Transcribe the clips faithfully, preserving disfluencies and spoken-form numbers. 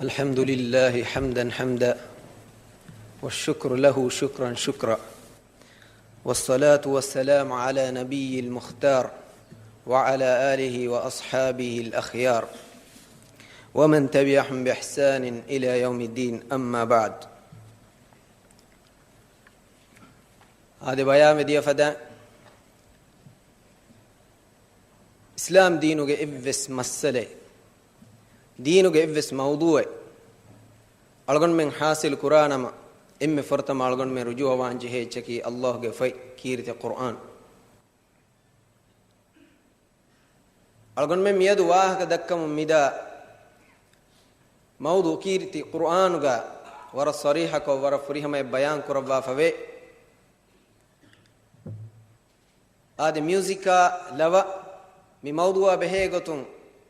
الحمد لله حمدا حمدا، والشكر له شكرا شكرا، والصلاة والسلام على نبي المختار، وعلى آله وأصحابه الأخيار، ومن تبعهم بإحسان إلى يوم الدين، أما بعد. އާދެ، ބަޔާންވެ ދިޔަ ފަދަ އިސްލާމް ދީނުގެ އެއްވެސް މައްސަލައެއް، ދީނުގެ އެއްވެސް މައުޟޫއެއް އަޅުގަނޑުމެން ޙާޞިލު ކުރާނަމަ، އެންމެ ފުރަތަމަ އަޅުގަނޑުމެން ރުޖޫޢަވާން ޖެހޭ އެއްޗަކީ ﷲ ގެ ފޮތް ކީރިތި ޤުރްއާން. އަޅުގަނޑުމެން މިއަދު ވާހަކަ ދައްކަމުން މިދާ މައުޟޫ ކީރިތި ޤުރްއާނުގަ ވަރަށް ޞަރީޙަކޮށް، ވަރަށް ފުރިހަމަޔަށް ބަޔާން ކުރައްވާފަވޭ. އާދެ، މިއުޒިކާ ލަވަ، މި މައުޟޫއާ ބެހޭ ގޮތުން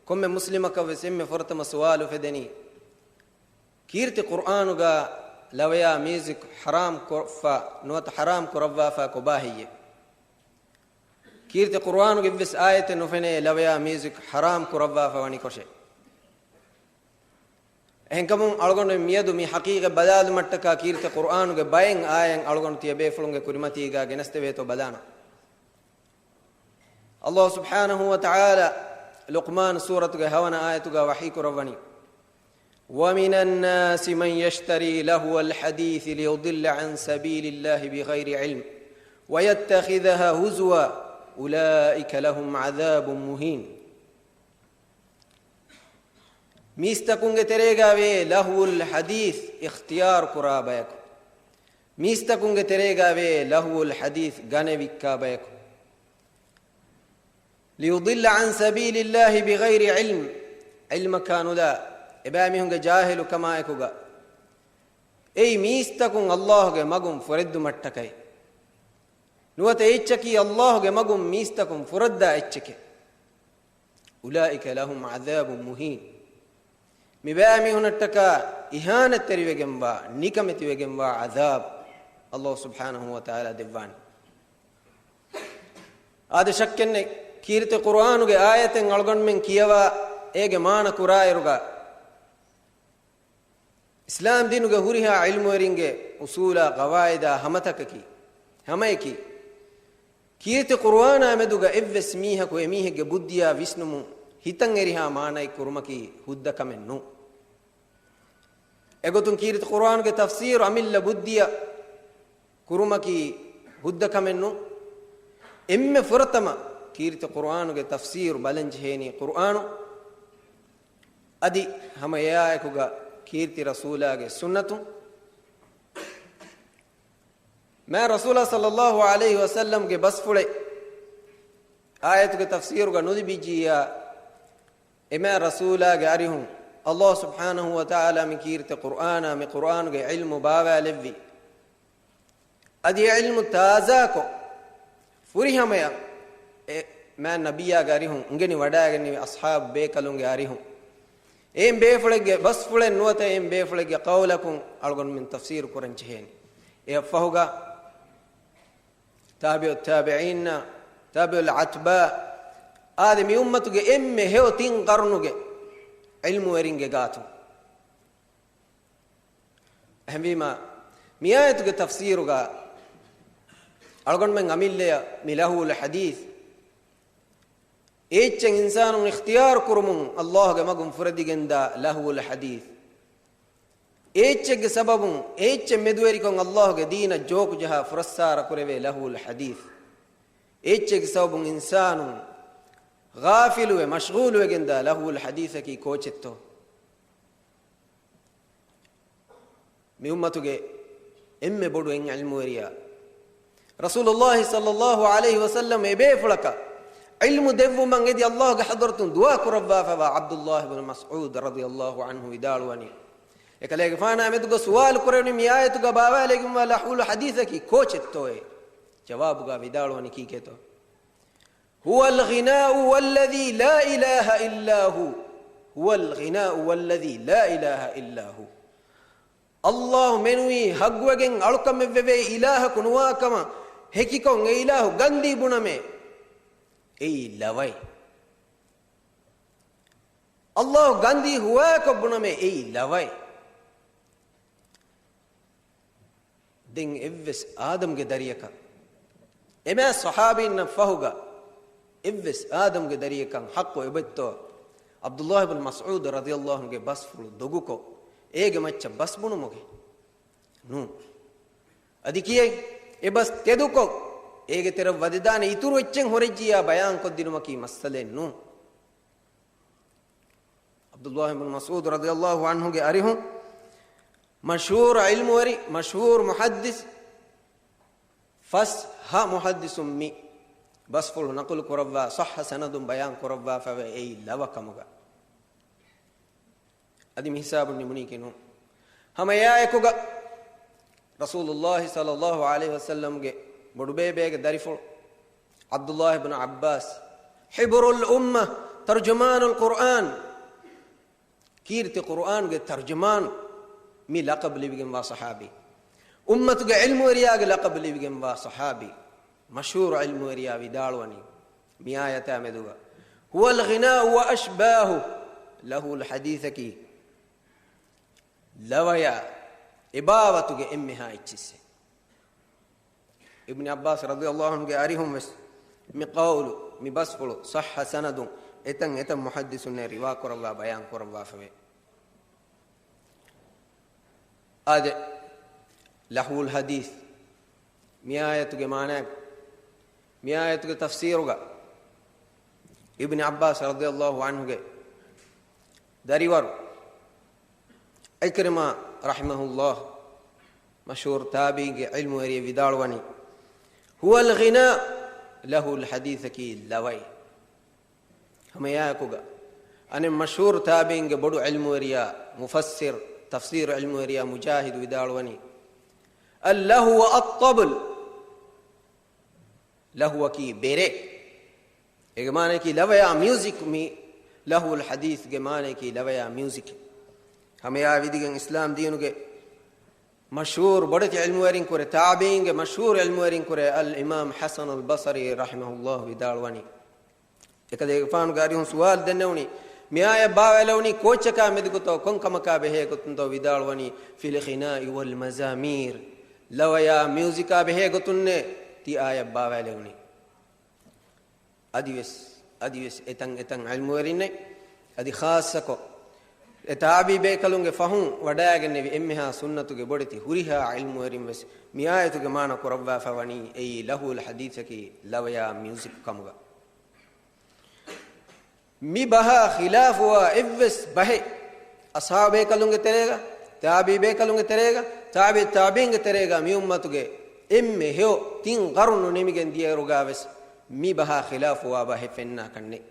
ކޮންމެ މުސްލިމަކަށް ވެސް އެންމެ ފުރަތަމަ ސުވާލު އުފެދެނީ، ކީރިތި ޤުރްއާނުގަ ލަވަޔާ މިއުޒިކް ޙަރާމް ކޮށްފަ ނުވަތަ ޙަރާމް ކުރައްވާފަ ކޮބާ ހެއްޔޭ؟ ކީރިތި ޤުރްއާނުގެ އެއްވެސް އާޔަތެއް ނުފެނޭ ލަވަޔާ މިއުޒިކް ޙަރާމް ކުރައްވާފަ ވަނިކޮށެއް. އެހެންކަމުން އަޅުގަނޑު މިއަދު މި ޙަޤީޤަތް ބަލާލުމަށްޓަކާ ކީރިތި ޤުރްއާނުގެ ބައެއް އާޔަތް އަޅުގަނޑު ތިޔަބޭފުޅުންގެ ކުރިމަތީގަ ގެނެސްދެވޭތޯ ބަލާނަން. ﷲ ސުބްޙާނަހޫ ވަތަޢާލާ ލުޤްމާން ސޫރަތުގެ ހަވަނަ އާޔަތުގަ ވަޙީ ކުރައްވަނީ، وَمِنَ النَّاسِ مَن يَشْتَرِي لَهْوَ الْحَدِيثِ لِيُضِلَّ عَن سَبِيلِ اللَّهِ بِغَيْرِ عِلْمٍ وَيَتَّخِذَهَ هُزُوًا أُولَئِكَ لَهُمْ عَذَابٌ مُّهِينٌ. މީސްތަކުންގެ ތެރޭގަ ވޭ ލަހްވުލް ޙަދީޘް އިޚްތިޔާރު ކުރާ ބަޔަކު، މީސްތަކުންގެ ތެރޭގަ ވޭ ލަހްވުލް ޙަދީޘް ގަނެ ވިއްކާ ބަޔަކު. لِيُضِلَّ عَن سَبِيلِ اللَّهِ بِغَيْرِ عِلْمٍ، ޢިލްމަކާ ނުލާ، އެބައިމީހުންގެ ޖާހިލުކަމާއެކުގަ އެއީ މީސްތަކުން ﷲ ގެ މަގުން ފުރެއްދުމަށްޓަކައި. ނުވަތަ އެއްޗަކީ ﷲ ގެ މަގުން މީސްތަކުން ފުރައްދާ އެއްޗެކޭ. أُولَٰئِكَ لَهُمْ عَذَابٌ مُّهِينٌ. މިބައިމީހުނަށްޓަކާ އިހާނެތްތެރިވެގެންވާ، ނިކަމެތިވެގެންވާ ޢަޛާބު ﷲ ސުބްޙާނަހޫ ވަތަޢާލާ ދެއްވާނެ. އާދެ، ޝައްކެއްނެތް، ކީރިތި ޤުރްއާނުގެ އާޔަތެއް އަޅުގަނޑުމެން ކިޔަވާ އޭގެ މާނަ ކުރާއިރުގަ، އިސްލާމް ދީނުގެ ހުރިހާ ޢިލްމުވެރިންގެ އުޞޫލާ ޤަވާޢިދާ ހަމަތަކަކީ، ހަމަޔަކީ، ކީރިތި ޤުރްއާނާ މެދުގަ އެއްވެސް މީހަކު އެމީހެއްގެ ބުއްދިއާ ވިސްނުމުން ހިތަށް އެރިހާ މާނައެއް ކުރުމަކީ ހުއްދަ ކަމެއް ނޫން. އެގޮތުން ކީރިތި ޤުރްއާނުގެ ތަފްސީރު އަމިއްލަ ބުއްދިއަށް ކުރުމަކީ ހުއްދަ ކަމެއް ނޫން. އެންމެ ފުރަތަމަ ކީރިތި ޤުރްއާނުގެ ތަފްސީރު ބަލަން ޖެހޭނީ ޤުރްއާނު. އަދި ހަމަ އެއާއެކުގަ ކީރިތި ރަސޫލާގެ ސުންނަތުން. މާތް ރަސޫލާ ޞައްލައްލާހު ޢަލައިހި ވަސައްލަމްގެ ބަސްފުޅެއް އާޔަތުގެ ތަފްސީރުގަ ނުލިބިއްޖިއްޔާ، އެ މާތް ރަސޫލާގެ އަރިހުން ﷲ ސުބްޙާނަހޫ ވަތަޢާލާ މި ކީރިތި ޤުރްއާނާ މި ޤުރްއާނުގެ ޢިލްމު ބާވާލެއްވި. އަދި އެ ޢިލްމު ތާޒާކޮށް، ފުރިހަމަޔަށް އެ މާތް ނަބިއްޔާގެ އަރިހުން އުނގެނި ވަޑައިގެންނެވި އަޞްޙާބު ބޭކަލުންގެ އަރިހުން، އެއިން ބޭފުޅެއްގެ ބަސްފުޅެއް ނުވަތަ އެއިން ބޭފުޅެއްގެ ޤައުލަކުން އަޅުގަނޑުމެން ތަފްސީރު ކުރަން ޖެހޭނެ. އެއަށްފަހުގަ ތާބިޢުއް ތާބިޢީންނާ، ތާބިޢުލް އަތްބާޢު، އާދެ، މި އުއްމަތުގެ އެންމެ ހެޔޮ ތިން ޤަރުނުގެ ޢިލްމުވެރިންގެ ގާތުން. އެހެންވީމާ، މި އާޔަތުގެ ތަފްސީރުގަ އަޅުގަނޑުމެން އަމިއްލަޔަށް މި ލަހްވުލް ޙަދީޘް، އެއްޗެއް އިންސާނުން އިޚްތިޔާރު ކުރުމުން ﷲ ގެ މަގުން ފުރެދިގެންދާ ލަހްވުލް ޙަދީޘް، އެއްޗެއްގެ ސަބަބުން އެއްޗެއް މެދުވެރިކޮށް ﷲ ގެ ދީނަށް ޖޯކުޖަހާ ފުރައްސާރަ ކުރެވޭ ލަހްވުލް ޙަދީޘް، އެއްޗެއްގެ ސަބަބުން އިންސާނުން ޣާފިލުވެ މަޝްޣޫލުވެގެންދާ ލަހްވުލް ޙަދީޘަކީ ކޯޗެއްތޯ؟ މި އުއްމަތުގެ އެންމެ ބޮޑު އެއް ޢިލްމުވެރިޔާ، ރަސޫލުﷲ ޞައްލައްލާހު ޢަލައިހި ވަސައްލަމް އެބޭފުޅަކަށް ޢިލްމު ދެއްވުމަށް އެދި ﷲ ގެ ޙަޟްރަތުން ދުޢާ ކުރައްވާފަވާ ޢަބްދުﷲ ބިން މަސްޢޫދު ރަޟިޔަﷲ ޢަންހު ވިދާޅުވަނީ، އެކަލޭގެފާނާ މެދުގަ ސުވާލު ކުރެވުނީ މި އާޔަތުގަ ބާވާލެވިގެންވާ ލަހްވުލް ޙަދީޘަކީ ކޯޗެއްތޯއޭ؟ ޖަވާބުގަ ވިދާޅުވަނީ ކީކޭތޯ؟ هو الغناء والذي لا إله إلا هو. هو الغناء والذي لا إله إلا هو. ﷲ މެނުވީ ޙައްޤުވެގެން އަޅުކަމެއްވެވޭ އިލާހަކު ނުވާކަމަށް ހެކިކޮށް އެ އިލާހު ގަންދީ ބުނަމޭ. އެއީ ލަވައެއް. އައްލާހު ގަންދީ ހުވާކޮށް ބުނަމޭ އެއީ ލަވައެއް. ދެން އެއްވެސް އާދަމްގެ ދަރިޔަކަށް، އެމާ ޞަޙާބީންނަށް ފަހުގަ އެއްވެސް އާދަމްގެ ދަރިޔަކަށް ޙައްޤު އެބައްތޯ؟ ޢަބްދުﷲ ބިން މަސްޢޫދު ރަޟިޔަﷲ ޢަންހުގެ ބަސްފުޅު ދޮގުކޮށް، އޭގެ މައްޗަށް ބަސް ބުނުމުގެ؟ ނޫން. އަދި ކިޔައި، އެ ބަސް ތެދުކޮށް، އޭގެ ތެރަށް ވަދެދާނެ އިތުރު އެއްޗެއް ހުރެއްޖިއްޔާ ބަޔާންކޮށްދިނުމަކީ މައްސަލައެއް ނޫން. ޢަބްދުﷲ ބިން މަސްޢޫދު ރަޟިޔަﷲ ޢަންހުގެ އަރިހުން، މަޝްހޫރު ޢިލްމުވެރި، މަޝްހޫރު މުޙައްދިޘް، ފަސް ހަ މުޙައްދިޘުން މި ބަސްފުޅު ނަޤުލު ކުރައްވާ، ޞައްޙަ ސަނަދުން ބަޔާން ކުރައްވާފައިވޭ އެއީ ލަވަ ކަމުގަ. އަދި މި ހިސާބުން ނިމުނީކީ ނޫން. ހަމަ އެއާއެކުގަ ރަސޫލުﷲ ޞައްލަﷲ ޢަލައިހި ވަސައްލަމްގެ ބޮޑުބޭބޭގެ ދަރިފުޅު ޢަބްދުﷲ ބިން ޢައްބާސް، ޙިބްރުލް އުއްމަ، ތަރްޖުމާނުލް ޤުރްއާން، ކީރިތި ޤުރްއާންގެ ތަރްޖަމާނު، މި ލަޤަބު ލިބިގެންވާ ޞަޙާބީ. އުއްމަތުގެ ޢިލްމުވެރިޔާގެ ލަޤަބު ލިބިގެންވާ ޞަޙާބީ. މަޝްހޫރު ޢިލްމުވެރިޔާ ވިދާޅުވަނީ، މި އާޔަތާ މެދުގަ، ހުވަލް ޣިނާއު ވަ އަޝްބާހު، ލަހުވުލް ޙަދީޘަކީ ލަވަޔާ އެބާވަތުގެ އެންމެހާ އެއްޗިއްސެއް. އިބްނި ޢައްބާސް ރަޟިޔަﷲ ޢަންހުގެ އަރިހުން ވެސް މި ޤައުލު، މި ބަސްފުޅު ޞައްޙަ ސަނަދުން އެތަން އެތަން މުޙައްދިޘުންނޭ ރިވާ ކުރައްވާ ބަޔާން ކުރައްވާފަވޭ. އާދެ، ލަހުވުލް ޙަދީޘް، މި އާޔަތުގެ މާނައަކީ، މި އާޔަތުގެ ތަފްސީރުގަ އިބްނި ޢައްބާސް ރަޟިޔަﷲ ޢަންހުގެ ދަރިވަރު ޢިކްރިމާ ރަޙިމަހުﷲ، މަޝްހޫރު ތާބިޢީންގެ ޢިލްމުވެރިއެއް ވިދާޅުވަނީ، ހުވަލް ޣިނާ، ލަހުވުލް ޙަދީޘަކީ ލަވައެއް. ހަމައެއާއެކުގަ އަނެއް މަޝްހޫރު ތާބިޢީންގެ ބޮޑު ޢިލްމުވެރިޔާ، މުފައްސިރު، ތަފްސީރު ޢިލްމުވެރިޔާ މުޖާހިދު ވިދާޅުވަނީ، އައްލަހުވު އައްޠަބުލް، ލަހުވަކީ ބެރޭ. އޭގެ މާނަޔަކީ ލަވަޔާ މިއުޒިކް. މި ލަހުވުލް ޙަދީޘްގެ މާނަޔަކީ ލަވަޔާ މިއުޒިކް. ހަމައެއާ ވިދިގެން އިސްލާމް ދީނުގެ މަޝްހޫރު ބޮޑެތި ޢިލްމުވެރިން ކުރެ، ތާބިޢީންގެ މަޝްހޫރު ޢިލްމުވެރިން ކުރެ، އަލް އިމާމް ޙަސަނުލް ބަޞްރީ ރަޙިމަހުﷲ ވިދާޅުވަނީ، އެކަލޭގެފާނުގެ އަރިހުން ސުވާލު ދެންނެވުނީ، މި އާޔަތް ބާވާލެވުނީ ކޯއްޗަކާ މެދުގަތޯ، ކޮން ކަމަކާ ބެހޭ ގޮތުންތޯ؟ ވިދާޅުވަނީ، ފިލް ޣިނާއި ވަލް މަޒާމީރް، ލަވަޔާ މިއުޒިކާ ބެހޭ ގޮތުންނޭ ތި އާޔަތް ބާވާލެވުނީ. އަދިވެސް، އަދިވެސް އެތަން އެތަން ޢިލްމުވެރިންނެއް، އަދި ޚާއްޞަކޮށް، އެ ތާބިޢީ ބޭކަލުންގެ ފަހުން ވަޑައިގެންނެވި އެންމެހާ ސުންނަތުގެ ބޮޑެތި ހުރިހާ ޢިލްމުވެރިން ވެސް މި އާޔަތުގެ މާނަ ކުރައްވާފަ ވަނީ އެއީ ލަހުވުލް ޙަދީޘަކީ ލަވަޔާ މިއުޒިކް ކަމުގަ. މި ބަހާ ޚިލާފުވާ އެއްވެސް ބަހެއް އަޞްޙާބޭކަލުންގެ ތެރޭގަ، ތާބިޢީ ބޭކަލުންގެ ތެރޭގަ، ތާބިޢު ތާބިޢީންގެ ތެރޭގަ މި އުއްމަތުގެ އެންމެ ހެޔޮ ތިން ޤަރުނު ނިމިގެން ދިޔައިރުގަ ވެސް މި ބަހާ ޚިލާފުވާ ބަހެއް ފެންނާކަށް ނެތް.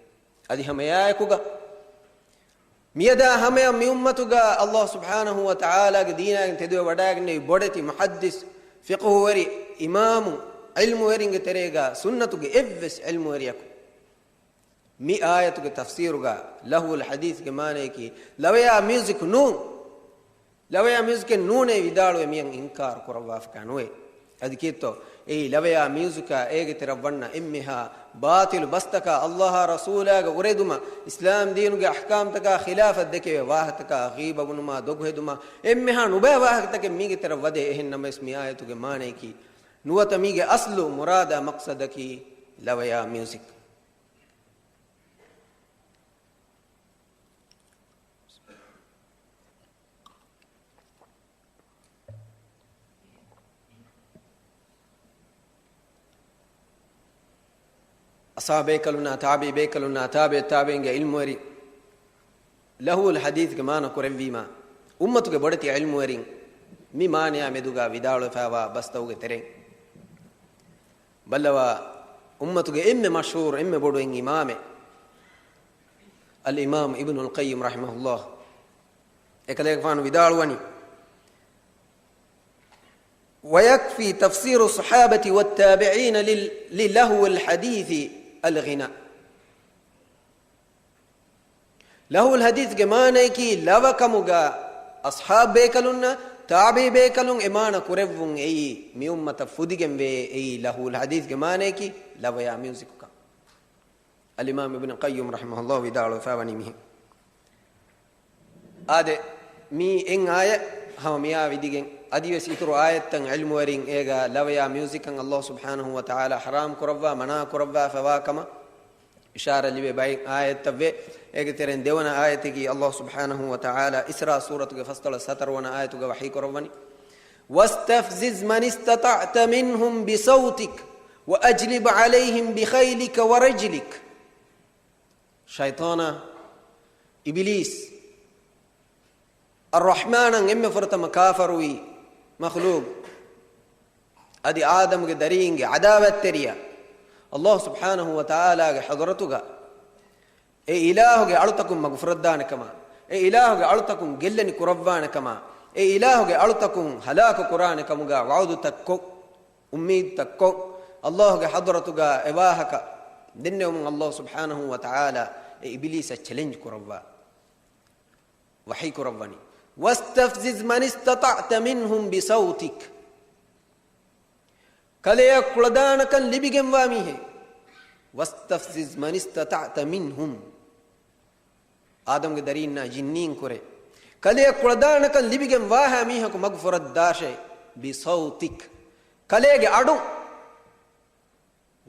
އަދި ހަމައެއާއެކުގަ މިއަދާ ހަމަޔަށް މި އުއްމަތުގަ އައްލާހު ސުބްޙާނަހޫ ވަތަޢާލާގެ ދީނާގެން ތެދުވެ ވަޑައިގެންނެވި ބޮޑެތި މުޙައްދިޘް، ފިޤުހުވެރި، އިމާމު، ޢިލްމުވެރިންގެ ތެރޭގަ ސުންނަތުގެ އެއްވެސް ޢިލްމުވެރިޔަކު މި އާޔަތުގެ ތަފްސީރުގަ ލަހުވުލް ޙަދީޘްގެ މާނަޔަކީ ލަވަޔާ މިއުޒިކް ނޫން، ލަވަޔާ މިއުޒިކެއް ނޫނޭ ވިދާޅުވެ މިއަން އިންކާރު ކުރައްވާފަކާ ނުވޭ. އަދި ކީއްތޯ؟ އެއީ ލަވަޔާ މިއުޒިކާ އޭގެ ތެރަށް ވަންނަ އެންމެހާ ބާޠިލު ބަސްތަކާ، އައްލާހާ ރަސޫލާގެ އުރެދުމަށް، އިސްލާމް ދީނުގެ އަޙްކާމްތަކާ ޚިލާފަށް ދެކެވޭ ވާހަކަތަކާ، ޣީބަ ބުނުމާ، ދޮގުހެދުމާ، އެންމެހާ ނުބައި ވާހަކަތަކެއް މީގެ ތެރަށް ވަދޭ. އެހެން ނަމަވެސް މި އާޔަތުގެ މާނަޔަކީ ނުވަތަ މީގެ އަސްލު މުރާދާ މަޤްޞަދަކީ ލަވަޔާ މިއުޒިކް. އަޞްޙާބޭކަލުންނާ، ތާބިޢީ ބޭކަލުންނާ، ތާބިޢު ތާބިޢީންގެ ޢިލްމުވެރި، ލަހުވުލް ޙަދީޘްގެ މާނަ ކުރެއްވީމާ، އުއްމަތުގެ ބޮޑެތި ޢިލްމުވެރިން މި މާނަޔާ މެދުގަ ވިދާޅުވެފައިވާ ބަސްތަކުގެ ތެރެއިން ބައްލަވާ، އުއްމަތުގެ އެންމެ މަޝްހޫރު، އެންމެ ބޮޑު އިމާމެއް އަލްއިމާމް އިބްނުލް ޤައްޔިމް ރަޙިމަހުﷲ އެކަލޭގެފާނު ވިދާޅުވަނީ، ويكفي تفسير الصحابة والتابعين لل-، للهو الحديث الغناء. ލަހުވުލް ޙަދީޘްގެ މާނަޔަކީ ލަވަ ކަމުގަ އަޞްޙާބު ބޭކަލުންނަށް، ތާބިޢީ ބޭކަލުން އެ މާނަ ކުރެއްވުން އެއީ މި އުއްމަތަށް ފުދިގެންވޭ. އެއީ ލަހުވުލް ޙަދީޘްގެ މާނަޔަކީ ލަވަޔާ މިއުޒިކުކަން. އަލްއިމާމް އިބްނު ޤައްޔިމް ރަޙިމަހުﷲ ވިދާޅުވެފައިވަނީ މިހެން. އާދެ، މީ އެއް އާޔަތް ހަމަ މިއާ ވިދިގެން، އަދިވެސް އިތުރު އާޔަތްތައް ޢިލްމުވެރިން އޭގަ ލަވަޔާ މިއުޒިކަށް ﷲ ސުބްޙާނަހޫ ވަތަޢާލާ ޙަރާމް ކުރައްވާ، މަނާ ކުރައްވާފަވާ ކަމަށް އިޝާރަ ލިބޭ ބައެއް އާޔަތްތައް ވޭ. އޭގެ ތެރެއިން ދެވަނަ އާޔަތަކީ ﷲ ސުބްޙާނަހޫ ވަތަޢާލާ އިސްރާ ސޫރަތުގެ ފަސްދޮޅަސް ހަތަރުވަނަ އާޔަތުގަ ވަޙީ ކުރައްވަނީ، "واستفزز من استطعت منهم بصوتك وأجلب عليهم بخيلك ورجلك." ޝައިޠާނާ، އިބިލީސް، އައްރަޙްމާނަށް އެންމެ ފުރަތަމަ ކާފަރުވި މަޚްލޫޤު، އަދި އާދަމްގެ ދަރީންގެ ޢަދާވަތްތެރިޔާ، ﷲ ސުބްޙާނަހޫ ވަތަޢާލާގެ ޙަޟްރަތުގަ އެ އިލާހުގެ އަޅުތަކުން މަގުފުރައްދާނެ ކަމާ، އެ އިލާހުގެ އަޅުތަކުން ގެއްލެނި ކުރައްވާނެ ކަމާ، އެ އިލާހުގެ އަޅުތަކުން ހަލާކު ކުރާނެ ކަމުގަ ވަޢުދުތައް ކޮށް، އުއްމީދުތައް ކޮށް، ﷲގެ ޙަޟްރަތުގަ އެ ވާހަކަ ދެންނެވުމުން ﷲ ސުބްޙާނަހޫ ވަތަޢާލާ އެ އިބިލީސަށް ޗެލެންޖް ކުރައްވާ، ވަޙީ ކުރައްވަނީ، "واستفزز من استطعت منهم بصوتك." ކަލެއަށް ކުޅަދާނަކަން ލިބިގެންވާ މީހެއް. "واستفزز من استطعت منهم." އާދަމްގެ ދަރީންނާ ޖިންނީން ކުރެ، ކަލެއަށް ކުޅަދާނަކަން ލިބިގެން ވާހާ މީހަކު މަގު ފުރައްދާށޭ. "بصوتك." ކަލޭގެ އަޑުން.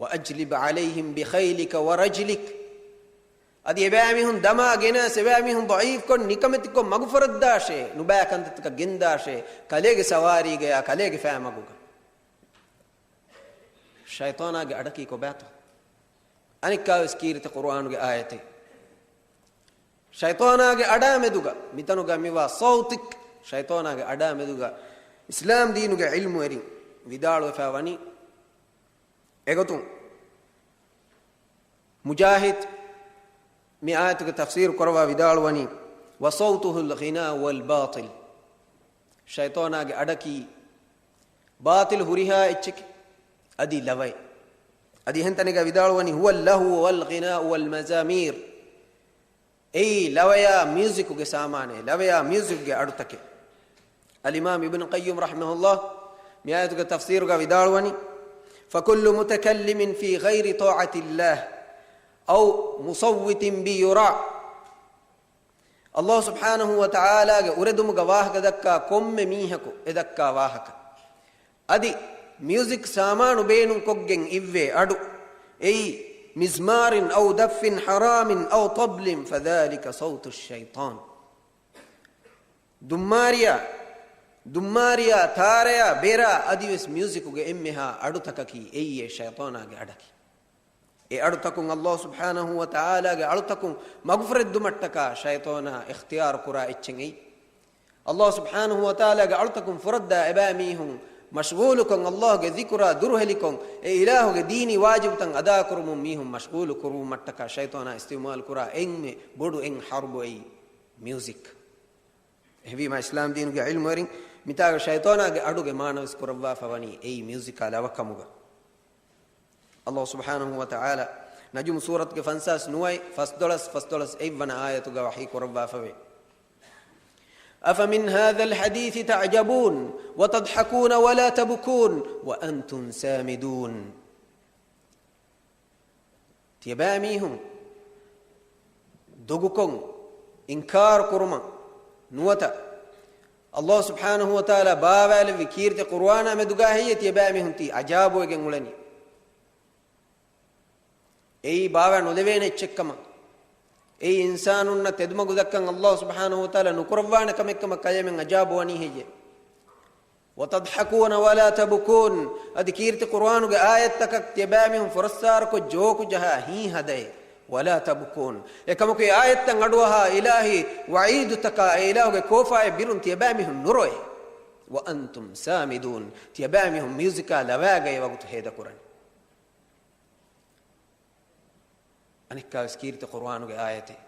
"وأجلب عليهم بخيلك ورجلك." އަދި އެބައިމީހުން ދަމާ ގެނަސް، އެބައިމީހުން ޟަޢީފްކޮށް، ނިކަމެތިކޮށް މަގު ފުރައްދާށޭ، ނުބައި ކަންތައްތަކަށް ގެންދާށޭ، ކަލޭގެ ސަވާރީގަޔާ ކަލޭގެ ފައިމަގުގަ. ޝައިޠާނާގެ އަޑަކީ ކޮބާތޯ؟ އަނެއްކާވެސް ކީރިތި ޤުރުއާނުގެ އާޔަތެއް. ޝައިޠާނާގެ އަޑާމެދުގަ، މިތަނުގަ މިވާ ޞައުތިކް، ޝައިޠާނާގެ އަޑާމެދުގަ އިސްލާމް ދީނުގެ ޢިލްމުވެރިން ވިދާޅުވެފަ ވަނީ އެގޮތުން. މުޖާހިދު މި އާޔަތުގެ ތަފްސީރު ކުރައްވާ ވިދާޅުވަނީ، "وصوته الغناء والباطل." ޝައިޠާނާގެ އަޑަކީ ބާޠިލު ހުރިހާ އެއްޗެކޭ، އަދި ލަވައެއް. އަދި އެހެން ތަނެއްގަ ވިދާޅުވަނީ، "هو اللهو والغناء والمزامير." އެއީ ލަވަޔާ މިއުޒިކުގެ ސާމާނެއް، ލަވަޔާ މިއުޒިކުގެ އަޑުތަކެއް. އަލްއިމާމް އިބްނު ޤައްޔިމް ރަޙިމަހުﷲ މި އާޔަތުގެ ތަފްސީރުގަ ވިދާޅުވަނީ، "فكل متكلم في غير طاعة الله أو مصوت بيرى." ﷲ ސުބްޙާނަހޫ ވަތަޢާލާގެ އުރެދުމުގަ ވާހަކަ ދައްކާ ކޮންމެ މީހަކު އެ ދައްކާ ވާހަކަ، އަދި މިއުޒިކް ސާމާނު ބޭނުންކޮށްގެން އިއްވޭ އަޑު، އެއީ مزمار أو دف حرام أو طبل فذلك صوت الشيطان. ދުއްމާރިޔާ، ދުއްމާރިޔާ، ތާރަޔާ، ބެރާ، އަދިވެސް މިއުޒިކުގެ އެންމެހާ އަޑުތަކަކީ އެއީ ޝައިޠާނާގެ އަޑަކީ. އެ އަޑުތަކުން ﷲ ސުބްޙާނަހޫ ވަތަޢާލާގެ އަޅުތަކުން މަގުފުރެއްދުމަށްޓަކާ ޝައިޠާނާ އިޚްތިޔާރު ކުރާ އެއްޗެއް އެއީ. ﷲ ސުބްޙާނަހޫ ވަތަޢާލާގެ އަޅުތަކުން ފުރައްދާ އެބައިމީހުން މަޝްޣޫލުކޮށް، ﷲގެ ޛިކުރާ ދުރުހެލިކޮށް، އެ އިލާހުގެ ދީނީ ވާޖިބުތައް އަދާކުރުމުން މީހުން މަޝްޣޫލު ކުރުވުމަށްޓަކާ ޝައިޠާނާ އިސްތިޢުމާލު ކުރާ އެންމެ ބޮޑު އެއް ޙަރުބު އެއީ މިއުޒިކް. އެހެންވީމާ، އިސްލާމް ދީނުގެ ޢިލްމުވެރިން މިތާގަ ޝައިޠާނާގެ އަޑުގެ މާނަވެސް ކުރައްވާފަ ވަނީ އެއީ މިއުޒިކާ ލަވަ ކަމުގަ. ﷲ ސުބްޙާނަހޫ ވަތަޢާލާ ނަޖުމް ސޫރަތުގެ ފަންސާސް ނުވައެއް، ފަސްދޮޅަސް، ފަސްދޮޅަސް އެއްވަނަ އާޔަތުގަ ވަޙީ ކުރައްވާފަވޭ. أفمن هذا الحديث تعجبون وتضحكون ولا تبكون وأنتم سامدون. ތިޔަބައިމީހުން ދޮގުކޮށް އިންކާރު ކުރުމަށް ނުވަތަ، ﷲ ސުބްޙާނަހޫ ވަތަޢާލާ ބާވާލެއްވި ކީރިތި ޤުރުއާނާ މެދުގަ ހެއްޔޭ ތިޔަބައިމީހުން ތީ އަޖާބުވެގެން އުޅެނީ؟ އެއީ ބާވާ ނުލެވޭނެ އެއްޗެއްކަމަށް، އެއީ އިންސާނުންނަށް ތެދުމަގު ދައްކަން ﷲ ސުބްޙާނަހޫ ވަތަޢާލާ ނުކުރައްވާނެ ކަމެއްކަމަށް ކަލޭމެން އަޖާބުވަނީ ހެއްޔޭ؟ وتضحكون ولا تبكون. އަދި ކީރިތި ޤުރުއާނުގެ އާޔަތްތަކަށް ތިޔަބައިމީހުން ފުރައްސާރަކޮށް ޖޯކު ޖަހާ ހީ ހަދައޭ. ولا تبكون. އެކަމަކު އެ އާޔަތްތައް އަޑުއަހާ އިލާހީ ވަޢީދުތަކާ އެ އިލާހުގެ ކޯފާއެއް ބިރުން ތިޔަބައިމީހުން ނުރޮއޭ. وأنتم سامدون. ތިޔަބައިމީހުން މިއުޒިކާ ލަވައިގައި ވަގުތު ހޭދަކުރަނީ. އަނެއްކާވެސް ކީރިތި ޤުރުއާނުގެ އާޔަތެއް.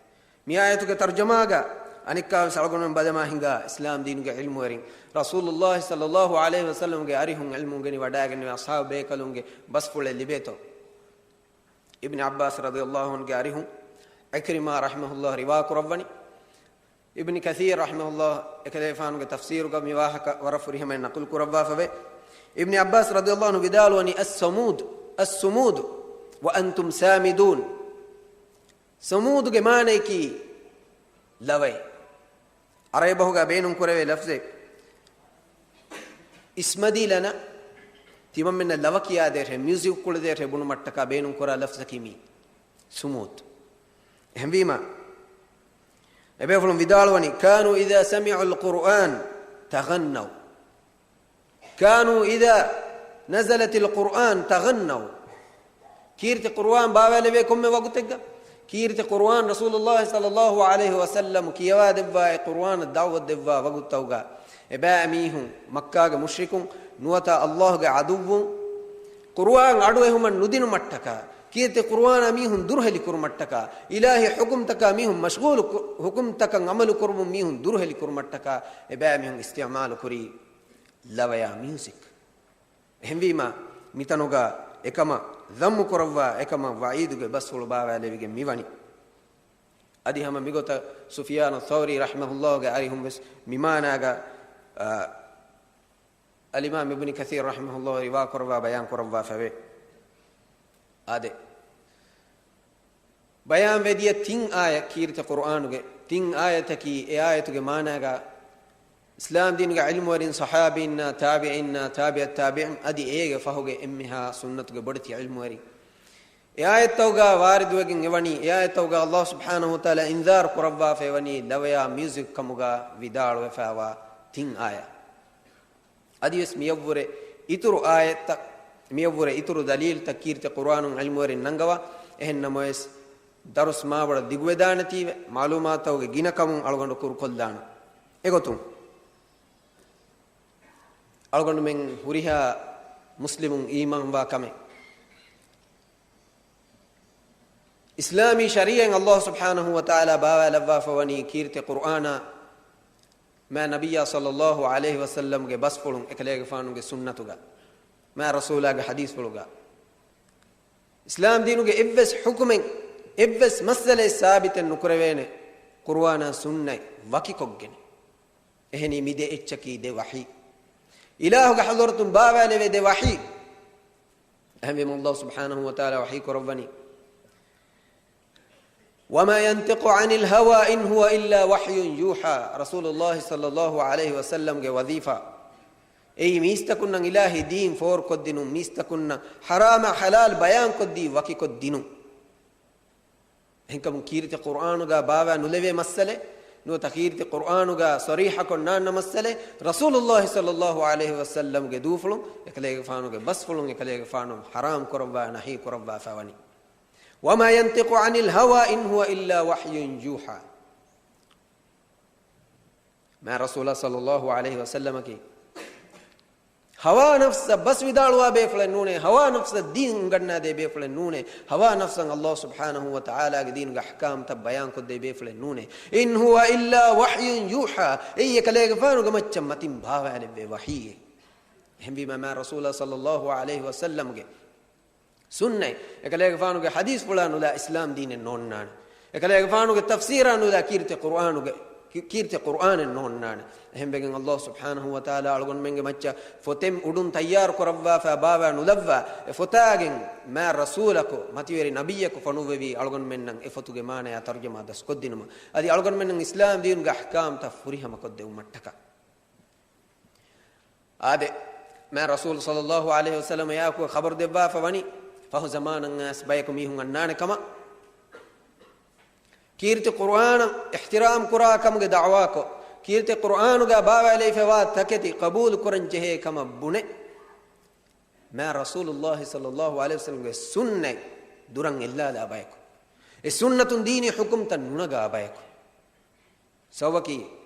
މި އާޔަތުގެ ތަރުޖަމާގަ އަނެއްކާވެސް އަޅުގަނޑުމެން ބަލަމާ ހިނގާ އިސްލާމް ދީނުގެ ޢިލްމުވެރިން ރަސޫލުﷲ ޞައްލަﷲ ޢަލައިހި ވަސައްލަމްގެ އަރިހުން ޢިލްމު އުނގެނި ވަޑައިގެންނެވި އަޞްޙާބު ބޭކަލުންގެ ބަސްފުޅެއް ލިބޭތޯ؟ އިބްނި ޢައްބާސް ރަޟިޔަﷲ ޢަންހުގެ އަރިހުން ޢިކްރިމާ ރަޙިމަހުﷲ ރިވާ ކުރައްވަނީ. އިބްނި ކަޘީރް ރަޙިމަހުﷲ އެކަލޭފާނުގެ ތަފްސީރުގަ މި ވާހަކަ ވަރަށް ފުރިހަމައިން ނަޤުލު ކުރައްވާފަވޭ. އިބްނި ޢައްބާސް ރަޟިޔަﷲ ޢަންހު ވިދާޅުވަނީ، "الصمود، الصمود وأنتم سامدون." ޞަމޫދުގެ މާނަޔަކީ ލަވައެއް. ޢަރަބިބަހުގަ ބޭނުންކުރެވޭ ލަފްޒެއް. އިސްމަދީ ލަނަ، ތިމަންމެންނަށް ލަވަ ކިޔާދޭށޭ، މިއުޒިކް ކުޅެދޭށޭ ބުނުމަށްޓަކާ ބޭނުންކުރާ ލަފްޒަކީ މީ. ސުމޫތު. އެހެންވީމަ، އެބޭފުޅުން ވިދާޅުވަނީ، كانوا إذا سمعوا القرآن تغنوا. كانوا إذا نزلت القرآن تغنوا. ކީރިތި ޤުރުއާން ބާވާލެވޭ ކޮންމެ ވަގުތެއްގަ، ކީރިތި ޤުރުއާން ރަސޫލުﷲ ޞައްލަﷲ ޢަލައިހި ވަސައްލަމް ކިޔަވާދެއްވާ އެ ޤުރުއާނަށް ދަޢުވަތު ދެއްވާ ވަގުތުތަކުގަ، އެބައިމީހުން، މައްކާގެ މުޝްރިކުން ނުވަތަ ﷲގެ ޢަދުއްވުން، ޤުރުއާން އަޑުއެހުމަށް ނުދިނުމަށްޓަކާ، ކީރިތި ޤުރުއާނާ މީހުން ދުރުހެލި ކުރުމަށްޓަކާ، އިލާހީ ޙުކުމްތަކާ މީހުން މަޝްޣޫލު ކު-، ޙުކުމްތަކަށް ޢަމަލު ކުރުމުން މީހުން ދުރުހެލި ކުރުމަށްޓަކާ، އެބައިމީހުން އިސްތިޢުމާލު ކުރީ ލަވަޔާ މިއުޒިކް. އެހެންވީމަ، މިތަނުގަ އެކަމަށް ޛައްމު ކުރައްވާ، އެކަމަށް ވަޢީދުގެ ބަސްފުޅު ބާވާލެވިގެން މިވަނީ. އަދި ހަމަ މިގޮތަށް ސުފިޔާނު ޘައުރީ ރަޙިމަހުﷲގެ އަރިހުން ވެސް މި މާނާގަ، އާ، އަލްއިމާމް އިބްނު ކަޘީރު ރަޙިމަހުﷲ ރިވާ ކުރައްވާ ބަޔާން ކުރައްވާފައެވެ. އާދެ، ބަޔާންވެދިޔަ ތިން އާޔަތް ކީރިތި ޤުރުއާނުގެ ތިން އާޔަތަކީ، އެ އާޔަތުގެ މާނާގަ އިސްލާމް ދީނުގެ ޢިލްމުވެރިން، ޞަޙާބީންނާ، ތާބިޢީންނާ، ތާބިޢަ ތާބިޢީން އަދި އޭގެ ފަހުގެ އެންމެހާ ސުންނަތުގެ ބޮޑެތި ޢިލްމުވެރިން، އެ އާޔަތްތަކުގަ ވާރިދުވެގެން އެވަނީ، އެ އާޔަތްތަކުގަ ﷲ ސުބްޙާނަހޫ ވަތަޢާލާ އިންޒާރު ކުރައްވާފައިވަނީ ލަވަޔާ މިއުޒިކް ކަމުގަ ވިދާޅުވެފައިވާ ތިން އާޔަތް. އަދިވެސް މިއަށްވުރެ އިތުރު އާޔަތްތައް، މިއަށްވުރެ އިތުރު ދަލީލްތައް ކީރިތި ޤުރުއާނުން ޢިލްމުވެރިން ނަންގަވާ. އެހެންނަމަވެސް، ދަރުސް މާބޮޑަށް ދިގުވެދާނެތީވެ، މަޢުލޫމާތުތަކުގެ ގިނަކަމުން އަޅުގަނޑު ކުރުކޮށްލާނަން. އެގޮތުން، އަޅުގަނޑުމެން ހުރިހާ މުސްލިމުން އީމާންވާ ކަމެއް. އިސްލާމީ ޝަރީޢަތް ﷲ ސުބްޙާނަހޫ ވަތަޢާލާ ބާވާލައްވާފަވަނީ ކީރިތި ޤުރުއާނާ، މާ ނަބިއްޔާ ޞައްލަﷲ ޢަލައިހި ވަސައްލަމްގެ ބަސްފުޅުން، އެކަލޭގެފާނުގެ ސުންނަތުގަ، މާ ރަސޫލާގެ ޙަދީޘްފުޅުގަ. އިސްލާމް ދީނުގެ އެއްވެސް ޙުކުމެއް، އެއްވެސް މައްސަލައެއް ސާބިތެއް ނުކުރެވޭނެ، ޤުރުއާނާ ސުންނަތް ވަކިކޮށްގެން. އެހެނީ މި ދެ އެއްޗަކީ ދެ ވަޙީ. އިލާހުގެ ޙަޟްރަތުން ބާވާލެވޭ ދެ ވަޙީ. އެހެންވީމަ ﷲ ސުބްޙާނަހޫ ވަތަޢާލާ ވަޙީ ކުރައްވަނީ، وما ينطق عن الهوى إن هو إلا وحي يوحى. ރަސޫލުﷲ ޞައްލަﷲ ޢަލައިހި ވަސައްލަމްގެ ވަޒީފާ އެއީ މީސްތަކުންނަށް އިލާހީ ދީން ފޯރުކޮށްދިނުން، މީސްތަކުންނަށް ޙަރާމާ ޙަލާލް ބަޔާންކޮށްދީ ވަކިކޮށްދިނުން. އެހެންކަމުން ކީރިތި ޤުރުއާނުގަ ބާވާ ނުލެވޭ މައްސަލައެއް، ނުވަތަ ކީރިތި ޤުރުއާނުގަ ޞަރީޙަކޮށް ނާންނަ މައްސަލައެއް، ރަސޫލުﷲ ޞައްލަﷲ ޢަލައިހި ވަސައްލަމްގެ ދޫފުޅުން، އެކަލޭގެފާނުގެ ބަސްފުޅުން އެކަލޭގެފާނު ޙަރާމް ކުރައްވާ، ނަހީ ކުރައްވާފަވަނީ. وما ينطق عن الهوى إن هو إلا وحي يوحى. މާ ރަސޫލާ ޞައްލަﷲ ޢަލައިހި ވަސައްލަމަކީ ހަވާ ނަފްސަށް ބަސް ވިދާޅުވާ ބޭފުޅެއް ނޫނޭ، ހަވާ ނަފްސަށް ދީން އުނގަންނާދޭ ބޭފުޅެއް ނޫނޭ، ހަވާ ނަފްސަށް ﷲ ސުބްޙާނަހޫ ވަތަޢާލާގެ ދީނުގެ އަޙްކާމްތައް ބަޔާންކޮށްދޭ ބޭފުޅެއް ނޫނޭ. إن هو إلا وحي يوحى. އެއީ އެކަލޭގެފާނުގެ މައްޗަށް މަތިން ބާވާލެއްވޭ ވަޙީއެއް. އެހެންވީމަ މާ ރަސޫލާ ޞައްލަﷲ ޢަލައިހި ވަސައްލަމްގެ ސުންނަތް، އެކަލޭގެފާނުގެ ޙަދީޘްފުޅާ ނުލާ އިސްލާމް ދީނެއް ނޯންނާނެ. އެކަލޭގެފާނުގެ ތަފްސީރާ ނުލާ ކީރިތި ޤުރުއާނުގެ، ކީ-، ކީރިތި ޤުރުއާނެއް ނޯންނާނެ. އެހެންވެގެން ﷲ ސުބްޙާނަހޫ ވަތަޢާލާ އަޅުގަނޑުމެންގެ މައްޗަށް ފޮތެއް އުޑުން ތައްޔާރު ކުރައްވާފަ ބާވާ ނުލައްވާ، އެ ފޮތާގެން މާ ރަސޫލަކު، މަތިވެރި ނަބިއްޔަކު ފޮނުއްވެވީ އަޅުގަނޑުމެންނަށް އެ ފޮތުގެ މާނަޔާ ތަރުޖަމާ ދަސްކޮށްދިނުމަށް. އަދި އަޅުގަނޑުމެންނަށް އިސްލާމް ދީނުގެ އަޙްކާމްތައް ފުރިހަމަކޮށްދެވުމަށްޓަކާ. އާދެ، މާ ރަސޫލު ޞައްލަﷲ ޢަލައިހި ވަސައްލަމަ އެއާކު ޚަބަރު ދެއްވާފަ ވަނީ، ފަހު ޒަމާނަށް އައިސް ބަޔަކު މީހުން އަންނާނެ ކަމަށް. ކީރިތި ޤުރުއާނަށް އިޙްތިރާމް ކުރާ ކަމުގެ ދަޢުވާކޮށް، ކީރިތި ޤުރުއާނުގަ ބާވާލެވިފައިވާ ތަކެތި ޤަބޫލު ކުރަން ޖެހޭ ކަމަށް ބުނެ، މާ ރަސޫލުﷲ ޞައްލަﷲ ޢަލައިހި ވަސައްލަމްގެ ސުންނަތް ދުރަށް އެއްލާލާ ބަޔަކު، އެ ސުންނަތުން ދީނީ ޙުކުމްތައް ނުނަގާ ބަޔަކު. ސަބަބަކީ،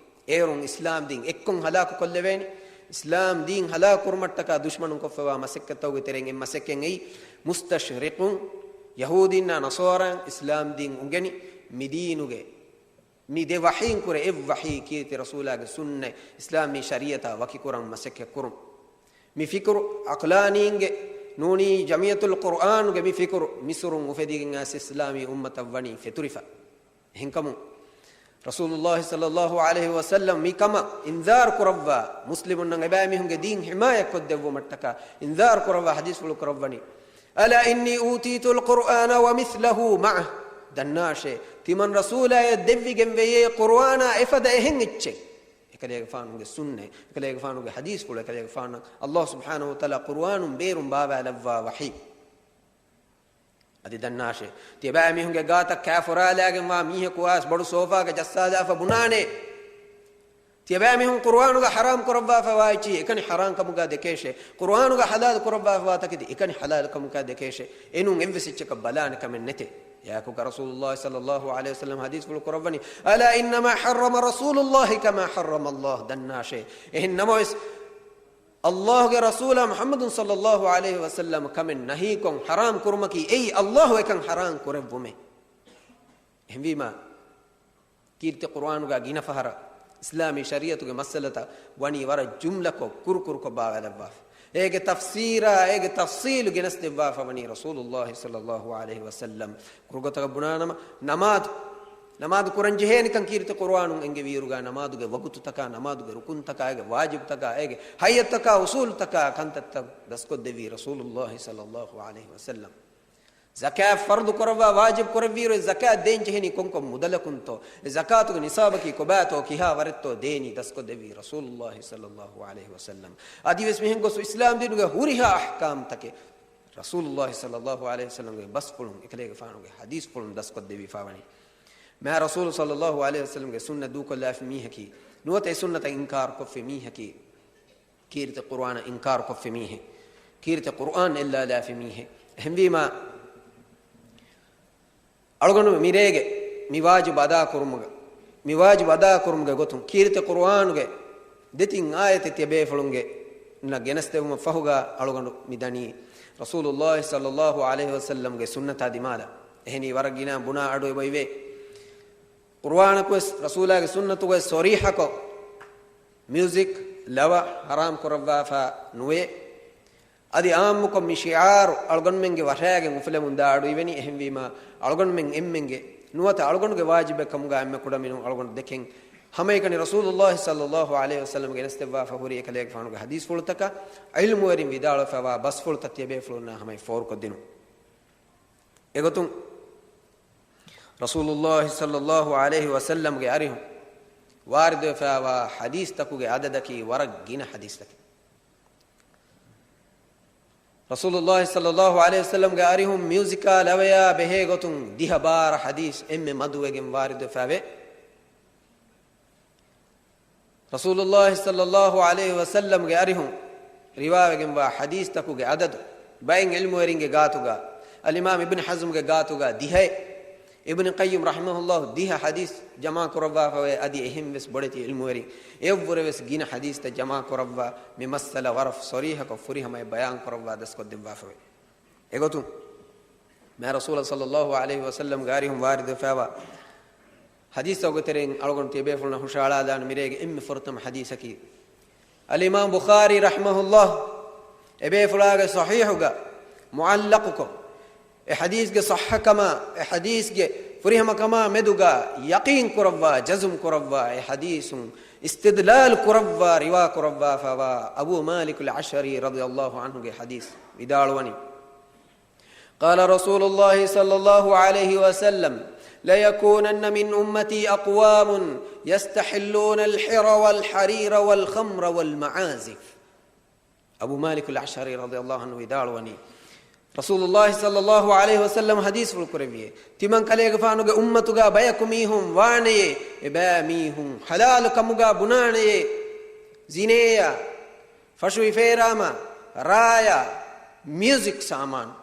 އޭރުން އިސްލާމް ދީން އެއްކޮށް ހަލާކު ކޮށްލެވޭނެ. އިސްލާމް ދީން ހަލާކު ކުރުމަށްޓަކާ ދުޝްމަނުން ކޮށްފައިވާ މަސައްކަތްތަކުގެ ތެރެއިން އެއް މަސައްކަތް އެއީ، މުސްތަޝްރިޤުން، ޔަހޫދީންނާ ނަޞާރާއިން އިސްލާމް ދީން އުނގެނި، މި ދީނުގެ، މި ދެ ވަޙީން ކުރެ އެއް ވަޙީ ކީރިތި ރަސޫލާގެ ސުންނަތް އިސްލާމީ ޝަރީޢަތާ ވަކިކުރަން މަސައްކަތް ކުރުން. މި ފިކުރު ޢަޤްލާނީންގެ ނޫނީ، ޖަމިއްޔަތުލް ޤުރުއާނުގެ މި ފިކުރު މިޞުރުން އުފެދިގެން އައިސް އިސްލާމީ އުއްމަތަށް ވަނީ ފެތުރިފަ. އެހެންކަމުން، ރަސޫލުﷲ ޞައްލަﷲ ޢަލައިހި ވަސައްލަމް މި ކަމަށް އިންޒާރު ކުރައްވާ، މުސްލިމުންނަށް އެބައިމީހުންގެ ދީން ޙިމާޔަތް ކޮށްދެއްވުމަށްޓަކާ އިންޒާރު ކުރައްވާ ޙަދީޘްފުޅު ކުރައްވަނީ، ألا إني أوتيت القرآن ومثله معه. ދަންނާށޭ، ތިމަން ރަސޫލާޔަށް ދެއްވިގެންވެޔޭ ޤުރުއާނާ އެފަދަ އެހެން އެއްޗެއް. އެކަލޭގެފާނުގެ ސުންނަތް، އެކަލޭގެފާނުގެ ޙަދީޘްފުޅު، އެކަލޭގެފާނަށް ﷲ ސުބްޙާނަހޫ ވަތަޢާލާ ޤުރުއާނުން ބޭރުން ބާވާލައްވާ ވަޙީ. އަދި ދަންނާށޭ، ތިޔަބައިމީހުންގެ ގާތަށް ކާފަރާލާގެންވާ މީހަކު އައިސް ބޮޑު ސޯފާގަ ޖައްސާލާފަ ބުނާނެ. ތިޔަބައިމީހުން ޤުރުއާނުގަ ޙަރާމް ކުރައްވާފަވާ އެއްޗިހި އެކަނި ޙަރާމް ކަމުގަ ދެކޭށޭ. ޤުރުއާނުގަ ޙަލާލު ކުރައްވާފަވާ ތަކެތި އެކަނި ޙަލާލު ކަމުގަ ދެކޭށޭ. އެނޫން އެއްވެސް އެއްޗަކަށް ބަލާނެ ކަމެއް ނެތޭ. އެއާއެކުގަ ރަސޫލުﷲ ޞައްލައްލާހު ޢަލައިހި ވަސައްލަމަ ޙަދީޘްފުޅު ކުރައްވަނީ، ألا إنما حرم رسول الله كما حرم الله. ދަންނާށޭ، އެހެން ނަމަވެސް، ﷲގެ ރަސޫލާ މުޙައްމަދު ޞައްލައްލާހު ޢަލައިހި ވަސައްލަމަ ކަމެއް ނަހީކޮށް ޙަރާމް ކުރުމަކީ އެއީ ﷲ އެކަން ޙަރާމް ކުރެއްވުމޭ. އެހެންވީމާ، ކީރިތި ޤުރުއާނުގަ ގިނަ ފަހަރަށް އިސްލާމީ ޝަރީޢަތުގެ މައްސަލަތައް ވަނީ ވަރަށް ޖުމްލަކޮށް، ކުރުކުރުކޮށް ބާވާލައްވާފަ. އޭގެ ތަފްސީރާ، އޭގެ ތަފްޞީލު ގެނެސްދެއްވާފަ ވަނީ ރަސޫލުﷲ ޞައްލައްލާހު ޢަލައިހި ވަސައްލަމް. ކުރުގޮތަކަށް ބުނާނަމަ، ނަމާދު، ނަމާދު ކުރަން ޖެހޭނެކަން ކީރިތި ޤުރުއާނުން އެންގެވިއިރުގަ، ނަމާދުގެ ވަގުތުތަކާ، ނަމާދުގެ ރުކުންތަކާ، އޭގެ ވާޖިބުތަކާ، އޭގެ ހައްޔަތުތަކާ، އުޞޫލުތަކާ ކަންތައްތައް ދަސްކޮށްދެއްވީ ރަސޫލުﷲ ޞައްލައްލާހު ޢަލައިހި ވަސައްލަމް. ޒަކާތް ފަރުޟު ކުރައްވާ، ވާޖިބު ކުރެއްވިއިރު، އެ ޒަކާތް ދޭން ޖެހެނީ ކޮންކޮން މުދަލަކުންތޯ؟ އެ ޒަކާތުގެ ނިޞާބަކީ ކޮބާތޯ؟ ކިހާ ވަރެއްތޯ ދޭނީ؟ ދަސްކޮށްދެއްވީ ރަސޫލުﷲ ޞައްލައްލާހު ޢަލައިހި ވަސައްލަމް. އަދިވެސް މިހެން ގޮސް އިސްލާމް ދީނުގެ ހުރިހާ އަޙްކާމްތަކެއް ރަސޫލުﷲ ޞައްލައްލާހު ޢަލައިހި ވަސައްލަމްގެ ބަސްފުޅުން، އެކަލޭގެފާނުގެ ޙަދީޘްފުޅުން ދަސްކޮށްދެއްވިފަ ވަނީ. މާ ރަސޫލު ޞައްލައްލާހު ޢަލައިހި ވަސައްލަމްގެ ސުންނަތް ދޫކޮށްލާފި މީހަކީ، ނުވަތަ އެ ސުންނަތަށް އިންކާރު ކޮށްފި މީހަކީ، ކީރިތި ޤުރުއާނަށް އިންކާރު ކޮށްފި މީހެއް، ކީރިތި ޤުރުއާން އެއްލާލާފި މީހެއް. އެހެންވީމާ، އަޅުގަނޑު މިރޭގެ މި ވާޖިބު އަދާ ކުރުމުގަ، މި ވާޖިބު އަދާ ކުރުމުގެ ގޮތުން ކީރިތި ޤުރުއާނުގެ ދެތިން އާޔަތެއް ތިޔަބޭފުޅުންގެ ނަ ގެނެސްދެވުމަށް ފަހުގަ އަޅުގަނޑު މި ދަނީ ރަސޫލުﷲ ޞައްލައްލާހު ޢަލައިހި ވަސައްލަމްގެ ސުންނަތާ ދިމާލަށް. އެހެނީ ވަރަށް ގިނަ ބުނާ އަޑު އެބައިވޭ. ޤުރުއާނަކުވެސް ރަސޫލާގެ ސުންނަތުގައި ޞަރީޙަކޮށް، މިއުޒިކް، ލަވަ ޙަރާމް ކުރައްވާފަ ނުވޭ. އަދި އާއްމުކޮށް މި ޝިޢާރު އަޅުގަނޑުމެންގެ ވަށާގެން އުފުލެމުން ދާ އަޑު އިވެނީ. އެހެންވީމާ، އަޅުގަނޑުމެން އެންމެންގެ ނުވަތަ އަޅުގަނޑުގެ ވާޖިބެއް ކަމުގަ އެންމެ ކުޑަމިނުން އަޅުގަނޑު ދެކެން ހަމައެކަނި ރަސޫލުﷲ ޞައްލައްލާހު ޢަލައިހި ވަސައްލަމް ގެނެސްދެއްވާފަ ހުރި އެކަލޭގެފާނުގެ ޙަދީޘްފުޅުތަކާ، ޢިލްމުވެރިން ވިދާޅުވެފައިވާ ބަސްފުޅުތައް ތިޔަބޭފުޅުންނާ ހަމައަށް ފޯރުކޮށްދިނުން. އެގޮތުން، ރަސޫލުﷲ ޞައްލައްލާހު ޢަލައިހި ވަސައްލަމްގެ އަރިހުން ވާރިދުވެފައިވާ ޙަދީޘްތަކުގެ އަދަދަކީ ވަރަށް ގިނަ ޙަދީޘްތަކެއް. ރަސޫލުﷲ ޞައްލައްލާހު ޢަލައިހި ވަސައްލަމްގެ އަރިހުން މިއުޒިކާ ލަވަޔާ ބެހޭ ގޮތުން ދިހަ ބާރަ ޙަދީޘް އެންމެ މަދުވެގެން ވާރިދުވެފައިވޭ. ރަސޫލުﷲ ޞައްލައްލާހު ޢަލައިހި ވަސައްލަމްގެ އަރިހުން ރިވާވެގެންވާ ޙަދީޘްތަކުގެ އަދަދު ބައެއް ޢިލްމުވެރިންގެ ގާތުގަ، އަލްއިމާމް އިބްނު ޙަޒްމްގެ ގާތުގަ ދިހައެއް، އިބްނު ޤައްޔިމް ރަޙިމަހުﷲ ދިހަ ޙަދީޘް ޖަމާ ކުރައްވާފަވޭ. އަދި އެހެންވެސް ބޮޑެތި ޢިލްމުވެރިން އެއަށްވުރެވެސް ގިނަ ޙަދީޘްތައް ޖަމާ ކުރައްވާ، މި މައްސަލަ ވަރަށް ޞަރީޙަކޮށް ފުރިހަމައަށް ބަޔާން ކުރައްވާ ދަސްކޮށްދެއްވާފަވޭ. އެގޮތުން، މާ ރަސޫލާ ޞައްލައްލާހު ޢަލައިހި ވަސައްލަމްގެ އަރިހުން ވާރިދުވެފައިވާ ޙަދީޘްތަކުގެ ތެރެއިން އަޅުގަނޑު ތިޔަބޭފުޅުންނަށް ހުށަހަޅާލާން މިރޭގެ އެންމެ ފުރަތަމަ ޙަދީޘަކީ، އަލްއިމާމް ބުޚާރީ ރަޙިމަހުﷲ އެބޭފުޅާގެ ޞަޙީޙުގަ މުޢައްލަޤުކޮށް، އެ ޙަދީޘްގެ ޞައްޙަކަމާ، އެ ޙަދީޘްގެ ފުރިހަމަކަމާ މެދުގަ ޔަޤީން ކުރައްވާ، ޖަޒުމް ކުރައްވާ، އެ ޙަދީޘުން އިސްތިދްލާލު ކުރައްވާ، ރިވާ ކުރައްވާފައިވާ އަބޫ މާލިކުލް އަޝްޢަރީ ރަޟިޔަﷲ ޢަންހުގެ ޙަދީޘް ވިދާޅުވަނީ، قال رسول الله صلى الله عليه وسلم، ليكونن من أمتي أقوام يستحلون الحر والحرير والخمر والمعازف. އަބޫ މާލިކުލް އަޝްޢަރީ ރަޟިޔަﷲ ޢަންހު ވިދާޅުވަނީ، ރަސޫލުﷲ ޞައްލައްލާހު ޢަލައިހި ވަސައްލަމަ ޙަދީޘްފުޅު ކުރެއްވިއޭ، ތިމަން ކަލޭގެފާނުގެ އުއްމަތުގަ ބަޔަކު މީހުން ވާނެޔޭ، އެބައިމީހުން ޙަލާލު ކަމުގަ ބުނާނެޔޭ، ޒިނޭއާ، ފަށު އިފޭރާމާ، ރާޔާ، މިއުޒިކް ސާމާނު.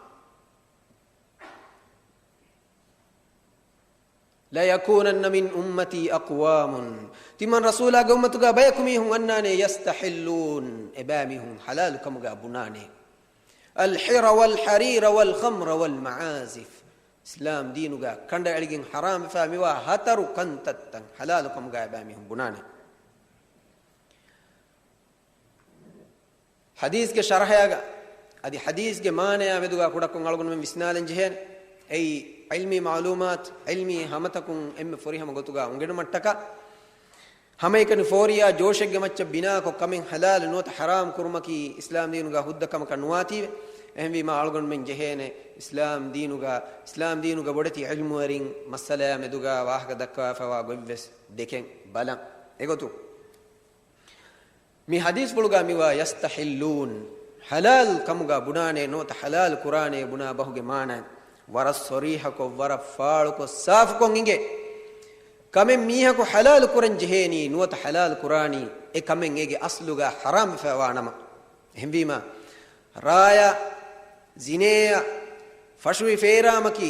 ليكونن من أمتي أقوام، ތިމަން ރަސޫލާގެ އުއްމަތުގަ ބަޔަކު މީހުން އަންނާނެ، يستحلون، އެބައިމީހުން ޙަލާލު ކަމުގަ ބުނާނެ، الحر والحرير والخمر والمعازف، އިސްލާމް ދީނުގަ ކަނޑައެޅިގެން ޙަރާމްވެފަ މިވާ ހަތަރު ކަންތައްތައް ޙަލާލު ކަމުގަ އެބައިމީހުން ބުނާނެ. ޙަދީޘްގެ ޝަރަޙަޔާގަ އަދި ޙަދީޘްގެ މާނަޔާ މެދުގަ ކުޑަކޮށް އަޅުގަނޑުމެން ވިސްނާލަން ޖެހޭނެ. އެއީ ޢިލްމީ މަޢުލޫމާތު، ޢިލްމީ ހަމަތަކުން އެންމެ ފުރިހަމަ ގޮތުގަ އުނގެނުމަށްޓަކާ، ހަމައެކަނި ފޯރިޔާ ޖޯޝެއްގެ މައްޗަށް ބިނާކޮށް، ކަމެއް ޙަލާލު ނުވަތަ ޙަރާމް ކުރުމަކީ އިސްލާމް ދީނުގަ ހުއްދަ ކަމަކަށް ނުވާތީވެ. އެހެންވީމާ، އަޅުގަނޑުމެން ޖެހޭނެ އިސްލާމް ދީނުގަ، އިސްލާމް ދީނުގަ ބޮޑެތި ޢިލްމުވެރިން މައްސަލަޔާ މެދުގަ ވާހަކަ ދައްކަވާފައިވާ ގޮތްވެސް ދެކެން ބަލަން. އެގޮތުން، މި ޙަދީޘްފުޅުގަ މިވާ يستحلون، ޙަލާލު ކަމުގަ ބުނާނެ ނުވަތަ ޙަލާލު ކުރާނެ ބުނާ ބަހުގެ މާނަ ވަރަށް ޞަރީޙަކޮށް، ވަރަށް ފާޅުކޮށް، ސާފުކޮށް އިނގޭ. ކަމެއް މީހަކު ޙަލާލު ކުރަން ޖެހޭނީ ނުވަތަ ޙަލާލު ކުރާނީ، އެ ކަމެއް އޭގެ އަސްލުގަ ޙަރާމް ވެފައިވާ ނަމަ. އެހެންވީމަ، ރާޔަށް، ޒިނޭއަށް، ފަށުވި ފޭރާމަކީ،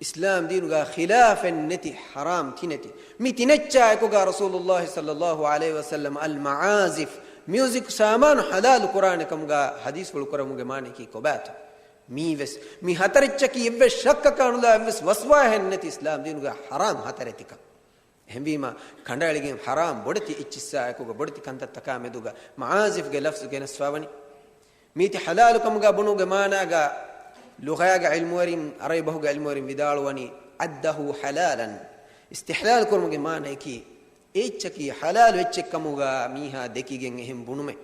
އިސްލާމް ދީނުގަ ޚިލާފެއް ނެތި، ޙަރާމް ތިނެތި. މި ތިނެއްޗާ އެކުގަ ރަސޫލުﷲ ޞައްލަﷲ ޢަލައިހި ވަސައްލަމަ އަލްމަޢާޒިފް، މިއުޒިކް ސާމާނު ޙަލާލު ކުރާނެ ކަމުގަ ޙަދީޘްފުޅު ކުރަމުގެ މާނަޔަކީ ކޮބާތޯ؟ މީވެސް، މި ހަތަރެއްޗަކީ އެއްވެސް ޝައްކަކާ ނުލާ، އެއްވެސް ވަސްވާހެއް ނެތި އިސްލާމް ދީނުގަ ޙަރާމް ހަތަރެތިކަން. އެހެންވީމަ، ކަނޑައެޅިގެން ޙަރާމް ބޮޑެތި އެއްޗިއްސާ އެކުގަ ބޮޑެތި ކަންތައްތަކާ މެދުގަ މަޢާޒިފްގެ ލަފްޒު ގެނެސްފަވަނީ. މީތި ޙަލާލު ކަމުގަ ބުނުގެ މާނާގަ، ލުޣާގެ ޢިލްމުވެރިން، ޢަރަބި ބަހުގެ ޢިލްމުވެރިން ވިދާޅުވަނީ، ޢައްދަހޫ ޙަލާލަން. އިސްތިޙްލާލު ކުރުމުގެ މާނަޔަކީ، އެއްޗަކީ ޙަލާލު އެއްޗެއް ކަމުގަ މީހާ ދެކިގެން އެހެން ބުނުމެއް.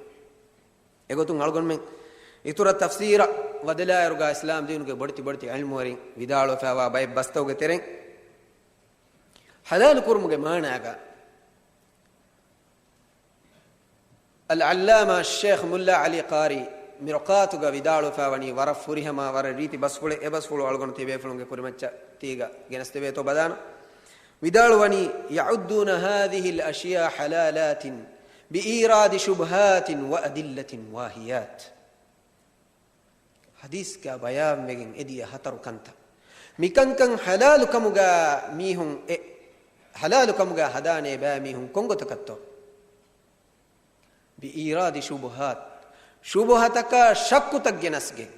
އެގޮތުން އަޅުގަނޑުމެން އިތުރަށް ތަފްސީރަށް ވަދެލާއިރުގަ އިސްލާމް ދީނުގެ ބޮޑެތި ބޮޑެތި ޢިލްމުވެރިން ވިދާޅުވެފައިވާ ބައެއް ބަސްތަކުގެ ތެރެއިން، ޙަލާލު ކުރުމުގެ މާނާގަ، އަލްޢައްލާމާ ޝޭޚް މުއްލާ ޢަލީ ޤާރީ މިރުޤާތުގަ ވިދާޅުވެފައިވަނީ ވަރަށް ފުރިހަމަ، ވަރަށް ރީތި ބަސްފުޅެއް. އެ ބަސްފުޅު އަޅުގަނޑު ތިބޭފުޅުންގެ ކުރިމައްޗަށް ތީގަ ގެނެސްދެވޭތޯ ބަލާނަ. ވިދާޅުވަނީ، يعدون هذه الأشياء حلالات بإيراد شبهات وأدلة واهيات. ޙަދީޘްގަ ބަޔާންވެގެން އެދިޔަ ހަތަރު ކަންތައް. މިކަންކަން ޙަލާލު ކަމުގަ މީހުން އެ، ޙަލާލު ކަމުގަ ހަދާނޭ ބައިމީހުން ކޮންގޮތަކަށްތޯ؟ بإيراد شبهات، ޝުބުހަތަކާ ޝައްކުތައް ގެނަސްގެން،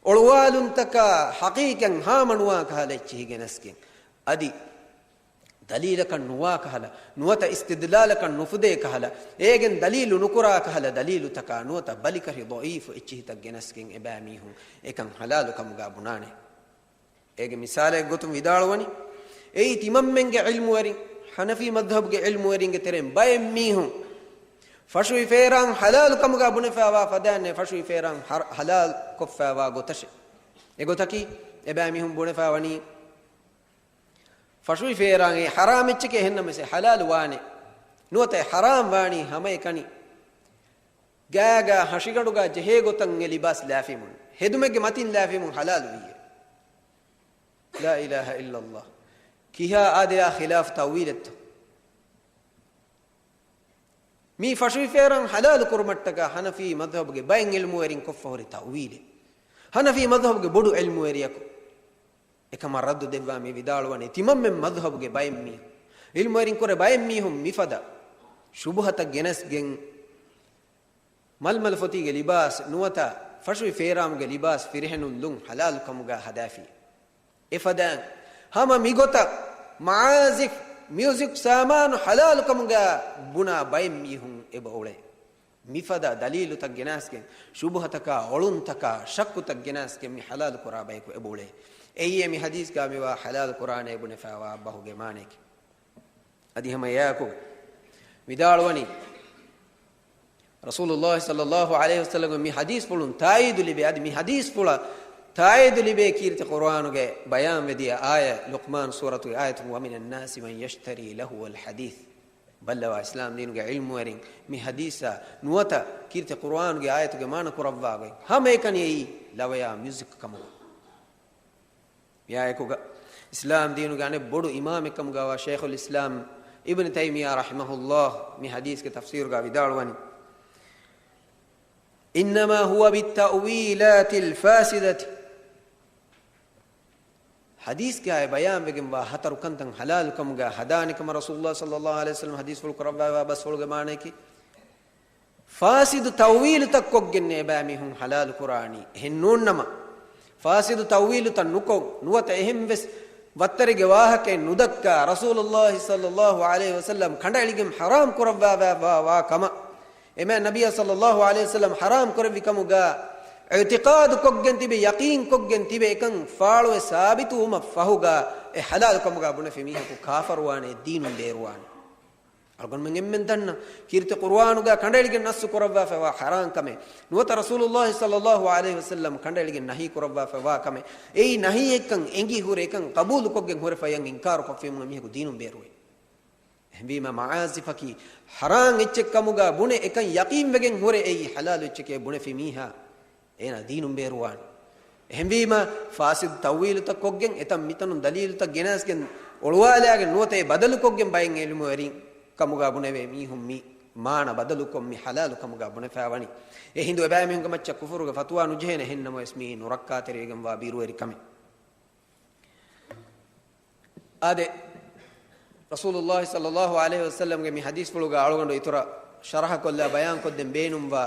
އޮޅުވާލުންތަކާ ޙަޤީޤަތް ހާމަނުވާ ކަހަލަ އެއްޗިހި ގެނަސްގެން، އަދި ދަލީލަކަށް ނުވާ ކަހަލަ، ނުވަތަ އިސްތިދްލާލަކަށް ނުފުދޭ ކަހަލަ، އޭގެން ދަލީލު ނުކުރާ ކަހަލަ ދަލީލުތަކާ، ނުވަތަ ބަލިކަށި ޟަޢީފު އެއްޗިހިތައް ގެނަސްގެން އެބައިމީހުން އެކަން ޙަލާލު ކަމުގަ ބުނާނެ. އޭގެ މިސާލެއް ގޮތުން ވިދާޅުވަނީ، އެއީ ތިމަންމެންގެ ޢިލްމުވެރިން، ޙަނަފީ މަޛްހަބުގެ ޢިލްމުވެރިންގެ ތެރެއިން ބައެއް މީހުން ފަށުވި ފޭރާން ޙަލާލު ކަމުގަ ބުނެފައިވާ ފަދައިން އެ ފަށުވި ފޭރާން ޙަރ-، ޙަލާލު ކޮށްފައިވާ ގޮތަށެ. އެގޮތަކީ، އެބައިމީހުން ބުނެފައިވަނީ، ފަށުވި ފޭރާން އެ ޙަރާމް އެއްޗެކޭ، އެހެންނަމަވެސް އެ ޙަލާލު ވާނެ. ނުވަތަ އެ ޙަރާމް ވާނީ ހަމައެކަނި ގާގާ ހަށިގަނޑުގާ ޖެހޭ ގޮތަށް އެ ލިބާސް ލާފީމުން، ހެދުމެއްގެ މަތިން ލާފީމުން ޙަލާލު ވީއޭ. ލާ އިލާހަ އިއްލައްލާހް. ކިހާ އާދަޔާ ޚިލާފު ތައުވީލެއްތޯ؟ މީ ފަށުވި ފޭރާން ޙަލާލު ކުރުމަށްޓަކާ ޙަނަފީ މަޛްހަބުގެ ބައެއް ޢިލްމުވެރިން ކޮށްފަ ހުރި ތައުވީލެއް. ޙަނަފީ މަޛްހަބުގެ ބޮޑު ޢިލްމުވެރިޔަކު އެކަމަށް ރައްދު ދެއްވާ މި ވިދާޅުވަނީ، ތިމަންމެން މަޛްހަބުގެ ބައެއް މީހުން، ޢިލްމުވެރިން ކުރެ ބައެއް މީހުން މިފަދަ ޝުބުހަތައް ގެނެސްގެން، މަލްމަލް ފޮތީގެ ލިބާސް ނުވަތަ ފަށުވި ފޭރާންގެ ލިބާސް ފިރިހެނުން ލުން ޙަލާލު ކަމުގަ ހަދާފި. އެފަދައިން ހަމަ މިގޮތަށް މަޢާޒިފް، މިއުޒިކް ސާމާނު ޙަލާލު ކަމުގަ ބުނާ ބައެއް މީހުން އެބަ އުޅޭ. މިފަދަ ދަލީލުތައް ގެނަސްގެން، ޝުބުހަތަކާ އޮޅުންތަކާ ޝައްކުތައް ގެނަސްގެން މި ޙަލާލު ކުރާ ބަޔަކު އެބަ އުޅޭ. އެއީ މި ޙަދީޘްގަ މިވާ ޙަލާލު ކުރާނޭ ބުނެފައިވާ ބަހުގެ މާނަޔަކީ. އަދި ހަމަ އެއާއެކު ވިދާޅުވަނީ، ރަސޫލުﷲ ޞައްލަﷲ ޢަލައިހި ވަސައްލަމަ މި ޙަދީޘްފުޅުން ތާއީދު ލިބޭ، އަދި މި ޙަދީޘްފުޅަށް ތާއީދު ލިބޭ ކީރިތި ޤުރުއާނުގެ ބަޔާންވެދިޔަ އާޔަތް، ލުޤްމާން ސޫރަތުގެ އާޔަތުން، وَمِنَ النَّاسِ مَن يَشْتَرِي لَهْوَ الْحَدِيثِ. ބައްލަވާ އިސްލާމް ދީނުގެ ޢިލްމުވެރިން މި ޙަދީޘާ ނުވަތަ ކީރިތި ޤުރުއާނުގެ އާޔަތުގެ މާނަ ކުރައްވާގޮތް ހަމައެކަނި އެއީ ލަވަޔާ މިއުޒިކް ކަމުގަ. މިއާއެކުގަ އިސްލާމް ދީނުގެ އަނެއް ބޮޑު އިމާމެއްކަމުގަވާ ޝައިޚުލް އިސްލާމް އިބްނު ތައިމިއްޔާ ރަޙިމަހުﷲ މި ޙަދީޘްގެ ތަފްސީރުގަ ވިދާޅުވަނީ، إِنَّمَا هُوَ بِالتَّأْوِيلَاتِ الْفَاسِدَةِ. ޙަދީޘްގައި ބަޔާންވެގެންވާ ހަތަރު ކަންތައް ޙަލާލު ކަމުގަ ހަދާނެ ކަމަށް ރަސޫލުﷲ ޞައްލަﷲ ޢަލައިހި ވަސައްލަމަ ޙަދީޘްފުޅު ކުރައްވާފައިވާ ބަސްފުޅުގެ މާނަޔަކީ، ފާސިދު ތައުވީލުތައް ކޮށްގެންނޭ ބައިމީހުން ޙަލާލު ކުރާނީ. އެހެން ނޫންނަމަ، ފާސިދު ތައުވީލުތައް ނުކޮށް، ނުވަތަ އެހެންވެސް ވައްތަރެއްގެ ވާހަކައެއް ނުދައްކާ، ރަސޫލުﷲ ޞައްލަﷲ ޢަލައިހި ވަސައްލަމަ ކަނޑައެޅިގެން ޙަރާމް ކުރައްވާފައިވާ ކަމަށް، އެމާ ނަބިއްޔާ ޞައްލަﷲ ޢަލައިހި ވަސައްލަމަ ޙަރާމް ކުރެއްވި ކަމުގަ އިޢުތިޤާދު ކޮށްގެން ތިބެ، ޔަޤީން ކޮށްގެން ތިބެ، އެކަން ފާޅުވެ ސާބިތުވުމަށް ފަހުގަ، އެ ޙަލާލު ކަމުގަ ބުނެފި މީހަކު ކާފަރުވާނެ، ދީނުން ބޭރުވާނެ. އަޅުގަނޑުމެން އެންމެން ދަންނަ، ކީރިތި ޤުރުއާނުގަ ކަނޑައެޅިގެން ނައްޞު ކުރައްވާފައިވާ ޙަރާން ކަމެއް، ނުވަތަ ރަސޫލުﷲ ޞައްލަﷲ ޢަލައިހި ވަސައްލަމަ ކަނޑައެޅިގެން ނަހީ ކުރައްވާފައިވާ ކަމެއް، އެއީ ނަހީއެއްކަން އެނގި ހުރެ، އެކަން ޤަބޫލުކޮށްގެން ހުރެފައި އިންކާރު ކޮށްފިމުން މީހަކު ދީނުން ބޭރުވޭ. އެހެންވީމަ މަޢާޒިފަކީ ޙަރާން އެއްޗެއް ކަމުގަ ބުނެ، އެކަން ޔަޤީންވެގެން ހުރެ އެއީ ޙަލާލު އެއްޗެކޭ ބުނެފި މީހާ އޭނާ ދީނުން ބޭރުވާނެ. އެހެންވީމަ ފާސިދު ތައުވީލުތައް ކޮށްގެން، އެތަން މިތަނުން ދަލީލުތައް ގެނަސްގެން އޮޅުވާލާގެން ނުވަތަ އެ ބަދަލުކޮށްގެން ބައެއް ޢިލްމުވެރިން ކަމުގަ ބުނެވޭ މީހުން މި މާނަ ބަދަލުކޮށް މި ޙަލާލު ކަމުގަ ބުނެފައިވަނީ. އެ ހިނދު އެބައިމީހުންގެ މައްޗަށް ކުފުރުގެ ފަތުވާ ނުޖެހޭނެ، އެހެންނަމަވެސް މިއީ ނުރައްކާތެރިވެގެންވާ ބިރުވެރިކަމެއް. އާދެ، ރަސޫލުﷲ ޞައްލަﷲ ޢަލައިހި ވަސައްލަމްގެ މި ޙަދީޘްފުޅުގަ އަޅުގަނޑު އިތުރަށް ޝަރަޙަކޮށްލާ ބަޔާންކޮށްދޭން ބޭނުންވާ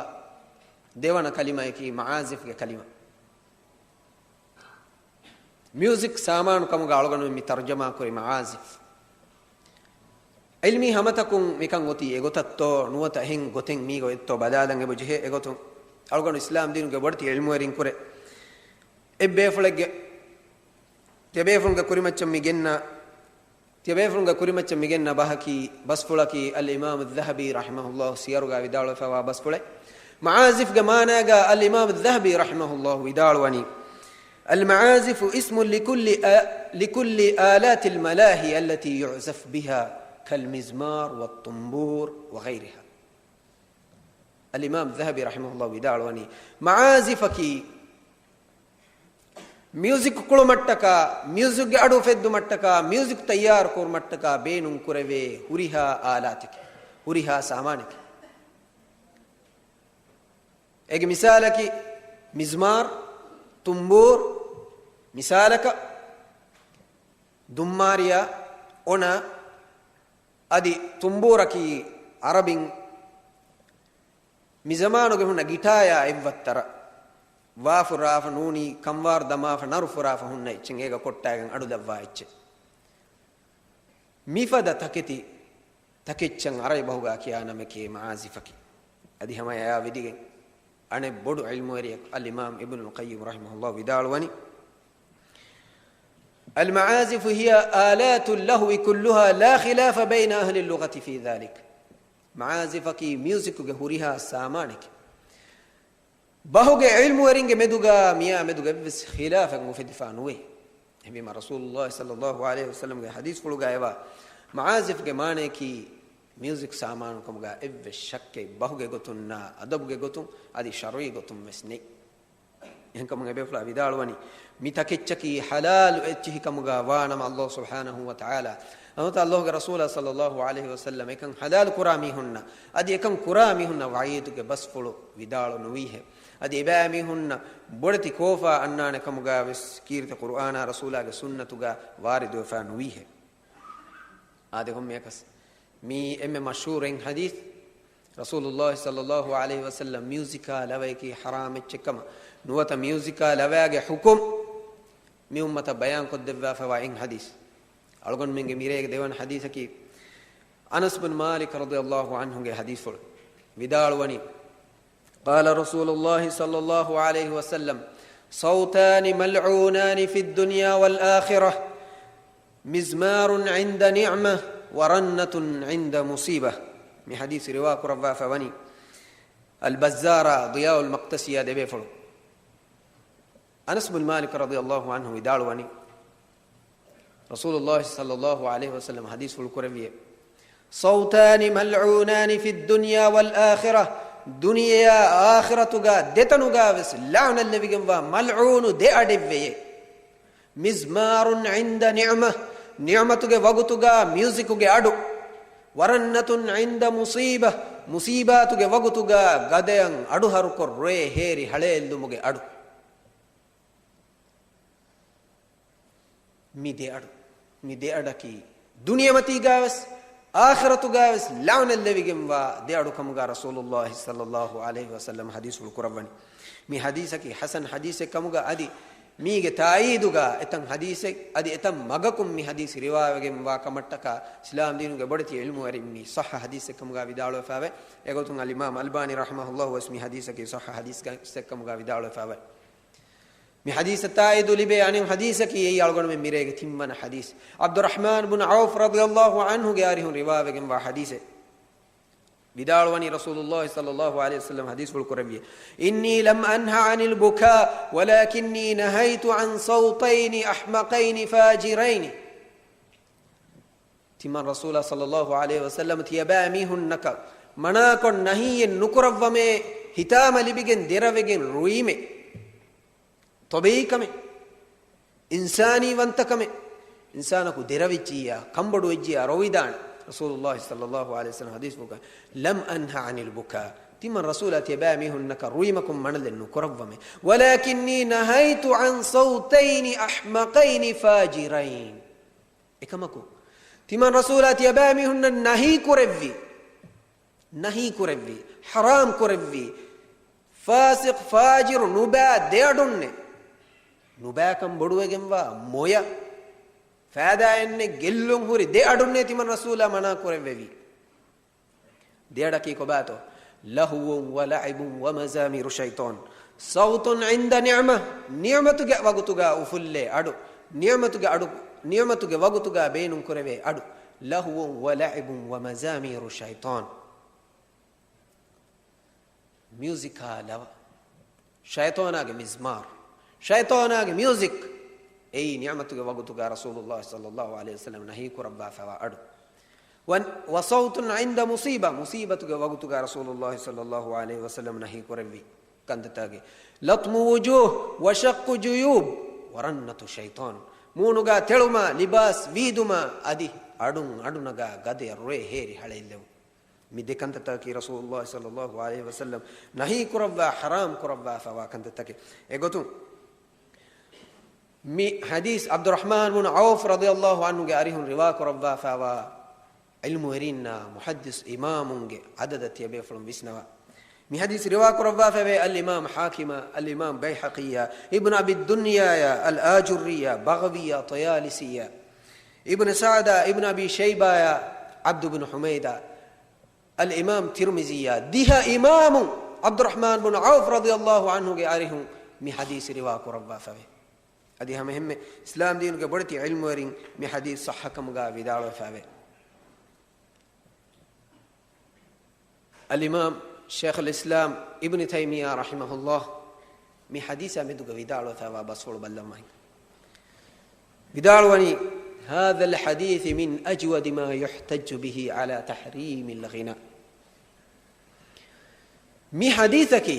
ދެވަނަ ކަލިމަޔަކީ މަޢާޒިފްގެ ކަލިމަ. މިއުޒިކް ސާމާނު ކަމުގަ އަޅުގަނޑުމެން މި ތަރުޖަމާކުރި މަޢާޒިފް. ޢިލްމީ ހަމަތަކުން މިކަން އޮތީ އެގޮތަށްތޯ ނުވަތަ އެހެން ގޮތެއް މީގަ އޮތްތޯ ބަލާލަން އެބަޖެހޭ. އެގޮތުން އަޅުގަނޑު އިސްލާމް ދީނުގެ ބޮޑެތި ޢިލްމުވެރިންކުރެ އެއްބޭފުޅެއްގެ، ތިޔަބޭފުޅުންގެ ކުރިމައްޗަށް މި ގެންނަ، ތިޔަބޭފުޅުންގެ ކުރިމައްޗަށް މި ގެންނަ ބަހަކީ، ބަސްފުޅަކީ، އަލްއިމާމު އައްޒަހަބީ ރަޙިމަހުﷲ ސިޔަރުގަ ވިދާޅުވެފައިވާ ބަސްފުޅެއް. މަޢާޒިފްގެ މާނާގަ އަލްއިމާމު އައްޒަހަބީ ރަޙިމަހުﷲ ވިދާޅުވަނީ، المعازف اسم لكل آ-، لكل آلات الملاهي التي يعزف بها كالمزمار والطنبور وغيرها. އަލްއިމާމު އައްޒަހަބީ ރަޙިމަހުﷲ ވިދާޅުވަނީ، މަޢާޒިފަކީ މިއުޒިކް ކުޅުމަށްޓަކާ، މިއުޒިކްގެ އަޑު އުފެއްދުމަށްޓަކާ، މިއުޒިކް ތައްޔާރު ކުރުމަށްޓަކާ ބޭނުންކުރެވޭ ހުރިހާ އާލާތެކެއް، ހުރިހާ ސާމާނެކެއް. އޭގެ މިސާލަކީ މިޒްމާރު، ތުނބޫރު، މިސާލަކަށް ދުންމާރިޔާ، އޮނާ، އަދި ތުނބޫރަކީ އަރަބިން މިޒަމާނުގެ ހުންނަ ގިޓާޔާ އެއްވައްތަރަށް ވާ ފުރާފަ ނޫނީ ކަންވާރު ދަމާފަ ނަރު ފުރާފަ ހުންނަ އެއްޗެއް، އޭގަ ކޮއްޓާގެން އަޑު ލައްވާ އެއްޗެއް. މިފަދަ ތަކެތި ތަކެއްޗަށް އަރަބި ބަހުގަ ކިޔާ ނަމެކޭ މަޢާޒިފަކީ. އަދި ހަމަ އެއާ ވިދިގެން އަނެއް ބޮޑު ޢިލްމުވެރިޔަކު އަލްއިމާމް އިބްނުލް ޤައްޔިމް ރަޙިމަހުﷲ ވިދާޅުވަނީ، المعازف هي آلات اللهو كلها لا خلاف بين أهل اللغة في ذلك. މަޢާޒިފަކީ މިއުޒިކުގެ ހުރިހާ ސާމާނެކެއް. ބަހުގެ ޢިލްމުވެރިންގެ މެދުގަ މިއާ މެދުގަ އެއްވެސް ޚިލާފެއް އުފެދިފަ ނުވޭ. އެހެންވީމަ ރަސޫލުﷲ ޞައްލަﷲ ޢަލައިހި ވަސައްލަމްގެ ޙަދީޘްފުޅުގަ އެވާ މަޢާޒިފްގެ މާނަޔަކީ މިއުޒިކް ސާމާނު ކަމުގަ އެއްވެސް ޝައްކެއް ބަހުގެ ގޮތުންނާ، އަދަބުގެ ގޮތުން އަދި ޝަރުޢީ ގޮތުން ވެސް ނެތް. އެހެންކަމުން އެބޭފުޅާ ވިދާޅުވަނީ، މި ތަކެއްޗަކީ ޙަލާލު އެއްޗިހި ކަމުގަ ވާނަމަ، ﷲ ސުބްޙާނަހޫ ވަތަޢާލާ ނުވަތަ ﷲގެ ރަސޫލާ ޞައްލަﷲ ޢަލައިހި ވަސައްލަމް އެކަން ޙަލާލު ކުރާ މީހުންނަށް އަދި އެކަން ކުރާ މީހުންނަށް ވަޢީދުގެ ބަސްފުޅު ވިދާޅު ނުވީހެއް. އަދި އެބައިމީހުންނަށް ބޮޑެތި ކޯފާ އަންނާނެ ކަމުގަ ވެސް ކީރިތި ޤުރުއާނާ ރަސޫލާގެ ސުންނަތުގަ ވާރިދުވެފަ ނުވީހެއް. އާދެ، ކޮންމެއަކަސް މީ އެންމެ މަޝްހޫރު އެއް ޙަދީޘް. ރަސޫލުﷲ ޞައްލަﷲ ޢަލައިހި ވަސައްލަމް މިއުޒިކާ ލަވަޔަކީ ޙަރާމް އެއްޗެއް ކަމަށް ނުވަތަ މިއުޒިކާ ލަވަޔާގެ ޙުކުމް މި އުއްމަތަށް ބަޔާންކޮށްދެއްވާފައިވާ އެއް ޙަދީޘް. އަޅުގަނޑުމެންގެ މިރޭގެ ދެވަނަ ޙަދީޘަކީ އަނަސް ބިން މާލިކް ރަޟިޔަﷲ ޢަންހުގެ ޙަދީޘްފުޅު. ވިދާޅުވަނީ، قال رسول الله صلى الله عليه وسلم، صوتان ملعونان في الدنيا والآخرة، مزمار عند نعمة، ورنة عند مصيبة. މި ޙަދީޘް ރިވާ ކުރައްވާފަ ވަނީ އަލްބައްޒާރާ، ޟިޔާއުލް މަޤްދަސީއާ ދެބޭފުޅު. އަނަސް ބިން މާލިކް ރަޟިޔަﷲ ޢަންހު ވިދާޅުވަނީ، ރަސޫލުﷲ ޞައްލަﷲ ޢަލައިހި ވަސައްލަމް ޙަދީޘްފުޅު ކުރެއްވިއޭ، صوتان ملعونان في الدنيا والآخرة، ދުނިޔެޔާ އާޚިރަތުގަ ދެތަނުގަ ވެސް ލަޢުނަތްލެވިގެންވާ މަލްޢޫނު ދެ އަޑެއްވެޔޭ. مزمار عند نعمة، ނިޢުމަތުގެ ވަގުތުގަ މިއުޒިކުގެ އަޑު. ورنة عند مصيبة، މުޞީބާތުގެ ވަގުތުގަ ގަދަޔަށް އަޑުހަރުކޮށް ރޮއެ ހޭރި ހަޅޭއްލުމުގެ އަޑު. މި ދެ އަޑު، މި ދެ އަޑަކީ ދުނިޔެމަތީގަވެސް އާޚިރަތުގަވެސް ލަޢުނަތްލެވިގެންވާ ދެ އަޑު ކަމުގަ ރަސޫލުﷲ ޞައްލަﷲ ޢަލައިހި ވަސައްލަމަ ޙަދީޘްފުޅު ކުރައްވަނީ. މި ޙަދީޘަކީ ޙަސަން ޙަދީޘެއް ކަމުގަ އަދި މީގެ ތާއީދުގަ އެތައް ޙަދީޘެއް އަދި އެތައް މަގަކުން މި ޙަދީޘް ރިވާވެގެންވާ ކަމަށްޓަކާ އިސްލާމްދީނުގެ ބޮޑެތި ޢިލްމުވެރިން މީ ޞައްޙަ ޙަދީޘެއް ކަމުގަ ވިދާޅުވެފައިވޭ. އެގޮތުން އަލްއިމާމް އަލްބާނީ ރަޙިމަހުﷲ ވެސް މި ޙަދީޘަކީ ޞައްޙަ ޙަދީޘެއް ކަމުގަ ވިދާޅުވެފައިވޭ. މި ޙަދީޘަށް ތާއީދު ލިބޭ އަނެއް ޙަދީޘަކީ އެއީ އަޅުގަނޑުމެން މިރޭގެ ތިންވަނަ ޙަދީޘް. ޢަބްދުއްރަޙްމާން ބުން ޢައުފް ރަޟިޔަﷲ ޢަންހުގެ އަރިހުން ރިވާވެގެންވާ ޙަދީޘެއް. ވިދާޅުވަނީ ރަސޫލުﷲ ޞައްލަﷲ ޢަލައިހި ވަސައްލަމަ ޙަދީޘްފުޅު ކުރެއްވި، إني لم أنه عن البكاء ولكني نهيت عن صوتين أحمقين فاجرين. ތިމަން ރަސޫލާ ޞައްލައްލާހު ޢަލައިހި ވަސައްލަމަ ތިޔަބައިމީހުންނަކަށް މަނާކޮށް ނަހީއެއް ނުކުރައްވަމޭ ހިތާމަ ލިބިގެން ދެރަވެގެން ރުއީމެ. ޠަބީޢީ ކަމެއް، އިންސާނީ ވަންތަކަމެއް. އިންސާނަކު ދެރަވެއްޖިއްޔާ، ކަންބޮޑުވެއްޖިއްޔާ ރޮވިދާނެ. ރަސޫލުއްލާހި ޞައްލައްލާހު ޢަލައިހި ވަސައްލަމަ ޙަދީޘްފުޅުގަ، "لم أنه عن البكاء." ތިމަން ރަސޫލާ ތިޔަބައިމީހުންނަކަށް ރުއިމަކުން މަނަލެއް ނުކުރައްވަމޭ. "ولكني نهيت عن صوتين أحمقين فاجرين." އެކަމަކު، ތިމަން ރަސޫލާ ތިޔަބައިމީހުންނަށް ނަހީ ކުރެއްވި، ނަހީ ކުރެއްވި، ޙަރާމް ކުރެއްވި، ފާސިޤު ފާޖިރު ނުބައި ދެއަޑުންނެއް، ނުބައިކަން ބޮޑުވެގެންވާ މޮޔަ، ފައިދާއެއްނެތް ގެއްލުން ހުރި ދެއަޑުންނޭ ތިމަން ރަސޫލާ މަނާ ކުރެއްވެވީ. ދެއަޑަކީ ކޮބާތޯ؟ "لهو ولعب ومزامير شيطان." "صوت عند نعمة." ނިޢުމަތުގެ ވަގުތުގަ އުފުއްލޭ އަޑު. ނިޢުމަތުގެ އަޑު، ނިޢުމަތުގެ ވަގުތުގަ ބޭނުން ކުރެވޭ އަޑު. "لهو ولعب ومزامير شيطان." މިއުޒިކާ ލަވަ. ޝައިޠާނާގެ މިޒްމާރު. ޝައިޠާނާގެ މިއުޒިކް. އެއީ ނިޢުމަތުގެ ވަގުތުގަ ރަސޫލުއްލާހި ޞައްލައްލާހު ޢަލައިހި ވަސައްލަމަ ނަހީ ކުރައްވާފައިވާ އަޑު. ވަ، "وصوت عند مصيبة." މުޞީބަތުގެ ވަގުތުގަ ރަސޫލުއްލާހި ޞައްލައްލާހު ޢަލައިހި ވަސައްލަމަ ނަހީ ކުރެއްވި ކަންތައްތަކެއް. "لطم وجوه وشق جيوب ورنة شيطان." މޫނުގަ ތެޅުމާ، ލިބާސް ވީދުމާ، އަދި އަޑުން އަޑު ނަގާ ގަދަޔަށް ރޮއެ ހޭރި ހަޅޭއްލެވުން. މި ދެ ކަންތައްތަކަކީ ރަސޫލުއްލާހި ޞައްލައްލާހު ޢަލައިހި ވަސައްލަމަ ނަހީ ކުރައްވާ، ޙަރާމް ކުރައްވާފައިވާ ކަންތައްތަކެއް. އެގޮތުން، މި ޙަދީޘް ޢަބްދުއްރަޙްމާން ބުނު ޢައުފް ރަޟިޔައްލާހު ޢަންހުގެ އަރިހުން ރިވާ ކުރައްވާފައިވާ ޢިލްމުވެރީންނާ މުޙައްދިޘް އިމާމުންގެ ޢަދަދަށް ތިޔަބޭފުޅުން ވިސްނަވާ. މި ޙަދީޘް ރިވާ ކުރައްވާފައިވޭ އަލްއިމާމް ޙާކިމާ، އަލްއިމާމް ބައިހަޤީއާ، އިބްނު އަބި ދުންޔާޔާ، އަލްއާޖުއްރީޔާ، ބަޣަވީޔާ، ޠަޔާލިސީޔާ، އިބްނު ސަޢަދާ، އިބްނު އަބީ ޝައިބާޔާ، ޢަބްދު ބިން ޙުމައިދާ، އަލްއިމާމް ތިރުމިޒީޔާ، ދިހަ އިމާމުން ޢަބްދުއްރަޙްމާން ބުނު ޢައުފް ރަޟިޔައްލާހު ޢަންހުގެ އަރިހުން މި ޙަދީޘް ރިވާ ކުރައްވާފައިވޭ. އަދި ހަމަ އެހެންމެ އިސްލާމް ދީނުގެ ބޮޑެތި ޢިލްމުވެރިން މި ޙަދީޘް ޞައްޙަކަމުގަ ވިދާޅުވެފައިވޭ. އަލްއިމާމް ޝައިޚުލް އިސްލާމް އިބްނު ތައިމިއްޔާ ރަޙިމަހުﷲ މި ޙަދީޘާ މެދުގަ ވިދާޅުވެފައިވާ ބަސްފުޅު ބައްލަވާ. ވިދާޅުވަނީ، "هذا الحديث من أجود ما يحتج به على تحريم الغناء." މި ޙަދީޘަކީ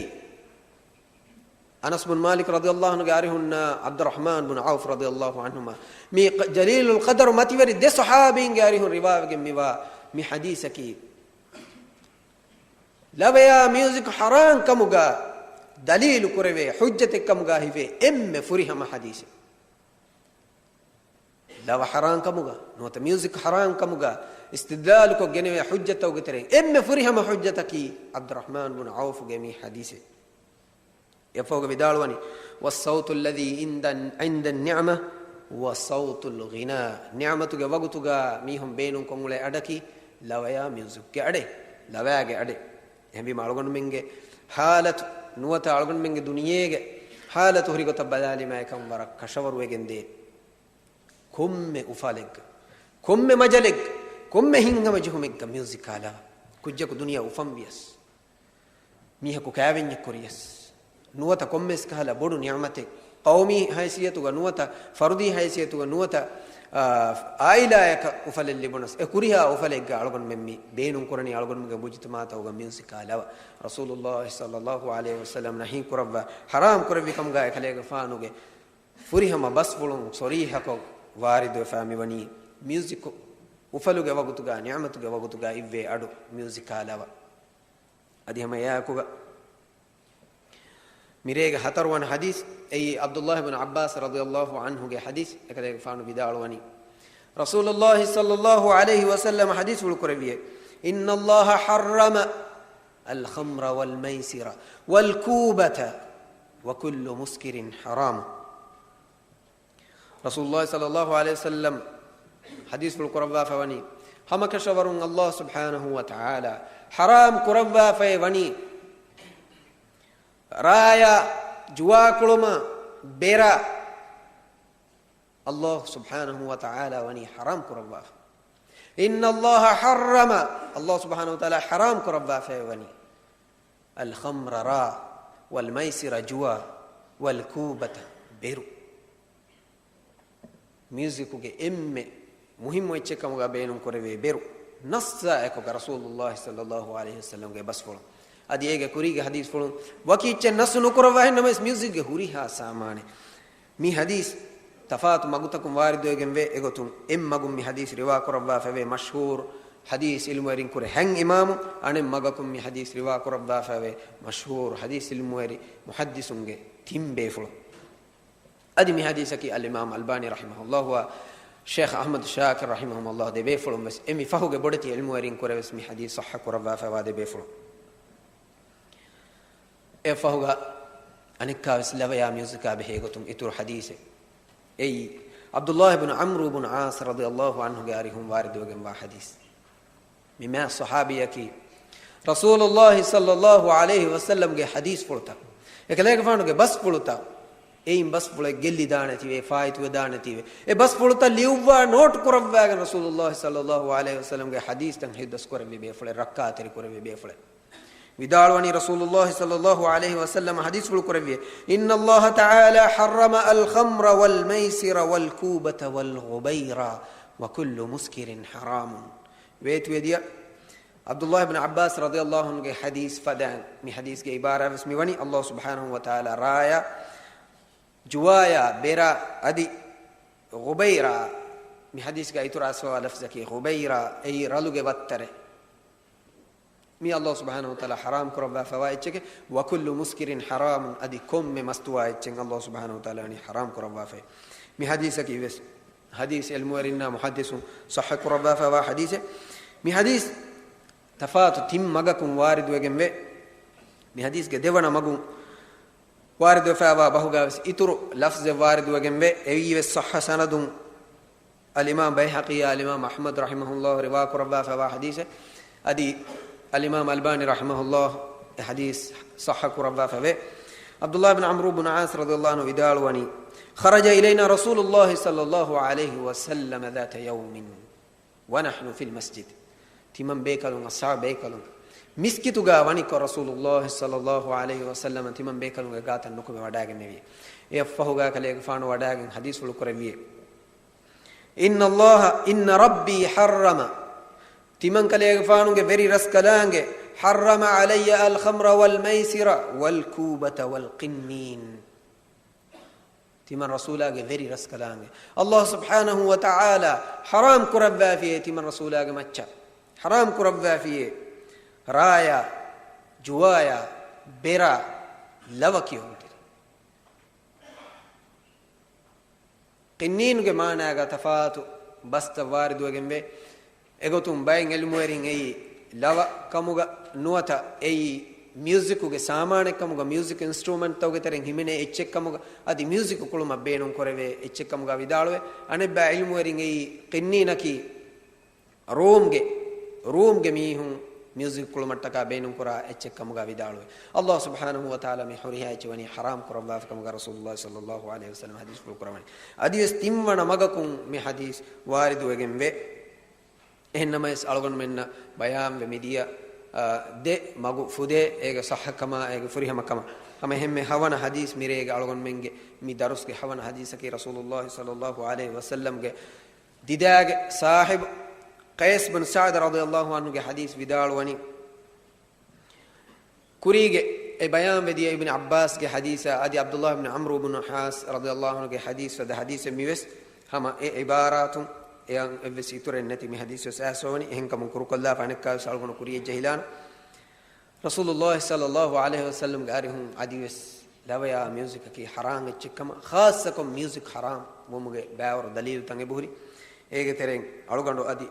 އަނަސް ބުން މާލިކް ރަޟިޔައްލާހު ޢަންހުގެ އަރިހުންނާ ޢަބްދުއްރަޙްމާން ބުނު ޢައުފް ރަޟިޔައްލާހު ޢަންހުމާ މި ޖަލީލުލް ޤަދަރު މަތިވެރި ދެ ޞަޙާބީންގެ އަރިހުން ރިވާވެގެން މިވާ މި ޙަދީޘަކީ، ލަވަޔާ މިއުޒިކް ޙަރާން ކަމުގަ ދަލީލު ކުރެވޭ ޙުއްޖަތެއް ކަމުގަ ހިފޭ އެންމެ ފުރިހަމަ ޙަދީޘެއް. ލަވަ ޙަރާން ކަމުގަ ނުވަތަ މިއުޒިކް ޙަރާން ކަމުގަ އިސްތިދްލާލުކޮށް ގެނެވޭ ޙުއްޖަތްތަކުގެ ތެރެއިން އެންމެ ފުރިހަމަ ޙުއްޖަތަކީ ޢަބްދުއްރަޙްމާން ބުނު ޢައުފުގެ މި ޙަދީޘެއް. އެއަށްފަހުގަ ވިދާޅުވަނީ، "والصوت الذي عند، عند النعمة هو صوت الغناء." ނިޢުމަތުގެ ވަގުތުގަ މީހުން ބޭނުންކޮށް އުޅޭ އަޑަކީ ލަވަޔާ މިއުޒިކްގެ އަޑެއް، ލަވައިގެ އަޑެއް. އެހެންވީމަ އަޅުގަނޑުމެންގެ ޙާލަތު ނުވަތަ އަޅުގަނޑުމެންގެ ދުނިޔޭގެ ޙާލަތު ހުރި ގޮތަށް ބަލާލީމައިކަން ވަރަށް ކަށަވަރުވެގެންދޭ. ކޮންމެ އުފަލެއްގަ، ކޮންމެ މަޖަލެއްގަ، ކޮންމެ ހިތްހަމަޖެހުމެއްގަ މިއުޒިކާ ލަވަ. ކުއްޖަކު ދުނިޔެ އުފަންވިޔަސް، މީހަކު ކައިވެންޏެއް ކުރިޔަސް، ނުވަތަ ކޮންމެސް ކަހަލަ ބޮޑު ނިޢުމަތެއް، ޤައުމީ ހައިސިއްޔަތުގަ ނުވަތަ ފަރުދީ ހައިސިއްޔަތުގަ ނުވަތަ، އާ، އާއިލާއަކަށް އުފަލެއް ލިބުނަސް، އެ ކުރިހާ އުފަލެއްގަ އަޅުގަނޑުމެން މި ބޭނުން ކުރަނީ އަޅުގަނޑުމެންގެ މުޖުތަމަޢުތަކުގަ މިއުޒިކާ ލަވަ. ރަސޫލުއްލާހި ޞައްލައްލާހު ޢަލައިހި ވަސައްލަމަ ނަހީ ކުރައްވާ، ޙަރާމް ކުރެއްވި ކަމުގަ އެކަލޭގެފާނުގެ ފުރިހަމަ ބަސްފުޅުން ޞަރީޙަކޮށް ވާރިދުވެފަ މިވަނީ، މިއުޒިކު އުފަލުގެ ވަގުތުގަ، ނިޢުމަތުގެ ވަގުތުގަ އިއްވޭ އަޑު މިއުޒިކާ ލަވަ. އަދި ހަމަ އެއާއެކުގަ މިރޭގެ ހަތަރުވަނަ ޙަދީޘް އެއީ ޢަބްދުއްލާހި ބިން ޢައްބާސް ރަޟިޔައްލާހު ޢަންހުގެ ޙަދީޘް، އެކަލޭގެފާނު ވިދާޅުވަނީ، ރަސޫލުއްލާހި ޞައްލައްލާހު ޢަލައިހި ވަސައްލަމަ ޙަދީޘްފުޅު ކުރެއްވިއޭ، "إن الله حرم الخمر والميسر والكوبة وكل مسكر حرام." ރަސޫލުއްލާހި ޞައްލައްލާހު ޢަލައިހި ވަސައްލަމަ ޙަދީޘްފުޅު ކުރައްވާފަ ވަނީ، ހަމަކަށަވަރުން ﷲ ސުބްޙާނަހޫ ވަތަޢާލާ ޙަރާމް ކުރައްވާފައި ވަނީ، ރާޔާ، ޖުވާކުޅުމާ، ބެރާ، ﷲ ސުބްޙާނަހޫ ވަތަޢާލާ ވަނީ ޙަރާމް ކުރައްވާފަ. إن الله حرم، ﷲ ސުބްޙާނަހޫ ވަތަޢާލާ ޙަރާމް ކުރައްވާފައި ވަނީ، الخمر، ރާ، والميسر، ޖުވާ، والكوبة، ބެރު. މިއުޒިކުގެ އެންމެ މުހިއްމު އެއްޗެއް ކަމުގަ ބޭނުން ކުރެވޭ ބޭރު، ނައްސާ އެކުގަ ރަސޫލުﷲ ޞައްލަﷲ ޢަލައިހި ވަސައްލަމްގެ ބަސްފުޅު. އަދި އޭގެ ކުރީގެ ޙަދީޘްފުޅުން ވަކި އެއްޗެއް ނައްސު ނުކުރައްވާ ހެންނަމަވެސް މިއުޒިކްގެ ހުރިހާ ސާމާނެއް. މި ޙަދީޘް ތަފާތު މަގުތަކުން ވާރިދުވެގެން ވޭ. އެގޮތުން އެއް މަގުން މި ޙަދީޘް ރިވާ ކުރައްވާފައިވޭ މަޝްހޫރު ޙަދީޘް ޢިލްމުވެރިން ކުރެ ހަތް އިމާމު، އަނެއް މަގަކުން މި ޙަދީޘް ރިވާ ކުރައްވާފައިވޭ މަޝްހޫރު ޙަދީޘް ޢިލްމުވެރި މުޙައްދިޘުންގެ ތިން ބޭފުޅުން. އަދި މި ޙަދީޘަކީ އަލްއިމާމް އަލްބާނީ ރަޙިމަހުﷲ ވާ ޝޭޚް އަޙްމަދު ޝާކިރު ރަޙިމަހުމުﷲ ދެބޭފުޅުން ވެސް އެ މި ފަހުގެ ބޮޑެތި ޢިލްމުވެރިން ކުރެ ވެސް މި ޙަދީޘް ޞައްޙަ ކުރައްވާފައިވާ ދެބޭފުޅުން. އެ ފަހުގަ އަނެއްކާވެސް ލަވަޔާ މިއުޒިކާ ބެހޭ ގޮތުން އިތުރު ޙަދީޘެއް. އެއީ، ޢަބްދުﷲ ބިން ޢަމްރު ބިން ޢާޞް ރަޟިޔަﷲ ޢަންހުގެ އަރިހުން ވާރިދުވެގެންވާ ޙަދީޘް. މި މާތް ޞަޙާބީއަކީ، ރަސޫލުﷲ ޞައްލަﷲ ޢަލައިހި ވަސައްލަމްގެ ޙަދީޘްފުޅުތައް، އެކަލޭގެފާނުގެ ބަސްފުޅުތައް، އެއިން ބަސްފުޅެއް ގެއްލިދާނެތީވެ، ފާއިތުވެދާނެތީވެ، އެ ބަސްފުޅުތައް ލިޔުއްވާ ނޯޓް ކުރައްވާގެން ރަސޫލުﷲ ޞައްލަﷲ ޢަލައިހި ވަސައްލަމްގެ ޙަދީޘްތައް ޙިފްޡު ކުރެއްވި ބޭފުޅެއް، ރައްކާތެރި ކުރެއްވި ބޭފުޅެއް. ވިދާޅުވަނީ ރަސޫލުﷲ ޞައްލަﷲ ޢަލައިހި ވަސައްލަމަ ޙަދީޘްފުޅު ކުރެއްވި، إن الله تعالى حرم الخمر والميسر والكوبة والغبيرة وكل مسكر حرام. ވޭތުވެދިޔަ ޢަބްދުﷲ ބިން ޢައްބާސް ރަޟިޔަﷲ ޢަންހުގެ ޙަދީޘް ފަދައިން، މި ޙަދީޘްގެ ޢިބާރާ ވެސް މިވަނީ، ﷲ ސުބްޙާނަހޫ ވަތަޢާލާ ރާޔާ، ޖުވާޔާ، ބެރާ، އަދި ޣުބައިރާ، މި ޙަދީޘްގަ އިތުރު އައިސްފަވާ ލަފްޒަކީ ޣުބައިރާ، އެއީ ރަލުގެ ވައްތަރެއް. މީ ﷲ ސުބްޙާނަހޫ ވަތަޢާލާ ޙަރާމް ކުރައްވާފައިވާ އެއްޗެކޭ. وكل مسكر حرام، އަދި ކޮންމެ މަސްތުވާ އެއްޗެއް ﷲ ސުބްޙާނަހޫ ވަތަޢާލާ ވަނީ ޙަރާމް ކުރައްވާފައި. މި ޙަދީޘަކީ ވެސް ޙަދީޘް ޢިލްމުވެރިންނާ މުޙައްދިޘުން ޞައްޙަ ކުރައްވާފައިވާ ޙަދީޘެއް. މި ޙަދީޘް ތަފާތު ތިން މަގަކުން ވާރިދުވެގެން ވޭ. މި ޙަދީޘްގެ ދެވަނަ މަގުން ވާރިދުވެފައިވާ ބަހުގަ ވެސް އިތުރު ލަފްޒެއް ވާރިދުވެގެން ވޭ. އެއީ ވެސް ޞައްޙަ ސަނަދުން އަލްއިމާމް ބައިހަޤީއާ އަލްއިމާމް އަޙްމަދު ރަޙިމަހުﷲ ރިވާ ކުރައްވާފައިވާ ޙަދީޘެއް. އަދި އަލްއިމާމް އަލްބާނީ ރަޙިމަހުﷲ އެ ޙަދީޘް ޞައްޙަ ކުރައްވާފައިވޭ. ޢަބްދުﷲ ބިން ޢަމްރު ބިން ޢާޞް ރަޟިޔަﷲ ޢަންހު ވިދާޅުވަނީ، خرج إلينا رسول الله صلى الله عليه وسلم ذات يوم ونحن في المسجد. ތިމަން ބޭކަލުން، އަޞްޙާބު ބޭކަލުން މިސްކިތުގަ ވަނިކޮށް، ރަސޫލުﷲ ޞައްލަﷲ ޢަލައިހި ވަސައްލަމަ ތިމަން ބޭކަލުންގެ ގާތަށް ނުކުމެ ވަޑައިގެންނެވި. އެއަށްފަހުގަ ކަލޭގެފާނު ވަޑައިގެން ޙަދީޘްފުޅު ކުރެއްވި. إن الله، إن ربي حرم، ތިމަން ކަލޭގެފާނުގެ ވެރި ރަސްކަލާނގެ، حرم علي الخمر والميسر والكوبة والقنين. ތިމަން ރަސޫލާގެ ވެރި ރަސްކަލާނގެ، ﷲ ސުބްޙާނަހޫ ވަތަޢާލާ ޙަރާމް ކުރައްވާފިޔޭ، ތިމަން ރަސޫލާގެ މައްޗަށް ޙަރާމް ކުރައްވާފިޔޭ، ރާޔާ، ޖުވާޔާ، ބެރާ، ލަވަ ކިޔުންތެރި. ޤިންނީނުގެ މާނާގަ ތަފާތު ބަސްތައް ވާރިދުވެގެންވޭ. އެގޮތުން ބައެއް ޢިލްމުވެރިން އެއީ ލަވަ ކަމުގަ ނުވަތަ އެއީ މިއުޒިކުގެ ސާމާނެއް ކަމުގަ، މިއުޒިކް އިންސްޓްރޫމަންޓްތަކުގެ ތެރެއިން ހިމެނޭ އެއްޗެއް ކަމުގަ، އަދި މިއުޒިކު ކުޅުމަށް ބޭނުން ކުރެވޭ އެއްޗެއް ކަމުގަ ވިދާޅުވޭ. އަނެއްބައި ޢިލްމުވެރިން އެއީ ޤިންނީނަކީ ރޫމްގެ، ރޫމްގެ މީހުން މިއުޒިކް ކުޅުމަށްޓަކާ ބޭނުންކުރާ އެއްޗެއް ކަމުގަ ވިދާޅުވޭ. ﷲ ސުބްޙާނަހޫ ވަތަޢާލާ މި ހުރިހާ އެއްޗެއް ވަނީ ޙަރާމް ކުރައްވާފި ކަމުގަ ރަސޫލުﷲ ޞައްލަﷲ ޢަލައިހި ވަސައްލަމަ ޙަދީޘްފުޅު ކުރައްވަނީ. އަދިވެސް ތިންވަނަ މަގަކުން މި ޙަދީޘް ވާރިދުވެގެން ވޭ. އެހެންނަމަވެސް އަޅުގަނޑުމެންނަށް ބަޔާންވެ މިދިޔަ، އާ، ދެ މަގު ފުދޭ، އޭގެ ޞައްޙަކަމާ، އޭގެ ފުރިހަމަކަމާ. ހަމަ އެހެންމެ ހަވަނަ ޙަދީޘް މިރޭގެ އަޅުގަނޑުމެންގެ މި ދަރުސްގެ ހަވަނަ ޙަދީޘަކީ ރަސޫލުﷲ ޞައްލަﷲ ޢަލައިހި ވަސައްލަމްގެ ދިދާގެ ޞާޙިބު ޤައިސް ބިން ސަޢްދު ރަޟިޔަﷲ ޢަންހުގެ ޙަދީޘް ވިދާޅުވަނީ، ކުރީގެ އެ ބަޔާންވެދިޔަ އިބްނު ޢައްބާސްގެ ޙަދީޘާ އަދި ޢަބްދުﷲ ބިން ޢަމްރު ބިން ޢާޞް ރަޟިޔަﷲ ޢަންހުގެ ޙަދީޘް ފަދަ ޙަދީޘެއް މިވެސް ހަމަ އެ ޢިބާރާތުން އެއަށް އެއްވެސް އިތުރެއް ނެތި މި ޙަދީޘް ވެސް އައިސްފަވަނީ. އެހެންކަމުން ކުރުކޮށްލާފަ އަނެއްކާވެސް އަޅުގަނޑު ކުރިޔަށް ޖެހިލާނަން. ރަސޫލުﷲ ޞައްލަﷲ ޢަލައިހި ވަސައްލަމްގެ އަރިހުން އަދިވެސް ލަވަޔާ މިއުޒިކަކީ ޙަރާމް އެއްޗެއްކަމަށް، ޚާއްޞަކޮށް މިއުޒިކް ޙަރާމް ވުމުގެ ބައިވަރު ދަލީލުތައް އެބަހުރި. އޭގެ ތެރެއިން އަޅުގަނޑު އަދި،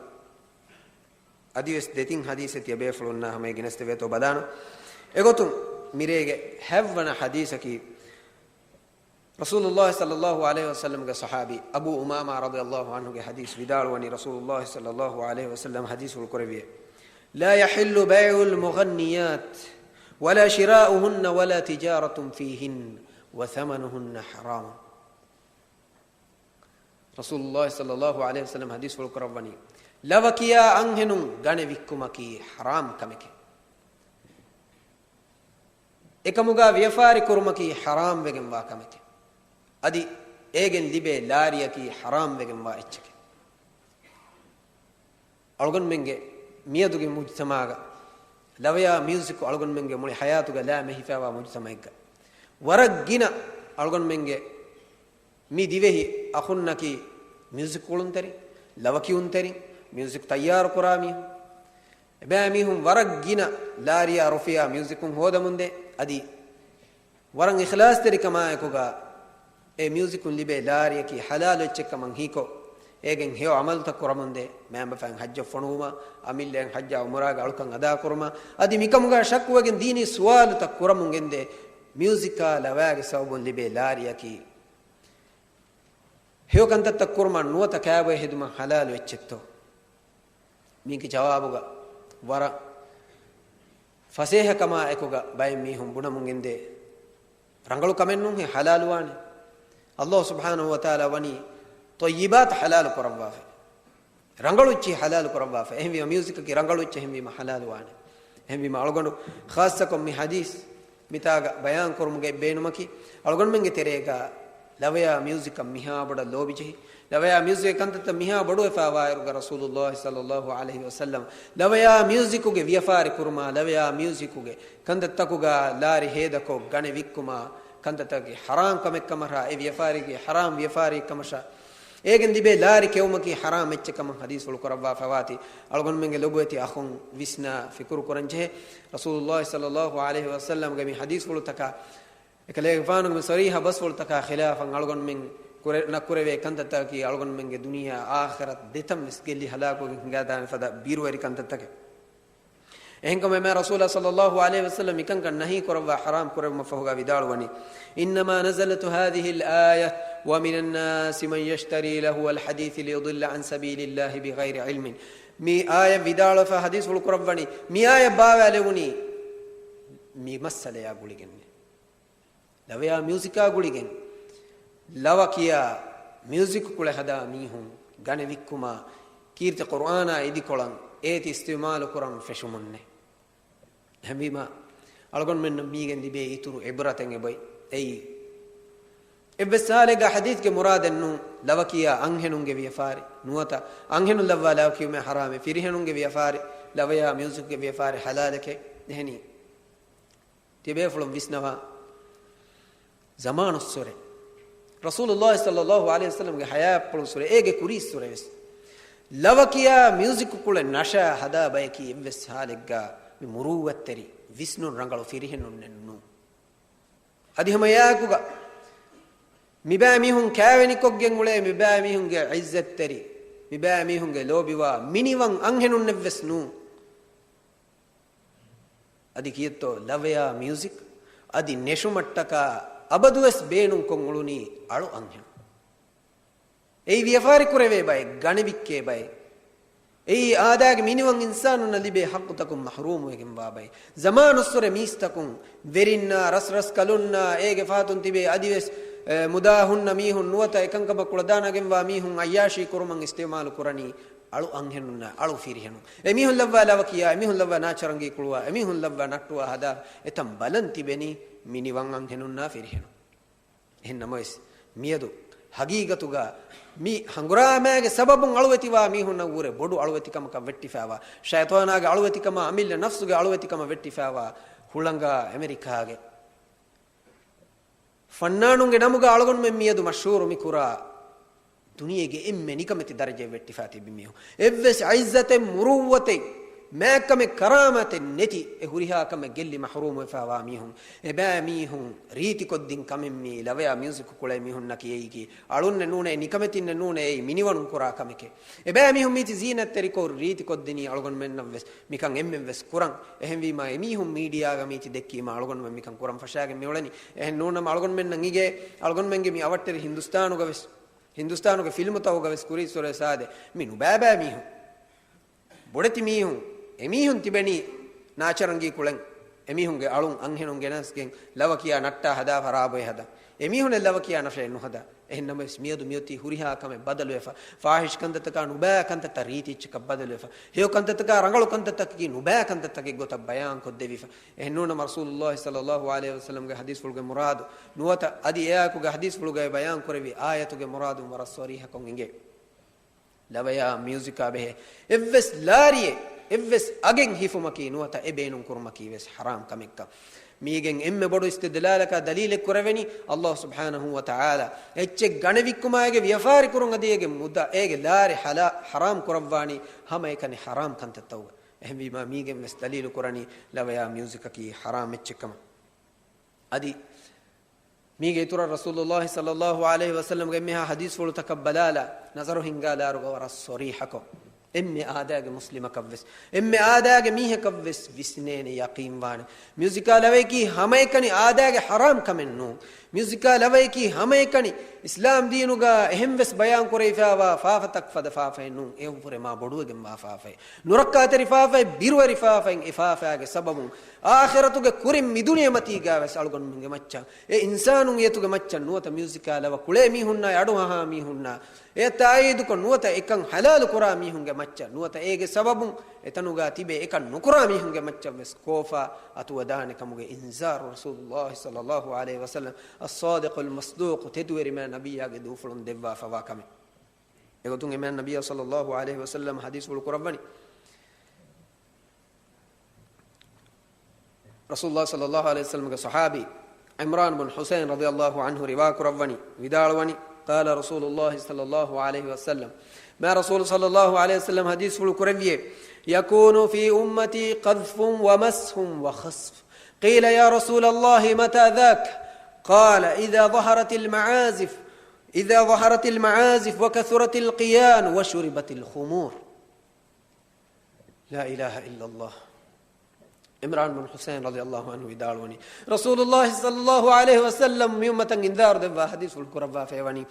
އަދިވެސް ދެތިން ޙަދީޘެއް ތިޔަބޭފުޅުންނާ ހަމަ ގެނެސްދެވޭތޯ ބަލާނަން. އެގޮތުން މިރޭގެ ހަތްވަނަ ޙަދީޘަކީ، ރަސޫލުﷲ ޞައްލަﷲ ޢަލައިހި ވަސައްލަމްގެ ޞަޙާބީ އަބޫ އުމާމާ ރަޟިޔަﷲ ޢަންހުގެ ޙަދީޘް ވިދާޅުވަނީ، ރަސޫލުﷲ ޞައްލަﷲ ޢަލައިހި ވަސައްލަމް ޙަދީޘްފުޅު ކުރެއްވިއޭ، لا يحل بيع المغنيات ولا شراؤهن ولا تجارة فيهن وثمنهن حرام. ރަސޫލުﷲ ޞައްލަﷲ ޢަލައިހި ވަސައްލަމް ޙަދީޘްފުޅު ކުރައްވަނީ، ލަވަ ކިޔާ އަންހެނުން ގަނެ ވިއްކުމަކީ ޙަރާމް ކަމެކޭ. އެކަމުގަ ވިޔަފާރި ކުރުމަކީ ޙަރާމް ވެގެންވާ ކަމެކޭ. އަދި އޭގެން ލިބޭ ލާރިއަކީ ޙަރާމް ވެގެންވާ އެއްޗެކޭ. އަޅުގަނޑުމެންގެ މިއަދުގެ މުޖްތަމަޢުގަ ލަވަޔާ މިއުޒިކު އަޅުގަނޑުމެންގެ މުޅި ޙަޔާތުގަ ލާމެހިފައިވާ މުޖްތަމަޢެއްގަ ވަރަށް ގިނަ އަޅުގަނޑުމެންގެ މި ދިވެހި އަޚުންނަކީ މިއުޒިކު ކުޅުންތެރިން، ލަވަ ކިޔުންތެރިން، މިއުޒިކު ތައްޔާރު ކުރާ މީހުން. އެބައިމީހުން ވަރަށް ގިނަ ލާރިޔާ ރުފިޔާ މިއުޒިކުން ހޯދަމުންދޭ. އަދި ވަރަށް އިޚްލާޞްތެރިކަމާއެކުގަ އެ މިއުޒިކުން ލިބޭ ލާރިޔަކީ ޙަލާލު އެއްޗެއްކަމަށް ހީކޮށް، އޭގެން ހެޔޮ ޢަމަލުތައް ކުރަމުންދޭ. މައިންބަފައިން ޙައްޖަށް ފޮނުވުމަށް، އަމިއްލައިން ޙައްޖާ ޢުމްރާގެ އަޅުކަން އަދާކުރުމަށް، އަދި މިކަމުގަ ޝައްކުވެގެން ދީނީ ސުވާލުތައް ކުރަމުން ގެންދޭ. މިއުޒިކާ ލަވަޔާގެ ސަބަބުން ލިބޭ ލާރިޔަކީ ހެޔޮ ކަންތައްތައް ކުރުމަށް ނުވަތަ ކާބޮއެ ހެދުމަށް ޙަލާލު އެއްޗެއްތޯ؟ މީގެ ޖަވާބުގަ ވަރަށް ފަސޭހަކަމާ އެކުގަ ބައެއް މީހުން ބުނަމުން ގެންދޭ، ރަނގަޅު ކަމެއް ނޫންހޭ، ޙަލާލުވާނެ. ﷲ ސުބްޙާނަހޫ ވަތަޢާލާ ވަނީ ޠައްޔިބާތު ޙަލާލު ކުރައްވާފަ، ރަނގަޅު އެއްޗިހި ޙަލާލު ކުރައްވާފަ. އެހެންވީމަ މިއުޒިކަކީ ރަނގަޅު އެއްޗެއް އެހެންވީމަ ޙަލާލުވާނެ. އެހެންވީމަ އަޅުގަނޑު ޚާއްޞަކޮށް މި ޙަދީޘް މިތާގަ ބަޔާން ކުރުމުގެ ބޭނުމަކީ، އަޅުގަނޑުމެންގެ ތެރޭގަ ލަވަޔާ މިއުޒިކަށް މިހާ ބޮޑަށް ލޯބިޖެހި، ލަވަޔާ މިއުޒިކް ކަންތައްތައް މިހާ ބޮޑުވެފައިވާއިރުގަ ރަސޫލުﷲ ޞައްލަﷲ ޢަލައިހި ވަސައްލަމް ލަވަޔާ މިއުޒިކުގެ ވިޔަފާރި ކުރުމާ، ލަވަޔާ މިއުޒިކުގެ ކަންތައްތަކުގަ ލާރި ހޭދަކޮށް ގަނެ ވިއްކުމާ، ކަންތައްތަކަކީ ޙަރާމް ކަމެއްކަމަށާ، އެ ވިޔަފާރީގެ ޙަރާމް ވިޔަފާރީއެއްކަމަށާ، އޭގެން ލިބޭ ލާރި ކެއުމަކީ ޙަރާމް އެއްޗެއްކަމަށް ޙަދީޘްފުޅު ކުރައްވާފައިވާތީ، އަޅުގަނޑުމެންގެ ލޮބުވެތި އަޚުން ވިސްނާ ފިކުރު ކުރަންޖެހޭ. ރަސޫލުﷲ ޞައްލަﷲ ޢަލައިހި ވަސައްލަމްގެ މި ޙަދީޘްފުޅުތަކާ، އެކަލޭގެފާނުގެ މި ޞަރީޙަ ބަސްފުޅުތަކާ ޚިލާފަށް އަޅުގަނޑުމެން ކުރެ-، ނައްކުރެވޭ ކަންތައްތަކަކީ އަޅުގަނޑުމެންގެ ދުނިޔެއާ އާޚިރަތް ދެތަން ވެސް ގެއްލި ހަލާކުވެގެން ހިނގާދާނެ ފަދަ ބިރުވެރި ކަންތައްތަކެއް. އެހެންކަމުން އެމާ ރަސޫލާ ޞައްލަﷲ ޢަލައިހި ވަސައްލަމް މިކަންކަން ނަހީ ކުރައްވާ ޙަރާމް ކުރެއްވުމަށްފަހުގަ ވިދާޅުވަނީ، إنما نزلت هذه الآية ومن الناس من يشتري لهو الحديث ليضل عن سبيل الله بغير علم. މި އާޔަތް ވިދާޅުވެފަ ޙަދީޘްފުޅު ކުރައްވަނީ، މި އާޔަތް ބާވާލެވުނީ މި މައްސަލަޔާ ގުޅިގެންނޭ. ލަވަޔާ މިއުޒިކާ ގުޅިގެން، ލަވަ ކިޔާ މިއުޒިކު ކުޅެ ހަދާ މީހުން ގަނެ ވިއްކުމާ، ކީރިތި ޤުރްއާނާ އިދިކޮޅަށް އޭތި އިސްތިޢުމާލު ކުރަން ފެށުމުންނޭ. އެހެންވީމާ، އަޅުގަނޑުމެންނަށް މީގެން ލިބޭ އިތުރު ޢިބްރަތެއް އެބައޮތް. އެއީ، އެއްވެސް ހާލެއްގަ ޙަދީޘްގެ މުރާދެއް ނޫން، ލަވަ ކިޔާ އަންހެނުންގެ ވިޔަފާރި ނުވަތަ އަންހެނުން ލައްވާ ލަވަ ކިޔުމެއް ޙަރާމޭ، ފިރިހެނުންގެ ވިޔަފާރި، ލަވަޔާ މިއުޒިކުގެ ވިޔަފާރި ޙަލާލެކޭ. އެހެނީ، ތިބޭފުޅުން ވިސްނަވާ، ޒަމާނުއްސުރެ ރަސޫލުﷲ ޞައްލަﷲ ޢަލައިހި ވަސައްލަމްގެ ޙަޔާތްޕުޅުއްސުރެ، އޭގެ ކުރީއްސުރެ ވެސް، ލަވަ ކިޔާ މިއުޒިކު ކުޅެ ނަޝާ ހަދާ ބަޔަކީ އެއްވެސް ހާލެއްގަ މި މުރޫއްވަތްތެރި ވިސްނުން ރަނގަޅު ފިރިހެނުންނެއް ނޫން. އަދި ހަމަ އެއާއެކުގަ މިބައި މީހުން ކާވެނިކޮށްގެން އުޅޭ މިބައި މީހުންގެ ޢިއްޒަތްތެރި، މިބައި މީހުންގެ ލޯބިވާ މިނިވަން އަންހެނުންނެއްވެސް ނޫން. އަދި ކިޔައްތޯ ލަވަޔާ މިއުޒިކް އަދި ނެށުމަށްޓަކާ އަބަދުވެސް ބޭނުންކޮށް އުޅުނީ އަޅު އަންހެނުން. އެއީ ވިޔަފާރި ކުރެވޭ ބައެއް، ގަނެ ވިއްކޭ ބައެއް. އެއީ އާދައިގެ މިނިވަން އިންސާނުންނަށް ލިބޭ ޙައްޤުތަކުން މަޙްރޫމުވެގެންވާ ބައެއް. ޒަމާނުއްސުރެ މީސްތަކުން ވެރިންނާ، ރަސްރަސްކަލުންނާ، އޭގެ ފަހަތުން ތިބޭ އަދިވެސް، އެ، މުދާ ހުންނަ މީހުން ނުވަތަ އެކަންކަމަށް ކުޅަދާނަގެންވާ މީހުން ޢައްޔާޝީ ކުރުމަށް އިސްތިޢުމާލު ކުރަނީ އަޅު އަންހެނުންނާ، އަޅު ފިރިހެނުން. އެމީހުން ލައްވާ ލަވަ ކިޔާ، އެމީހުން ލައްވާ ނާޗަރަނގީ ކުޅުވާ، އެމީހުން ލައްވާ ނައްޓުވާ ހަދާ، އެތަން ބަލަން ތިބެނީ މިނިވަން އަންހެނުންނާ ފިރިހެނުން. އެހެން ނަމަވެސް، މިއަދު ހަގީގަތުގަ މި ހަނގުރާމައިގެ ސަބަބުން އަޅުވެތިވާ މީހުންނަށްވުރެ ބޮޑު އަޅުވެތިކަމަކަށް ވެއްޓިފައިވާ، ޝައިޠާނާގެ އަޅުވެތިކަމާ، އަމިއްލަ ނަފްސުގެ އަޅުވެތިކަމަށް ވެއްޓިފައިވާ ހުޅަނގާ އެމެރިކާގެ ފަންނާނުންގެ ނަމުގަ އަޅުގަނޑުމެން މިއަދު މަޝްހޫރު މިކުރާ، ދުނިޔޭގެ އެންމެ ނިކަމެތި ދަރަޖައެއް ވެއްޓިފައި ތިބި މީހުން. އެއްވެސް ޢިއްޒަތެއް، މުރުއްވަތެއް، މާތްކަމެއް، ކަރާމާތެއް ނެތި، އެ ހުރިހާ ކަމެއް ގެއްލި މަޙްރޫމުވެފައިވާ މީހުން. އެބައިމީހުން ރީތިކޮށްދިން ކަމެއް މީ ލަވަޔާ މިއުޒިކު ކުޅޭ މީހުންނަކީ އެއީކީ އަޅުންނެއް ނޫނޭ، ނިކަމެތިންނެއް ނޫނޭ، އެއީ މިނިވަނުން ކުރާ ކަމެކޭ. އެބައިމީހުން މީތި ޒީނަތްތެރިކޮށް ރީތިކޮށްދިނީ އަޅުގަނޑުމެންނަށްވެސް. މިކަން އެންމެން ވެސް ކުރަން. އެހެންވީމާ، އެމީހުން މީޑިއާގަ މީތި ދެއްކީމާ، އަޅުގަނޑުމެން މިކަން ކުރަން ފަށާގެން މިއުޅެނީ. އެހެން ނޫނަމަ، އަޅުގަނޑުމެންނަށް އިނގޭ، އަޅުގަނޑުމެންގެ މި އަވަށްޓެރި ހިންދުސްތާނުގަ ވެސް، ހިންދުސްތާނުގެ ފިލްމުތަކުގަ ވެސް ކުރީއްސުރެ ސާދެ، މި ނުބައިބައި މީހުން. ބޮޑެތި މީހުން، އެމީހުން ތިބެނީ ނާޗަރަނގީ ކުޅެން. އެމީހުންގެ އަޅުން އަންހެނުން ގެނަސްގެން ލަވަ ކިޔާ ނައްޓާ ހަދާ ޚަރާބުވެ ހަދާ. އެމީހުނެއް ލަވަ ކިޔާ ނަށޭ ނުހަދާ. އެހެން ނަމަވެސް، މިއަދު މިއޮތީ ހުރިހާ ކަމެއް ބަދަލުވެފަ، ފާޙިޝް ކަންތައްތަކާ ނުބައި ކަންތައްތައް ރީތި އެއްޗަކަށް ބަދަލުވެފަ، ހެޔޮ ކަންތައްތަކާ ރަނގަޅު ކަންތައްތަކަކީ ނުބައި ކަންތައްތަކެއް ގޮތަށް ބަޔާން ކޮށްދެވިފަ. އެހެންނޫނަމަ، ރަސޫލުﷲ ޞައްލަﷲ ޢަލައިހި ވަސައްލަމްގެ ޙަދީޘްފުޅުގެ މުރާދު ނުވަތަ އަދި އެއާއެކުގެ ޙަދީޘްފުޅުގައި ބަޔާން ކުރެއްވި އާޔަތުގެ މުރާދުން ވަރަށް ޞަރީޙަކޮށް އިނގޭ. ލަވަޔާ މިއުޒިކާ ބެހޭ އެއްވެސް ލާރިއެއް، އެއްވެސް އަގެއް ހިފުމަކީ ނުވަތަ އެ ބޭނުން ކުރުމަކީ ވެސް ޙަރާމް ކަމެއްކަން. މީގެން އެންމެ ބޮޑު އިސްތިދްލާލަކާ ދަލީލެއް ކުރެވެނީ، ﷲ ސުބްޙާނަހޫ ވަތަޢާލާ އެއްޗެއް ގަނެވިއްކުމާއިގެ ވިޔަފާރި ކުރުން އަދި އޭގެ މުދާ، އޭގެ ލާރި ޙަލާ، ޙަރާމް ކުރައްވާނީ ހަމައެކަނި ޙަރާމް ކަންތައްތައުގަ. އެހެންވީމާ މީގެން ވެސް ދަލީލު ކުރަނީ ލަވަޔާ މިއުޒިކަކީ ޙަރާމް އެއްޗެއްކަމަށް. އަދި މީގެ އިތުރަށް ރަސޫލުﷲ ޞައްލަﷲ ޢަލައިހި ވަސައްލަމްގެ އެންމެހާ ޙަދީޘްފުޅުތަކަށް ބަލާލާ، ނަޒަރު ހިންގާލާރުގަ ވަރަށް ޞަރީޙަކޮށް، އެންމެ އާދައިގެ މުސްލިމަކަށްވެސް، އެންމެ އާދައިގެ މީހަކަށްވެސް ވިސްނޭނެ ޔަޤީންވާނެ. މިއުޒިކާ ލަވަޔަކީ ހަމައެކަނި އާދައިގެ ޙަރާމް ކަމެއް ނޫން. މިއުޒިކާ ލަވަޔަކީ ހަމައެކަނި އިސްލާމް ދީނުގަ އެހެންވެސް ބަޔާން ކުރެވިފައިވާ ފާފަތައް ފަދަ ފާފައެއް ނޫން. އެއަށްވުރެ މާ ބޮޑުވެގެންވާ ފާފައެއް. ނުރައްކާތެރި ފާފައެއް، ބިރުވެރި ފާފައިން އެ ފާފައިގެ ސަބަބުން އާޚިރަތުގެ ކުރިން މި ދުނިޔެމަތީގަވެސް އަޅުގަނޑުމެންގެ މައްޗަށް، އެ އިންސާނުން އޭތުގެ މައްޗަށް ނުވަތަ މިއުޒިކާ ލަވަ ކުޅޭ މީހުންނާ، އަޑުއަހާ މީހުންނާ، އެ ތާއީދުކޮށް ނުވަތަ އެކަން ޙަލާލު ކުރާ މީހުންގެ މައްޗަށް ނުވަތަ އޭގެ ސަބަބުން އެތަނުގަ ތިބެ އެކަން ނުކުރާ މީހުންގެ މައްޗަށްވެސް ކޯފާ އަތުވެދާނެ ކަމުގެ އިންޒާރު ރަސޫލުﷲ ޞައްލަﷲ ޢަލައިހި ވަސައްލަމް އައްޞާދިޤުލް މަޞްދޫޤު ތެދުވެރި މާތް ނަބިއްޔާގެ ދޫފުޅުން ދެއްވާފަވާ ކަމެއް. އެގޮތުން އެމާތް ނަބިއްޔާ ޞައްލަﷲ ޢަލައިހި ވަސައްލަމް ޙަދީޘްފުޅު ކުރައްވަނީ، ރަސޫލުﷲ ޞައްލަﷲ ޢަލައިހި ވަސައްލަމްގެ ޞަޙާބީ ޢިމްރާން ބުން ޙުޞައިން ރަޟިޔަﷲ ޢަންހު ރިވާ ކުރައްވަނީ، ވިދާޅުވަނީ، قال رسول الله صلى الله عليه وسلم، މާތް ރަސޫލު ޞައްލަﷲ ޢަލައިހި ވަސައްލަމް ޙަދީޘްފުޅު ކުރެއްވިއޭ، يكون في أمتي قذف ومسخ وخسف، قيل يا رسول الله متى ذاك؟ قال إذا ظهرت المعازف، إذا ظهرت المعازف وكثرت القيان وشربت الخمور. لا إله إلا الله. ޢިމްރާން ބުން ޙުޞައިން ރަޟިޔަﷲ ޢަންހު ވިދާޅުވަނީ، ރަސޫލުﷲ ޞައްލަﷲ ޢަލައިހި ވަސައްލަމް މި އުއްމަތަށް އިންޒާރު ދެއްވާ ޙަދީޘްފުޅު ކުރައްވާފައިވަނީ،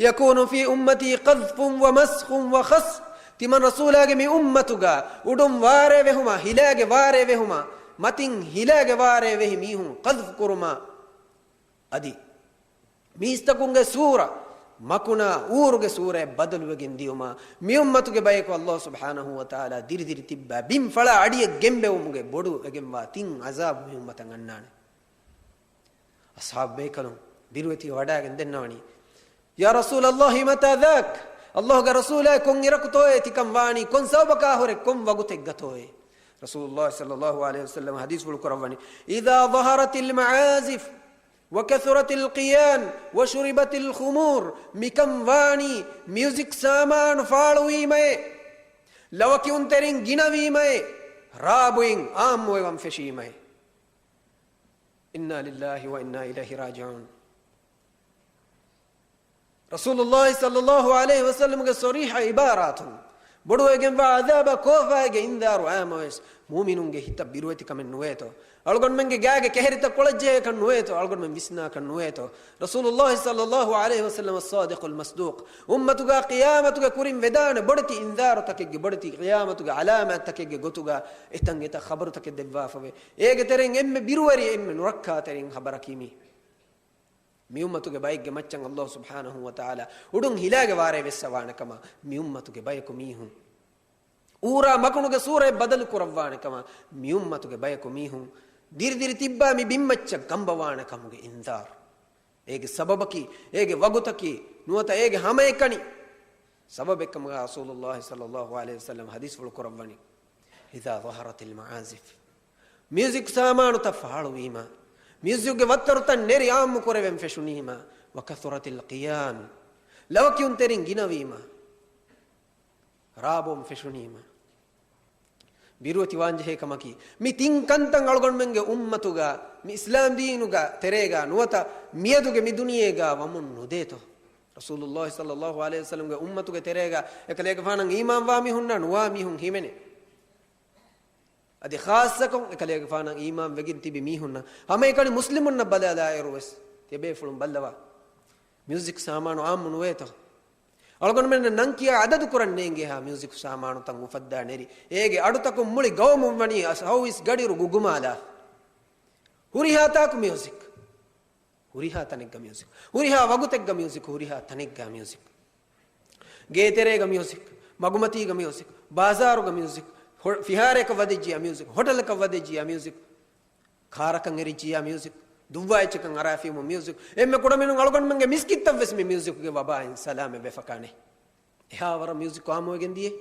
يكون في أمتي قذف ومسخ وخسف. ތިމަން ރަސޫލާގެ މި އުއްމަތުގަ އުޑުން ވާރޭ ވެހުމާ، ހިލާގެ ވާރޭ ވެހުމާ، މަތިން ހިލާގެ ވާރޭ ވެހި މީހުން ޤަޛްފު ކުރުމާ، އަދި މީސްތަކުންގެ ސޫރަ މަކުނާ އޫރުގެ ސޫރައަށް ބަދަލުވެގެން ދިޔުމާ، މި އުއްމަތުގެ ބަޔަކު ﷲ ސުބްޙާނަހޫ ވަތަޢާލާ ދިރިދިރި ތިއްބާ ބިން ފަޅާ އަޑިއަށް ގެންބެވުމުގެ ބޮޑު ވެގެންވާ ތިން ޢަޛާބު މި އުއްމަތަށް އަންނާނެ. އަޞްޙާބު ބޭކަލުން ބިރުވެތި ވަޑާގެން ދެންނަވަނީ، يا رسول الله متى ذاك؟ ﷲގެ ރަސޫލާއޭ، ކޮން އިރަކުތޯއޭ ތިކަން ވާނީ؟ ކޮން ސަބަބަކާ ހުރެ ކޮން ވަގުތެއްގަތޯއޭ؟ ރަސޫލުﷲ ޞައްލަﷲ ޢަލައިހި ވަސައްލަމް ޙަދީޘްފުޅު ކުރައްވަނީ، إذا ظهرت المعازف وكثرت القيان وشربت الخمور، މިކަން ވާނީ މިއުޒިކް ސާމާނު ފާޅުވީމައޭ، ލަވަ ކިޔުންތެރިން ގިނަވީމައޭ، ރާބުއިން ޢާއްމުވެވަން ފެށީމައޭ. إنا لله وإنا إليه راجعون. ރަސޫލުﷲ ޞައްލަﷲ ޢަލައިހި ވަސައްލަމްގެ ޞަރީޙަ ޢިބާރާތުން، ބޮޑުވެގެންވާ ޢަޛާބާ ކޯފާއިގެ އިންޒާރު އައީމަވެސް، މުއުމިނުންގެ ހިތަށް ބިރުވެތިކަމެއް ނުވޭތޯ؟ އަޅުގަނޑުމެންގެ ގާގެ ކެހެރިތައް ކޮޅަށްޖެހޭކަށް ނުވޭތޯ؟ އަޅުގަނޑުމެން ވިސްނާކަށް ނުވޭތޯ؟ ރަސޫލުﷲ ޞައްލަﷲ ޢަލައިހި ވަސައްލަމް އައްޞާދިޤުލް މަޞްދޫޤު އުއްމަތުގާ ޤިޔާމަތުގެ ކުރިން ވެދާނެ ބޮޑެތި އިންޒާރުތަކެއްގެ، ބޮޑެތި ޤިޔާމަތުގެ ޢަލާމާތްތަކެއްގެ ގޮތުގާ އެތަން އެތައް ޚަބަރުތަކެއް ދެއްވާފަވޭ. އޭގެ ތެރެއިން އެންމެ ބިރުވެރި، އެންމެ ނުރައްކާތެރިން ޚަބަރަކީ މީ. މި އުއްމަތުގެ ބައެއްގެ މައްޗަށް ﷲ ސުބްޙާނަހޫ ވަތަޢާލާ އުޑުން ހިލާގެ ވާރޭ ވެއްސަވާނެ ކަމަށް، މި އުއްމަތުގެ ބަޔަކު މީހުން އޫރާ މަކުނުގެ ސޫރައަށް ބަދަލު ކުރައްވާނެ ކަމަށް، މި އުއްމަތުގެ ބަޔަކު މީހުން ދިރިދިރި ތިއްބާ މި ބިންމައްޗަށް ގަނބަވާނެ ކަމުގެ އިންޒާރު. އޭގެ ސަބަބަކީ، އޭގެ ވަގުތަކީ، ނުވަތަ އޭގެ ހަމައެކަނި ސަބަބެއްކަމުގާ ރަސޫލުﷲ ޞައްލަﷲ ޢަލައިހި ވަސައްލަމް ޙަދީޘްފުޅު ކުރައްވަނީ، إذا ظهرت المعازف. މިއުޒިކް ސާމާނުތައް ފާޅުވީމަ، މިއުޒިކްގެ ވައްތަރުތައް ނެރި ޢާއްމު ކުރެވެން ފެށުނީމަ، وكثرت القيان، ލަވަ ކިޔުންތެރިން ގިނަވީމަ، ރާ ބޯން ފެށުނީމަ، ބިރުވެތިވާންޖެހޭ ކަމަކީ، މި ތިން ކަންތައް އަޅުގަނޑުމެންގެ އުއްމަތުގަ، މި އިސްލާމް ދީނުގަ ތެރޭގަ ނުވަތަ މިއަދުގެ މި ދުނިޔޭގަ ވަމުން ނުދޭތޯ؟ ރަސޫލުﷲ ޞައްލަﷲ ޢަލައިހި ވަސައްލަމްގެ އުއްމަތުގެ ތެރޭގަ އެކަލޭގެފާނަށް އީމާންވާ މީހުންނާ ނުވާ މީހުން ހިމެނޭ. އަދި ޚާއްޞަކޮށް އެކަލޭގެފާނަށް އީމާން ވެގެން ތިބި މީހުންނަށް، ހަމައެކަނި މުސްލިމުންނަށް ބަލާލާއިރު ވެސް، ތިޔަބޭފުޅުން ބައްލަވާ. މިއުޒިކް ސާމާނު ޢާއްމު ނުވޭތޯ؟ އަޅުގަނޑުމެންނަށް ނަން ކިޔާ އަދަދު ކުރަން ނޭނގޭހާ މިއުޒިކް ސާމާނުތައް އުފައްދާ ނެރި، އޭގެ އަޑުތަކުން މުޅި ގައުމުން ވަނީ އަސް ހައުވީސް ގަޑިއިރު ގުގުމާލާ. ހުރިހާ ތާކު މިއުޒިކް. ހުރިހާ ތަނެއްގަ މިއުޒިކް. ހުރިހާ ވަގުތެއްގަ މިއުޒިކް، ހުރިހާ ތަނެއްގަ މިއުޒިކް. ގޭތެރޭގަ މިއުޒިކް، މަގުމަތީގަ މިއުޒިކް، ބާޒާރުގަ މިއުޒިކް، ހޮ-، ފިހާރަޔަކަށް ވަދެއްޖިޔާ މިއުޒިކް، ހޮޓަލަކަށް ވަދެއްޖިޔާ މިއުޒިކް، ކާރަކަށް އެރިއްޖިޔާ މިއުޒިކް، ދުއްވާ އެއްޗަކަށް އަރާފިއުމު މިއުޒިކް، އެންމެ ކުޑަމިނުން އަޅުގަނޑުމެންގެ މިސްކިތްތައްވެސް މި މިއުޒިކުގެ ވަބާއިން ސަލާމަތް ވެފަކާނެ. އެހާ ވަރަށް މިއުޒިކް އާއްމުވެގެން ދިޔަ.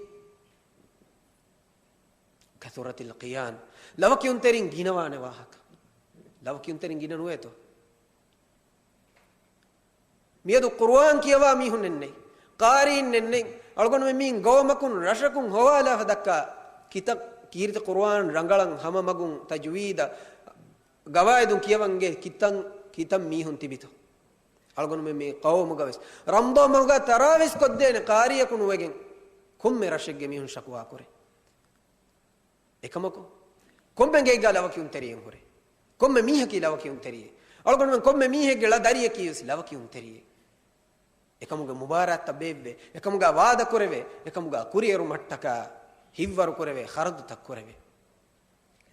ކަސުރަތިލް ޤިޔާން. ލަވަކިޔުންތެރިން ގިނަވާނެ ވާހަކަ. ލަވަކިޔުންތެރިން ގިނަ ނުވޭތޯ؟ މިއަދު ޤުރުއާން ކިޔަވާ މީހުންނެއް ނެތް. ޤާރީންނެއް ނެތް. އަޅުގަނޑުމެން މީން ގައުމަކުން ރަށަކުން ހޮވާލާފަ ދައްކާ ކިތައް ކީރިތި ޤުރުއާން ރަނގަޅަށް ހަމަ މަގުން ތަޖުވީދަށް ގަވާއިދުން ކިޔަވަންގެ ކިތަން، ކިތަން މީހުން ތިބިތޯ؟ އަޅުގަނޑުމެން މި ޤައުމުގަވެސް ރަމަޟާން މަހުގަ ތަރާވީސް ކޮށްދޭނެ ޤާރީއަކު ނުވެގެން ކޮންމެ ރަށެއްގެ މީހުން ޝަކުވާ ކުރޭ. އެކަމަކު، ކޮންމެ ގެއެއްގަ ލަވަކިޔުންތެރިއެއް ހުރޭ. ކޮންމެ މީހަކީ ލަވަކިޔުންތެރިއެއް. އަޅުގަނޑުމެން ކޮންމެ މީހެއްގެ ޅަ ދަރިޔަކީ ވެސް ލަވަކިޔުންތެރިއެއް. އެކަމުގެ މުބާރާތްތައް ބޭއްވޭ. އެކަމުގަ ވާދަ ކުރެވޭ. އެކަމުގަ ކުރިއެރުމަށްޓަކާ ހިތްވަރު ކުރެވޭ، ޚަރަދުތައް ކުރެވޭ.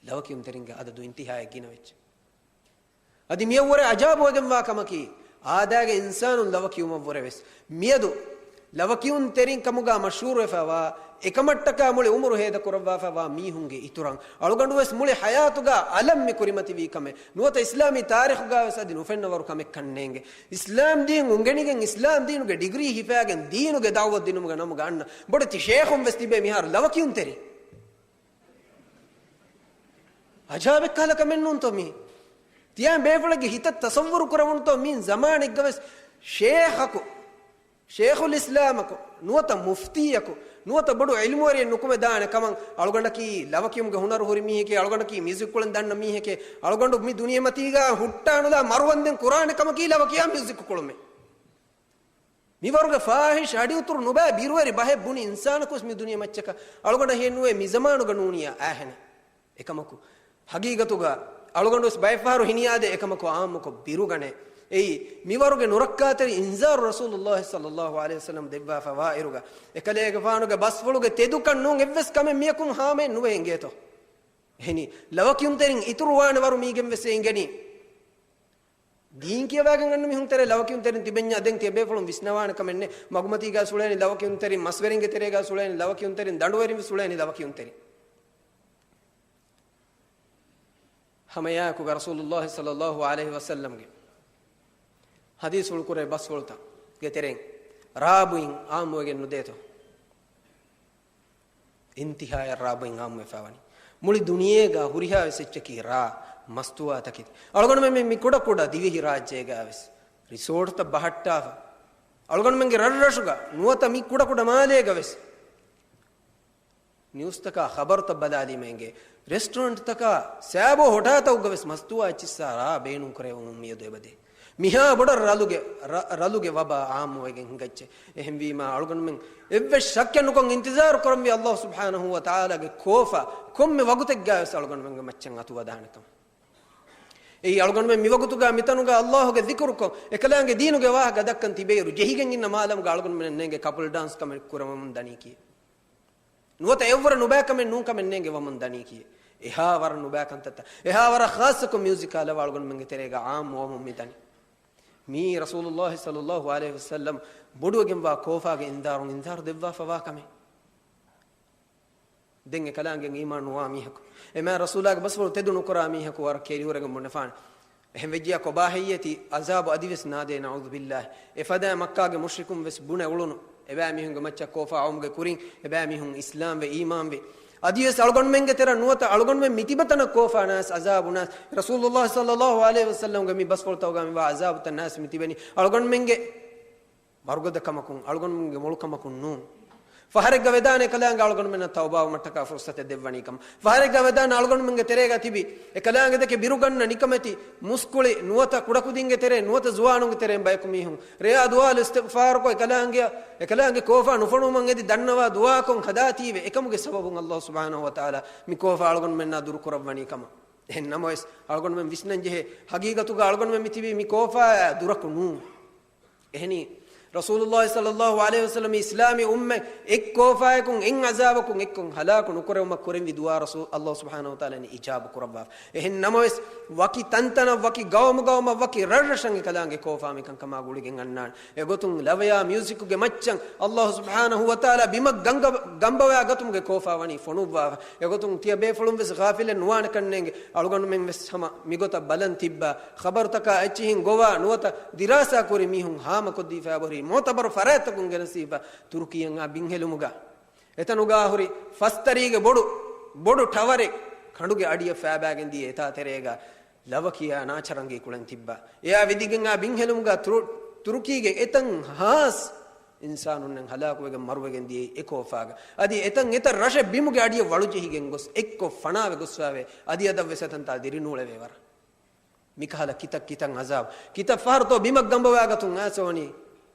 ލަވަކިޔުންތެރިންގެ އަދަދު އިންތިހާއަށް ގިނަވެއްޖެ. އަދި މިއަށްވުރެ އަޖާބުވެގެންވާ ކަމަކީ، އާދައިގެ އިންސާނުން ލަވަކިޔުމަށްވުރެވެސް މިއަދު ލަވަކިޔުންތެރިން ކަމުގަ މަޝްހޫރުވެފަވާ، އެކަމަށްޓަކާ މުޅި އުމުރު ހޭދަކުރައްވާފަވާ މީހުންގެ އިތުރަށް އަޅުގަނޑުވެސް މުޅި ޙަޔާތުގަ އަލަށް މި ކުރިމަތިވީ ކަމެއް. ނުވަތަ އިސްލާމީ ތާރީޚުގަވެސް އަދި ނުފެންނަވަރު ކަމެއްކަން ނޭނގެ. އިސްލާމް ދީން އުނގެނިގެން، އިސްލާމް ދީނުގެ ޑިގްރީ ހިފާގެން، ދީނުގެ ދަޢުވަތް ދިނުމުގެ ނަމުގަ އަންނަ ބޮޑެތި ޝޭޚުން ވެސް ތިބޭ މިހާރު ލަވަކިޔުންތެރި. އަޖާބެއްކަހަލަ ކަމެއްނޫންތޯ މީ؟ ތިޔަ ބޭފުޅެއްގެ ހިތަށް ތަޞައްވުރު ކުރެވުނުތޯ މީ ޒަމާނެއްގަވެސް ޝޭޚަކު، ޝޭޚުލް އިސްލާމަކު، ނުވަތަ މުފްތީއަކު، ނުވަތަ ބޮޑު ޢިލްމުވެރިއެއް ނުކުމެދާނެ ކަމަށް، އަޅުގަނޑަކީ ލަވަކިޔުމުގެ ހުނަރު ހުރި މީހެކޭ، އަޅުގަނޑަކީ މިއުޒިކް ކުޅެން ދަންނަ މީހެކޭ، އަޅުގަނޑު މި ދުނިޔެމަތީގަ ހުއްޓާނުލާ މަރުވަންދެން ކުރާނެ ކަމަކީ ލަވަކިޔާ މިއުޒިކް ކުޅުމޭ. މިވަރުގެ ފާޙިޝް އަޑިއުތުރު ނުބައި ބިރުވެރި ބަހެއް ބުނި އިންސާނަކުވެސް މި ދުނިޔެ މައްޗަކަށް އަޅުގަނޑަށް ހިއެއްނުވޭ މި ޒަމާނުގަ ނޫނިޔާ އާހެނެއް. އެކަމަކު، ޙަޤީޤަތުގަ އަޅުގަނޑުވެސް ބައެއްފަހަރު ހިނިއާދޭ އެކަމަކު ޢާއްމުކޮށް ބިރުގަނޭ. އެއީ، މިވަރުގެ ނުރައްކާތެރި އިންޒާރު ރަސޫލުﷲ ޞައްލަﷲު ޢަލައިހި ވަސައްލަމަ ދެއްވާފަވާއިރުގަ، އެކަލޭގެފާނުގެ ބަސްފުޅުގެ ތެދުކަން ނޫން އެއްވެސް ކަމެއް މިޔަކުން ހާމައެއް ނުވެ އިނގޭތޯ. އެހެނީ، ލަވަކިޔުންތެރިން އިތުރުވާނެ ވަރު މީގެންވެސް އެ އިނގެނީ. ދީން ކިޔަވާގެން އަންނަ މީހުން ތެރޭ ލަވަކިޔުންތެރިން ތިބެންޏާ ދެން ތިޔަބޭފުޅުން ވިސްނަވާނެ ކަމެއް ނެތް. މަގުމަތީގަ އުޅޭނީ ލަވަކިޔުންތެރިން، މަސްވެރިންގެ ތެރޭގަ އުޅޭނީ ލަވަކިޔުންތެރިން، ދަނޑުވެރިން ވެސް އުޅޭނީ ލަވަކިޔުންތެރިން. ހަމައެއާއެކުގަ ރަސޫލުﷲ ޞައްލަﷲު ޢަލައިހި ވަސައްލަމްގެ ޙަދީޘްފުޅު ކުރެ ބަސްފުޅުތައް ގެ ތެރެއިން ރާބުއިން ޢާއްމުވެގެން ނުދޭތޯ؟ އިންތިހާޔަށް ރާބުއިން ޢާއްމުވެފަ ވަނީ. މުޅި ދުނިޔޭގަ ހުރިހާ ވެސް އެއްޗަކީ ރާ، މަސްތުވާތަކެތި. އަޅުގަނޑުމެން މި، މި ކުޑަ ކުޑަ ދިވެހި ރާއްޖޭގަ ވެސް ރިސޯޓްތައް ބަހައްޓާފަ. އަޅުގަނޑުމެންގެ ރަށްރަށުގަ ނުވަތަ މި ކުޑަ ކުޑަ މާލޭގަ ވެސް ނިއުސްތަކާ ޚަބަރުތައް ބަލާލީމަ އިނގޭ، ރެސްޓޯރެންޓްތަކާ ސާބޯ ހޮޓާތަކުގަ ވެސް މަސްތުވާ އެއްޗިއްސާ ރާ ބޭނުންކުރެވުމުން މިއަދު އެބަދޭ. މިހާ ބޮޑަށް ރަލުގެ، ރަ-، ރަލުގެ ވަބާ ޢާއްމުވެގެން ހިނގައްޖެ. އެހެންވީމާ، އަޅުގަނޑުމެން އެއްވެސް ޝައްކެއް ނުކޮށް އިންތިޒާރު ކުރަންވީ ﷲ ސުބްޙާނަހޫ ވަތަޢާލާގެ ކޯފާ ކޮންމެ ވަގުތެއްގަ ވެސް އަޅުގަނޑުމެންގެ މައްޗަށް އަތުވަދާނެ ކަމަށް. އެއީ އަޅުގަނޑުމެން މިވަގުތުގަ މިތަނުގަ ﷲގެ ޒިކުރުކޮށް، އެކަލާނގެ ދީނުގެ ވާހަކަ ދައްކަން ތިބޭއިރު، ޖެހިގެން އިންނަ މާލަމުގަ އަޅުގަނޑުމެންނަށް ނޭނގެ ކަޕުލް ޑާންސް ކަމެއް ކުރަމުން ދަނީކީ. ނުވަތަ އެއަށްވުރެ ނުބައިކަމެއް ނޫންކަމެއް ނޭނގެ ވަމުން ދަނީކީ. އެހާ ވަރަށް ނުބައިކަންތައްތައް، އެހާ ވަރަށް ޚާއްޞަކޮށް މިއުޒިކާ ލަވަ އަޅުގަނޑުމެންގެ ތެރޭގަ ޢާއްމުވަމުން މިދަނީ. މީ ރަސޫލުﷲ ޞައްލަﷲު ޢަލައިހި ވަސައްލަމް ބޮޑުވެގެންވާ ކޯފާގެ އިންޒާރު، އިންޒާރު ދެއްވާފަވާ ކަމެއް. ދެން އެކަލާނގެ އީމާން ނުވާ މީހަކު، އެމާ ރަސޫލާގެ ބަސްފުޅު ތެދު ނުކުރާ މީހަކު ވަރަށް ކެރިހުރެގެން ބުނެފާނެ. އެހެން ވެއްޖިއްޔާ ކޮބާ ހެއްޔޭތީ ޢަޒާބު އަދިވެސް ނާދޭ، ނަޢޫޛުބިއްލާހި. އެފަދައިން މައްކާގެ މުޝްރިކުން ވެސް ބުނެ އުޅުނު، އެބައިމީހުންގެ މައްޗަށް ކޯފާ އައުމުގެ ކުރިން އެބައިމީހުން އިސްލާމްވެ، އީމާންވެ. އަދިވެސް އަޅުގަނޑުމެންގެ ތެރެއަށް ނުވަތަ އަޅުގަނޑުމެން މިތިބަތަނަށް ކޯފާ ނާސް، ޢަޒާބު ނާސް، ރަސޫލުﷲ ޞައްލަﷲު ޢަލައިހި ވަސައްލަމްގެ މި ބަސްފުޅުތަކުގަ މިވާ ޢަޒާބުތައް ނާސް މިތިބެނީ އަޅުގަނޑުމެންގެ ވަރުގަދަކަމަކުން، އަޅުގަނޑުމެންގެ މޮޅުކަމަކުން ނޫން. ފަހަރެއްގަ ވެދާނެ އެކަލާނގެ އަޅުގަނޑުމެންނަށް ތައުބާވުމަށްޓަކާ ފުރުޞަތެއް ދެއްވަނީ ކަމަށް. ފަހަރެއްގަ ވެދާނެ އަޅުގަނޑުމެންގެ ތެރޭގަ ތިބި އެކަލާނގެ ދެކެ ބިރުގަންނަ ނިކަމެތި މުސްކުޅި ނުވަތަ ކުޑަކުދިންގެ ތެރޭ ނުވަތަ ޒުވާނުންގެ ތެރޭން ބަޔަކު މީހުން ރެޔާ ދުޢާލު އިސްތިޣްފާރުކޮށް އެކަލާނގެ، އެކަލާނގެ ކޯފާ ނުފޮނުވުމަށް އެދި ދަންނަވާ ދުޢާކޮށް ހަދާތީވެ އެކަމުގެ ސަބަބުން ﷲ ސުބްޙާނަހޫ ވަތަޢާލާ މި ކޯފާ އަޅުގަނޑުމެންނާ ދުރުކުރައްވަނީ ކަމަށް. އެހެން ނަމަވެސް، އަޅުގަނޑުމެން ވިސްނަން ޖެހޭ، ޙަޤީޤަތުގަ އަޅުގަނޑުމެން މިތިބީ މި ކޯފާއާ ދުރަކު ނޫން. އެހެނީ، ރަސޫލުﷲ ޞައްލަﷲު ޢަލައިހި ވަސައްލަމް އިސްލާމީ އުއްމަތް އެއް ކޯފާއަކުން، އެއް ޢަޒާބަކުން، އެއްކޮށް ހަލާކު ނުކުރެވުމަށް ކުރެންވި ދުޢާ ރަސޫލު، ﷲ ސުބްޙާނަހޫ ވަތަޢާލާ އިޖާބަ ކުރައްވާފަ. އެހެން ނަމަވެސް، ވަކި ތަންތަނަށް، ވަކި ގައުމުގައުމަށް، ވަކި ރަށްރަށަށް އެކަލާނގެ ކޯފާ މިކަންކަމާ ގުޅިގެން އަންނާނެ. އެގޮތުން ލަވަޔާ މިއުޒިކުގެ މައްޗަށް ﷲ ސުބްޙާނަހޫ ވަތަޢާލާ ބިމަށް ގަންގަ-، ގަނބަވާ ގަތުމުގެ ކޯފާ ވަނީ ފޮނުއްވާފަ. އެގޮތުން ތިޔަބޭފުޅުން ވެސް ޣާފިލެއް ނުވާނެކަން ނޭނގެ. އަޅުގަނޑުމެން ވެސް ހަމަ މިގޮތަށް ބަލަން ތިއްބާ، ޚަބަރުތަކާ އެއްޗިހިން ގޮވާ ނުވަތަ ދިރާސާ ކުރި މީހުން ހާމަކޮށްދީފައި އެބަހުރި މުޢުތަބަރު ފަރާތްތަކުން ގެނެސްދީފަ ތުރުކީއަށް އާ ބިންހެލުމުގަ. އެތަނުގަ ހުރި ފަސްތަރީގެ ބޮޑު، ބޮޑު ޓަވަރެއް ކަނޑުގެ އަޑިއަށް ފައިބައިގެން ދިޔަ އެތާ ތެރޭގަ ލަވަ ކިޔާ ނާޗަރަނގީ ކުޅެން ތިއްބާ. އެއާ ވިދިގެން އާ ބިންހެލުމުގަ ތުރު-، ތުރުކީގެ އެތަން ހާސް އިންސާނުންނެއް ހަލާކުވެގެން މަރުވެގެން ދިޔައީ އެ ކޯފާގަ. އަދި އެތަން އެތައް ރަށެއް ބިމުގެ އަޑިއަށް ވަޅުޖެހިގެން ގޮސް އެއްކޮށް ފަނާވެ ގޮސްފައިވޭ. އަދި އަދަށް ވެސް އެތަންތާ ދިރިނޫޅެވޭ ވަރަށް. މިކަހަލަ ކިތައް ކިތައް އަޒާބު. ކިތައް ފަހަރުތޯ ބިމަށް ގަނބަވާގަތުން އައިސް އޮވަނީ.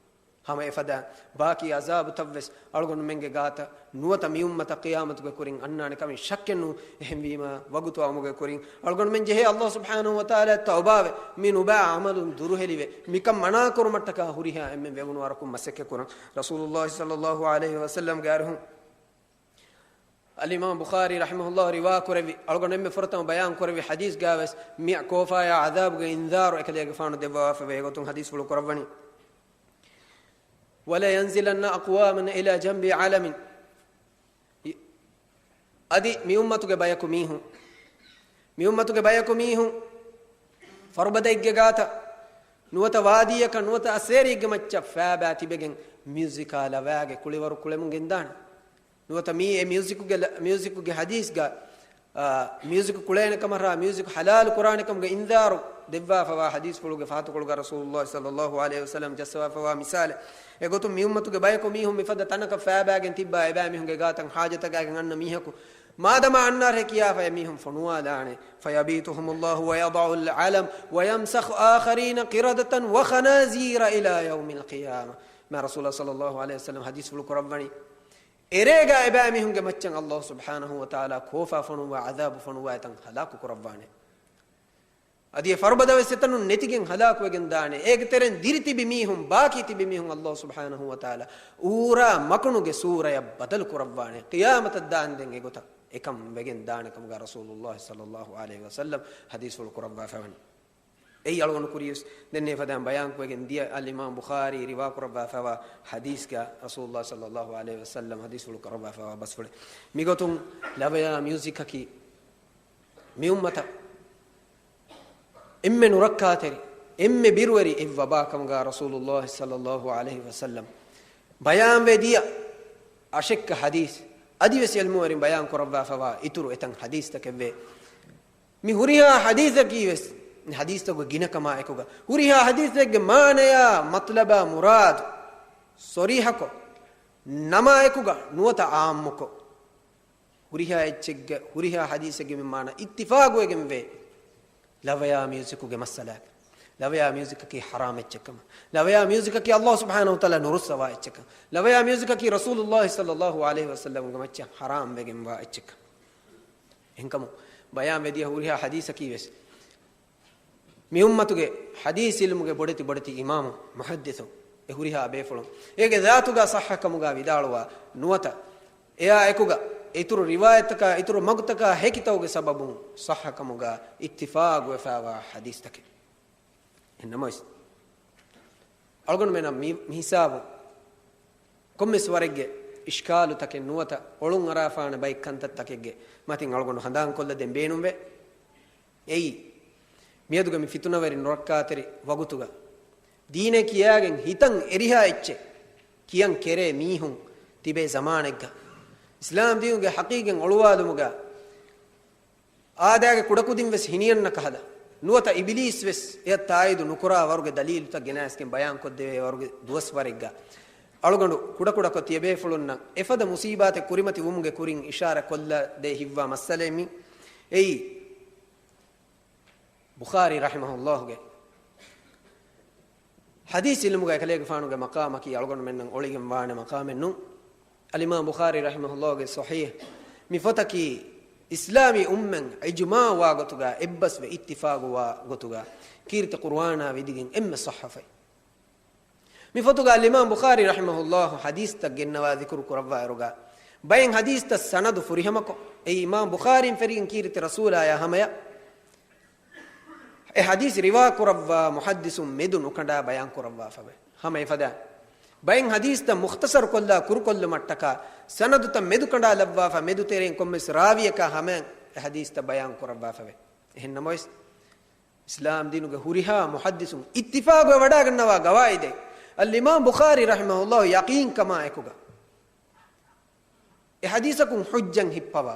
ހަމަ އެފަދަ ބާކީ އަޒާބުތައްވެސް އަޅުގަނޑުމެންގެ ގާތަށް ނުވަތަ މި އުއްމަތަށް ޤިޔާމަތުގެ ކުރިން އަންނާނެ ކަމެއް ޝައްކެއް ނޫން. އެހެންވީމަ، ވަގުތު އައުމުގެ ކުރިން އަޅުގަނޑުމެން ޖެހޭ އައްލާހު ސުބްޙާނަހު ވަތަޢާލާ ތައުބާވެ، މި ނުބައި ޢަމަލުން ދުރުހެލިވެ، މިކަން މަނާކުރުމަށްޓަކާ ހުރިހާ އެންމެން ވެވުނު ވަރަކުން މަސައްކަތް ކުރަން. ރަސޫލުއްލާހި ޞައްލައްލާހު ޢަލައިހި ވަސައްލަމްގެ އަރިހުން އަލްއިމާމް ބުޚާރީ ރަޙިމަހުﷲ ރިވާ ކުރެއްވި، އަޅުގަނޑު އެންމެ ފުރަތަމަ ބަޔާން ކުރެއްވި ޙަދީޘްގާވެސް މި ކޯފާޔާ ޢަޛާބުގެ އިންޒާރު އެކަލޭގެފާނު ދެއްވާފަވޭ ގޮތުން ޙަދީޘްފުޅު ކުރައްވަނީ. وَلَيَنْزِلَنَّ أَقْوَامًا إِلَى جَنْبِ عَلَمٍ. އަދި މި އުއްމަތުގެ ބަޔަކު މީހުން، މި އުއްމަތުގެ ބަޔަކު މީހުން ފަރުބަދައެއްގެ ގާތަށް ނުވަތަ ވާދީއަކަށް ނުވަތަ އައްސޭރިއެއްގެ މައްޗަށް ފައިބާ ތިބެގެން މިއުޒިކާ ލަވައިގެ ކުޅިވަރު ކުޅެމުން ގެންދާނެ. ނުވަތަ މީ އެ މިއުޒިކުގެ ލަ-، މިއުޒިކުގެ ޙަދީޘްގަ، އާ، މިއުޒިކު ކުޅޭނެ ކަމަށް ރާ، މިއުޒިކު ޙަލާލު ކުރާނެ ކަމުގެ އިންޒާރު ދެއްވާފަވާ ޙަދީޘްފުޅުގެ ފަހަތުކޮޅުގަ ރަސޫލުއްލާހި ޞައްލައްލާހު ޢަލައިހި ވަސައްލަމް ޖައްސަވާފަވާ މިސާލެއް. އެގޮތުން މި އުއްމަތުގެ ބަޔަކު މީހުން މިފަދަ ތަނަކަށް ފައިބާގެން ތިއްބާ އެބައިމީހުންގެ ގާތަށް ޙާޖަތަކާގެން އަންނަ މީހަކު މާދަމާ އަންނާރޭ ކިޔާފަ އެމީހުން ފޮނުވާލާނެ. فَيَبِيتُهُمُ اللَّهُ وَيَضَعُ الْعَلَمَ وَيَمْسَخُ آخَرِينَ قِرَدَةً وَخَنَازِيرَ إِلَى يَوْمِ الْقِيَامَةِ. މާ ރަސޫލާ ޞައްލައްލާހު ޢަލައިހި ވަސައްލަމް ޙަދީޘްފުޅު ކުރައްވަނީ. އެރޭގަ އެބައިމީހުންގެ މައްޗަށް އައްލާހު ސުބްޙާނަހު ވަތަޢާލާ ކޯފާ ފޮނުއްވާ، ޢަޛާބު ފޮނުއްވާ އެތަން ހަލާކު ކުރައްވާނެ. އަދި އެ ފަރުބަދަވެސް އެތަނުން ނެތިގެން ހަލާކުވެގެން ދާނެ. އޭގެ ތެރެއިން ދިރިތިބި މީހުން، ބާކީ ތިބި މީހުން އައްލާހު ސުބްޙާނަހު ވަތަޢާލާ އޫރާ މަކުނުގެ ސޫރަޔަށް ބަދަލު ކުރައްވާނެ. ޤިޔާމަތަށް ދާންދެން އެގޮތަށް އެކަން ވެގެން ދާނެ ކަމުގަ ރަސޫލުއްލާހި ޞައްލައްލާހު ޢަލައިހި ވަސައްލަމް ޙަދީޘްފުޅު ކުރައްވާފަވަނީ. އެއީ އަޅުގަނޑު ކުރިޔަސް ދެންނެވި ފަދައިން ބަޔާންކޮށްގެން ދިޔަ އަލްއިމާމް ބުޚާރީ ރިވާކުރައްވާފައިވާ ޙަދީޘްގަ ރަސޫލުއްލާހި ޞައްލައްލާހު ޢަލައިހި ވަސައްލަމް ޙަދީޘްފުޅު ކުރައްވާފައިވާ ބަސްފުޅެއް. މިގޮތުން ލަވަޔާ މިއުޒިކަކީ މި އުއްމަތަށް އެންމެ ނުރައްކާތެރި، އެންމެ ބިރުވެރި އެއް ވަބާ ކަމުގަ ރަސޫލުއްލާހި ޞައްލައްލާހު ޢަލައިހި ވަސައްލަމް ބަޔާންވެ ދިޔަ އަށެއްކަ ޙަދީޘް އަދިވެސް ޢިލްމުވެރިން ބަޔާން ކުރައްވާފައިވާ އިތުރު އެތަން ޙަދީޘްތަކެއްވޭ. މި ހުރިހާ ޙަދީޘަކީވެސް، މި ޙަދީޘްތަކުގެ ގިނަކަމާ އެކުގަ، ހުރިހާ ޙަދީޘެއްގެ މާނަޔާ މަތްލަބާ މުރާދު ޞަރީޙަކޮށް، ނަމާ އެކުގަ ނުވަތަ ޢާއްމުކޮށް، ހުރިހާ އެއްޗެއްގެ، ހުރިހާ ޙަދީޘެއްގެ މި މާނަ އިއްތިފާގުވެގެންވޭ. ލަވަޔާ މިއުޒިކުގެ މައްސަލާގަ، ލަވަޔާ މިއުޒިކަކީ ޙަރާމް އެއްޗެއްކަމަށް، ލަވަޔާ މިއުޒިކަކީ އައްލާހު ސުބްޙާނަހު ވަތަޢާލާ ނުރުއްސަވާ އެއްޗެއްކަން، ލަވަޔާ މިއުޒިކަކީ ރަސޫލުއްލާހި ޞައްލައްލާހު ޢަލައިހި ވަސައްލަމްގެ މައްޗަށް ޙަރާމް ވެގެންވާ އެއްޗެއްކަން. އެހެންކަމުން ބަޔާންވެދިޔަ ހުރިހާ ޙަދީޘަކީވެސް މި އުއްމަތުގެ ޙަދީޘް ޢިލްމުގެ ބޮޑެތި ބޮޑެތި އިމާމު މުޙައްދިޘު އެ ހުރިހާ ބޭފުޅުން އޭގެ ޒާތުގަ ޞައްޙަކަމުގަ ވިދާޅުވާ ނުވަތަ އެއާ އެކުގަ އިތުރު ރިވާޔަތްތަކާ އިތުރު މަގުތަކާ ހެކިތައުގެ ސަބަބުން ޞައްޙަކަމުގަ އިއްތިފާގުވެފައިވާ ޙަދީޘްތަކެއް. އެހެންނަމަވެސް، އަޅުގަނޑުމެންނަށް މި، މި ހިސާބު ކޮންމެސް ވަރެއްގެ އިޝްކާލުތަކެއް ނުވަތަ އޮޅުން އަރާފާނެ ބައެއް ކަންތައްތަކެއްގެ މަތިން އަޅުގަނޑު ހަނދާންކޮށްލަދޭން ބޭނުންވޭ. އެއީ، މިއަދުގެ މި ފިތުނަވެރި ނުރައްކާތެރި ވަގުތުގަ، ދީނޭ ކިޔާގެން ހިތަށް އެރިހާ އެއްޗެއް ކިޔަން ކެރޭ މީހުން ތިބޭ ޒަމާނެއްގަ، އިސްލާމް ދީނުގެ ޙަޤީޤަތް އޮޅުވާލުމުގަ، އާދައިގެ ކުޑަކުދިން ވެސް ހިނިއަންނަ ކަހަލަ، ނުވަތަ އިބިލީސް ވެސް އެއަށް ތާއީދު ނުކުރާ ވަރުގެ ދަލީލުތައް ގެނައިސްގެން ބަޔާންކޮށްދެވޭ ވަރުގެ ދުވަސްވަރެއްގަ، އަޅުގަނޑު ކުޑަކުޑަކޮށް ތިޔަބޭފުޅުންނަށް އެފަދަ މުސީބާތެއް ކުރިމަތި ވުމުގެ ކުރިން އިޝާރަ ކޮށްލަދޭ ހިތްވާ މައްސަލައެއް މީ. އެއީ، ބުޚާރީ ރަޙިމަހުﷲގެ ޙަދީޘް ޢިލްމުގަ އެކަލޭގެފާނުގެ މަޤާމަކީ އަޅުގަނޑުމެންނަށް އޮޅިގެން ވާނެ މަޤާމެއް ނޫން. އަލްއިމާމް ބުޚާރީ ރަޙިމަހުﷲގެ ޞަޙީޙް މި ފޮތަކީ އިސްލާމީ އުއްމަތް އިޖުމާޢުވާ ގޮތުގަ، އެއްބަސްވެ އިއްތިފާގުވާ ގޮތުގަ، ކީރިތި ޤުރުއާނާ ވިދިގެން އެންމެ ޞައްޙަފައި. މި ފޮތުގަ އަލްއިމާމް ބުޚާރީ ރަޙިމަހުﷲ ޙަދީޘްތައް ގެންނަވާ ޛިކުރު ކުރައްވާއިރުގަ، ބައެއް ޙަދީޘްތައް ސަނަދު ފުރިހަމަކޮށް، އެއީ އިމާމް ބުޚާރީން ފެށިގެން ކީރިތި ރަސޫލާޔާ ހަމަޔަށް އެ ޙަދީޘް ރިވާ ކުރައްވާ މުޙައްދިޘުން މެދު ނުކަނޑާ ބަޔާން ކުރައްވާފަވޭ. ހަމަ އެފަދަ ބައެއް ޙަދީޘްތައް މުޚްތަޞަރު ކޮށްލާ ކުރުކޮށްލުމަށްޓަކާ ސަނަދުތައް މެދު ކަނޑާލައްވާފަ، މެދު ތެރެއިން ކޮންމެސް ރާވީއަކާ ހަމަޔަށް އެ ޙަދީޘްތައް ބަޔާން ކުރައްވާފަވޭ. އެހެން ނަމަވެސް، އިސްލާމް ދީނުގެ ހުރިހާ މުޙައްދިޘުން އިއްތިފާގުވެ ވަޑާގަންނަވާ ގަވާއިދެއް، އަލްއިމާމް ބުޚާރީ ރަޙިމަހުﷲ ޔަޤީންކަމާ އެކުގަ އެ ޙަދީޘަކުން ޙުއްޖަތް ހިއްޕަވާ،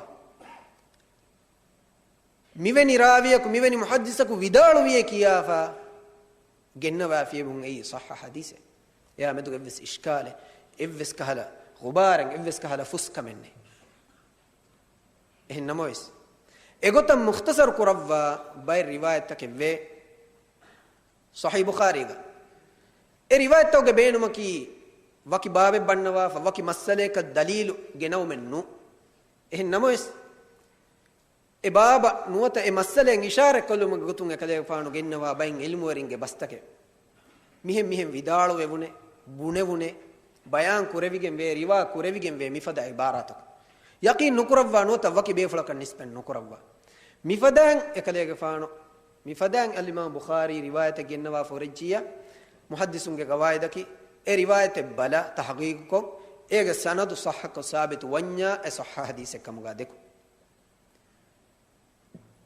މިވެނި ރާވިޔަކު، މިވެނި މުޙައްދިޘަކު ވިދާޅުވިއޭ ކިޔާފަ ގެންނަވާފިޔެވުން އެއީ ޞައްޙަ ޙަދީޘެއް. އެއާ މެދުގަ އެއްވެސް އިޝްކާލެއް، އެއްވެސް ކަހަލަ ޣުބާރެއް، އެއްވެސް ކަހަލަ ފުސްކަމެއް ނެތް. އެހެން ނަމަވެސް، އެގޮތަށް މުޚްތަޞަރު ކުރައްވާ ބައެއް ރިވާޔަތްތަކެއް ވޭ ޞަޙީޙު ބުޚާރީގަ. އެ ރިވާޔަތްތަކުގެ ބޭނުމަކީ ވަކި ބާބެއް ބަންނަވާފަ، ވަކި މައްސަލަޔަކަށް ދަލީލު ގެނައުމެއް ނޫން. އެހެން ނަމަވެސް، އެ ބާބަށް ނުވަތަ އެ މައްސަލައިން އިޝާރަތްކޮށްލުމުގެ ގޮތުން އެކަލޭގެފާނު ގެންނަވާ ބައެއް ޢިލްމުވެރިންގެ ބަސްތަކެއް. މިހެން މިހެން ވިދާޅުވެވުނޭ، ބުނެވުނޭ، ބަޔާން ކުރެވިގެން ވޭ، ރިވާ ކުރެވިގެން ވޭ މިފަދަ ޢިބާރާތަކު. ޔަޤީން ނުކުރައްވާ ނުވަތަ ވަކި ބޭފުޅަކަށް ނިސްބަތް ނުކުރައްވާ. މިފަދައިން އެކަލޭގެފާނު، މިފަދައިން އަލްއިމާމް ބުޚާރީ ރިވާޔަތެއް ގެންނަވާ ފޮރެއްޖިއްޔާ، މުޙައްދިސުންގެ ޤަވާޢިދަކީ، އެ ރިވާޔަތެއް ބަލާ ތަޙްޤީޤުކޮށް، އޭގެ ސަނަދު ޞައްޙަކޮށް ސާބިތު ވަންޏާ، އެ ޞައްޙަ ޙަދީޘެއް ކަމުގަ ދެކުން.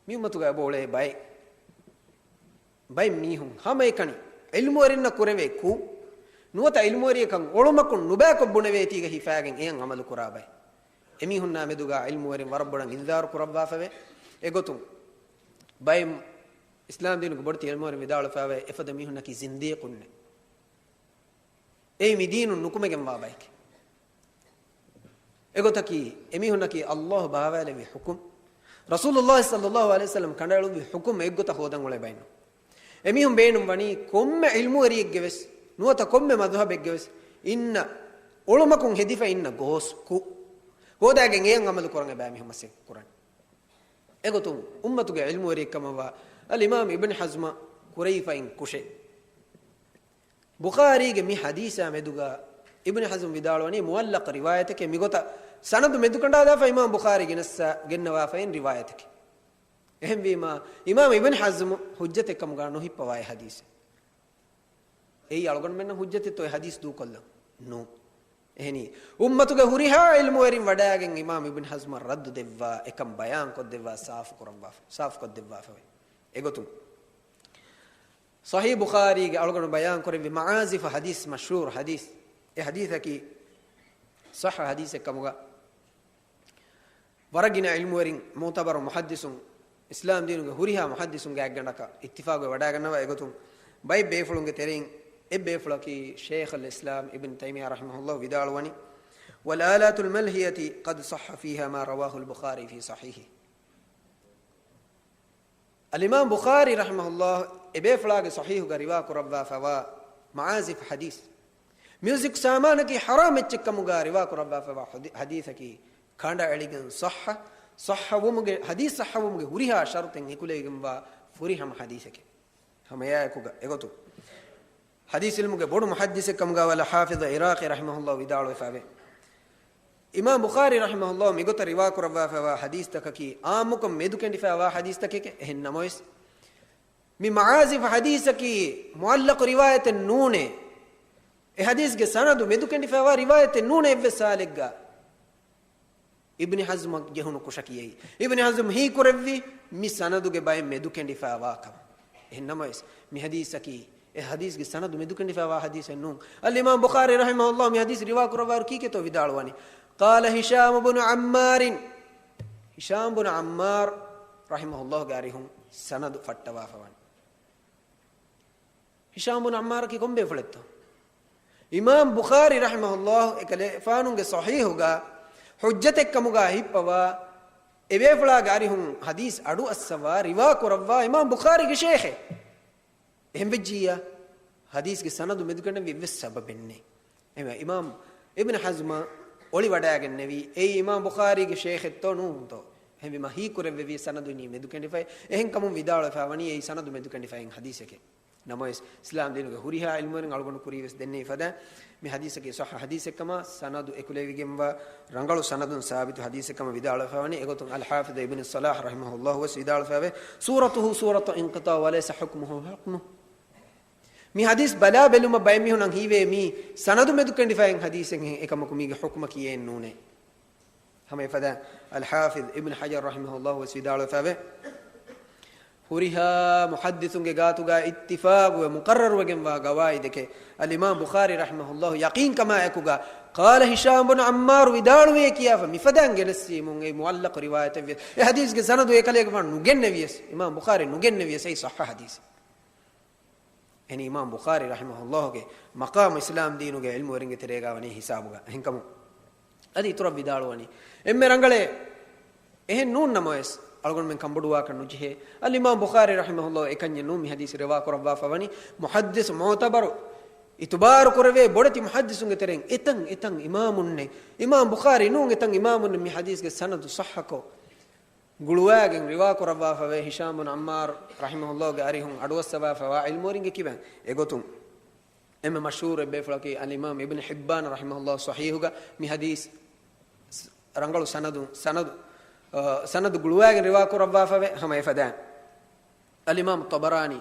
މި އުއްމަތުގަ އެބައުޅޭ ބައެއް، ބައެއް މީހުން ހަމައެކަނި ޢިލްމުވެރިންނަށް ކުރެވޭ ކުށް، ނުވަތަ ޢިލްމުވެރިޔަކަށް އޮޅުމަކުން ނުބައިކޮށް ބުނެވޭތީގަ ހިފާގެން އެޔަށް ޢަމަލު ކުރާ ބައެއް. އެމީހުންނާ މެދުގަ ޢިލްމުވެރިން ވަރަށް ބޮޑަށް އިންޒާރު ކުރައްވާފަވޭ. އެގޮތުން ބައެއް އިސްލާމް ދީނުގެ ބޮޑެތި ޢިލްމުވެރިން ވިދާޅުވެފަވޭ، އެފަދަ މީހުންނަކީ ޒިންދީޤުންނޭ. އެއީ މި ދީނުން ނުކުމެގެންވާ ބައެކޭ. އެގޮތަކީ، އެމީހުންނަކީ ﷲ ބާވާލެއްވި ޙުކުމް، ރަސޫލުﷲ ޞައްލަﷲ ޢަލައިހި ވަސައްލަމް ކަނޑައެޅުއްވި ޙުކުމް އެއްގޮތަށް ހޯދަން އުޅޭ ބައެއްނޫން. އެމީހުން ބޭނުން ވަނީ ކޮންމެ ޢިލްމުވެރިއެއްގެ ވެސް، ނުވަތަ ކޮންމެ މަޛުހަބެއްގެ ވެސް އިންނަ އޮޅުމަކުން ހެދިފަ އިންނަ ގޯސް ކުށް ހޯދާގެން އެޔަށް ޢަމަލު ކުރަން އެބައިމީހުން މަސައްކަތް ކުރަނީ. އެގޮތުން އުއްމަތުގެ ޢިލްމުވެރިއެއްކަމަށްވާ އަލްއިމާމް އިބްނު ޙަޒްމަށް ކުރެވިފައިން ކުށެއް. ބުޚާރީގެ މި ޙަދީޘާ މެދުގަ އިބްނު ޙަޒްމް ވިދާޅުވަނީ މުޢައްލަޤް ރިވާޔަތެކޭ، މިގޮތަށް ސަނަދު މެދުކަނޑާލާފަ އިމާމް ބުޚާރީ ގެނެސް، ގެންނަވާފައިން ރިވާޔަތެކޭ. އެހެންވީމާ، އިމާމް އިބްނު ޙަޒްމް ޙުއްޖަތެއްކަމުގަ ނުހިއްޕަވާ އެ ޙަދީޘެއް. އެއީ އަޅުގަނޑުމެންނަށް ޙުއްޖަތެއްތޯ އެ ޙަދީޘް ދޫކޮށްލަން؟ ނޫން. އެހެނީ، އުއްމަތުގެ ހުރިހާ ޢިލްމުވެރިން ވަޑައިގެން އިމާމް އިބްނު ޙަޒްމަށް ރައްދު ދެއްވާ، އެކަން ބަޔާން ކޮށްދެއްވާ، ސާފު ކުރައްވާފަ، ސާފު ކޮށްދެއްވާފަވޭ. އެގޮތުން، ޞަޙީޙު ބުޚާރީގެ އަޅުގަނޑު ބަޔާން ކުރެއްވި މަޢާޒިފް ޙަދީޘް، މަޝްހޫރު ޙަދީޘް، އެ ޙަދީޘަކީ ޞައްޙަ ޙަދީޘެއް ކަމުގަ ވަރަށް ގިނަ ޢިލްމުވެރިން، މުޢުތަބަރު މުޙައްދިޘުން، އިސްލާމް ދީނުގެ ހުރިހާ މުޙައްދިޘުންގެ އަތްގަނޑަކަށް އިއްތިފާޤުވެ ވަޑައިގަންނަވާ. އެގޮތުން ބައެއް ބޭފުޅުންގެ ތެރެއިން އެއް ބޭފުޅަކީ ޝޭޚުލް އިސްލާމް އިބްނު ތައިމިއްޔާ ރަޙިމަހުﷲ ވިދާޅުވަނީ، والآلات الملهية قد صح فيها ما رواه البخاري في صحيحه. އަލްއިމާމް ބުޚާރީ ރަޙިމަހުﷲ އެބޭފުޅާގެ ޞަޙީޙުގަ ރިވާ ކުރައްވާފަވާ މަޢާޒިފް ޙަދީޘް، މިއުޒިކް ސާމާނަކީ ޙަރާމް އެއްޗެއްކަމުގަ ރިވާ ކުރައްވާފަވާ ޙަދީ، ޙަދީޘަކީ ކަނޑައެޅިގެން ޞައްޙަ، ޞައްޙަވުމުގެ، ޙަދީޘް ޞައްޙަވުމުގެ ހުރިހާ ޝަރުޠެއް އެކުލެވިގެންވާ ފުރިހަމަ ޙަދީޘެކޭ. ހަމައެއާއެކުގަ އެގޮތުން ޙަދީޘް ޢިލްމުގެ ބޮޑު މުޙައްދިޘެއްކަމުގަ ވަލް ޙާފިޡު ޢިރާޤީ ރަޙިމަހުﷲ ވިދާޅުވެފައެވެ. އިމާމް ބުޚާރީ ރަޙިމަހުﷲ މިގޮތަށް ރިވާ ކުރައްވާފައިވާ ޙަދީޘްތަކަކީ ޢާއްމުކޮށް މެދުކެނޑިފައިވާ ޙަދީޘްތަކެކޭ. އެހެން ނަމަވެސް، މި މަޢާޒިފް ޙަދީޘަކީ މުޢައްލަޤު ރިވާޔަތެއް ނޫނޭ. އެ ޙަދީޘްގެ ސަނަދު މެދުކެނޑިފައިވާ ރިވާޔަތެއް ނޫނޭ އެއްވެސް ޙާލެއްގަ. އިބްނި ޙަޒްމަށް ޖެހުނު ކުށަކީ އެއީ. އިބްނި ޙަޒްމް ހީކުރެއްވީ މި ސަނަދުގެ ބައެއް މެދުކެނޑިފައިވާ ކަމަށް. އެހެން ނަމަވެސް، މި ޙަދީޘަކީ އެ ޙަދީޘްގެ ސަނަދު މެދުކެނޑިފައިވާ ޙަދީޘެއް ނޫން. އަލްއިމާމް ބުޚާރީ ރަޙިމަހުﷲ މި ޙަދީޘް ރިވާ ކުރައްވާއިރު ކީކޭތޯ ވިދާޅުވަނީ؟ قال هشام بن عمار. ހިޝާމް ބުނު ޢައްމާރު ރަޙިމަހުﷲގެ އަރިހުން ސަނަދު ފައްޓަވާފަވަނީ. ހިޝާމް ބުނު ޢައްމާރަކީ ކޮން ބޭފުޅެއްތޯ؟ އިމާމް ބުޚާރީ ރަޙިމަހުﷲ އެކަލޭފާނުގެ ޞަޙީޙުގަ ޙުއްޖަތެއްކަމުގަ ހިއްޕަވާ، އެބޭފުޅާގެ އަރިހުން ޙަދީޘް އަޑުއައްސަވާ، ރިވާ ކުރައްވާ އިމާމް ބުޚާރީގެ ޝޭޚެއް. އެހެންވެއްޖިއްޔާ، ޙަދީޘްގެ ސަނަދު މެދުކެނޑެންވީ އެއްވެސް ސަބަބެއް ނެތް. އެހެންވެ، އިމާމް އިބްނު ޙަޒްމަށް އޮޅިވަޑައިގެންނެވީ، އެއީ އިމާމް ބުޚާރީގެ ޝޭޚެއްތޯ ނޫންތޯ؟ އެހެންވީމާ ހީކުރެއްވެވީ ސަނަދު މި މެދުކެނޑިފައި. އެހެންކަމުން ވިދާޅުވެފައިވަނީ އެއީ ސަނަދު މެދުކެނޑިފައި އިން ޙަދީޘެކޭ. ނަމަވެސް، އިސްލާމް ދީނުގެ ހުރިހާ ޢިލްމުވެރިން އަޅުގަނޑު ކުރީވެސް ދެންނެވި ފަދަ، މި ޙަދީޘަކީ ޞައްޙަ ޙަދީޘެއްކަމާ، ސަނަދު އެކުލެވިގެންވާ ރަނގަޅު ސަނަދުން ސާބިތު ޙަދީޘެއްކަމަށް ވިދާޅުވެފައިވަނީ. އެގޮތުން އަލްޙާފިޡު އިބްނު ޞަލާޙް ރަޙިމަހުﷲ ވެސް ވިދާޅުވެފައެވެ. صورته صورة انقطاع وليس حكمه حكمه. މި ޙަދީޘް ބަލާ ބެލުމަށް ބައެއް މީހުންނަށް ހީވޭ މީ ސަނަދު މެދުކެނޑިފައި އިން ޙަދީޘެއްހެން، އެކަމަކު މީގެ ޙުކުމަކީ އެއެއް ނޫނޭ. ހަމަ އެފަދަ އަލްޙާފިޡު އިބްނު ޙަޖަރު ރަޙިމަހުﷲ ވެސް ވިދާޅުވެފައެވެ. ހުރިހާ މުޙައްދިޘުންގެ ގާތުގަ އިއްތިފާގުވެ މުޤައްރަރުވެގެންވާ ގަވާއިދެކޭ. އަލްއިމާމް ބުޚާރީ ރަޙިމަހުﷲ ޔަޤީންކަމާއެކުގަ، ޤާލަ ހިޝާމް ބުނު ޢައްމާރު ވިދާޅުވޭ ކިޔާފަ މިފަދައިން ގެނެސްވީމުން އެއީ މުޢައްލަޤު ރިވާޔަތެއްވިޔަސް، އެ ޙަދީޘްގެ ސަނަދު އެކަލޭގެފާނު ނުގެންނެވިޔަސް، އިމާމް ބުޚާރީ ނުގެންނެވިޔަސް އެއީ ޞައްޙަ ޙަދީޘެއް. އެހެނީ އިމާމް ބުޚާރީ ރަޙިމަހުﷲގެ މަޤާމު އިސްލާމް ދީނުގެ ޢިލްމުވެރިންގެ ތެރޭގާ ވަނީ ހިސާބުގަ. އެހެންކަމުން އަދި އިތުރަށް ވިދާޅުވަނީ އެންމެ ރަނގަޅޭ. އެހެން ނޫން ނަމަވެސް، އަޅުގަނޑުމެން ކަންބޮޑުވާކަށް ނުޖެހޭ. އަލްއިމާމް ބުޚާރީ ރަޙިމަހުﷲ އެކަންޏެއް ނޫން މި ޙަދީޘް ރިވާ ކުރައްވާފަ ވަނީ، މުޙައްދިޘް މުޢުތަބަރު އިތުބާރު ކުރެވޭ ބޮޑެތި މުޙައްދިޘުންގެ ތެރެއިން އެތަން އެތަން އިމާމުންނެއް، އިމާމް ބުޚާރީ ނޫން އެތަން އިމާމުންނެއް މި ޙަދީޘްގެ ސަނަދު ޞައްޙަކޮށް، ގުޅުވާގެން ރިވާ ކުރައްވާފަވޭ ހިޝާމް ބުނު ޢައްމާރު ރަޙިމަހުﷲގެ އަރިހުން އަޑުއައްސަވާފަވާ ޢިލްމުވެރިންގެ ކިބައިން. އެގޮތުން އެންމެ މަޝްހޫރު އެއްބޭފުޅަކީ އަލްއިމާމް އިބްނު ޙިއްބާން ރަޙިމަހުﷲ ޞަޙީޙުގަ މި ޙަދީޘް ރަނގަޅު ސަނަދު، ސަނަދު، އަ، ސަނަދު ގުޅުވާގެން ރިވާ ކުރައްވާފަވޭ ހަމަ އެފަދައިން. އަލްއިމާމް ޠަބަރާނީ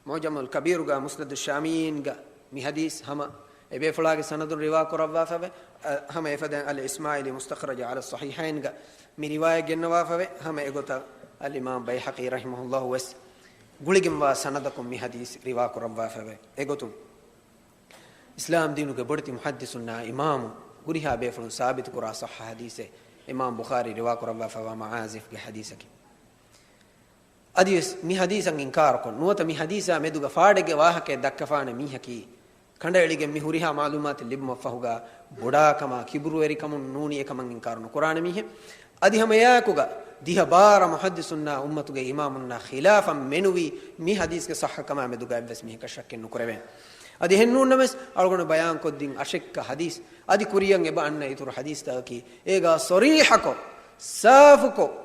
މުޢުޖަމުލް ކަބީރުގަ މުސްނަދު ޝާމީއީންގަ މި ޙަދީޘް ހަމަ އެބޭފުޅާގެ ސަނަދުން ރިވާ ކުރައްވާފަވޭ، އަ، ހަމަ އެފަދައިން އަލް އިސްމާޢީލީ މުސްތަޚްރަޖު ޢަލައް ޞަޙީޙައިންގަ މި ރިވާޔަތް ގެންނަވާފަވޭ، ހަމަ އެގޮތަށް އަލްއިމާމް ބައިހަޤީ ރަޙިމަހުﷲ ވެސް ގުޅިގެންވާ ސަނަދަކުން މި ޙަދީޘް ރިވާ ކުރައްވާފަވޭ. އެގޮތުން އިސްލާމް ދީނުގެ ބޮޑެތި މުޙައްދިޘުންނާ އިމާމު ހުރިހާ ބޭފުޅުން ސާބިތުކުރާ ޞައްޙަ ޙަދީޘެއް އިމާމް ބުޚާރީ ރިވާ ކުރައްވާފަވާ މަޢާޒިފްގެ ޙަދީޘަކީ. އަދިވެސް މި ޙަދީޘަށް އިންކާރުކޮށް، ނުވަތަ މި ޙަދީޘާ މެދުގަ ފާޑެއްގެ ވާހަކައެއް ދައްކަފާނެ މީހަކީ، ކަނޑައެޅިގެން މި ހުރިހާ މަޢުލޫމާތެއް ލިބުމަށްފަހުގަ ބޮޑާކަމާ ކިބުރުވެރިކަމުން ނޫނީ އެކަމަށް އިންކާރު ނުކުރާނެ މީހެއް. އަދި ހަމަ އެއާއެކުގަ ދިހަ ބާރަ މުޙައްދިޘުންނާ އުއްމަތުގެ އިމާމުންނާ ޚިލާފަށް މެނުވީ މި ޙަދީޘްގެ ޞައްޙަކަމާ މެދުގަ އެއްވެސް މީހަކަށް ޝައްކެއް ނުކުރެވޭނެ. އަދި އެހެން ނޫންނަމަވެސް، އަޅުގަނޑު ބަޔާންކޮށްދިން އަށެއްކަ ޙަދީޘް އަދި ކުރިއަށް އެބަ އަންނަ އިތުރު ޙަދީޘްތަކަކީ އޭގާ ޞަރީޙަކޮށް، ސާފުކޮށް،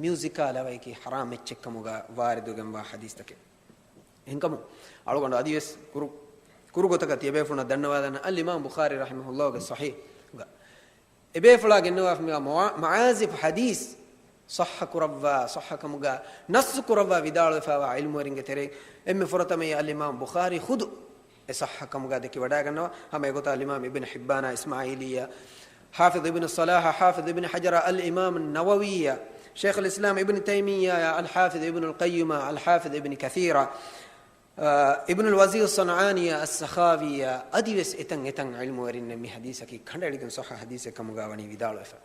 މިއުޒިކާ ލަވައެކީ ޙަރާމް އެއްޗެއްކަމުގަ ވާރިދުވެގެންވާ ޙަދީޘްތަކެއް. އެހެންކަމުން، އަޅުގަނޑު އަދިވެސް ކުރު، ކުރު ގޮތަކަށް ތިޔަބޭފުޅުންނަށް ދަންނަވާލަން، އަލްއިމާމް ބުޚާރީ ރަޙިމަހުﷲގެ ޞަޙީޙުގަ އެބޭފުޅާ ގެންނަވާފަ މިވާ މަޢާޒިފް ޙަދީޘް ޞައްޙަ ކުރައްވާ، ޞައްޙަކަމުގަ ނައްޞު ކުރައްވާ ވިދާޅުވެފައިވާ ޢިލްމުވެރިންގެ ތެރެއިން އެންމެ ފުރަތަމައީ އަލްއިމާމް ބުޚާރީ ޚުދު އެ ޞައްޙަކަމުގަ ދެކިވަޑައިގަންނަވާ. ހަމަ އެގޮތަށް އަލްއިމާމް އިބްނު ޙިއްބާނާ އިސްމާޢީލީއާ، ޙާފިޡް އިބްނު ޞަލާޙާ، ޙާފިޡް އިބްނު ޙަޖަރާ، އަލްއިމާމް ނަވަވީއާ، ޝައިޚުލް އިސްލާމް އިބްނު ތައިމިއްޔާއާ، އަލްޙާފިޡް އިބްނުލް ޤައްޔިމާ، އަލްޙާފިޡް އިބްނު ކަޘީރާ، އާ، އިބްނުލް ވަޒީރު ޞަންޢާނީއާ، އައްސަޚާވީއާ، އަދިވެސް އެތަން އެތަން ޢިލްމުވެރިންނެއް މި ޙަދީޘަކީ ކަނޑައެޅިގެން ޞައްޙަ ޙަދީޘެއް ކަމުގަ ވަނީ ވިދާޅުވެފަ.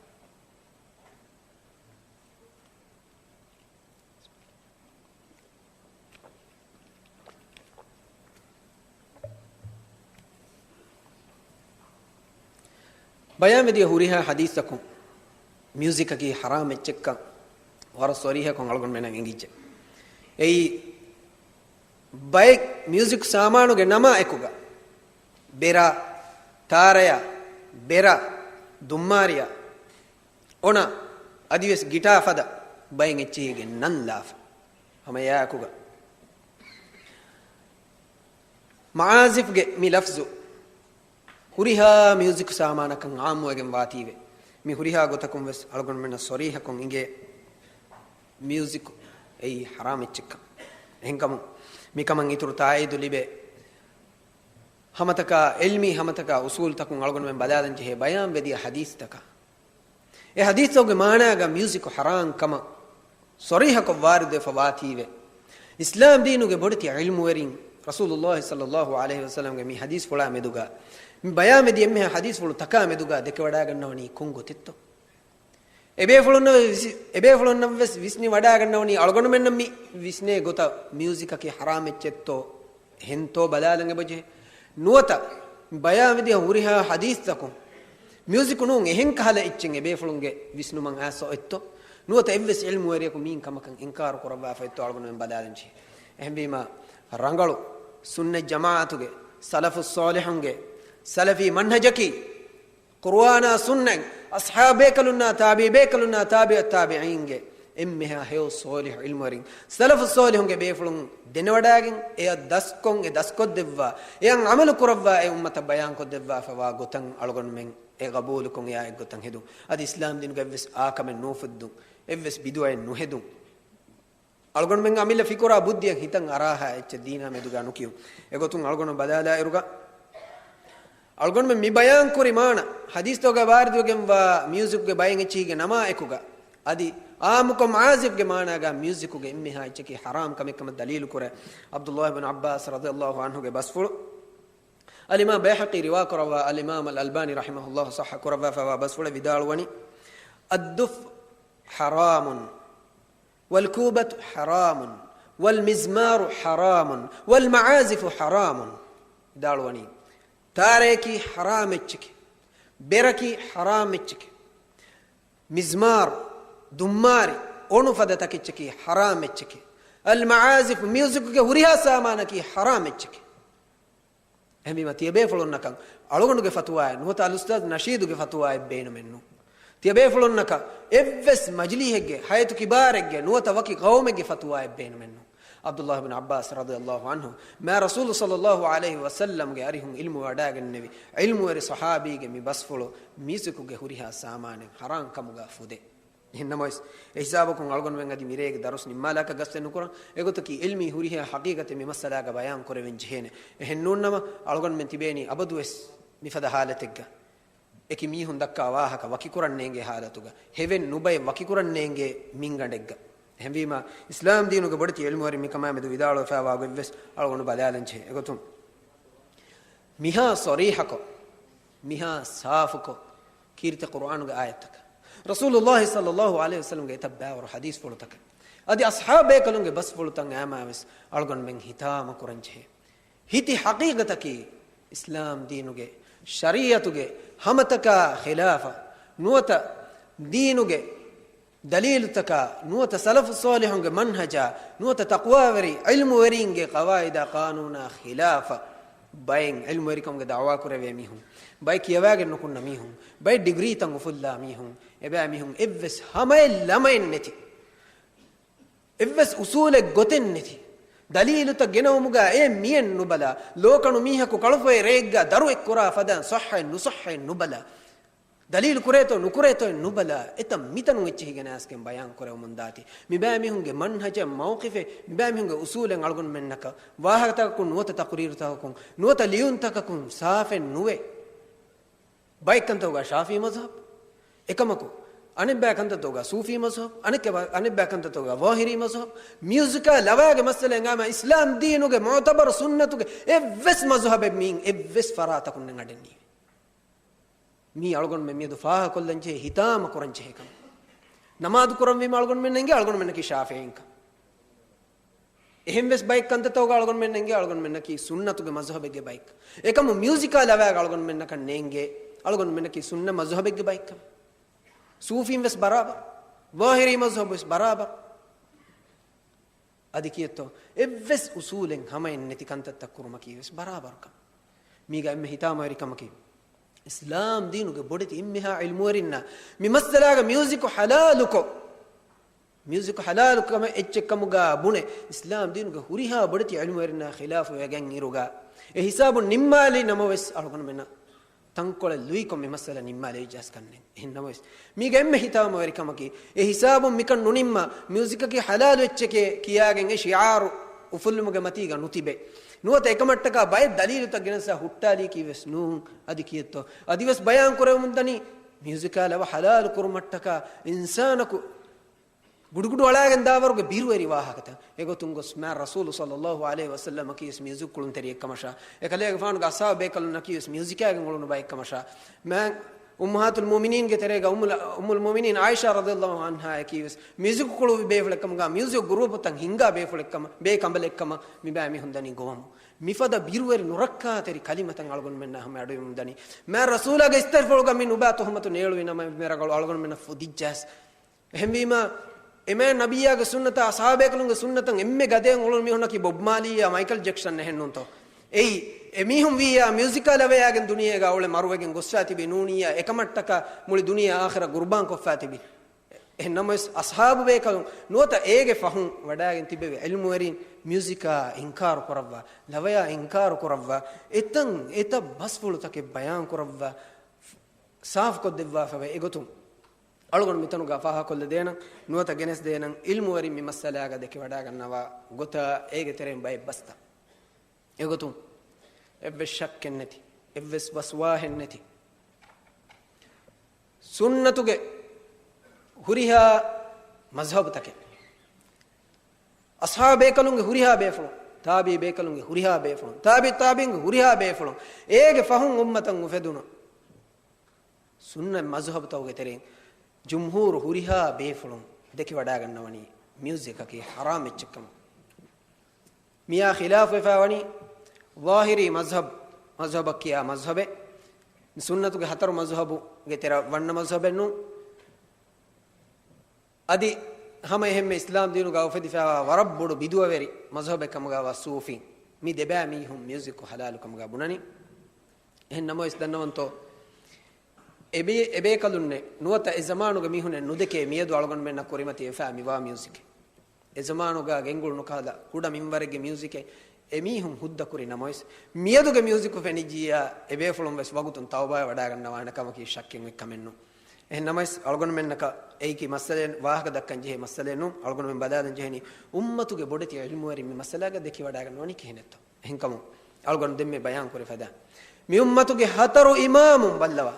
ބަޔާންވެދިޔަ ހުރިހާ ޙަދީޘްތަކުން މިއުޒިކަކީ ޙަރާމް އެއްޗެއްކަން ވަރަށް ޞަރީޙަކޮށް އަޅުގަނޑުމެންނަށް އެނގިއްޖެ. އެއީ ބައެއް މިއުޒިކް ސާމާނުގެ ނަމާ އެކުގަ ބެރާ، ތާރަޔާ، ބެރާ، ދުއްމާރިޔާ، އޮނާ، އަދިވެސް ގިޓާ ފަދަ ބައެއް އެއްޗިހީގެ ނަން ލާފަ. ހަމަ އެއާއެކުގަ މަޢާޒިފްގެ މި ލަފްޒު ހުރިހާ މިއުޒިކް ސާމާނަކަށް ޢާއްމުވެގެން ވާތީވެ، މި ހުރިހާ ގޮތަކުން ވެސް އަޅުގަނޑުމެންނަށް ޞަރީޙަކޮށް އިނގޭ، މިއުޒިކު އެއީ ޙަރާމް އެއްޗެއްކަން. އެހެންކަމުން މިކަމަށް އިތުރު ތާއީދު ލިބޭ ހަމަތަކާ ޢިލްމީ ހަމަތަކާ އުޞޫލުތަކުން އަޅުގަނޑުމެން ބަލާލަން ޖެހޭ ބަޔާންވެދިޔަ ޙަދީޘްތަކަށް. އެ ޙަދީޘްތަކުގެ މާނާގަ މިއުޒިކު ޙަރާމް ކަމަށް ޞަރީޙަކޮށް ވާރިދުވެފަ ވާތީވެ، އިސްލާމް ދީނުގެ ބޮޑެތި ޢިލްމުވެރިން ރަސޫލުﷲ ޞައްލަﷲ ޢަލައިހި ވަސައްލަމްގެ މި ޙަދީޘްފުޅާ މެދުގަ، މި ބަޔާންވެދި އެންމެހާ ޙަދީޘްފުޅު ތަކާ މެދުގަ ދެކެވަޑައިގަންނަވަނީ ކޮން ގޮތެއްތޯ؟ އެބޭފުޅުންނަށް ވެސް، އެބޭފުޅުންނަށް ވެސް ވިސްނިވަޑައިގަންނަވަނީ އަޅުގަނޑުމެންނަށް މި ވިސްނޭ ގޮތަށް މިއުޒިކަކީ ޙަރާމް އެއްޗެއްތޯ؟ އެހެންތޯ ބަލާލަން އެބަޖެހޭ. ނުވަތަ ބަޔާންވެދިޔަ ހުރިހާ ޙަދީޘްތަކުން މިއުޒިކު ނޫން އެހެން ކަހަލަ އެއްޗެއް އެބޭފުޅުންގެ ވިސްނުމަށް އައިސް އޮތްތޯ؟ ނުވަތަ އެއްވެސް ޢިލްމުވެރިޔަކު މިއިން ކަމަކަށް އިންކާރު ކުރައްވާފަ އޮތްތޯ އަޅުގަނޑުމެން ބަލާލަން ޖެހޭ. އެހެންވީމާ، ރަނގަޅު ސުންނަތް ޖަމާޢަތުގެ ސަލަފުއް ޞާލިޙުންގެ ސަލަފީ މަންހަޖަކީ، ޤުރުއާނާ ސުންނަތް، އަޞްޙާބު ބޭކަލުންނާ ތާބިޢީ ބޭކަލުންނާ ތާބިޢު ތާބިޢީންގެ އެންމެހާ ހެޔޮ ޞާލިޙު ޢިލްމުވެރިން، ސަލަފުއް ޞާލިޙުންގެ ބޭފުޅުން ދެނެވަޑައިގެން، އެއަށް ދަސްކޮށް، އެ ދަސްކޮށްދެއްވާ، އެއަށް ޢަމަލު ކުރައްވާ، އެ އުއްމަތަށް ބަޔާންކޮށްދެއްވާފަވާ ގޮތަށް އަޅުގަނޑުމެން އެ ގަބޫލުކޮށް އެއާ އެއްގޮތަށް ހެދުން. އަދި އިސްލާމް ދީނުގަ އެއްވެސް އާކަމެއް ނޫފުއްދުން، އެއްވެސް ބިދުޢައެއް ނުހެދުން. އަޅުގަނޑުމެން އަމިއްލަ ފިކުރާ ބުއްދިއަށް ހިތަށް އަރާހާ އެއްޗެއް ދީނާ މެދުގަ ނުކިޔުން. އެގޮތުން އަޅުގަނޑު ބަލާލާއިރުގަ، އަޅުގަނޑުމެން މި ބަޔާން ކުރި މާނަ، ޙަދީޘްތަކުގަ ވާރިދުވެގެންވާ މިއުޒިކުގެ ބައެއް އެއްޗިހިގެ ނަމާ އެކުގަ، އަދި އާއްމުކޮށް މަޢާޒިފްގެ މާނާގަ މިއުޒިކުގެ އެންމެހާ އެއްޗަކީ ޙަރާމް ކަމެއް ކަމަށް ދަލީލު ކުރޭ ޢަބްދުﷲ ބިން ޢައްބާސް ރަޟިޔަﷲ ޢަންހުގެ ބަސްފުޅު. އަލްއިމާމް ބައިހަޤީ ރިވާ ކުރައްވާ، އަލްއިމާމް އަލް އަލްބާނީ ރަޙިމަހުﷲ ޞައްޙަ ކުރައްވާފައިވާ ބަސްފުޅެއް ވިދާޅުވަނީ، الدف حرام والكوبة حرام والمزمار حرام والمعازف حرام. ވިދާޅުވަނީ، ތާރަޔަކީ ޙަރާމް އެއްޗެކޭ، ބެރަކީ ޙަރާމް އެއްޗެކޭ، މިޒްމާރު، ދުއްމާރި، އޮނު ފަދަ ތަކެއްޗަކީ ޙަރާމް އެއްޗެކޭ، އަލް މަޢާޒިފް، މިއުޒިކުގެ ހުރިހާ ސާމާނަކީ ޙަރާމް އެއްޗެކޭ. އެހެންވީމަ، ތިޔަބޭފުޅުންނަކަށް އަޅުގަނޑުގެ ފަތުވާއެއް ނުވަތަ އަލްއުސްތާޛް ނަޝީދުގެ ފަތުވާއެއް ބޭނުމެއްނު. ތިޔަބޭފުޅުންނަކަށް އެއްވެސް މަޖިލީހެއްގެ، ހަޔަތު ކިބާރެއްގެ ނުވަތަ ވަކި ޤައުމެއްގެ ފަތުވާއެއް ބޭނުމެއްނު. ޢަބްދުﷲ ބިން ޢައްބާސް ރަޟިޔަﷲ ޢަންހު، މާ ރަސޫލު ޞައްލަﷲ ޢަލައިހި ވަސައްލަމްގެ އަރިހުން ޢިލްމު ވަޑައިގެންނެވި ޢިލްމުވެރި ޞަޙާބީގެ މި ބަސްފުޅު މިއުޒިކުގެ ހުރިހާ ސާމާނެއް ޙަރާމް ކަމުގަ ފުދޭ. އެހެންނަމަވެސް، އެހިސާބަކުން އަޅުގަނޑުމެން އަދި މިރޭގެ ދަރުސް ނިންމާލާކަށް ގަސްތެއް ނުކުރަން. އެގޮތަކީ ޢިލްމީ ހުރިހާ ޙަޤީޤަތެއް މި މައްސަލާގަ ބަޔާން ކުރެވެން ޖެހޭނެ. އެހެންނޫންނަމަ، އަޅުގަނޑުމެން ތިބޭނީ އަބަދުވެސް މިފަދަ ޙާލަތެއްގަ. އެކި މީހުން ދައްކާ ވާހަކަ ވަކިކުރަން ނޭނގޭ ޙާލަތުގަ، ހެވެން ނުބައެއް ވަކިކުރަން ނޭނގޭ މިންގަނޑެއްގަ. އެހެންވީމަ، އިސްލާމް ދީނުގެ ބޮޑެތި ޢިލްމުވެރިން މިކަމާމެދު ވިދާޅުވެފައިވާ ގޮތްވެސް އަޅުގަނޑު ބަލާލަން ޖެހޭ. އެގޮތުން، މިހާ ޞަރީޙަކޮށް، މިހާ ސާފުކޮށް، ކީރިތި ޤުރުއާނުގެ އާޔަތްތަކަށް، ރަސޫލުﷲ ޞައްލަﷲ ޢަލައިހި ވަސައްލަމްގެ އެތައް ބައިވަރު ޙަދީޘްފުޅުތަކަށް، އަދި އަޞްޙާބު ބޭކަލުންގެ ބަސްފުޅުތައް އައިމާވެސް އަޅުގަނޑުމެން ހިތާމަ ކުރަން ޖެހޭ. ހިތި ޙަޤީޤަތަކީ، އިސްލާމް ދީނުގެ ޝަރީޢަތުގެ ހަމަތަކާ ޚިލާފަށް، ނުވަތަ ދީނުގެ ދަލީލުތަކާ، ނުވަތަ ސަލަފު ޞާލިޙުންގެ މަންހަޖާ، ނުވަތަ ތަޤްވާވެރި ޢިލްމުވެރީންގެ ޤަވާޢިދާ ޤާނޫނާ ޚިލާފަށް، ބައެއް ޢިލްމުވެރިކަމުގެ ދަޢުވާ ކުރެވޭ މީހުން، ބައެއް ކިޔަވާގެން ނުކުންނަ މީހުން، ބައެއް ޑިގްރީތައް އުފުއްލާ މީހުން، އެބައިމީހުން އެއްވެސް ހަމައެއް ލަމައެއް ނެތި، އެއްވެސް އުޞޫލެއް ގޮތެއް ނެތި، ދަލީލުތައް ގެނައުމުގަ އެ މިއެއް ނުބަލާ، ލޯކަނު މީހަކު ކަޅުފޮއެ ރެއެއްގަ ދަރުއެއް ކުރާ ފަދައިން ޞައްޙައެއް ނުޞައްޙައެއް ނުބަލާ، ދަލީލު ކުރޭތޯ ނުކުރޭތޯއެއް ނުބަލާ، އެތައް މިތަނުން އެއްޗެހި ގެނައިސްގެން ބަޔާން ކުރެވެމުން ދާތީ. މިބައިމީހުންގެ މަންހަޖެއް، މައުޤިފެއް، މިބައިމީހުންގެ އުޞޫލެއް އަޅުގަނޑުމެންނަކަށް ވާހަކަތަކަކުން ނުވަތަ ތަޤުރީރުތަކަކުން ނުވަތަ ލިޔުންތަކަކުން ސާފެއް ނުވޭ. ބައެއް ކަންތަކުގަ ޝާފިޢީ މަޒްހަބް، އެކަމަކު، އަނެއްބައި ކަންތައްތަކުގަ ޞޫފީ މަޒްހަބް، އަނެއް ބައި ކަންތައްތަކުގަ ޒާހިރީ މަޒްހަބް، މިއުޒިކާ ލަވައިގެ މައްސަލައިން އާމަ އިސްލާމް ދީނުގެ މުޢުތަބަރު ސުންނަތުގެ އެއްވެސް މަޒްހަބެއް މީން އެއްވެސް ފަރާތަކުން ނެނގަޑެއް ނީވޭ. މީ އަޅުގަނޑުމެން މިއަދު ފާހަގަކޮށްލަން ޖެހޭ، ހިތާމަ ކުރަން ޖެހޭ ކަމެއް. ނަމާދު ކުރަންވީމަ އަޅުގަނޑުމެންނަށް އެނގޭ އަޅުގަނޑުމެންނަކީ ޝާފިޢީންކަން. އެހެންވެސް ބައެއް ކަންތައްތަކުގަ އަޅުގަނޑުމެންނަށް އެނގޭ އަޅުގަނޑުމެންނަކީ ސުންނަތުގެ މަޒްހަބެއްގެ ބައެއްކަން. އެކަމު މިއުޒިކާ ލަވައިގަ އަޅުގަނޑުމެންނަކަށް ނޭނގޭ އަޅުގަނޑުމެންނަކީ ސުންނަ މަޒްހަބެއްގެ ބައެއްކަން. ސޫފީން ވެސް ބަރާބަރު، ޒާހިރީ މަޒްހަބު ވެސް ބަރާބަރު. އަދި ކިއެއްތޯ، އެއްވެސް އުސޫލެއް ހަމައެއް ނެތި ކަންތައްތައް ކުރުމަކީ ވެސް ބަރާބަރުކަން. މީގަ އެންމެ ހިތާމަވެރިކަމަކީ، އިސްލާމް ދީނުގެ ބޮޑެތި އެންމެހާ ޢިލްމުވެރިންނަށް މި މައްސަލާގަ މިއުޒިކު ޙަލާލުކޮށް، މިއުޒިކު ޙަލާލު ކަމެއް އެއްޗެއްކަމުގަ ބުނެ، އިސްލާމް ދީނުގެ ހުރިހާ ބޮޑެތި ޢިލްމުވެރިންނާ ޚިލާފު ވެގެން އިރުގަ، އެ ހިސާބުން ނިންމާލި ނަމަވެސް، އަޅުގަނޑުމެންނަށް ތަންކޮޅެއް ލުއިކޮށް މި މައްސަލަ ނިންމާލެވިއްޖާސް ކަންނެއް. އެހެން ނަމަވެސް، މީގެ އެންމެ ހިތާމަވެރިކަމަކީ، އެ ހިސާބުން މިކަން ނުނިންމާ، މިއުޒިކަކީ ޙަލާލު އެއްޗެކޭ ކިޔާގެން އެ ޝިޢާރު އުފުއްލުމުގެ މަތީގަ ނުތިބޭ. ނުވަތަ އެކަމަށްޓަކާ ބައެއް ދަލީލުތައް ގެނެސް ހުއްޓާލީކީ ވެސް ނޫން. އަދި ކިއެއްތޯ؟ އަދިވެސް ބަޔާން ކުރެވެމުން ދަނީ، މިއުޒިކާ ލަވަ ޙަލާލު ކުރުމަށްޓަކާ އިންސާނަކު ގުޑުގުޑު އަޅާގެން ދާވަރުގެ ބިރުވެރި ވާހަކަތައް. އެގޮތުން ގޮސް މާ ރަސޫލު ޞައްލައްލާހު ޢަލައިހި ވަސައްލަމަކީ ވެސް މިއުޒިކް ކުޅުންތެރިއެއްކަމަށާ، އެކަލޭގެފާނުގެ އަޞްޙާބު ބޭކަލުންނަކީ ވެސް މިއުޒިކާގެން އުޅުނު ބައެއްކަމަށާ، މާ އުއްމަހާތުލް މުއުމިނީންގެ ތެރޭގަ އުއްމުލް، އުއްމުލް މުއުމިނީން ޢާއިޝާ ރަޟިޔައްލާހު ޢަންހާއަކީ ވެސް މިއުޒިކް ކުޅުވި ބޭފުޅެއްކަމުގަ، މިއުޒިކް ގްރޫޕުތައް ހިންގާ ބޭފުޅެއްކަމަށް، ބޭ ކަނބަލެއްކަމަށް މިބައިމީހުން ދަނީ ގޮވަމުން. މިފަދަ ބިރުވެރި ނުރައްކާތެރި ކަލިމަތައް އަޅުގަނޑުމެންނާ ހަމަ އަޑުއިވުމުން ދަނީ. މާ ރަސޫލާގެ އިސްތަށިފުޅުގަ މި ނުބާ ތުހުމަތު ނޭޅުވި ނަމަ، މި ރަނގަޅު އަޅުގަނޑުމެންނަށް ފުދިއްޖާސް. އެހެންވީމަ، އެމާ ނަބިއްޔާގެ ސުންނަތާ، އަޞްޙާބޭކަލުންގެ ސުންނަތަށް އެންމެ ގަދައިން އުޅުނު މީހުންނަކީ ބޮބް މާލީއާ މައިކަލް ޖެކްސަން އެހެންނޫންތޯ؟ އެއީ، އެމީހުން ވިއްޔާ މިއުޒިކާ ލަވަޔާގެން ދުނިޔޭގަ އުޅެ މަރުވެގެން ގޮއްސާ ތިބި ނޫނިއްޔާ، އެކަމަށްޓަކާ މުޅި ދުނިޔެ އާޚިރަތް ގުރުބާން ކޮށްފާ ތިބި. އެހެން ނަމަވެސް، އަޞްޙާބު ބޭކަލުން ނުވަތަ އޭގެ ފަހުން ވަޑައިގެން ތިބެވި ޢިލްމުވެރިން މިއުޒިކާ އިންކާރު ކުރައްވާ، ލަވަޔާ އިންކާރު ކުރައްވާ، އެތަން އެތައް ބަސްފުޅުތަކެއް ބަޔާން ކުރައްވާ، ސާފުކޮށްދެއްވާފަވޭ. އެގޮތުން އަޅުގަނޑު މިތަނުގަ ފާހަގަކޮށްލަދޭނަން، ނުވަތަ ގެނެސްދޭނަން، ޢިލްމުވެރިން މި މައްސަލާގަ ދެކެވަޑައިގަންނަވާ ގޮތާ އޭގެ ތެރެއިން ބައެއް ބަސްތައް. އެގޮތުން އެއްވެސް ޝައްކެއް ނެތި، އެއްވެސް ވަސްވާހެއް ނެތި، ސުންނަތުގެ ހުރިހާ މަޒްހަބުތަކެއް. އަޞްޙާބު ބޭކަލުންގެ ހުރިހާ ބޭފުޅުން، ތާބިޢީ ބޭކަލުންގެ ހުރިހާ ބޭފުޅުން، ތާބިޢު ތާބިޢީންގެ ހުރިހާ ބޭފުޅުން، އޭގެ ފަހުން އުއްމަތަށް އުފެދުނު ސުންނަތް މަޒްހަބުތަކުގެ ތެރެއިން ޖުމްހޫރު ހުރިހާ ބޭފުޅުން ދެކިވަޑާގަންނަވަނީ މިއުޒިކަކީ ޙަރާމް އެއްޗެއްކަމަށް. މިއާ ޚިލާފުވެފައިވަނީ ޒާހިރީ މަޒްހަބް، މަޒްހަބަށް ކިޔާ މަޒްހަބެއް، މި ސުންނަތުގެ ހަތަރު މަޒްހަބުގެ ތެރެއަށް ވަންނަ މަޒްހަބެއް ނޫން. އަދި ހަމަ އެހެންމެ އިސްލާމް ދީނުގަ އުފެދިފައިވާ ވަރަށް ބޮޑު ބިދުޢަވެރި މަޒްހަބެއް ކަމުގަވާ ސޫފީން، މި ދެބައި މީހުން މިއުޒިކު ޙަލާލު ކަމުގަ ބުނަނީ. އެހެން ނަމަވެސް ދަންނަވަންތޯ، އެބޭ-، އެބޭކަލުންނެއް ނުވަތަ އެ ޒަމާނުގެ މީހުންނެއް ނުދެކޭ މިއަދު އަޅުގަނޑުމެންނަށް ކުރިމަތިވެފައި މިވާ މިއުޒިކެއް. އެ ޒަމާނުގަ ގެންގުޅުނު ކަހަލަ ކުޑަ މިންވަރެއްގެ މިއުޒިކެއް އެމީހުން ހުއްދަކުރި ނަމަވެސް، މިއަދުގެ މިއުޒިކު ފެނިއްޖިއްޔާ އެބޭފުޅުން ވެސް ވަގުތުން ތައުބާވެ ވަޑާގަންނަވާނެ ކަމަކީ ޝައްކެއް އޮތް ކަމެއް ނޫން. އެހެން ނަމަވެސް، އަޅުގަނޑުމެންނަކަށް އެއީކީ މައްސަލައެއް ވާހަކަ ދައްކަން ޖެހޭ މައްސަލައެއް ނޫން. އަޅުގަނޑުމެން ބަލާލަން ޖެހެނީ އުއްމަތުގެ ބޮޑެތި ޢިލްމުވެރިން މި މައްސަލާގަ ދެކިވަޑާގަންނަވަނީ ކިހިނެއްތޯ. އެހެންކަމުން އަޅުގަނޑު ދެންމެ ބަޔާން ކުރެފަދަ މި އުއްމަތުގެ ހަތަރު އިމާމުން ބައްލަވާ،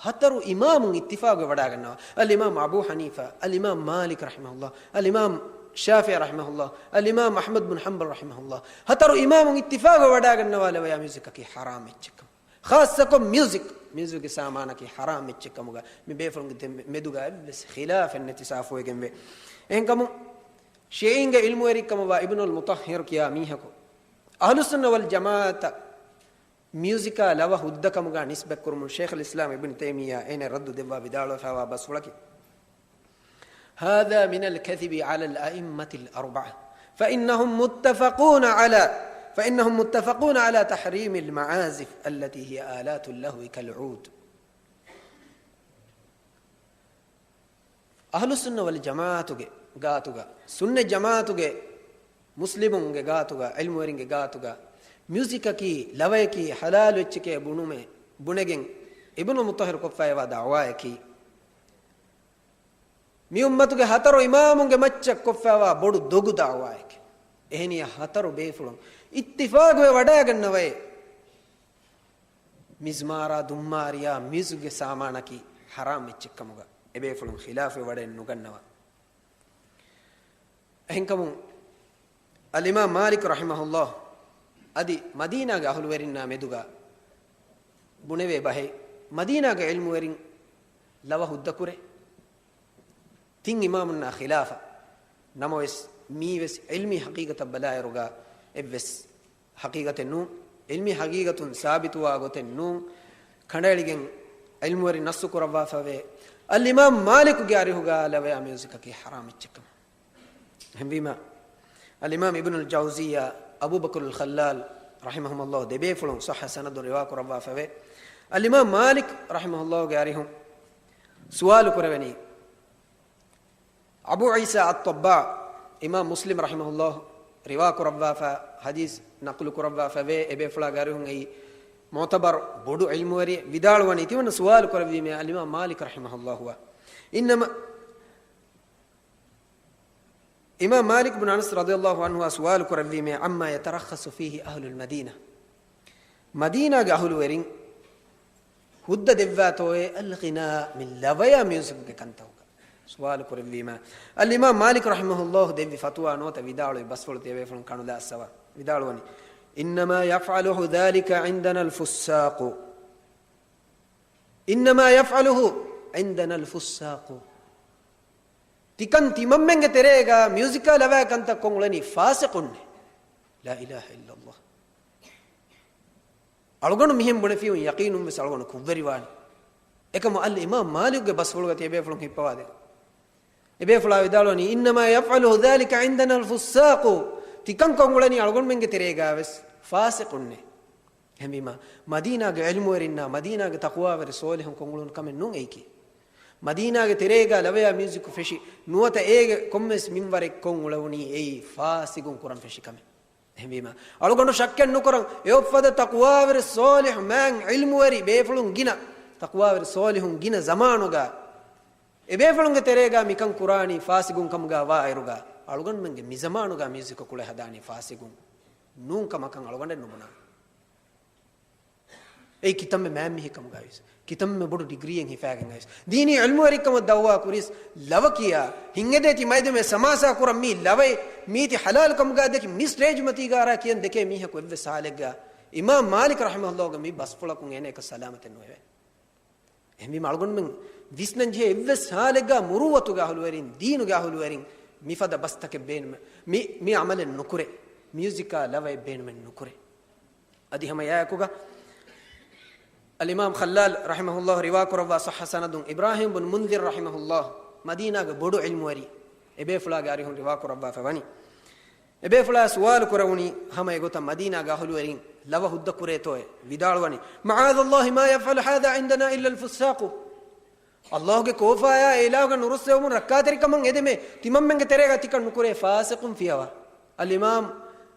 ހަތަރު އިމާމުން އިއްތިފާގުވެ ވަޑާގަންނަވާ، އަލްއިމާމް އަބޫ ޙަނީފާ، އަލްއިމާމް މާލިކް ރަޙިމަހުﷲ، އަލްއިމާމް ޝާފިޢީ ރަޙިމަހުﷲ، އަލްއިމާމް އަޙްމަދު ބިން ޙަންބަލް ރަޙިމަހުﷲ، ހަތަރު އިމާމުން އިއްތިފާގުވެ ވަޑާގަންނަވާ ލަވަޔާ މިއުޒިކަކީ ޙަރާމް އެއްޗެއްކަމަށް. ޚާއްޞަކޮށް މިއުޒިކް، މިއުޒިކްގެ ސާމާނަކީ ޙަރާމް އެއްޗެއްކަމުގަ މި ބޭފުޅުންގެ ދެ-، މެދުގަ އެއްވެސް ޚިލާފެއް ނެތި ސާފުވެގެންވޭ. އެހެންކަމުން ޝީޢީންގެ ޢިލްމުވެރިކަމަށްވާ އިބްނުލް މުޠައްހަރު ކިޔާ މީހަކު އަހްލުއްސުންނަ ވަލް ޖަމާޢަތަށް މިއުޒިކާ ލަވަ ހުއްދަކަމުގަ ނިސްބަތްކުރުމުން ޝޭޚުލް އިސްލާމް އިބްނު ތައިމިއްޔާ އޭނަ ރައްދު ދެއްވާ ވިދާޅުވެފައިވާ ބަސްފުޅަކީ، هذا من الكذب على الأئمة الأربعة، فإنهم متفقون على، فإنهم متفقون على تحريم المعازف التي هي آلات اللهو كالعود. އަހްލުއްސުންނަ ވަލް ޖަމާޢަތުގެ ގާތުގަ، ސުންނަތް ޖަމާޢަތުގެ މުސްލިމުންގެ ގާތުގަ، ޢިލްމުވެރިންގެ ގާތުގަ، މިއުޒިކަކީ ލަވަޔަކީ ޙަލާލު އެއްޗެކޭ ބުނުމެ، ބުނެގެން އިބްނުލް މުޠައްހަރު ކޮށްފައިވާ ދަޢުވާއަކީ، މި އުއްމަތުގެ ހަތަރު އިމާމުންގެ މައްޗަށް ކޮށްފައިވާ ބޮޑު ދޮގު ދަޢުވާއެކޭ. އެހެނިހާ ހަތަރު ބޭފުޅުން އިއްތިފާގުވެ ވަޑާގަންނަވައޭ، މިޒްމާރާ، ދުންމާރިޔާ، މިއުޒިކްގެ ސާމާނަކީ ޙަރާމް އެއްޗެއްކަމުގަ އެބޭފުޅުން ޚިލާފުވެ ވަޑައެއް ނުގަންނަވާ. އެހެންކަމުން އަލްއިމާމް މާލިކް ރަޙިމަހުﷲ އަދި މަދީނާގެ އަހުލުވެރިންނާ މެދުގަ ބުނެވޭ ބަހެއް، މަދީނާގެ ޢިލްމުވެރިން ލަވަ ހުއްދަކުރޭ، ތިން އިމާމުންނާ ޚިލާފަށް. ނަމަވެސް، މީވެސް ޢިލްމީ ޙަޤީޤަތަށް ބަލާއިރުގަ އެއްވެސް ޙަޤީޤަތެއް ނޫން. ޢިލްމީ ޙަޤީޤަތުން ސާބިތުވާ ގޮތެއް ނޫން. ކަނޑައެޅިގެން ޢިލްމުވެރިން ނައްޞު ކުރައްވާފަވޭ، އަލްއިމާމް މާލިކުގެ އަރިހުގަ ލަވަޔާ މިއުޒިކަކީ ޙަރާމް އެއްޗެއްކަމަށް. އެހެންވީމަ، އަލްއިމާމް އިބްނުލް ޖައުޒިއްޔާ، އަބޫބަކުރުލް ޚައްލާލް ރަޙިމަހުމުﷲ ދެބޭފުޅުން ޞައްޙަ ސަނަދުން ރިވާ ކުރައްވާފަވޭ. އަލްއިމާމް މާލިކް ރަޙިމަހުﷲގެ އަރިހުން ސުވާލު ކުރެވެނީ، އަބޫ ޢީސާ އައްޠައްބާ، އިމާމް މުސްލިމް ރަޙިމަހުﷲ ރިވާ ކުރައްވާފަ، ޙަދީޘް ނަޤުލު ކުރައްވާފަވޭ، އެބޭފުޅާގެ އަރިހުން އެއީ މުޢުތަބަރު ބޮޑު ޢިލްމުވެރިއެއް ވިދާޅުވަނީ، ތިމަންނަ ސުވާލު ކުރެއްވީމޭ އަލްއިމާމް މާލިކް ރަޙިމަހުﷲ އަށް. އިންނަމަ އިމާމް މާލިކް ބިން އަނަސް ރަޟިޔަﷲ ޢަންހުއާ ސުވާލު ކުރެއްވީމޭ، عما يترخص فيه أهل المدينة، މަދީނާގެ އަހުލުވެރިން ހުއްދަ ދެއްވާތޯއޭ الغناء، މި ލަވަޔާ މިއުޒިކުގެ ކަންތަކުގަ؟ ސުވާލު ކުރެއްވީމަ، އަލްއިމާމް މާލިކު ރަޙިމަހުﷲ ދެއްވި ފަތުވާ ނުވަތަ ވިދާޅުވި ބަސްފުޅު ތިޔަބޭފުޅުން ކަނުލާ އައްސަވާ. ވިދާޅުވަނީ، إنما يفعله ذلك عندنا الفساق. إنما يفعله عندنا الفساق. ތިކަން ތިމަންމެންގެ ތެރޭގަ މިއުޒިކާ ލަވަޔާ ކަންތައް ކޮށް އުޅެނީ ފާސިޤުންނޭ. لا إله إلا الله. އަޅުގަނޑު މިހެން ބުނެފިއުން ޔަޤީނުން ވެސް އަޅުގަނޑު ކުށްވެރިވާނެ. އެކަމު އަލްއިމާމް މާލިކުގެ ބަސްފުޅުގަ ތިޔަބޭފުޅުން ހިއްޕަވާދޭ. އެބޭފުޅާ ވިދާޅުވަނީ، إنما يفعله ذلك عندنا الفساق. ތިކަން ކޮށް އުޅެނީ އަޅުގަނޑުމެންގެ ތެރޭގަ ވެސް ފާސިޤުންނޭ. އެހެންވީމަ، މަދީނާގެ ޢިލްމުވެރިންނާ މަދީނާގެ ތަޤްވާވެރި ޞޯލިޙުން ކޮށް އުޅުނު ކަމެއް ނޫން އެއީކީ. މަދީނާގެ ތެރޭގަ ލަވަޔާ މިއުޒިކު ފެށި ނުވަތަ އޭގެ ކޮންމެސް މިންވަރެއް ކޮށް އުޅެވުނީ އެއީ ފާސިޤުން ކުރަން ފެށި ކަމެއް. އެހެންވީމަ، އަޅުގަނޑު ޝައްކެއް ނުކުރަން، އެއޮއްފަދަ ތަޤްވާވެރި ޞޯލިޙު މާތް ޢިލްމުވެރި ބޭފުޅުން ގިނަ، ތަޤްވާވެރި ޞޯލިޙުން ގިނަ ޒަމާނުގަ، އެބޭފުޅުންގެ ތެރޭގަ މިކަން ކުރާނީ ފާސިޤުން ކަމުގަ ވާއިރުގަ، އަޅުގަނޑުމެންގެ މިޒަމާނުގަ މިއުޒިކު ކުޅެ ހަދާނީ ފާސިޤުން ނޫން ކަމަކަށް އަޅުގަނޑެއް ނުބުނާނެ. އެއީ ކިތަންމެ މާތް މީހެއް ކަމުގައިވިޔަސް، ކިތަންމެ ބޮޑު ޑިގްރީއެއް ހިފާގެން އައިސް، ދީނީ ޢިލްމުވެރިކަމަށް ދަޢުވާ ކުރިޔަސް، ލަވަ ކިޔާ، ހިތްހަދާ ތި މައިދުމެ ސަމާސާ ކުރަން މީ ލަވައެއް، މީތި ޙަލާލު ކަމުގަ ދެކި މި ސްޓޭޖް މަތީގަ އަރާ ކިޔަން ދެކޭ މީހަކު އެއްވެސް ޙާލެއްގަ އިމާމް މާލިކް ރަޙިމަހުﷲގެ މި ބަސްފުޅަކުން އޭނަ އެކަ ސަލާމަތެއް ނުވެވޭ. އެހެންވީމަ އަޅުގަނޑުމެން ވިސްނަން ޖެހޭ އެއްވެސް ޙާލެއްގަ މުރޫއަތުގެ އަހުލުވެރިން، ދީނުގެ އަހުލުވެރިން މިފަދަ ބަސްތަކެއް ބޭނުމެއް، މި، މި ޢަމަލެއް ނުކުރޭ، މިއުޒިކާ ލަވައެއް ބޭނުމެއް ނުކުރޭ. އަދި ހަމަ އެއާއެކުގަ އަލްއިމާމް ޚައްލާލް ރަޙިމަހުﷲ ރިވާކުރައްވާ ޞައްޙަ ސަނަދުން އިބްރާހީމް ބުން މުންޛިރު ރަޙިމަހުﷲ މަދީނާގެ ބޮޑު ޢިލްމުވެރި، އެބޭފުޅާގެ އަރިހުން ރިވާކުރައްވާފަ ވަނީ. އެބޭފުޅާ ސުވާލު ކުރެވުނީ ހަމަ އެގޮތަށް މަދީނާގެ އަހުލުވެރިން ލަވަ ހުއްދަ ކުރޭތޯއޭ؟ ވިދާޅުވަނީ، "معاذ الله، ما يفعل هذا عندنا إلا الفساق." ﷲގެ ކޯފާޔާ އެ އިލާހުގަ ނުރުއްސެވުމުން ރައްކާތެރިކަމަށް އެދެމޭ، ތިމަންމެންގެ ތެރޭގަ ތިކަން ނުކުރޭ ފާސިޤުން ފިޔަވާ. އަލްއިމާމް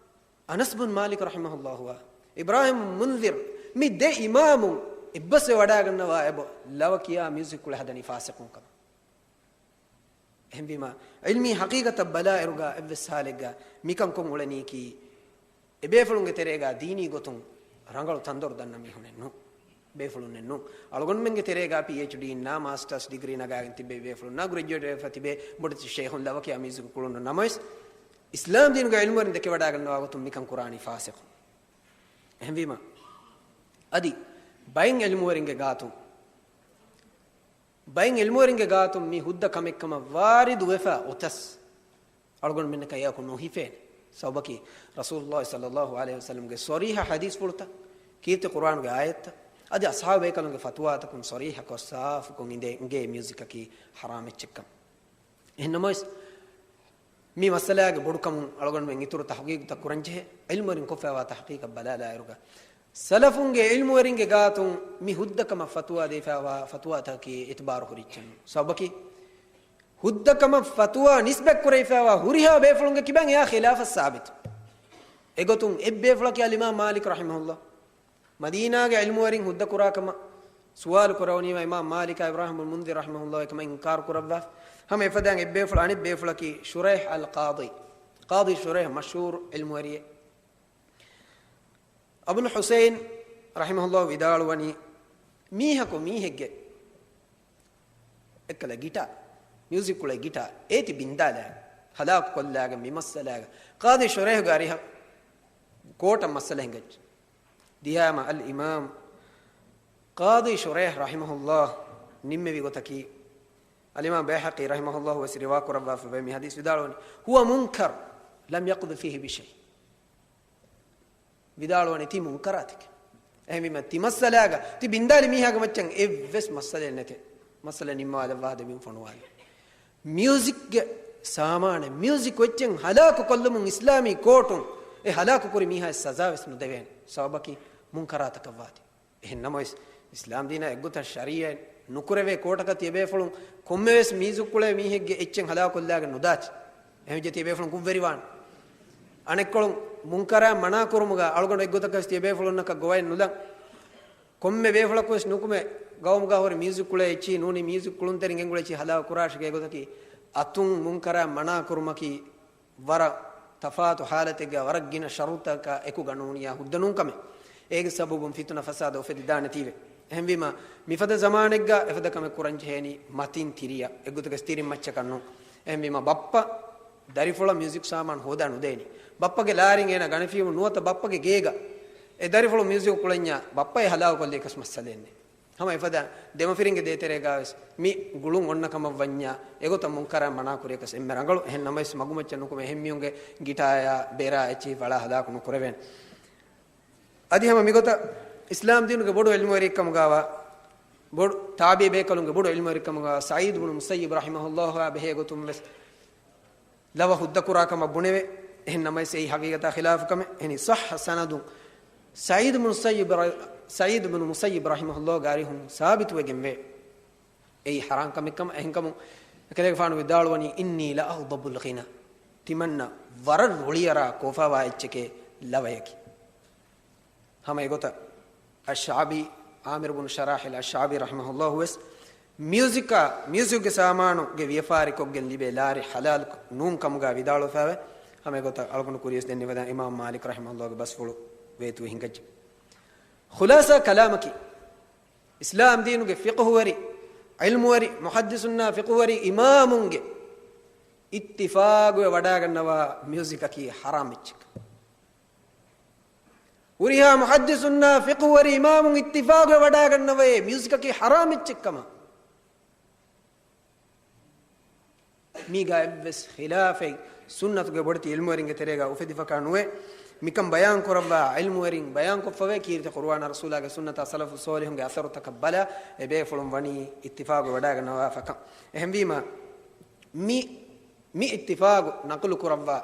އަނަސް ބުން މާލިކް ރަޙިމަހުﷲ އާ، އިބްރާހީމް މުންޛިރު، މި ދެ އިމާމުން އެއްބަސްވެ ވަޑާގަންނަވާ އެބަ ލަވަ ކިޔާ މިއުޒިކް ކުޅެ ހަދަނީ ފާސިޤުން ކަމަށް. އެހެންވީމަ، ޢިލްމީ ޙަޤީޤަތަށް ބަލާއިރުގަ އެއްވެސް ޙާލެއްގަ މިކަން ކޮށް އުޅެނީކީ، އެބޭފުޅުންގެ ތެރޭގަ ދީނީ ގޮތުން ރަނގަޅު ތަންދޮރު ދަންނަ މީހުނެއް ނޫން. ބޭފުޅުންނެއް ނޫން. އަޅުގަނޑުމެންގެ ތެރޭގަ ޕީއެޗްޑީ އިންނާ މާސްޓާސް ޑިގްރީ ނަގާގެން ތިއްބެވި ބޭފުޅުންނާ ގްރެޖުއޭޓް ވެފަ ތިބޭ ބޮޑެތި ޝޭޚުން ލަވަކިޔާ މިއުޒިކް ކުޅުނު ނަމަވެސް، އިސްލާމް ދީނުގެ ޢިލްމުވެރިން ދެކެވަޑާގަންނަވާ ގޮތުން މިކަން ކުރާނީ ފާސިޤު. އެހެންވީމަ، އަދި ބައެއް ޢިލްމުވެރިންގެ ގާތުން، ބައެއް ޢިލްމުވެރިންގެ ގާތުން މި ހުއްދަ ކަމެއްކަމަށް ވާރިދު ވެފަ އޮތަސް، އަޅުގަނޑުމެންނަކަށް އެއަކު ނުހިފޭނެ. ސަބަބަކީ، ރަސޫލުﷲ ޞައްލަﷲ ޢަލައިހި ވަސައްލަމްގެ ޞަރީޙަ ޙަދީޘްފުޅުތައް، ކީރިތި ޤުރްއާނުގެ އާޔަތްތައް، އަދި އަޞްޙާބު ބޭކަލުންގެ ފަތުވާތަކުން ޞަރީޙަކޮށް ސާފުކޮށް އިނދޭ، އިނގޭ މިއުޒިކަކީ ޙަރާމް އެއްޗެއްކަން. އެހެންނަމަވެސް، މި މައްސަލާގެ ބޮޑުކަމުން އަޅުގަނޑުމެން އިތުރު ތަޙްޤީޤުތައް ކުރަންޖެހޭ. ޢިލްމުވެރިން ކޮށްފައިވާ ތަޙްޤީޤަށް ބަލާލާއިރުގަ، ސަލަފުންގެ ޢިލްމުވެރިންގެ ގާތުން މި ހުއްދަކަމަށް ފަތުވާ ދީފައިވާ ފަތުވާތަކަކީ އިތުބާރު ހުރި އެއްޗެއް ނޫން. ސަބަބަކީ، ހުއްދަކަމަށް ފަތުވާ ނިސްބަތް ކުރެވިފައިވާ ހުރިހާ ބޭފުޅުންގެ ކިބައިން އެއާ ޚިލާފަށް ސާބިތު. އެގޮތުން އެއްބޭފުޅަކީ އަލްއިމާމް މާލިކް ރަޙިމަހުﷲ. މަދީނާގެ ޢިލްމުވެރިން ހުއްދަ ކުރާ ކަމަށް ސުވާލު ކުރެވުނީމަ، އިމާމް މާލިކާ އިބްރާހީމް ބުން މުންޛިރު ރަޙިމަހުﷲ އެކަމަށް އިންކާރު ކުރައްވާ. ހަމަ އެފަދައިން އެއްބޭފުޅު އަނެއް ބޭފުޅަކީ ޝުރައިޙް އަލް ޤާޟީ. ޤާޟީ ޝުރައިޙް މަޝްހޫރު ޢިލްމުވެރިއެއް. އަބުލް ޙުސައިން ރަޙިމަހުﷲ ވިދާޅުވަނީ، މީހަކު މީހެއްގެ އެއްކަލަ ގިޓާ، މިއުޒިކް ކުޅޭ ގިޓާ އޭތި ބިންދާލާ، ހަލާކު ކޮށްލާގެން މި މައްސަލާގަ ޤާޟީ ޝުރައިޙްގެ އަރިހަށް ކޯޓަށް މައްސަލަ ހިނގައްޖެ. ދިޔާމަ އަލްއިމާމް ޤާޟީ ޝުރައިޙް ރަޙިމަހުﷲ ނިންމެވި ގޮތަކީ، އަލްއިމާމް ބައިހަޤީ ރަޙިމަހުﷲ ވެސް ރިވާ ކުރައްވާފަ ވޭ މި ޙަދީޘް ވިދާޅުވަނީ، "هو منكر لم يقض فيه بشيء." ވިދާޅުވަނީ ތީ މުންކަރާތެކޭ. އެހެންވީމަ ތި މައްސަލާގަ ތި ބިންދާލި މީހާގެ މައްޗަށް އެއްވެސް މައްސަލައެއް ނެތޭ. މައްސަލަ ނިންމާލައްވާ ދެމިން ފޮނުވާލި. މިއުޒިކްގެ ސާމާނެއް، މިއުޒިކް އެއްޗެއް ހަލާކު ކޮށްލުމުން އިސްލާމީ ކޯޓުން އެ ހަލާކު ކުރި މީހާއަށް ސަޒާ ވެސް ނުދެވޭނެ. ސަބަބަކީ މުންކަރާތަކަށްވާތީ. އެހެން ނަމަވެސް، އިސްލާމް ދީނާ އެއްގޮތަށް ޝަރީޢަތް ނުކުރެވޭ ކޯޓަކަށް ތިޔަބޭފުޅުން ކޮންމެވެސް މިއުޒިކް ކުޅޭ މީހެއްގެ އެއްޗެއް ހަލާކު ކޮށްލާގެން ނުދާތި. އެހެންވެއްޖެ ތިޔަބޭފުޅުން ކުށްވެރިވާނެ. އަނެއްކޮޅުން މުންކަރާތް މަނާ ކުރުމުގަ އަޅުގަނޑު އެއްގޮތަކަށް ތިޔަބޭފުޅުންނަކަށް ގޮވައެއް ނުލަން. ކޮންމެ ބޭފުޅަކުވެސް ނުކުމެ ގައުމުގަ ހުރި މިއުޒިކް ކުޅޭ އެއްޗިހި ނޫނީ މިއުޒިކް ކުޅުންތެރިން ގެންގުޅޭ އެއްޗިހި ހަލާކު ކުރާށޭ. އެގޮތަކީ އަތުން މުންކަރާތް މަނާ ކުރުމަކީ ވަރަށް ތަފާތު ޙާލަތެއްގަ ވަރަށް ގިނަ ޝަރުޠަކާ އެކުގަ ނޫނިޔާ ހުއްދަ ނޫން ކަމެއް. އޭގެ ސަބަބުން ފިތުނަ ފަސާދަ އުފެދިދާނެތީވެ. އެހެންވީމަ، މިފަދަ ޒަމާނެއްގަ އެފަދަ ކަމެއް ކުރަން ޖެހޭނީ މަތިން ތިރިއަށް، އެއްގޮތަކަށް ތިރިން މައްޗަކަށް ނޫން. އެހެންވީމަ، ބައްޕަ ދަރިފުޅަށް މިއުޒިކް ސާމާނު ހޯދާ ނުދޭނީ. ބައްޕަގެ ލާރިން އޭނަ ގަނެފީމު ނުވަތަ ބައްޕަގެ ގޭގަ އެ ދަރިފުޅު މިއުޒިކް ކުޅެންޏާ ބައްޕަ އެ ހަލާކު ކޮށްލިޔަކަސް މައްސަލައެއް ނެތް. ހަމަ އެފަދަ ދެމަފިރިންގެ ދޭތެރޭގަވެސް މި ގުޅުން އޮންނަ ކަމަށް ވަންޏާ، އެގޮތަށް މުންކަރާތް މަނާ ކުރިޔަކަސް އެންމެ ރަނގަޅު. އެހެން ނަމަވެސް، މަގުމައްޗަށް ނުކުމެ އެހެން މީހުންގެ ގިޓާޔާ ބޭރާ އެއްޗިހި ފަޅާ ހަލާކު ނުކުރެވޭނެ. އަދި ހަމަ މިގޮތަށް އިސްލާމް ދީނުގެ ބޮޑު ޢިލްމުވެރިއެއްކަމުގަވާ، ބޮޑު ތާބިޢީ ބޭކަލުންގެ ބޮޑު ޢިލްމުވެރިކަމުގަވާ ސަޢީދު ބުނު މުސައްޔިބް ރަޙިމަހުﷲ އާ ބެހޭ ގޮތުން ވެސް ލަވަ ހުއްދަ ކުރާ ކަމަށް ބުނެވޭ. އެހެން ނަމަވެސް އެއީ ޙަޤީޤަތާ ޚިލާފު ކަމެއް. އެހެނީ ޞައްޙަ ސަނަދުން ސަޢީދު ބުނު މުސައްޔިބް ރަ-، ސަޢީދު ބުނު މުސައްޔިބް ރަޙިމަހުﷲ ގެ އަރިހުން ސާބިތުވެގެންވޭ. އެއީ ޙަރާމް ކަމެއް ކަމަށް. އެހެންކަމުން އެކަލޭގެފާނު ވިދާޅުވަނީ، "إني لأغضب الغنى." ތިމަންނަ ވަރަށް ރުޅިއަރާ ކޯފާވާ އެއްޗެކޭ ލަވަޔަކީ. ހަމަ އެގޮތަށް އައްޝަޢަބީ، ޢާމިރު ބުނު ޝަރާޙިލް އައްޝަޢަބީ ރަޙިމަހުﷲ ވެސް މިއުޒިކާ، މިއުޒިކްގެ ސާމާނުގެ ވިޔަފާރިކޮށްގެން ލިބޭ ލާރި ޙަލާލު ނޫން ކަމުގަ ވިދާޅުވެފައިވޭ. ހަމަ އެގޮތަށް އަޅުގަނޑު ކުރިޔަސް ދެންނެވިދާނެ އިމާމް މާލިކް ރަޙިމަހުﷲގެ ބަސްފުޅު ވޭތުވެ ހިނގައްޖެ. ޚުލާސާ ކަލާމަކީ، އިސްލާމް ދީނުގެ ފިޤުހުވެރި، ޢިލްމުވެރި، މުޙައްދިސުންނާ ފިޤުހުވެރި އިމާމުންގެ އިއްތިފާގުވެ ވަޑާގަންނަވާ މިއުޒިކަކީ ޙަރާމް އެއްޗެއް. ހުރިހާ މުޙައްދިސުންނާ ފިޤުހުވެރި އިމާމުން އިއްތިފާގުވެ ވަޑާގަންނަވައޭ މިއުޒިކަކީ ޙަރާމް އެއްޗެއްކަމަށް. މީގާ އެއްވެސް ޚިލާފެއް ސުންނަތުގެ ބޮޑެތި ޢިލްމުވެރިންގެ ތެރޭގާ އުފެދިފަކާ ނުވޭ. މިކަން ބަޔާން ކުރައްވާ ޢިލްމުވެރިން ބަޔާން ކޮށްފަވޭ، ކީރިތި ޤުރުއާނާ ރަސޫލާގެ ސުންނަތާ ސަލަފު ޞޯލިޙުންގެ އަސަރުތަކަށް ބަލާ، އެ ބޭފުޅުން ވަނީ އިއްތިފާގު ވަޑާގަންނަވާފަކަން. އެހެންވީމަ، މި، މި އިއްތިފާގު ނަޤުލު ކުރައްވާ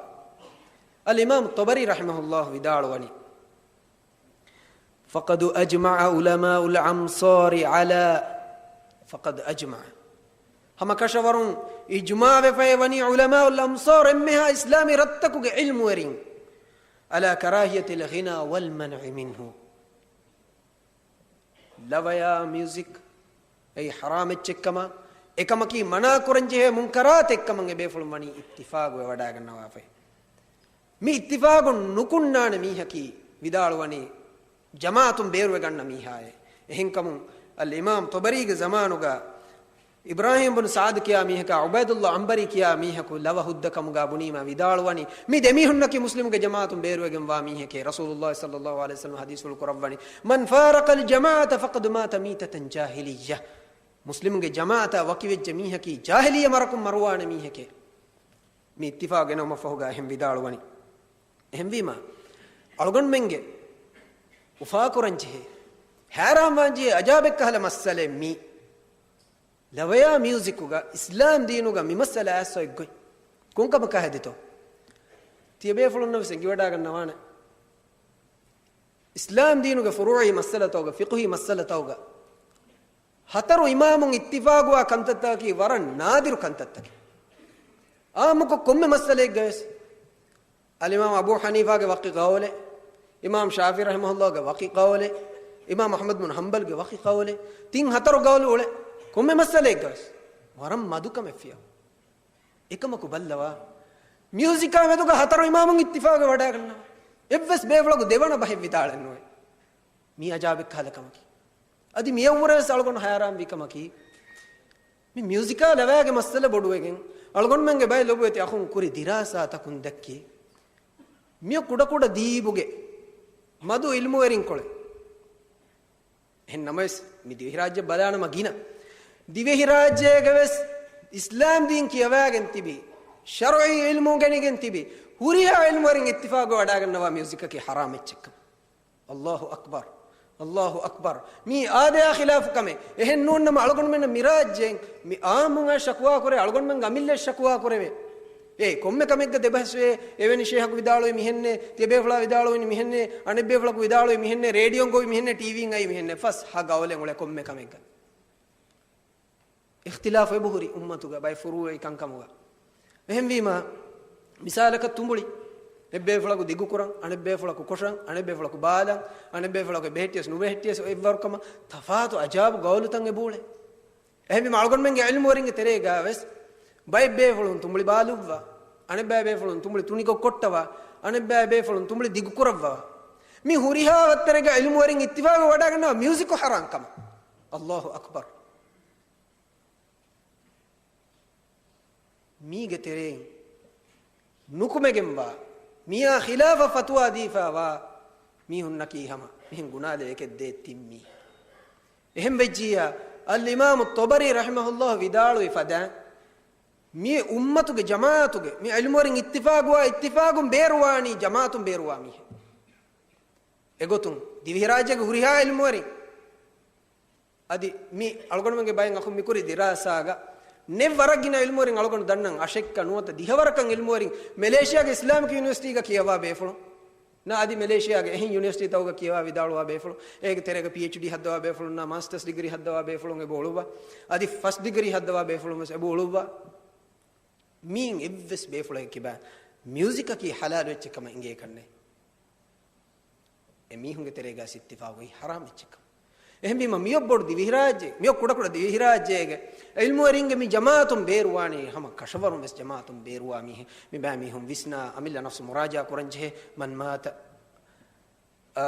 އަލްއިމާމު ޠަބަރީ ރަޙިމަހުﷲ ވިދާޅުވަނީ، فقد أجمع علماء الأمصار على، فقد أجمع، ހަމަ ކަށަވަރުން އިޖްމާޢުވެފައި ވަނީ ޢުލަމާއުލް އަމްޞާރު އެންމެހާ އިސްލާމީ ރަށްތަކުގެ ޢިލްމުވެރިން، على كراهية الغناء والمنع منه، ލަވަޔާ މިއުޒިކް އެއީ ޙަރާމް އެއްޗެއްކަމަށް، އެކަމަކީ މަނާ ކުރަންޖެހޭ މުންކަރާތެއްކަމަށް އެބޭފުޅުން ވަނީ އިއްތިފާގުވެ ވަޑާގަންނަވާފައި. މި އިއްތިފާގު ނުކުންނާނެ މީހަކީ ވިދާޅުވަނީ ޖަމާޢަތުން ބޭރުވެގަންނަ މީހާއޭ. އެހެންކަމުން އަލްއިމާމް ޠަބަރީގެ ޒަމާނުގަ އިބްރާހީމް ބުނު ސަޢަދު ކިޔާ މީހަކާ ޢުބައިދުﷲ ޢަންބަރީ ކިޔާ މީހަކު ލަވަ ހުއްދަ ކަމުގަ ބުނީމަ ވިދާޅުވަނީ، މި ދެމީހުންނަކީ މުސްލިމުގެ ޖަމާޢަތުން ބޭރުވެގެންވާ މީހެކޭ. ރަސޫލުﷲ ޞައްލަﷲ ޢަލައިހި ވަސައްލަމަ ޙަދީޘްފުޅު ކުރައްވަނީ، من فارق الجماعة فقد مات ميتة جاهلية. މުސްލިމުގެ ޖަމާޢަތާ ވަކިވެއްޖެ މީހަކީ ޖާހިލިއްޔަ މަރަކުން މަރުވާނެ މީހެކޭ. މި އިއްތިފާގު ގެނައުމަށްފަހުގަ އެހެން ވިދާޅުވަނީ. އެހެންވީމަ، އަޅުގަނޑުމެންގެ އުފާކުރަންޖެހޭ، ހައިރާންވާންޖެހޭ އަޖާބެއްކަހަލަ މައްސަލައެއް މީ. ލަވަޔާ މިއުޒިކުގަ އިސްލާމް ދީނުގަ މި މައްސަލަ އައިސްފަ އޮތްގޮތް ކޮންކަމަކާ ހެދިތޯ؟ ތިޔަބޭފުޅުންނަށް ވެސް އެނގިވަޑާގަންނަވާނެ. އިސްލާމް ދީނުގެ ފުރޫޢީ މައްސަލަތަކުގަ، ފިޤުހީ މައްސަލަތަކުގަ ހަތަރު އިމާމުން އިއްތިފާގުވާ ކަންތައްތަކަކީ ވަރަށް ނާދިރު ކަންތައްތަކެއް. އާއްމުކޮށް ކޮންމެ މައްސަލައެއްގަވެސް އަލްއިމާމް އަބޫ ޙަނީފާގެ ވަކި ޤައުލެއް، އިމާމް ޝާފިޢީ ރަޙިމަހުﷲގެ ވަކި ޤައުލެއް، އިމާމް އަޙްމަދު ބުނު ޙަންބަލްގެ ވަކި ޤައުލެއް، ތިން ހަތަރު ޤައުލު އުޅެ ކޮންމެ މައްސަލައެއްގަވެސް ވަރަށް މަދުކަމެއް ފިޔަވާ. އެކަމަކު ބައްލަވާ، މިއުޒިކާ މެދުގަ ހަތަރު އިމާމުން އިއްތިފާގު ވަޑާގަންނަވާ. އެއްވެސް ބޭފުޅަކު ދެވަނަ ބަހެއް ވިދާޅެއް ނުވޭ. މީ އަޖާބެއްކަހަލަ ކަމަކީ. އަދި މިއަށްވުރެވެސް އަޅުގަނޑު ހައިރާންވި ކަމަކީ، މި މިއުޒިކާ ލަވަޔާގެ މައްސަލަ ބޮޑުވެގެން، އަޅުގަނޑުމެންގެ ބައެއް ލޮބުވެތި އަޚުން ކުރި ދިރާސާތަކުން ދެއްކީ، މިއޮ ކުޑަކުޑަ ދީބުގެ މަދު ޢިލްމުވެރިންކޮޅެއް. އެހެން ނަމަވެސް، މި ދިވެހިރާއްޖެ ބަލާނަމަ ގިނަ. ދިވެހިރާއްޖޭގަވެސް އިސްލާމް ދީން ކިޔަވާގެން ތިބި، ޝަރުޢީ ޢިލްމު ގެނެގެން ތިބި، ހުރިހާ ޢިލްމުވެރިން އިއްތިފާގު ވަޑާގަންނަވާ މިއުޒިކަކީ ޙަރާމް އެއްޗެއްކަމަށް. އައްލާހު އަކްބަރު، އައްލާހު އަކްބަރު. މީ އާދަޔާ ޚިލާފު ކަމެއް. އެހެން ނޫން ނަމަ، އަޅުގަނޑުމެންނަށް މިރާއްޖޭން މި އާއްމުން އައި ޝަކުވާ ކުރޭ، އަޅުގަނޑުމެން އަމިއްލަ ޝަކުވާ ކުރެވޭ. އޭ ކޮންމެ ކަމެއްގަ ދެބަހަސްވޭ، އެވެނި ޝޭހަކު ވިދާޅުވީ މިހެންނޭ، ތިޔަބޭފުޅާ ވިދާޅުވީ މިހެންނޭ، އަނެއްބޭފުޅަކު ވިދާޅުވީ މިހެންނޭ، ރޭޑިއޯން ގޮވީ މިހެންނޭ، ޓީވީން އައީ މިހެންނޭ، ފަސް ހަ ގައުލެއް އުޅޭ ކޮންމެ ކަމެއްގަ. އިޚްތިލާފު އެބަހުރި އުއްމަތުގަ ބައެއް ފުރޫޢީ ކަންކަމުގަ. އެހެންވީމަ، މިސާލަކަށް ތުނބުޅި، އެއްބޭފުޅަކު ދިގުކުރަން، އަނެއްބޭފުޅަކު ކޮށަން، އަނެއްބޭފުޅަކު ބާލަން، އަނެއްބޭފުޅަކު ބެހެއްޓިޔަސް ނުބެހެއްޓިޔަސް އެއްވަރުކަމަށް ތަފާތު އަޖާބު ގައުލުތައް އެބައުޅޭ. އެހެންވީމަ އަޅުގަނޑުމެންގެ ޢިލްމުވެރިންގެ ތެރޭގަވެސް ބައެއް ބޭފުޅުން ތުނބުޅި ބާލުއްވާ، އަނެއްބައި ބޭފުޅުން ތުނބުޅި ތުނިކޮށް ކޮށްޓަވާ، އަނެއްބައި ބޭފުޅުން ތުނބުޅި ދިގުކުރައްވާ. މި ހުރިހާ ވައްތަރެއްގަ ޢިލްމުވެރިން އިއްތިފާގު ވަޑާގަންނަވާ މިއުޒިކު ޙަރާން ކަމަށް. އައްލާހު އަކްބަރު. މީގެ ތެރެއިން ނުކުމެގެންވާ، މިއާ ޚިލާފަށް ފަތުވާ ދީފައިވާ މީހުންނަކީ ހަމަ މިހެން ގުނާލެއް އެކެއް ދޭ ތިން މީހެއް. އެހެން ވެއްޖިއްޔާ، އަލްއިމާމު ޠަބަރީ ރަޙިމަހުﷲ ވިދާޅުވި ފަދައިން، މި އުއްމަތުގެ ޖަމާޢަތުގެ މި ޢިލްމުވެރިން އިއްތިފާގުވާ އިއްތިފާގުން ބޭރުވާނީ ޖަމާޢަތުން ބޭރުވާ މީހެއް. އެގޮތުން ދިވެހިރާއްޖޭގެ ހުރިހާ ޢިލްމުވެރިން އަދި މި އަޅުގަނޑުމެންގެ ބައެއް އަޚުން މިކުރި ދިރާސާގަ ނެތް ވަރަށް ގިނަ ޢިލްމުވެރިން އަޅުގަނޑު ދަންނަން އަށެއްކަ ނުވަތަ ދިހަ ވަރަކަށް ޢިލްމުވެރިން މެލޭޝިޔާގެ އިސްލާމިކް ޔުނިވަރސިޓީގަ ކިޔަވާ ބޭފުޅުން. ނަ އަދި މެލޭޝިޔާގެ އެހެން ޔުނިވަރސިޓީތަކުގަ ކިޔަވާ ވިދާޅުވާ ބޭފުޅުން، އޭގެ ތެރޭގަ ޕީއެޗްޑީ ހައްދަވާ ބޭފުޅުންނާ މާސްޓަސް ޑިގްރީ ހައްދަވާ ބޭފުޅުން އެބަ އުޅުއްވާ. އަދި ފަސްޓް ޑިގްރީ ހައްދަވާ ބޭފުޅުން ވެސް އެބަ އުޅުއްވާ. މީން އެއްވެސް ބޭފުޅެއްގެ ކިބައިން މިއުޒިކަކީ ޙަލާލު އެއްޗެއް ކަމަށް އެނގޭކަށްނެތް. އެ މީހުންގެ ތެރޭގަ އިއްތިފާގު އޮތް ޙަރާމް އެއްޗެއްކަން. އެހެންވީމަ މިއޮއް ބޮޑު ދިވެހިރާއްޖެ، މިއޮއް ކުޑަކުޑަ ދިވެހިރާއްޖޭގެ ޢިލްމުވެރިންގެ މި ޖަމާޢަތުން ބޭރުވާނީ ހަމަ ކަށަވަރުން ވެސް ޖަމާޢަތުން ބޭރުވާ މީހެއް. މި ބައި މީހުން ވިސްނާ އަމިއްލަ ނަފްސު މުރާޖަޢާ ކުރަން ޖެހޭ. މަން މާތަ، އާ،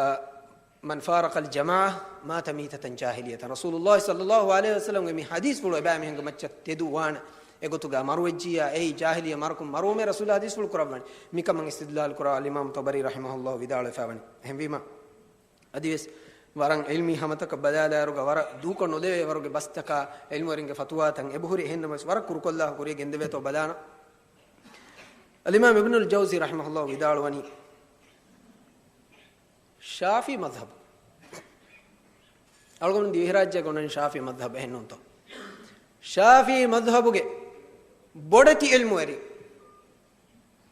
من فارق الجماعة مات ميتة جاهلية. ރަސޫލުﷲ ޞައްލަﷲ ޢަލައިހި ވަސައްލަމްގެ މި ޙަދީޘްފުޅު އެބައިމީހުންގެ މައްޗަށް ތެދު ވާނެ. އެގޮތުގަ މަރުވެއްޖިއްޔާ އެއީ ޖާހިލިއްޔަ މަރަކުން މަރުވުމޭ ރަސޫލާ ޙަދީޘްފުޅު ކުރައްވަނީ. މިކަމަށް އިސްތިދްލާލު ކުރާ އަލްއިމާމު ޠަބަރީ ރަޙިމަހުﷲ ވިދާޅުވެފައިވަނީ. އެހެންވީމަ، އަދިވެސް ވަރަށް ޢިލްމީ ހަމަތަކަށް ބަލާލާއިރުގަ ވަރަށް ދޫކޮށް ނުލެވޭ ވަރުގެ ބަސްތަކާ ޢިލްމުވެރިންގެ ފަތުވާތައް އެބަހުރި. އެހެންނަމަވެސް ވަރަށް ކުރުކޮށްލާ ކުރިޔަށް ގެންދެވޭތޯ ބަލާނަން. އަލްއިމާމް އިބްނުލް ޖައުޒީ ރަޙިމަހުﷲ ވިދާޅުވަނީ، ޝާފިޢީ މަޛްހަބު. އަޅުގަނޑު ދިވެހިރާއްޖޭގަ އޮންނަނީ ޝާފިޢީ މަޛްހަބު، އެހެންނޫންތޯ؟ ޝާފިޢީ މަޛްހަބުގެ ބޮޑެތި ޢިލްމުވެރިން،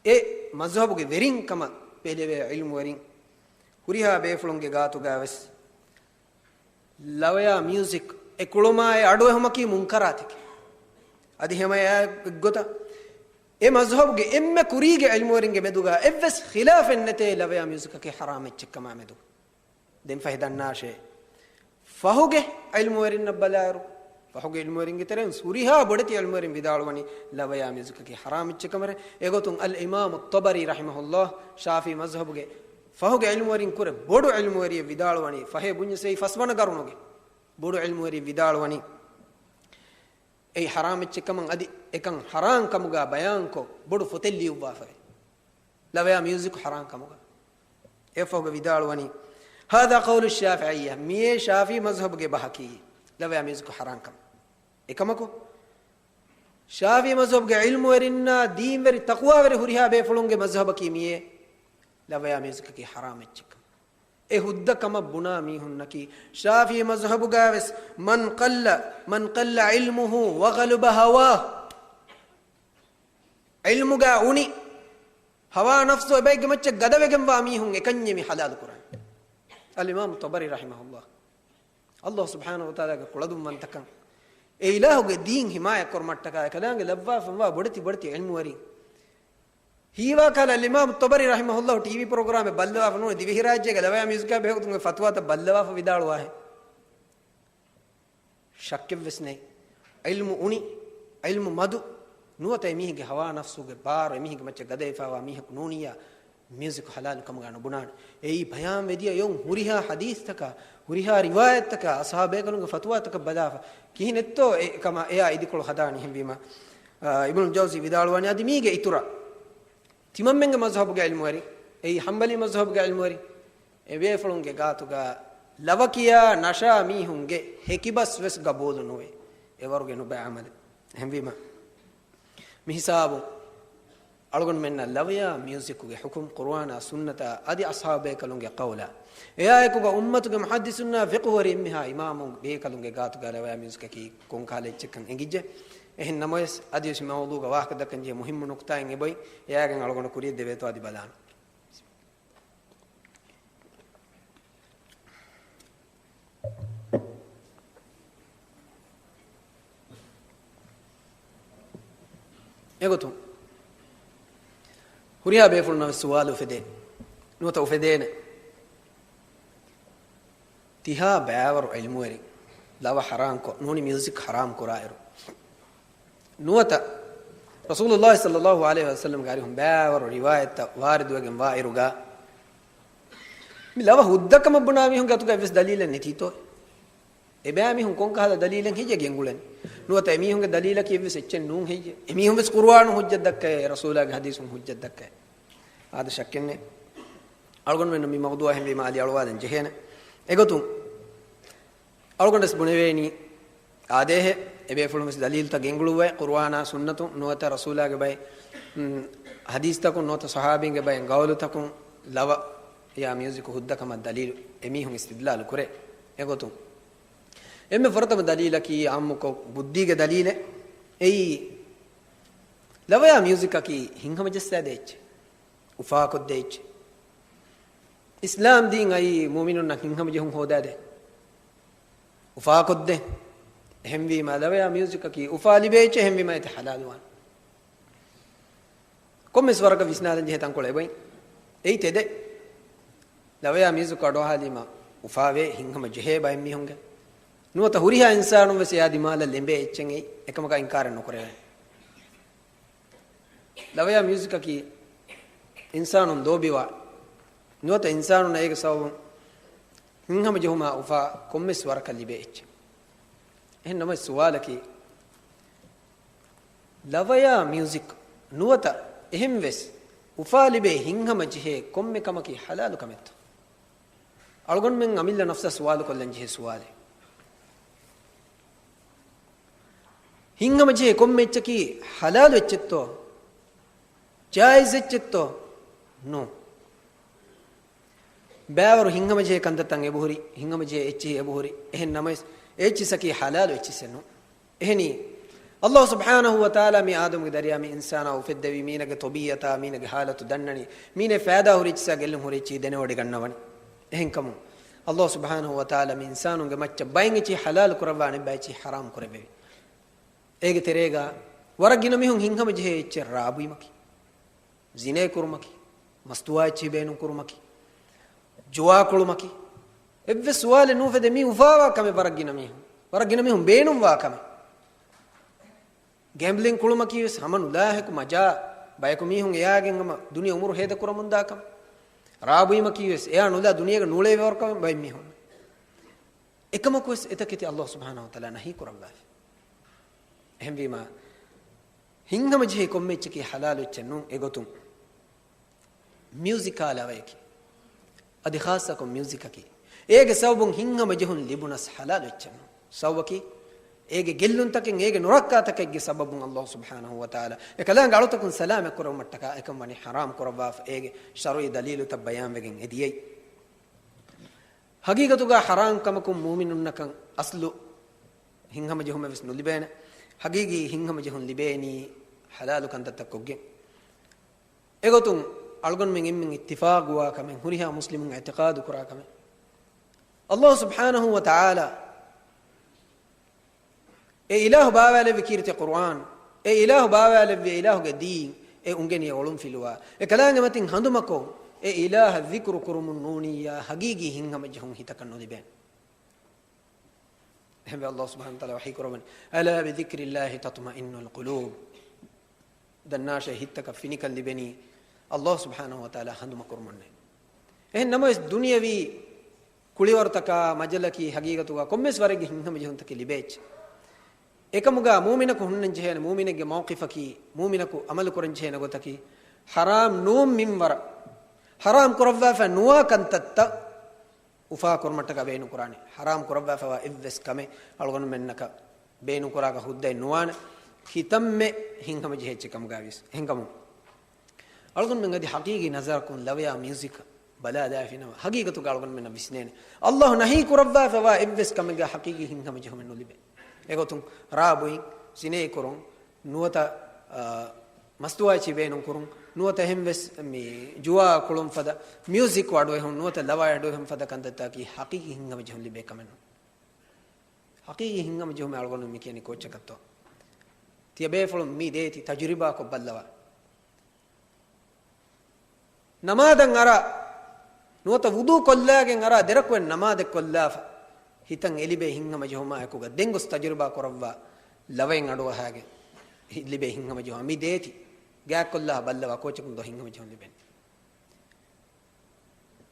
އެ މަޛްހަބުގެ ވެރިން ކަމަށް ބެލެވޭ ޢިލްމުވެރިން، ހުރިހާ ބޭފުޅުންގެ ގާތުގަވެސް ލަވަޔާ މިއުޒިކް އެ ކުޅުމާއި އަޑުއެހުމަކީ މުންކަރާތެކޭ. އަދި ހަމަ އެއާ އެއްގޮތަށް އެ މަޒްހަބުގެ އެންމެ ކުރީގެ ޢިލްމުވެރިންގެ މެދުގަ އެއްވެސް ޚިލާފެއް ނެތޭ ލަވަޔާ މިއުޒިކަކީ ޙަރާމް އެއްޗެއް ކަމާ މެދު. ދެން ފަހެ ދަންނާށޭ، ފަހުގެ ޢިލްމުވެރިންނަށް ބަލާއިރު، ފަހުގެ ޢިލްމުވެރިންގެ ތެރެއިން ހުރިހާ ބޮޑެތި ޢިލްމުވެރިން ވިދާޅުވަނީ ލަވަޔާ މިއުޒިކަކީ ޙަރާމް އެއްޗެއް ކަމަށް. އެގޮތުން އަލްއިމާމު ޠަބަރީ ރަޙިމަހުﷲ ޝާފިޢީ މަޒްހަބުގެ ފަހުގެ ޢިލްމުވެރިން ކުރެ ބޮޑު ޢިލްމުވެރިއެއް ވިދާޅުވަނީ، ފަހެ ބުންޏަސް އެއީ ފަސްވަނަ ގަރުނުގެ ބޮޑު ޢިލްމުވެރި ވިދާޅުވަނީ، އެއީ ޙަރާމް އެއްޗެއް ކަމަށް، އަދި އެކަން ޙަރާމް ކަމުގަ ބަޔާންކޮށް ބޮޑު ފޮތެއް ލިޔުއްވާފައި. ލަވަޔާ މިއުޒިކު ޙަރާމް ކަމުގަ. އެއަށްފަހުގަ ވިދާޅުވަނީ، هذا قول الشافعية، މިއޭ ޝާފިޢީ މަޒްހަބުގެ ބަހަކީ، ލަވަޔާ މިއުޒިކު ޙަރާމް ކަމަށް. އެކަމަކު، ޝާފިޢީ މަޒްހަބުގެ ޢިލްމުވެރިންނާ ދީންވެރި ތަޤްވާވެރި ހުރިހާ ބޭފުޅުންގެ މަޒްހަބަކީ މިއޭ، ލަވަޔާ މިއުޒިކަކީ ޙަރާމް އެއްޗެއް ކަމަށް. އެ ހުއްދަ ކަމަށް ބުނާ މީހުންނަކީ، ޝާފިޢީ މަޒްހަބުގަވެސް، من قل، من قل علمه وغلب هواه، ޢިލްމުގަ އުނި، ހަވާ ނަފްސު އެބައެއްގެ މައްޗަށް ގަދަވެގެންވާ މީހުން އެކަންޏެ މި ޙަލާލު ކުރަން. އަލްއިމާމު ޠަބަރީ ރަޙިމަހުﷲ، ﷲ ސުބްޙާނަހޫ ވަތަޢާލާގެ ކުޅަދުންވަންތަކަން، އެ އިލާހުގެ ދީން ޙިމާޔަތް ކުރުމަށްޓަކާ އެކަލާނގެ ލައްވާފައިވާ ބޮޑެތި ބޮޑެތި ޢިލްމުވެރިން، ހީވާ ކަހަލަ އަލްއިމާމު ޠަބަރީ ރަޙިމަހުﷲ ޓީވީ ޕްރޮގްރާމެއް ބައްލަވާފަ ނޫނީ، ދިވެހިރާއްޖޭގެ ލަވަޔާ މިއުޒިކާ ބެހޭގޮތުން އެ ފަތުވާތައް ބައްލަވާފަ ވިދާޅުވާހެން. ޝައްކެއްވެސް ނެތް. ޢިލްމު އުނި، ޢިލްމު މަދު، ނުވަތަ އެމީހެއްގެ ހަވާ ނަފްސުގެ ބާރު އެމީހެއްގެ މައްޗަށް ގަދަވެފައިވާ މީހަކު ނޫނިއްޔާ، މިއުޒިކު ޙަލާލު ކަމުގަ ނުބުނާނެ. އެއީ ބަޔާންވެދިޔަ އެއުން ހުރިހާ ޙަދީޘްތަކާ، ހުރިހާ ރިވާޔަތްތަކާ، އަޞްޙާބޭކަލުންގެ ފަތުވާތަކަށް ބަލާފަ، ކިހިނެއްތޯ އެ ކަމާ އެއާ އިދިކޮޅު ހަދާނީ. އެހެންވީމަ، އާ، އިބްނުލް ޖައުޒީ ވިދާޅުވަނީ އަދި މީގެ އިތުރަށް ތިމަންމެންގެ މަޒްހަބުގެ ޢިލްމުވެރިން، އެއީ ޙަންބަލީ މަޒްހަބުގެ ޢިލްމުވެރިން، އެބޭފުޅުންގެ ގާތުގަ ލަވަ ކިޔާ ނަޝާ މީހުންގެ ހެކިބަސް ވެސް ގަބޫލު ނުވޭ. އެވަރުގެ ނުބައި ޢަމަލެއް. އެހެންވީމަ، މިހިސާބުން އަޅުގަނޑުމެންނަށް ލަވަޔާ މިއުޒިކުގެ ޙުކުމް ޤުރުއާނާ ސުންނަތާ އަދި އަޞްޙާބޭކަލުންގެ ޤައުލާ، އެއާއެކުގަ އުއްމަތުގެ މުޙައްދިސުންނާ ފިޤުހުވެރި އެންމެހާ އިމާމުން ބޭކަލުންގެ ގާތުގަ ލަވަޔާ މިއުޒިކަކީ ކޮންކަހަލަ އެއްޗެއްކަން އެނގިއްޖެ. އެހެން ނަމަވެސް، އަދިވެސް މި މައުޟޫގަ ވާހަކަ ދައްކަން ޖެހޭ މުހިއްމު ނުކުތާއެއް އެބައޮތް، އެއާގެން އަޅުގަނޑު ކުރިޔަށް ދެވޭތޯ އަދި ބަލާނަން. އެގޮތުން، ހުރިހާ ބޭފުޅުންނަށް ވެސް ސުވާލު އުފެދޭ. ނުވަތަ އުފެދޭނެ. ތިހާ ބައިވަރު ޢިލްމުވެރިން ލަވަ ޙަރާމްކޮށް، ނޫނީ މިއުޒިކް ޙަރާމް ކުރާއިރު، ނުވަތަ ރަސޫލުﷲ ޞައްލަﷲ ޢަލައިހި ވަސައްލަމްގެ އަރިހުން ބައިވަރު ރިވާޔަތްތައް ވާރިދުވެގެން ވާއިރުގަ، މި ލަވަ ހުއްދަ ކަމަށް ބުނާ މީހުންގެ އަތުގަ އެއްވެސް ދަލީލެއް ނެތީތޯ؟ އެބައިމީހުން ކޮންކަހަލަ ދަލީލެއް ހެއްޔޭ ގެންގުޅެން؟ ނުވަތަ އެމީހުންގެ ދަލީލަކީ އެއްވެސް އެއްޗެއް ނޫން ހެއްޔޭ؟ އެމީހުން ވެސް ޤުރުއާނުން ޙުއްޖަތް ދައްކައޭ، ރަސޫލާގެ ޙަދީޘުން ޙުއްޖަތް ދައްކައޭ. އާދެ، ޝައްކެއްނެތް. އަޅުގަނޑުމެންނަށް މި މައުޟޫޢާ ހެންވީމަ އަލި އަޅުވާލަން ޖެހޭނެ. އެގޮތުން އަޅުގަނޑަސް ބުނެވޭނީ، އާދޭހެ، އެބޭފުޅުން ވެސް ދަލީލުތައް ގެންގުޅުއްވައި، ޤުރުއާނާ ސުންނަތުން ނުވަތަ ރަސޫލާގެ ބައެއް، މް، ޙަދީޘްތަކުން ނުވަތަ ޞަޙާބީންގެ ބައެއް ޤައުލުތަކުން ލަވަޔާ މިއުޒިކު ހުއްދަ ކަމަށް ދަލީލު އެމީހުން އިސްތިދްލާލު ކުރޭ. އެގޮތުން އެންމެ ފުރަތަމަ ދަލީލަކީ ޢާއްމުކޮށް ބުއްދީގެ ދަލީލެއް. އެއީ، ލަވަޔާ މިއުޒިކަކީ ހިތްހަމަޖައްސާދޭ އެއްޗެއް، އުފާކޮށްދޭ އެއްޗެއް. އިސްލާމް ދީން އައީ މުއުމިނުންނަށް ހިތްހަމަޖެހުން ހޯދާދޭ، އުފާކޮށްދޭ. އެހެންވީމަ، ލަވަޔާ މިއުޒިކަކީ އުފާ ލިބޭ އެއްޗެއް، އެހެންވީމަ އޭތި ޙަލާލުވާނެ. ކޮންމެސް ވަރަކަށް ވިސްނާލަން ޖެހޭ ތަންކޮޅެއް އެބައި. އެއީ ތެދެއް. ލަވަޔާ މިއުޒިކު އަޑުއަހާލީމަ އުފާވޭ، ހިތްހަމަ ޖެހޭ ބައެއް މީހުންގެ. ނުވަތަ ހުރިހާ އިންސާނުން ވެސް އެއާ ދިމާލަށް ލެނބޭ އެއްޗެއް އެއީ، އެކަމަކާ އިންކާރެއް ނުކުރެވޭނެ. ލަވަޔާ މިއުޒިކަކީ އިންސާނުން ލޯބިވާ، ނުވަތަ އިންސާނުންނަށް އޭގެ ސަބަބުން ހިތްހަމަޖެހުމާ އުފާ ކޮންމެސް ވަރަކަށް ލިބޭ އެއްޗެއް. އެހެން ނަމަވެސް ސުވާލަކީ، ލަވަޔާ މިއުޒިކް ނުވަތަ އެހެންވެސް އުފާ ލިބޭ ހިތްހަމަޖެހޭ ކޮންމެ ކަމަކީ ޙަލާލު ކަމެއްތޯ؟ އަޅުގަނޑުމެން އަމިއްލަ ނަފްސަށް ސުވާލު ކޮށްލަން ޖެހޭ ސުވާލެއް. ހިތްހަމަޖެހޭ ކޮންމެ އެއްޗަކީ ޙަލާލު އެއްޗެއްތޯ؟ ޖާއިޒް އެއްޗެއްތޯ؟ ނޫން. ބައިވަރު ހިތްހަމަޖެހޭ ކަންތައްތައް އެބަހުރި، ހިތްހަމަޖެހޭ އެއްޗެހި އެބަހުރި. އެހެން ނަމަވެސް، އެ އެއްޗިއްސަކީ ޙަލާލު އެއްޗިއްސެއް ނޫން. އެހެނީ، ﷲ ސުބްޙާނަހޫ ވަތަޢާލާ މި އާދަމުގެ ދަރިޔާ މި އިންސާނާ އުފެއްދެވީ، މީނަގެ ޠަބީޢަތާ، މީނަގެ ޙާލަތު ދަންނަނީ، މީނަ ފައިދާ ހުރި އެއްޗިއްސާ ގެއްލުން ހުރި އެއްޗިހި ދެނެވޮޑިގަންނަވަނީ. އެހެންކަމުން، ﷲ ސުބްޙާނަހޫ ވަތަޢާލާ މި އިންސާނުންގެ މައްޗަށް ބައެއް އެއްޗިހި ޙަލާލު ކުރައްވާނެ، ބައެއް އެއްޗިހި ޙަރާމް ކުރެއްވެވި. އޭގެ ތެރޭގަ ވަރަށް ގިނަ މީހުން ހިތްހަމަޖެހޭ އެއްޗެއް ރާ ބުއިމަކީ، ޒިނޭ ކުރުމަކީ، މަސްތުވާ އެއްޗިހި ބޭނުން ކުރުމަކީ، ޖުވާ ކުޅުމަކީ، އެއްވެސް ސުވާލެއް ނުއުފެދޭ. މީ އުފާވާ ކަމެއް ވަރަށް ގިނަ މީހުން، ވަރަށް ގިނަ މީހުން ބޭނުންވާ ކަމެއް. ގޭމްބްލިން ކުޅުމަކީ ވެސް ހަމަ ނުލާހެކު މަޖާ، ބަޔަކު މީހުން އެއާގެން ހަމަ ދުނިޔެ އުމުރު ހޭދަ ކުރަމުންދާ ކަމެއް. ރާ ބުއިމަކީ ވެސް އެއާ ނުލާ ދުނިޔޭގަ ނޫޅޭވޭ ވަރު ކަމެއް ބައެއް މީހުން. އެކަމަކު ވެސް އެތަކެތި ﷲ ސުބްޙާނަހޫ ވަތަޢާލާ ނަހީ ކުރައްވާފި. އެހެންވީމާ، ހިތްހަމަޖެހޭ ކޮންމެ އެއްޗަކީ ޙަލާލު އެއްޗެއް ނޫން. އެގޮތުން މިއުޒިކާ ލަވަޔަކީ، އަދި ޚާއްޞަކޮށް މިއުޒިކަކީ، އޭގެ ސަބަބުން ހިތްހަމަޖެހުން ލިބުނަސް ޙަލާލު އެއްޗެއް ނޫން. ސަބަބަކީ، އޭގެ ގެއްލުންތަކެއް، އޭގެ ނުރައްކާތަކެއްގެ ސަބަބުން ﷲ ސުބްޙާނަހޫ ވަތަޢާލާ އެކަލާނގެ އަޅުތަކުން ސަލާމަތް ކުރެވުމަށްޓަކާ އެކަން ވަނީ ޙަރާމް ކުރައްވާފަ، އޭގެ ޝަރުޢީ ދަލީލުތައް ބަޔާންވެގެން އެ ދިޔައީ. ހަގީގަތުގަ ޙަރާމް ކަމަކުން މުއުމިނުންނަކަށް އަސްލު ހިތްހަމަޖެހުމެއް ވެސް ނުލިބޭނެ. ހަގީގީ ހިތްހަމަޖެހުން ލިބޭނީ ޙަލާލު ކަންތައްތައް ކޮށްގެން. އެގޮތުން އަޅުގަނޑުމެން އެންމެން އިއްތިފާޤުވާ ކަމެއް، ހުރިހާ މުސްލިމުން އިޢްތިޤާދު ކުރާ ކަމެއް، ﷲ ސުބްޙާނަހޫ ވަތަޢާލާ އެ އިލާހު ބާވާލެއްވި ކީރިތި ޤުރުއާން، އެ އިލާހު ބާވާލެއްވި އެ އިލާހުގެ ދީން، އެ އުނގެނި އޮޅުންފިލުވާ، އެ ކަލާނގެ މަތިން ހަނދުމަކޮށް، އެ އިލާހަށް ޛިކުރު ކުރުމުން ނޫނިއްޔާ، ޙަގީގީ ހިތްހަމަޖެހުން ހިތަކަށް ނުލިބޭނެ. އެހެންވެ، ﷲ ސުބްޙާނަހޫ ވަތަޢާލާ ވަޙީ ކުރައްވަނީ، "ألا بذكر الله تطمئن القلوب." ދަންނާށޭ، ހިތްތަކަށް ފިނިކަން ލިބެނީ ﷲ ސުބްޙާނަހޫ ވަތަޢާލާ ހަނދުމަކުރުމުންނޭ. އެހެން ނަމަވެސް، ދުނިޔަވީ ކުޅިވަރުތަކާ، މަޖަލަކީ، ހަގީގަތުގަ ކޮންމެސް ވަރެއްގެ ހިތްހަމަޖެހުންތަކެއް ލިބޭ އެއްޗެއް. އެކަމުގަ މުއުމިނަކު ހުންނަން ޖެހޭނެ، މުއުމިނެއްގެ މައުޤިފަކީ، މުއުމިނަކު ޢަމަލު ކުރަން ޖެހޭނެ ގޮތަކީ، ޙަރާމް ނޫން މިންވަރަށް، ޙަރާމް ކުރައްވާފަ ނުވާ ކަންތައްތައް އުފާ ކުރުމަށްޓަކާ ބޭނުން ކުރާނެ. ޙަރާމް ކުރައްވާފަވާ އެއްވެސް ކަމެއް އަޅުގަނޑުމެންނަކަށް ބޭނުން ކުރާކަށް ހުއްދައެއް ނުވާނެ، ކިތަންމެ ހިތްހަމަޖެހޭ އެއްޗެއް ކަމުގައިވިޔަސް. އެހެންކަމުން، އަޅުގަނޑުމެން އަދި ޙަޤީޤީ ނަޒަރަކުން ލަވަޔާ މިއުޒިކަށް ބަލާލާފިނަމަ، ޙަޤީޤަތުގަ އަޅުގަނޑުމެންނަށް ވިސްނޭނެ، ﷲ ނަހީ ކުރައްވާފަވާ އެއްވެސް ކަމެއްގަ ޙަޤީޤީ ހިތްހަމަޖެހުމެއް ނުލިބޭ. އެގޮތުން ރާ ބުއިން، ޒިނޭ ކުރުން، ނުވަތަ، އާ، މަސްތުވާއެއްޗިހި ބޭނުން ކުރުން، ނުވަތަ އެހެންވެސް މި ޖުވާ ކުޅުން ފަދަ މިއުޒިކު އަޑުއެހުން، ނުވަތަ ލަވަ އަޑުއެހުން ފަދަ ކަންތައްތަކީ ޙަޤީޤީ ހިތްހަމަޖެހުން ލިބޭ ކަމެއް ނޫން. ޙަޤީޤީ ހިތްހަމަޖެހުމެއް އަޅުގަނޑު މި ކިޔަނީ ކޯއްޗަކަށްތޯ؟ ތިޔަބޭފުޅުން މި ދޭތި ތަޖުރިބާކޮށް ބައްލަވާ. ނަމާދަށް އަރާ، ނުވަތަ ވުޟޫ ކޮށްލާގެން އަރާ ދެރަކުވެން ނަމާދެއް ކޮށްލާފަ، ހިތަށް އެލިބޭ ހިތްހަމަޖެހުމާ އެކުގަ ދެން ގޮސް ތަޖުރިބާ ކުރައްވާ، ލަވައިން އަޑުއަހާގެން ލިބޭ ހިތްހަމަޖެހުމާ މި ދޭތި ގާތްކޮށްލާ ބައްލަވާ ކޯއްޗަކުން ދޯ ހިތްހަމަޖެހުން ލިބެނީ.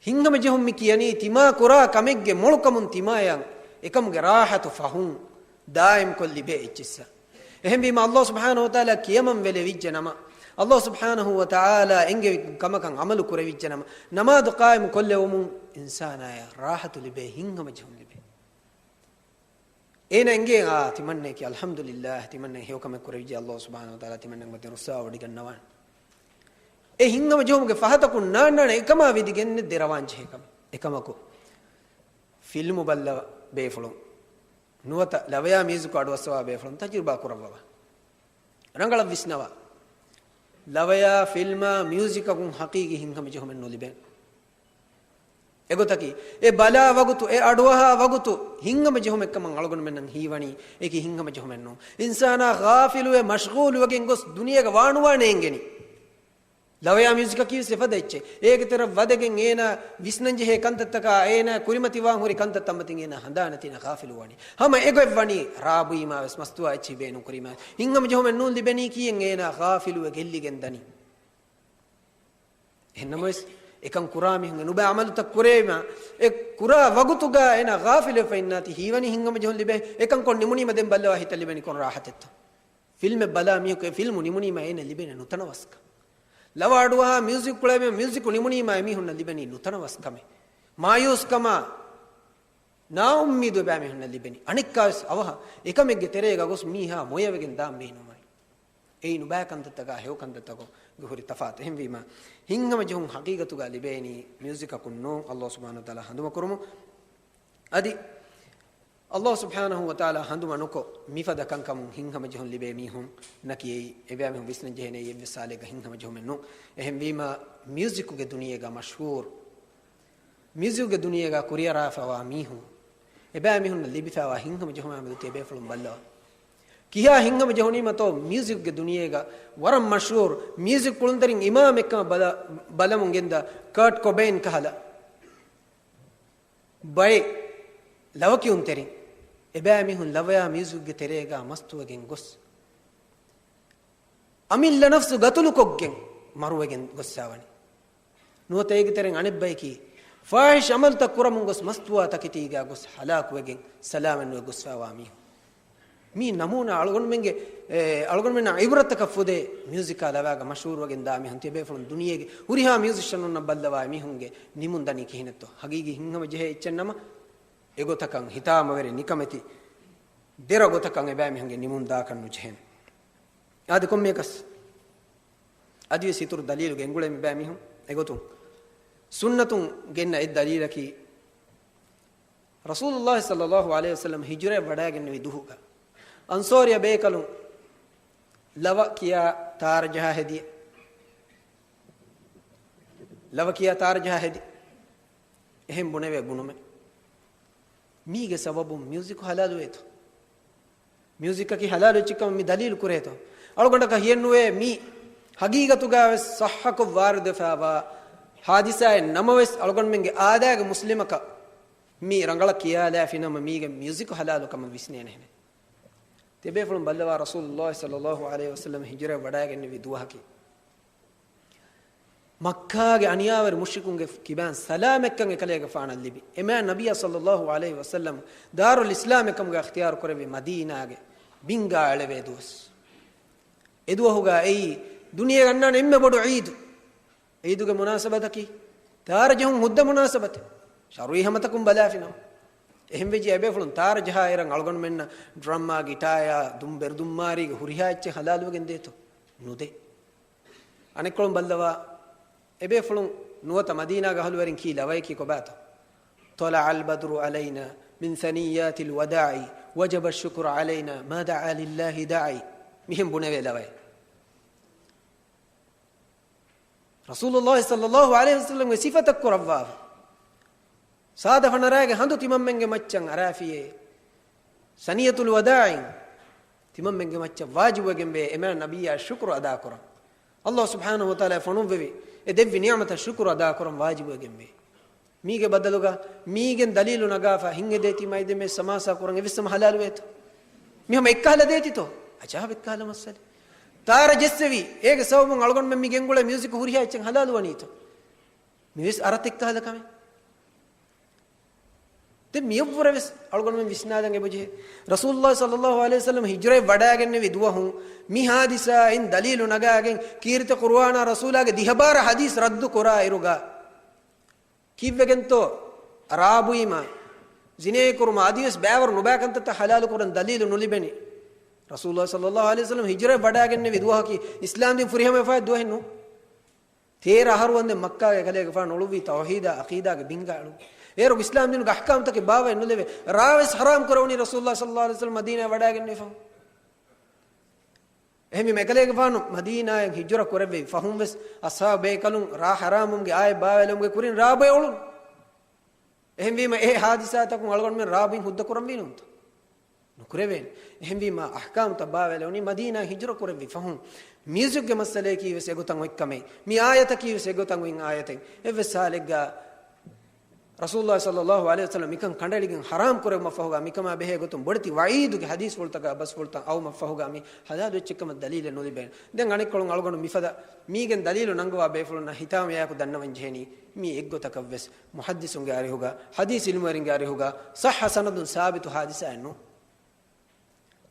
ހިތްހަމަޖެހުން މި ކިޔަނީ ތިމާ ކުރާ ކަމެއްގެ މޮޅުކަމުން ތިމާޔަށް އެކަމުގެ ރާޙަތު ފަހުން ދާއިމްކޮށް ލިބޭ އެއްޗިއްސަށް. އެހެންވީމަ، ﷲ ސުބްޙާނަހޫ ވަތަޢާލާ ކިޔަމަން ވެލެވިއްޖެ ނަމަ، ﷲ ސުބްޙާނަހޫ ވަތަޢާލާ އެންގެވި ކަމަކަށް ޢަމަލު ކުރެވިއްޖެ ނަމަ، ނަމާދު ޤާއިމު ކޮށްލެވުމުން އިންސާނާޔަށް ރާޙަތު ލިބޭ، ހިތްހަމަޖެހުން ލިބޭ. އޭނަ އެނގޭ، އާ، ތިމަންނައަކީ، އަލްޙަމްދުލިއްލާހް، ތިމަންނަ ހެޔޮކަމެއް ކުރެވިއްޖެ، ﷲ ސުބްޙާނަހޫ ވަތަޢާލާ ތިމަންނަގެ މަތިން ރުއްސާވޮޑިގަންނަވާނެ. އެ ހިތްހަމަޖެހުމުގެ ފަހަތަކުން ނާންނާނެ އެކަމާ ވިދިގެން ދެރަވާން ޖެހޭ ކަމެއް. އެކަމަކު، ފިލްމު ބައްލަވާ ބޭފުޅުން، ނުވަތަ ލަވަޔާ މިއުޒިކު އަޑުއައްސަވާ ބޭފުޅުން ތަޖުރިބާ ކުރައްވަވާ. ރަނގަޅަށް ވިސްނަވާ. ލަވަޔާ ފިލްމާ މިއުޒިކަކުން ޙަޤީޤީ ހިތްހަމަޖެހުމެއް ނުލިބޭނެ. އެގޮތަކީ، އެ ބަލާ ވަގުތު، އެ އަޑުއަހާ ވަގުތު ހިތްހަމަޖެހުމެއްކަމަށް އަޅުގަނޑުމެންނަށް ހީވަނީ، އެކި ހިތްހަމަޖެހުމެއް ނޫން. އިންސާނާ ޣާފިލުވެ، މަޝްޣޫލުވެގެން ގޮސް ދުނިޔޭގަ ވާނުވާނެ އެނގެނީ. ލަވަޔާ މިއުޒިކަކީ ވެސް އެފަދަ އެއްޗެއް. އޭގެ ތެރަށް ވަދެގެން އޭނާ ވިސްނަންޖެހޭ ކަންތައްތަކާ، އޭނާ ކުރިމަތިވާން ހުރި ކަންތައްތައް މަތިން އޭނާ ހަނދާނެތި އޭނާ ޣާފިލުވާނީ. ހަމަ އެގޮތް ވަނީ ރާ ބުއީމާ ވެސް، މަސްތުވާ އެއްޗިހި ބޭނުން ކުރީމާ، ހިތްހަމަޖެހުމެއް ނޫން ލިބެނީކީއެއް އޭނާ ޣާފިލުވެ ގެއްލިގެން ދަނީ. އެހެންނަމަވެސް، އެކަން ކުރާ މީހުންގެ ނުބައި ޢަމަލުތައް ކުރޭމަ، އެ ކުރާ ވަގުތުގަ އޭނާ ޣާފިލުވެފަ އިންނާތީ ހީވަނީ ހިތްހަމަޖެހުން ލިބޭ. އެކަން ކޮށް ނިމުނީމަ ދެން ބައްލަވާ ހިތަށް ލިބެނީ ކޮން ރާޙަތެއްތޯ؟ ފިލްމެއް ބަލާ މީހަކު އެ ފިލްމު ނިމުނީމަ އޭނަ ލިބޭނެ ނުތަނަވަސްކަން. ލަވަ އަޑުއަހާ މިއުޒިކް ކުޅޭ މި-، މިއުޒިކު ނިމުނީމަ އެމީހުންނަށް ލިބެނީ ނުތަނަވަސްކަމެއް. މާޔޫސްކަމާ، ނާއުއްމީދު އެބައިމީހުންނަށް ލިބެނީ. އަނެއްކާވެސް އަވަހަށް އެކަމެއްގެ ތެރޭގަ ގޮސް މީހާ މޮޔަވެގެން ދާން ބޭނުމައި. އެއީ ނުބައި ކަންތައްތަކާ ހެޔޮ ކަންތައްތަކުގެ ހުރި ތަފާތު. އެހެންވީމަ، ހިތްހަމަޖެހުން ޙަޤީޤަތުގަ ލިބޭނީ މިއުޒިކަކުން ނޫން، ﷲ ސުބްޙާނަހޫ ވަތަޢާލާ ހަނދުމަކުރުމުން. އަދި ﷲ ސުބްޙާނަހޫ ވަތަޢާލާ ހަނދުމަ ނުކޮށް، މިފަދަ ކަންކަމުން ހިތްހަމަޖެހުން ލިބޭ މީހުންނަކީ އެއީ އެބައިމީހުން ވިސްނަން ޖެހޭނެ އެއީ އެއްވެސް ސާލެއްގަ ހިތްހަމަޖެހުމެއް ނޫން. އެހެންވީމަ، މިއުޒިކުގެ ދުނިޔޭގަ މަޝްހޫރު، މިއުޒިކުގެ ދުނިޔޭގަ ކުރިއަރާފައިވާ މީހުން، އެބައިމީހުންނަށް ލިބިފައިވާ ހިތްހަމަޖެހުމާމެދު ތިޔަބޭފުޅުން ބައްލަވާ. ކިހާ ހިތްހަމަޖެހުނީމަތޯ މިއުޒިކުގެ ދުނިޔޭގަ ވަރަށް މަޝްހޫރު މިއުޒިކް ކުޅުންތެރިން އިމާމެއްކަމަށް ބަލަ-، ބަލަމުން ގެންދާ ކާޓް ކޮބެއިން ކަހަލަ ބައެއް ލަވަ ކިޔުންތެރިން، އެބައިމީހުން ލަވަޔާ މިއުޒިކްގެ ތެރޭގަ މަސްތުވެގެން ގޮސް، އަމިއްލަ ނަފްސު ގަތުލުކޮށްގެން މަރުވެގެން ގޮއްސަވަނީ. ނުވަތަ އޭގެ ތެރެއިން އަނެއްބަޔަކީ ފާޙިޝް ޢަމަލުތައް ކުރަމުން ގޮސް މަސްތުވާ ތަކެތީގަ ގޮސް ހަލާކުވެގެން ސަލާމަތްނުވެ ގޮއްސަވާ މީހުން. މީ ނަމޫނާ އަޅުގަނޑުމެންގެ، އެ، އަޅުގަނޑުމެންނަށް ޢިބްރަތަކަށް ފުދޭ މިއުޒިކާ ލަވައިގަ މަޝްހޫރުވެގެން ދާ މީހުން ތިޔަބޭފުޅުން ދުނިޔޭގެ ހުރިހާ މިއުޒިޝަނުންނަށް ބައްލަވާ މީހުންގެ ނިމުން ދަނީ ކިހިނެއްތޯ؟ ހަގީގީ ހިތްހަމަޖެހޭ އެއްޗެއް ނަމަ، އެގޮތަކަށް ހިތާމަވެރި ނިކަމެތި ދެރަ ގޮތަކަށް އެބައިމީހުންގެ ނިމުން ދާކަށް ނުޖެހޭނެ. އާދެ، ކޮންމެއަކަސް އަދިވެސް އިތުރު ދަލީލު ގެންގުޅޭ މިބައިމީހުން. އެގޮތުން ސުންނަތުން ގެންނަ އެއް ދަލީލަކީ، ރަސޫލުﷲ ޞައްލަﷲ ޢަލައިހި ވަސައްލަމަ ހިޖުރައަށް ވަޑައިގެންނެވި ދުވަހުގަ، އަންޞާރިއްޔަ ބޭކަލުން ލަވަ ކިޔާ ތާރަ ޖަހާ ހެދި، ލަވަ ކިޔާ ތާރަ ޖަހާ ހެދި. އެހެން ބުނެވޭ ބުނުމެއް. މީގެ ސަބަބުން މިއުޒިކު ހަލާލުވޭތޯ؟ މިއުޒިކަކީ ހަލާލު އެއްޗެއްކަމަށް މި ދަލީލު ކުރޭތޯ؟ އަޅުގަނޑަކަށް ހިޔެއްނުވޭ މީ ހަގީގަތުގަވެސް ޞައްޙަކޮށް ވާރިދުވެފައިވާ ހާދިސާއެއް ނަމަވެސް، އަޅުގަނޑުމެންގެ އާދައިގެ މުސްލިމަކަށް މީ ރަނގަޅަށް ކިޔާލާފި ނަމަ، މީގެ މިއުޒިކު ހަލާލު ކަމަށް ވިސްނޭނެހެނެއް. ތިޔަބޭފުޅުން ބައްލަވާ، ރަސޫލުﷲ ޞައްލަﷲ ޢަލައިހި ވަސައްލަމަ ހިޖުރައަށް ވަޑައިގެންނެވި ދުވަހަކީ، މައްކާގެ އަނިޔާވެރި މުޝްރިކުންގެ ކިބައިން ސަލާމަތްކަން އެކަލޭގެފާނަށް ލިބި، އެމާ ނަބިއްޔާ ޞައްލަﷲ ޢަލައިހި ވަސައްލަމަ ދާރުލް އިސްލާމް އެކަމުގަ އިޚްތިޔާރު ކުރެއްވި މަދީނާގެ ބިންގާ އެޅެވޭ ދުވަސް. އެދުވަހުގަ އެއީ ދުނިޔޭގަ އަންނާނެ އެންމެ ބޮޑު ޢީދު. ޢީދުގެ މުނާސަބަތަކީ ތާރަ ޖެހުން ހުއްދަ މުނާސަބަތެއް. ޝަރުޢީ ހަމަތަކުން ބަލާފިނަމަ، އެހެންވެއްޖެ އެބޭފުޅުން ތާރަ ޖަހާއިރަށް އަޅުގަނޑުމެންނަށް ޑްރަމްއާ، ގިޓާޔާ، ދުން ބެރުދުންމާރީގެ ހުރިހާ އެއްޗެއް ހަލާލުވެގެން ދޭތޯ؟ ނުދޭ. އަނެއްކޮޅުން ބައްލަވާ، އެބޭފުޅުން ނުވަތަ މަދީނާގެ އަހުލުވެރިން ކީ ލަވަޔަކީ ކޮބާތޯ؟ طلع البدر علينا من ثنيات الوداع وجب الشكر علينا ما دعا لله داعي. މިހެން ބުނެވޭ ލަވައެއް. ރަސޫލުﷲ ޞައްލަﷲ ޢަލައިހި ވަސައްލަމްގެ ސިފަތައް ކުރައްވާފަ، ސާދަ ފަނަރާގެ ހަނދު ތިމަންމެންގެ މައްޗަށް އަރާފިޔޭ، ސަނިއްޔަތުލް ވަދާޢިން ތިމަންމެންގެ މައްޗަށް ވާޖިބުވެގެންވޭ އެމާ ނަބިއްޔާ ޝުކުރު އަދާކުރަން. ﷲ ސުބްޙާނަހޫ ވަތަޢާލާ ފޮނުއްވެވި އެ ދެއްވި ނިޢުމަތަށް ޝުކުރު އަދާކުރަން ވާޖިބުވެގެންވޭ. މީގެ ބަދަލުގަ މީގެން ދަލީލު ނަގާފަ ހިނގެދޭތީ މައިދެމޭ ސަމާސާ ކުރަން އެއްވެސް ހަމަ ހަލާލުވޭތޯ؟ މި ހަމަ އެއްކަހަލަ ދޭތިތޯ؟ އަޖާބެއްކަހަލަ މައްސަލަ. ތާރަ ޖެއްސެވީ، އޭގެ ސަބަބުން އަޅުގަނޑުމެން މި ގެންގުޅޭ މިއުޒިކު ހުރިހާ އެއްޗެއް ހަލާލުވަނީތޯ؟ މިވެސް އަރަތެއްކަހަލަ ކަމެއް. ދެން މިއަށްވުރެވެސް އަޅުގަނޑުމެން ވިސްނާލަން އެބަޖެހޭ. ރަސޫލުﷲ ޞައްލަﷲ ޢަލައިހި ވަސައްލަމަ ހިޖުރައެއް ވަޑައިގެންނެވި ދުވަހު މި ހާދިސާއިން ދަލީލު ނަގާގެން ކީރިތި ޤުރުއާނާ ރަސޫލާގެ ދިހަ ބާރަ ޙަދީޘް ރައްދު ކުރާ އިރުގަ ކީއްވެގެންތޯ ރާ ބުއިމާ، ޒިނޭ ކުރުމާ އަދިވެސް ބައިވަރު ނުބައި ކަންތައްތައް ޙަލާލު ކުރަން ދަލީލު ނުލިބެނީ؟ ރަސޫލުﷲ ޞައްލަﷲ ޢަލައިހި ވަސައްލަމަ ހިޖުރައެއް ވަޑައިގެންނެވި ދުވަހަކީ އިސްލާމް ދީން ފުރިހަމަވެފައި ދުވަހެއް ނޫން. ތޭރަ އަހަރު ވަންދެން މައްކާގެ ކަލޭގެފާނު އުޅުއްވީ ތައުޙީދާ ޢަޤީދާގެ ބިންގާ އެޅުން. އޭރު އިސްލާމް ދީނުގެ އަޙްކާމްތަކެއް ބާވައެއް ނުލެވޭ. ރާވެސް ޙަރާމް ކުރެވުނީ ރަސޫލުﷲ ޞައްލަﷲ ޢަލައިހި ވަސައްލަމަ މަދީނާއަށް ވަޑައިގެންނެވި ފަހުން. އެހެންވީމަ އެކަލޭގެފާނު މަދީނާއަށް ހިޖުރަ ކުރެއްވި ފަހުން ވެސް އަޞްޙާބު ބޭކަލުން ރާ ޙަރާމުވުމުގެ އާޔަތް ބާވައިލެވުމުގެ ކުރިން ރާ ބޮއެ އުޅުނު. އެހެންވީމަ އެ ޙާދިސާތަކުން އަޅުގަނޑުމެން ރާ ބުއިން ހުއްދަ ކުރަންވީ ނޫންތޯ؟ ނުކުރެވޭނެ. އެހެންވީމާ އަޙްކާމްތައް ބާވައިލެވުނީ މަދީނާއަށް ހިޖުރަ ކުރެއްވި ފަހުން. މިއުޒިކްގެ މައްސަލަޔަކީ ވެސް އެގޮތަށް އޮތް ކަމެއް. މި އާޔަތަކީ ވެސް އެގޮތަށް އޮތް އާޔަތެއް. އެއްވެސް ހާލެއްގަ ރަސޫލުﷲ ޞައްލަﷲ ޢަލައިހި ވަސައްލަމަ މިކަން ކަނޑައެޅިގެން ޙަރާމް ކުރެއްވުމަށްފަހުގަ މިކަމާ ބެހޭ ގޮތުން ބޮޑެތި ވަޢީދުގެ ޙަދީޘްފުޅުތަކާ ބަސްފުޅުތައް އައުމަށްފަހުގަ މި ޙަލާލު އެއްޗެއްކަމަށް ދަލީލެއް ނުލިބޭނެ. ދެން އަނެއްކޮޅުން އަޅުގަނޑު މިފަދަ މީގެން ދަލީލު ނަންގަވާ ބޭފުޅުންނަށް ހިތާމަޔާއެކު ދަންނަވަން ޖެހެނީ މީ އެއްގޮތަކަށްވެސް މުޙައްދިޘުންގެ އަރިހުގަ، ޙަދީޘް ޢިލްމުވެރިންގެ އަރިހުގަ ޞައްޙަ ސަނަދުން ސާބިތު ޙާދިސާއެއް ނޫން.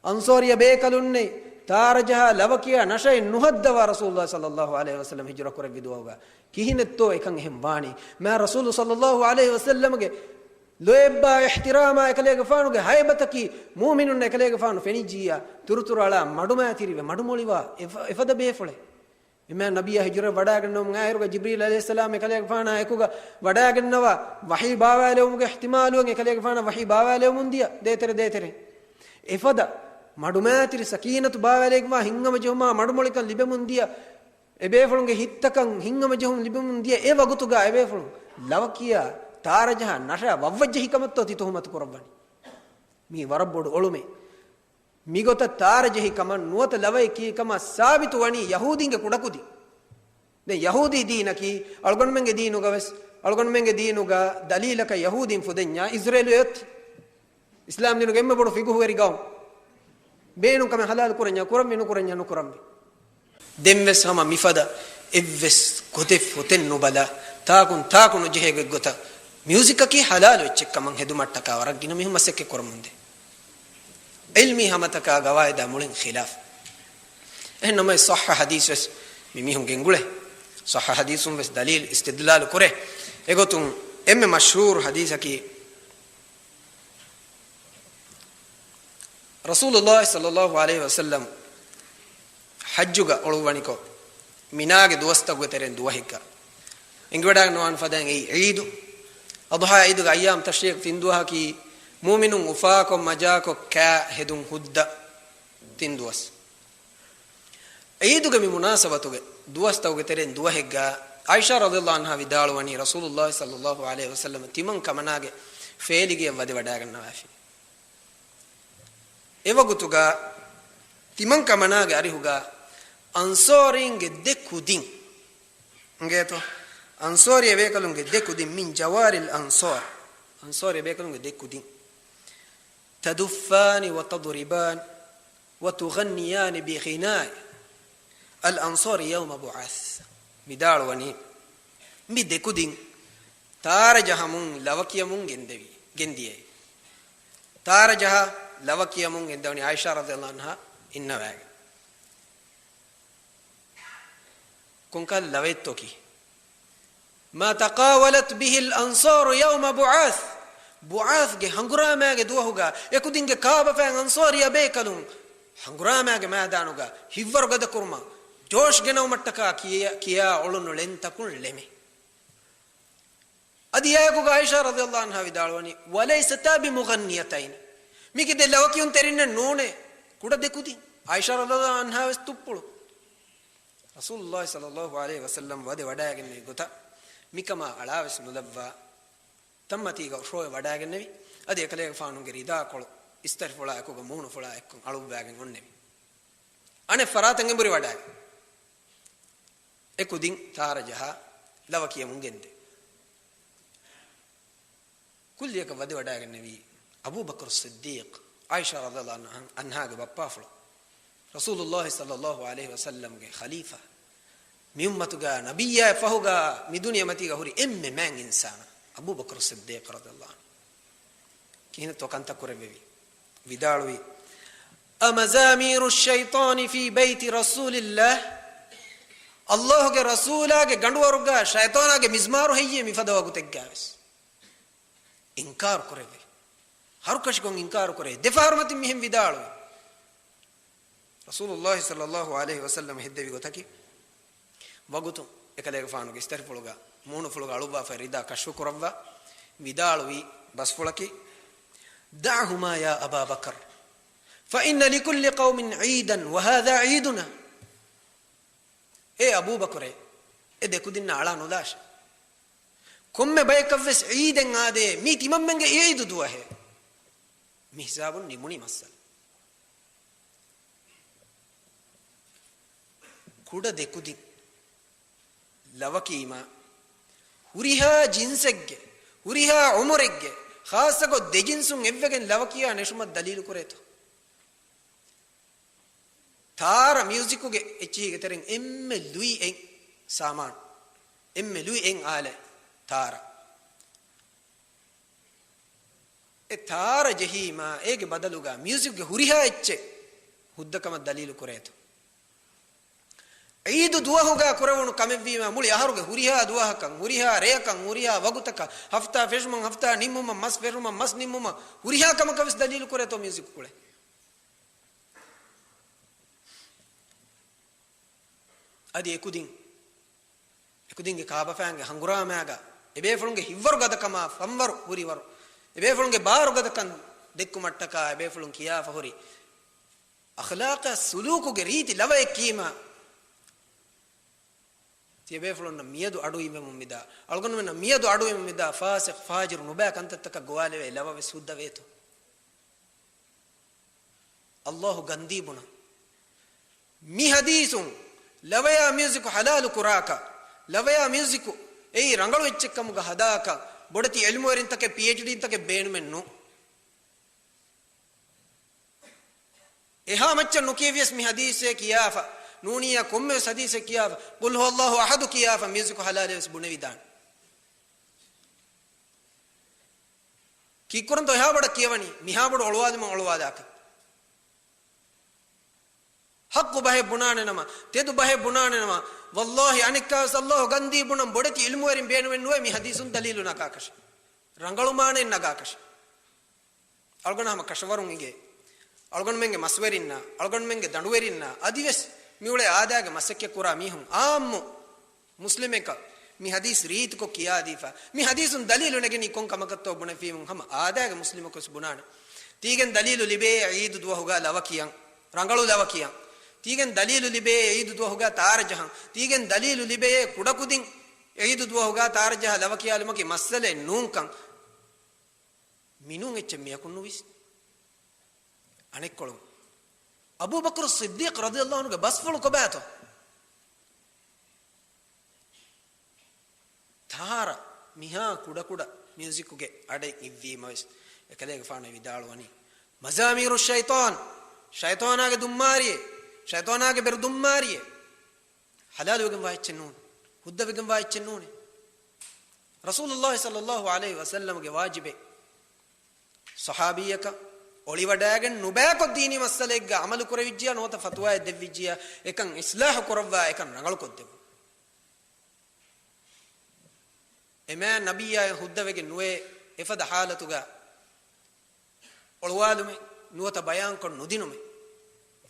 އަންޞާރީ ބޭކަލުންނެއް ތާރަ ޖަހާ ލަވަ ކިޔާ ނަޝައެއް ނުހައްދަވާ ރަސޫލުﷲ ޞައްލަﷲ ޢަލައިހި ވަސައްލަމަ ހިޖުރަ ކުރެއްވި ދުވަހުގަ ކިހިނެއްތޯ އެކަން އެހެން ވާނީ؟ މާ ރަސޫލު ޞައްލަﷲ ޢަލައިހި ވަސައްލަމަގެ ލޯތްބާ އިޙްތިރާމާ އެކަލޭގެފާނުގެ ހައިބަތަކީ މުއުމިނުންނަށް އެކަލޭގެފާނު ފެނިއްޖިއްޔާ ތުރުތުރު އަޅާ މަޑުމައިތިރިވެ މަޑުމޮޅިވާ އެފަ-، އެފަދަ ބޭފުޅެއް. އެމާ ނަބިއްޔާ ހިޖުރަ ވަޑާގަންނަވަމުން އާއިރުގަ ޖިބްރީލް ޢަލައިހިއްސަލާމް އެކަލޭގެފާނާ އެކުގަ ވަޑާގަންނަވާ ވަޙީ ބާވާލެވުމުގެ އިޙްތިމާލުވެން އެކަލޭގެފާނަށް ވަޙީ ބާވާލެވުމުން ދިޔަ ދޭތެރެ ދޭތެރެ. އެފަދަ މަޑުމައިތިރި ސަކީނަތު ބާވާލެވިގެންވާ ހިތްހަމަޖެހުމާ މަޑުމޮޅިކަން ލިބެމުން ދިޔަ އެބޭފުޅުންގެ ހިތްތަކަށް ހިތްހަމަޖެހުން ލިބެމުން ދިޔަ އެ ވަގުތުގަ އެބޭފުޅުން ލަވަ ކިޔާ ތާރަ ޖަހާ ނަޝާ ވައްވައްޖެހި ކަމަށްތޯ ތި ތުހުމަތު ކުރައްވަނީ؟ މީ ވަރަށް ބޮޑު އޮޅުމެއް. މިގޮތަށް ތާރަ ޖެހި ކަމަށް ނުވަތަ ލަވައެއް ކިޔި ކަމަށް ސާބިތު ވަނީ ޔަހޫދީންގެ ކުޑަކުދިން. ދެން ޔަހޫދީ ދީނަކީ އަޅުގަނޑުމެންގެ ދީނުގަވެސް، އަޅުގަނޑުމެންގެ ދީނުގަ ދަލީލަކަށް ޔަހޫދީން ފުދެންޏާ އިޒްރޭލު އެއޮތީ. އިސްލާމް ދީނުގެ އެންމެ ބޮޑު ފިޤުހުވެރި ޤައުމު. ބޭނުން ކަމެއް ޙަލާލު ކުރަންޏާ ކުރަންވީ، ނުކުރަންޏާ ނުކުރަންވީ. ދެންވެސް ހަމަ މިފަދަ އެއްވެސް ގޮތެއް ފޮތެއް ނުބަލާ، ތާކުން ތާކު ނުޖެހޭ ގޮތްގޮތަށް މިއުޒިކަކީ ޙަލާލު އެއްޗެއްކަމަށް ހެދުމަށްޓަކާ ވަރަށް ގިނަ މީހުން މަސައްކަތް ކުރަމުންދޭ. ޢިލްމީ ހަމަތަކާ ގަވާއިދާ މުޅިން ޚިލާފް. އެހެން ނަމަވެސް ޞައްޙަ ޙަދީޘް ވެސް މި މީހުން ގެންގުޅޭ. ޞައްޙަ ޙަދީޘުން ވެސް ދަލީލް އިސްތިދްލާލު ކުރޭ. އެގޮތުން އެންމެ މަޝްހޫރު ޙަދީޘަކީ، ރަސޫލުﷲ ޞައްލަﷲ ޢަލައިހި ވަސައްލަމް ޙައްޖުގަ އޮޅުއްވަނިކޮށް، މިނާގެ ދުވަސްތަކުގެ ތެރެއިން ދުވަހެއްގަ އެނގިވަޑާގަންނަވާން ފަދައިން އެއީ ޢީދު. އަޟްޙާ ޢީދުގެ އައްޔާމް ތަޝްރީޤް ތިން ދުވަހަކީ، މުއުމިނުން އުފާކޮށް މަޖާކޮށް ކާ ހެދުން ހުއްދަ ތިން ދުވަސް. ޢީދުގެ މި މުނާސަބަތުގެ ދުވަސްތަކުގެ ތެރެއިން ދުވަހެއްގަ، ޢާއިޝާ ރަޟިޔަﷲ ޢަންހާ ވިދާޅުވަނީ، ރަސޫލުﷲ ޞައްލަﷲ ޢަލައިހި ވަސައްލަމަ ތިމަން ކަމަނާގެ ފޭލިގެއަށް ވަދެ ވަޑާގަންނަވާފި. އެވަގުތުގަ ތިމަން ކަމަނާގެ އަރިހުގަ އަންޞާރީންގެ ދެ ކުދިން، އިނގޭތޯ، އަންޞާރީ އެބޭކަލުންގެ ދެ ކުދިން، من جواري الأنصار، އަންޞާރީ އެބޭކަލުންގެ ދެ ކުދިން، تدفان وتضربان وتغنيان بغناء الأنصار يوم بعاث، ވިދާޅުވަނީ، މި ދެ ކުދިން ތާރަ ޖަހަމުން ލަވަ ކިޔަމުން ގެންދެވި، ގެންދިޔައީ. ތާރަ ޖަހާ ލަވަ ކިޔަމުން ގެންދެވުނީ ޢާއިޝާ ރަޟިޔަﷲ ޢަންހާ އިންނަވައިގެން. ކޮންކަހަލަ ލަވައެއްތޯ ކީ؟ ما تقاولت به الأنصار يوم بعاث. ބުޢާޘްގެ ހަނގުރާމާގެ ދުވަހުގަ އެކުދިންގެ ކާބަފައިން އަންޞާރީ އެބޭކަލުން ހަނގުރާމާގެ މައިދާނުގަ ހިތްވަރު ގަދަކުރުމަށް، ޖޯޝް ގެނައުމަށްޓަކާ ކިޔާ، ކިޔާ އުޅުނު ޅެންތަކުން ޅެމެ. އަދި އެއާއެކުގަ ޢާއިޝާ ރަޟިޔަﷲ ޢަންހާ ވިދާޅުވަނީ، وليستا بمغنيتين. މީކީ ދެ ލަވަ ކިޔުންތެރިންނެއް ނޫނޭ. ކުޑަ ދެ ކުދިން. ޢާއިޝާ ރަޟިޔަﷲ ޢަންހާ ވެސް ތުއްޕުޅު. ރަސޫލުﷲ ޞައްލަﷲ ޢަލައިހި ވަސައްލަމް ވަދެ ވަޑައިގެންނެވި ގޮތަށް މިކަމާ އަޅާވެސް ނުލައްވާ، ތަންމަތީގަ އޮށޯވެ ވަޑައިގެންނެވި. އަދި އެކަލޭގެފާނުގެ ރިދާކޮޅު އިސްތަށިފުޅާ އެކުގަ މޫނުފުޅާ އެއްކޮށް އަޅުއްވައިގެން އޮންނެވި. އަނެއް ފަރާތަށް އެނބުރި ވަޑައިގެން އެ ކުދިން ތާރަ ޖަހާ ލަވަ ކިޔަމުން ގެންދެވި. ކުއްލިއަކަށް ވަދެ ވަޑައިގެންނެވީ އަބޫބަކުރު ޞިއްދީޤް، ޢާއިޝާ ރަޟިޔަﷲ ޢަންހާގެ ބައްޕާފުޅު، ރަސޫލުﷲ ޞައްލަﷲ ޢަލައިހި ވަސައްލަމްގެ ޚަލީފާ، މި އުއްމަތުގަ ނަބިއްޔާ ފަހުގަ މި ދުނިޔެމަތީގަ ހުރި އެންމެ މާތް އިންސާނާ އަބޫބަކުރު ޞިއްދީޤް ރަޟިޔަﷲ ޢަންހު. ކިހިނެއްތޯ ކަންތައް ކުރެއްވެވީ؟ ވިދާޅުވީ، أمزامير الشيطان في بيت رسول الله؟ ﷲ ގެ ރަސޫލާގެ ގަނޑުވަރުގަ ޝައިޠާނާގެ މިޒްމާރު ހެއްޔޭ މިފަދަ ވަގުތެއްގަވެސް؟ އިންކާރު ކުރެއްވި. ހަރުކަށިކޮށް އިންކާރު ކުރޭ. ދެފަހަރު މަތިން މިހެން ވިދާޅުވި. ރަސޫލުﷲ ޞައްލަﷲ ޢަލައިހި ވަސައްލަމަ ހެއްދެވި ގޮތަކީ، ވަގުތު އެކަލޭގެފާނުގެ އިސްތަށިފުޅުގަ، މޫނުފުޅުގަ އަޅުއްވާފައި ރިދާ ކަޝްފު ކުރައްވާ، ވިދާޅުވި ބަސްފުޅަކީ، دعهما يا أبا بكر، فإن لكل قوم عيدا وهذا عيدنا. އޭ އަބޫބަކުރޭ، އެ ދެކުދިންނަށް އަޅާ ނުލާށޭ. ކޮންމެ ބަޔަކަށްވެސް ޢީދެއް އާދޭ، މީ ތިމަންމެންގެ ޢީދު ދުވަހޭ. މި ހިސާބުން ނިމުނީ މައްސަލަ. ކުޑަ ދެކުދިން ލަވަކީމާ، ހުރިހާ ޖިންސެއްގެ، ހުރިހާ އުމުރެއްގެ، ޚާއްޞަކޮށް ދެ ޖިންސުން އެއްވެގެން ލަވަ ކިޔާ ނެށުމަށް ދަލީލު ކުރޭތޯ؟ ތާރަ މިއުޒިކުގެ އެއްޗިހީގެ ތެރެއިން އެންމެ ލުއި އެއް ސާމާނު، އެންމެ ލުއި އެއް އާލަތް ތާރަ. އެ ތާރަ ޖެހީމާ، އޭގެ ބަދަލުގަ މިއުޒިކްގެ ހުރިހާ އެއްޗެއް ހުއްދަކަމަށް ދަލީލު ކުރޭތޯ؟ ޢީދު ދުވަހުގަ ކުރެވުނު ކަމެއްވީމާ، މުޅި އަހަރުގެ ހުރިހާ ދުވަހަކަށް، ހުރިހާ ރެޔަކަށް، ހުރިހާ ވަގުތަކަށް، ހަފްތާ ފެށުމަށް، ހަފްތާ ނިންމުމަށް، މަސް ފެށުމަށް، މަސް ނިންމުމަށް، ހުރިހާ ކަމަކަށް ވެސް ދަލީލު ކުރޭތޯ މިއުޒިކު ކުޅެ؟ އަދި އެކުދިން، އެކުދިންގެ ކާބަފައިންގެ ހަނގުރާމައިގަ އެބޭފުޅުންގެ ހިތްވަރު ގަދަކަމާ ފަންވަރު ހުރިވަރު، އެބޭފުޅުންގެ ބާރު ގަދަކަން ދެއްކުމަށްޓަކާ އެބޭފުޅުން ކިޔާފަ ހުރި އަޚްލާޤާ ސުލޫކުގެ ރީތި ލަވައެއް ކީމާ، ތިޔަބޭފުޅުންނަށް މިއަދު އަޑުއިވެމުން މިދާ، އަޅުގަނޑުމެންނަށް މިއަދު އަޑުއިވެމުން މިދާ ފާސިޤް ފާޖިރު ނުބައި ކަންތައްތަކަށް ގޮވާލެވޭ ލަވަ ވެސް ހުއްދަވޭތޯ؟ އައްލާހު ގަންދީ ބުނަން. މި ޙަދީޘުން ލަވަޔާ މިއުޒިކު ޙަލާލު ކުރާކަށް، ލަވަޔާ މިއުޒިކު އެއީ ރަނގަޅު އެއްޗެއްކަމުގަ ހަދާކަށް، ބޮޑެތި ޢިލްމުވެރިންތަކެއް، ޕީއެޗްޑީންތަކެއް ބޭނުމެއް ނޫން. އެހާ މައްޗަށް ނުކިޔެވިޔަސް މި ޙަދީޘެއް ކިޔާފަ، ނޫނިއްޔާ ކޮންމެވެސް ޙަދީޘެއް ކިޔާފަ، ޤުލް ހުވައްލާހު އަޙަދު ކިޔާފަ މިއުޒިކު ޙަލާލޭ ވެސް ބުނެވިދާނެ. ކީއްކުރަންތޯ އެހާ ބޮޑަށް ކިޔަވަނީ؟ މިހާ ބޮޑު އޮޅުވާލުމަށް އޮޅުވާލާކަށް. ޙައްޤު ބަހެއް ބުނާނެ ނަމަ، ތެދު ބަހެއް ބުނާނެ ނަމަ، ވައްލާހި އަނެއްކާވެސް އައްލާހު ގަންދީ ބުނަން ބޮޑެތި ޢިލްމުވެރިން ބޭނުމެއް ނުވޭ މި ޙަދީޘުން ދަލީލު ނަގާކަށެއް. ރަނގަޅު މާނައެއް ނަގާކަށެއް. އަޅުގަނޑަށް ހަމަ ކަށަވަރުން އިނގޭ. އަޅުގަނޑުމެންގެ މަސްވެރިންނާ، އަޅުގަނޑުމެންގެ ދަނޑުވެރިންނާ، އަދިވެސް މިއުޅޭ އާދައިގެ މަސައްކަތް ކުރާ މީހުން އާއްމު މުސްލިމެކަށް މި ޙަދީޘް ރީތިކޮށް ކިޔާދީފަ، މި ޙަދީޘުން ދަލީލު ނެގެނީ ކޮން ކަމަކަށްތޯ ބުނެފީމުން ހަމަ އާދައިގެ މުސްލިމަކު ވެސް ބުނާނެ. ތީގެން ދަލީލު ލިބޭ ޢީދު ދުވަހުގަ ލަވަ ކިޔަން، ރަނގަޅު ލަވަ ކިޔަން. ތީގެން ދަލީލު ލިބޭ ޢީދު ދުވަހުގަ ތާރަ ޖަހަން. ތީގެން ދަލީލު ލިބޭ ކުޑަކުދިން ޢީދު ދުވަހުގަ ތާރަ ޖަހާ ލަވަ ކިޔާލުމަކީ މައްސަލައެއް ނޫންކަން. މިނޫން އެއްޗެއް މިޔަކުން ނުވިސް. އަނެއްކޮޅުން، އަބޫބަކުރު ޞިއްދީޤް ރަޟިޔަﷲ ޢަންހުގެ ބަސްފުޅު ކޮބާތޯ؟ ތާރަ މިހާ ކުޑަކުޑަ މިއުޒިކުގެ އަޑެއް އިއްވީމަވެސް، އެކަލޭގެފާނު ވިދާޅުވަނީ، މަޒާމީރު ޝައިޠާން، ޝައިޠާނާގެ ދުންމާރިއެއް، ޝައިޠާނާގެ ބެރު ދުންމާރިއެއް. ޙަލާލުވެގެންވާ އެއްޗެއް ނޫން. ހުއްދަވެގެންވާ އެއްޗެއް ނޫނޭ. ރަސޫލުﷲ ޞައްލަﷲ ޢަލައިހި ވަސައްލަމްގެ ވާޖިބެއް، ޞަޙާބީއަކަށް އޮޅިވަޑައިގެން ނުބައިކޮށް ދީނީ މައްސަލައެއްގަ ޢަމަލު ކުރެވިއްޖިޔާ ނުވަތަ ފަތުވާއެއް ދެއްވިއްޖިޔާ އެކަން އިޞްލާޙު ކުރައްވާ އެކަން ރަނގަޅުކޮށްދެއްވުން. އެމާ ނަބިއްޔާއެއް ހުއްދަވެގެން ނުވޭ އެފަދަ ޙާލަތުގަ އޮޅުވާލުމެއް ނުވަތަ ބަޔާންކޮށް ނުދިނުމެއް.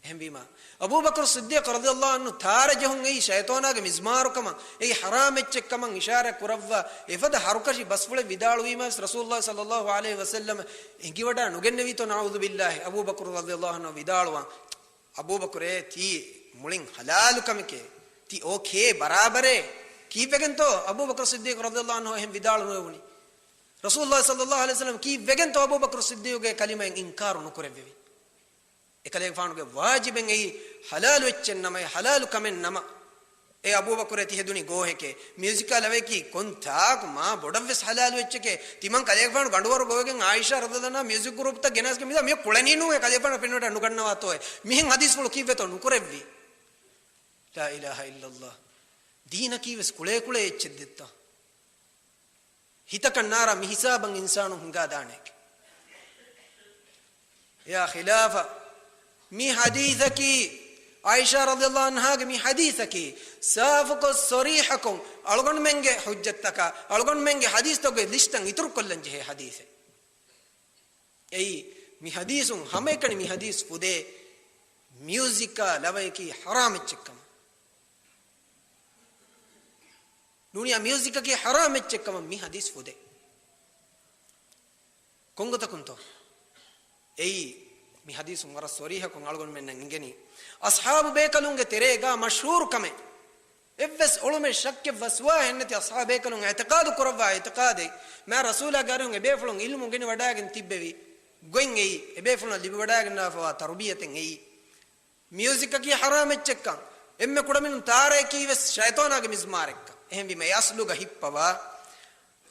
އެހެންވީމާ، އަބޫބަކުރު ޞިއްދީޤް ރަޟިޔަﷲ ޢަންހު ތާރަ ޖެހުން އެއީ ޝައިޠާނާގެ މިޒްމާރުކަމަށް، އެއީ ޙަރާމް އެއްޗެއްކަމަށް އިޝާރާތް ކުރައްވާ އެފަދަ ހަރުކަށި ބަސްފުޅެއް ވިދާޅުވީމާވެސް ރަސޫލުﷲ ޞައްލަﷲ ޢަލައިހި ވަސައްލަމަ އެނގިވަޑާ ނުގެންނެވީތޯ؟ ނަޢޫޛު ބިއްލާހި. އަބޫބަކުރު ރަޟިޔަﷲ ޢަންހު ވިދާޅުވާ، އަބޫބަކުރޭ، ތީ މުޅިން ޙަލާލު ކަމެކޭ. ތީ އޯކޭ، ބަރާބަރޭ. ކީއްވެގެންތޯ އަބޫބަކުރު ޞިއްދީޤް ރަޟިޔަﷲ ޢަންހު އެހެން ވިދާޅު ނުވެވުނީ؟ ރަސޫލުﷲ ޞައްލަﷲ ޢަލައިހި ވަސައްލަމަ ކީއްވެގެންތޯ އަބޫބަކުރު ޞިއްދީޤުގެ ކަލިމައިން އިންކާރު ނުކުރެއްވެވި؟ އެކަލޭގެފާނުގެ ވާޖިބެއް އެއީ، ޙަލާލު އެއްޗެއް ނަމަ، އެ ޙަލާލު ކަމެއް ނަމަ، އޭ އަބޫބަކުރޭ، ތި ހެދުނީ ގޯހެކޭ. މިއުޒިކާ ލަވަޔަކީ ކޮން ތާކު މާ ބޮޑަށްވެސް ޙަލާލު އެއްޗެކޭ. ތިމަން ކަލޭގެފާނު ގަނޑުވަރު ގޮވެގެން ޢާއިޝާ ރަޟިޔަﷲ ޢަންހާ މިއުޒިކް ގްރޫޕްތައް ގެނަސްގެން މިދާ މި ކުޅެނީ ނޫނޭ. ކަލޭގެފާނަށް ފެންނަވަޑާ ނުގަންނަވާތޯއޭ. މިހެން ޙަދީޘްފުޅު ކީއްވެތޯ ނުކުރެއްވީ؟ ލާ އިލާހަ އިއްލަﷲ. ދީނަކީވެސް ކުޅޭ ކުޅޭ އެއްޗެއް ދެއްތޯ؟ ހިތަކަށް ނާރާ މި ހިސާބަށް އިންސާނުން ހިނގާދާނެކޭ. އެއާ ޚިލާފަށް މި ޙަދީޘަކީ، ޢާއިޝާ ރަޟިޔަﷲ ޢަންހާގެ މި ޙަދީޘަކީ، ސާފުކޮށް ޞަރީޙަކޮށް އަޅުގަނޑުމެންގެ ޙުއްޖަތްތަކާ، އަޅުގަނޑުމެންގެ ޙަދީޘްތަކުގެ ލިސްޓަށް އިތުރުކޮށްލަން ޖެހޭ ޙަދީޘެއް. އެއީ، މި ޙަދީޘުން ހަމައެކަނި މި ޙަދީޘް ފުދޭ، މިއުޒިކާ ލަވަޔަކީ ޙަރާމް އެއްޗެއްކަމަށް. ނޫނިއްޔާ މިއުޒިކަކީ ޙަރާމް އެއްޗެއްކަމަށް މި ޙަދީޘް ފުދޭ. ކޮންގޮތަކުންތޯ؟ އެއީ، މި ޙަދީޘުން ވަރަށް ޞަރީޙަކޮށް އަޅުގަނޑުމެންނަށް އެނގެނީ، އަޞްޙާބު ބޭކަލުންގެ ތެރޭގާ މަޝްހޫރު ކަމެއް. އެއްވެސް އޮޅުމެއް ޝައްކެއް ވަސްވާހެއް ނެތި އަޞްޙާބު ބޭކަލުން އިޢްތިޤާދު ކުރައްވާ އިޢްތިޤާދެއް، މާ ރަސޫލާގެ އަރިހުން އެބޭފުޅުން ޢިލްމު އުނގެނި ވަޑާގެން ތިއްބެވި ގޮތް އެއީ، އެބޭފުޅުންނަށް ލިބިވަޑާގެންނާފަވާ ތަރުބިޔަތެއް އެއީ. މިއުޒިކަކީ ޙަރާމް އެއްޗެއްކަން، އެންމެ ކުޑަމިނުން ތާރައަކީ ވެސް ޝައިޠާނާގެ މިޒްމާރެއްކަން. އެހެންވީމަ އެ އަސްލުގަ ހިއްޕަވާ،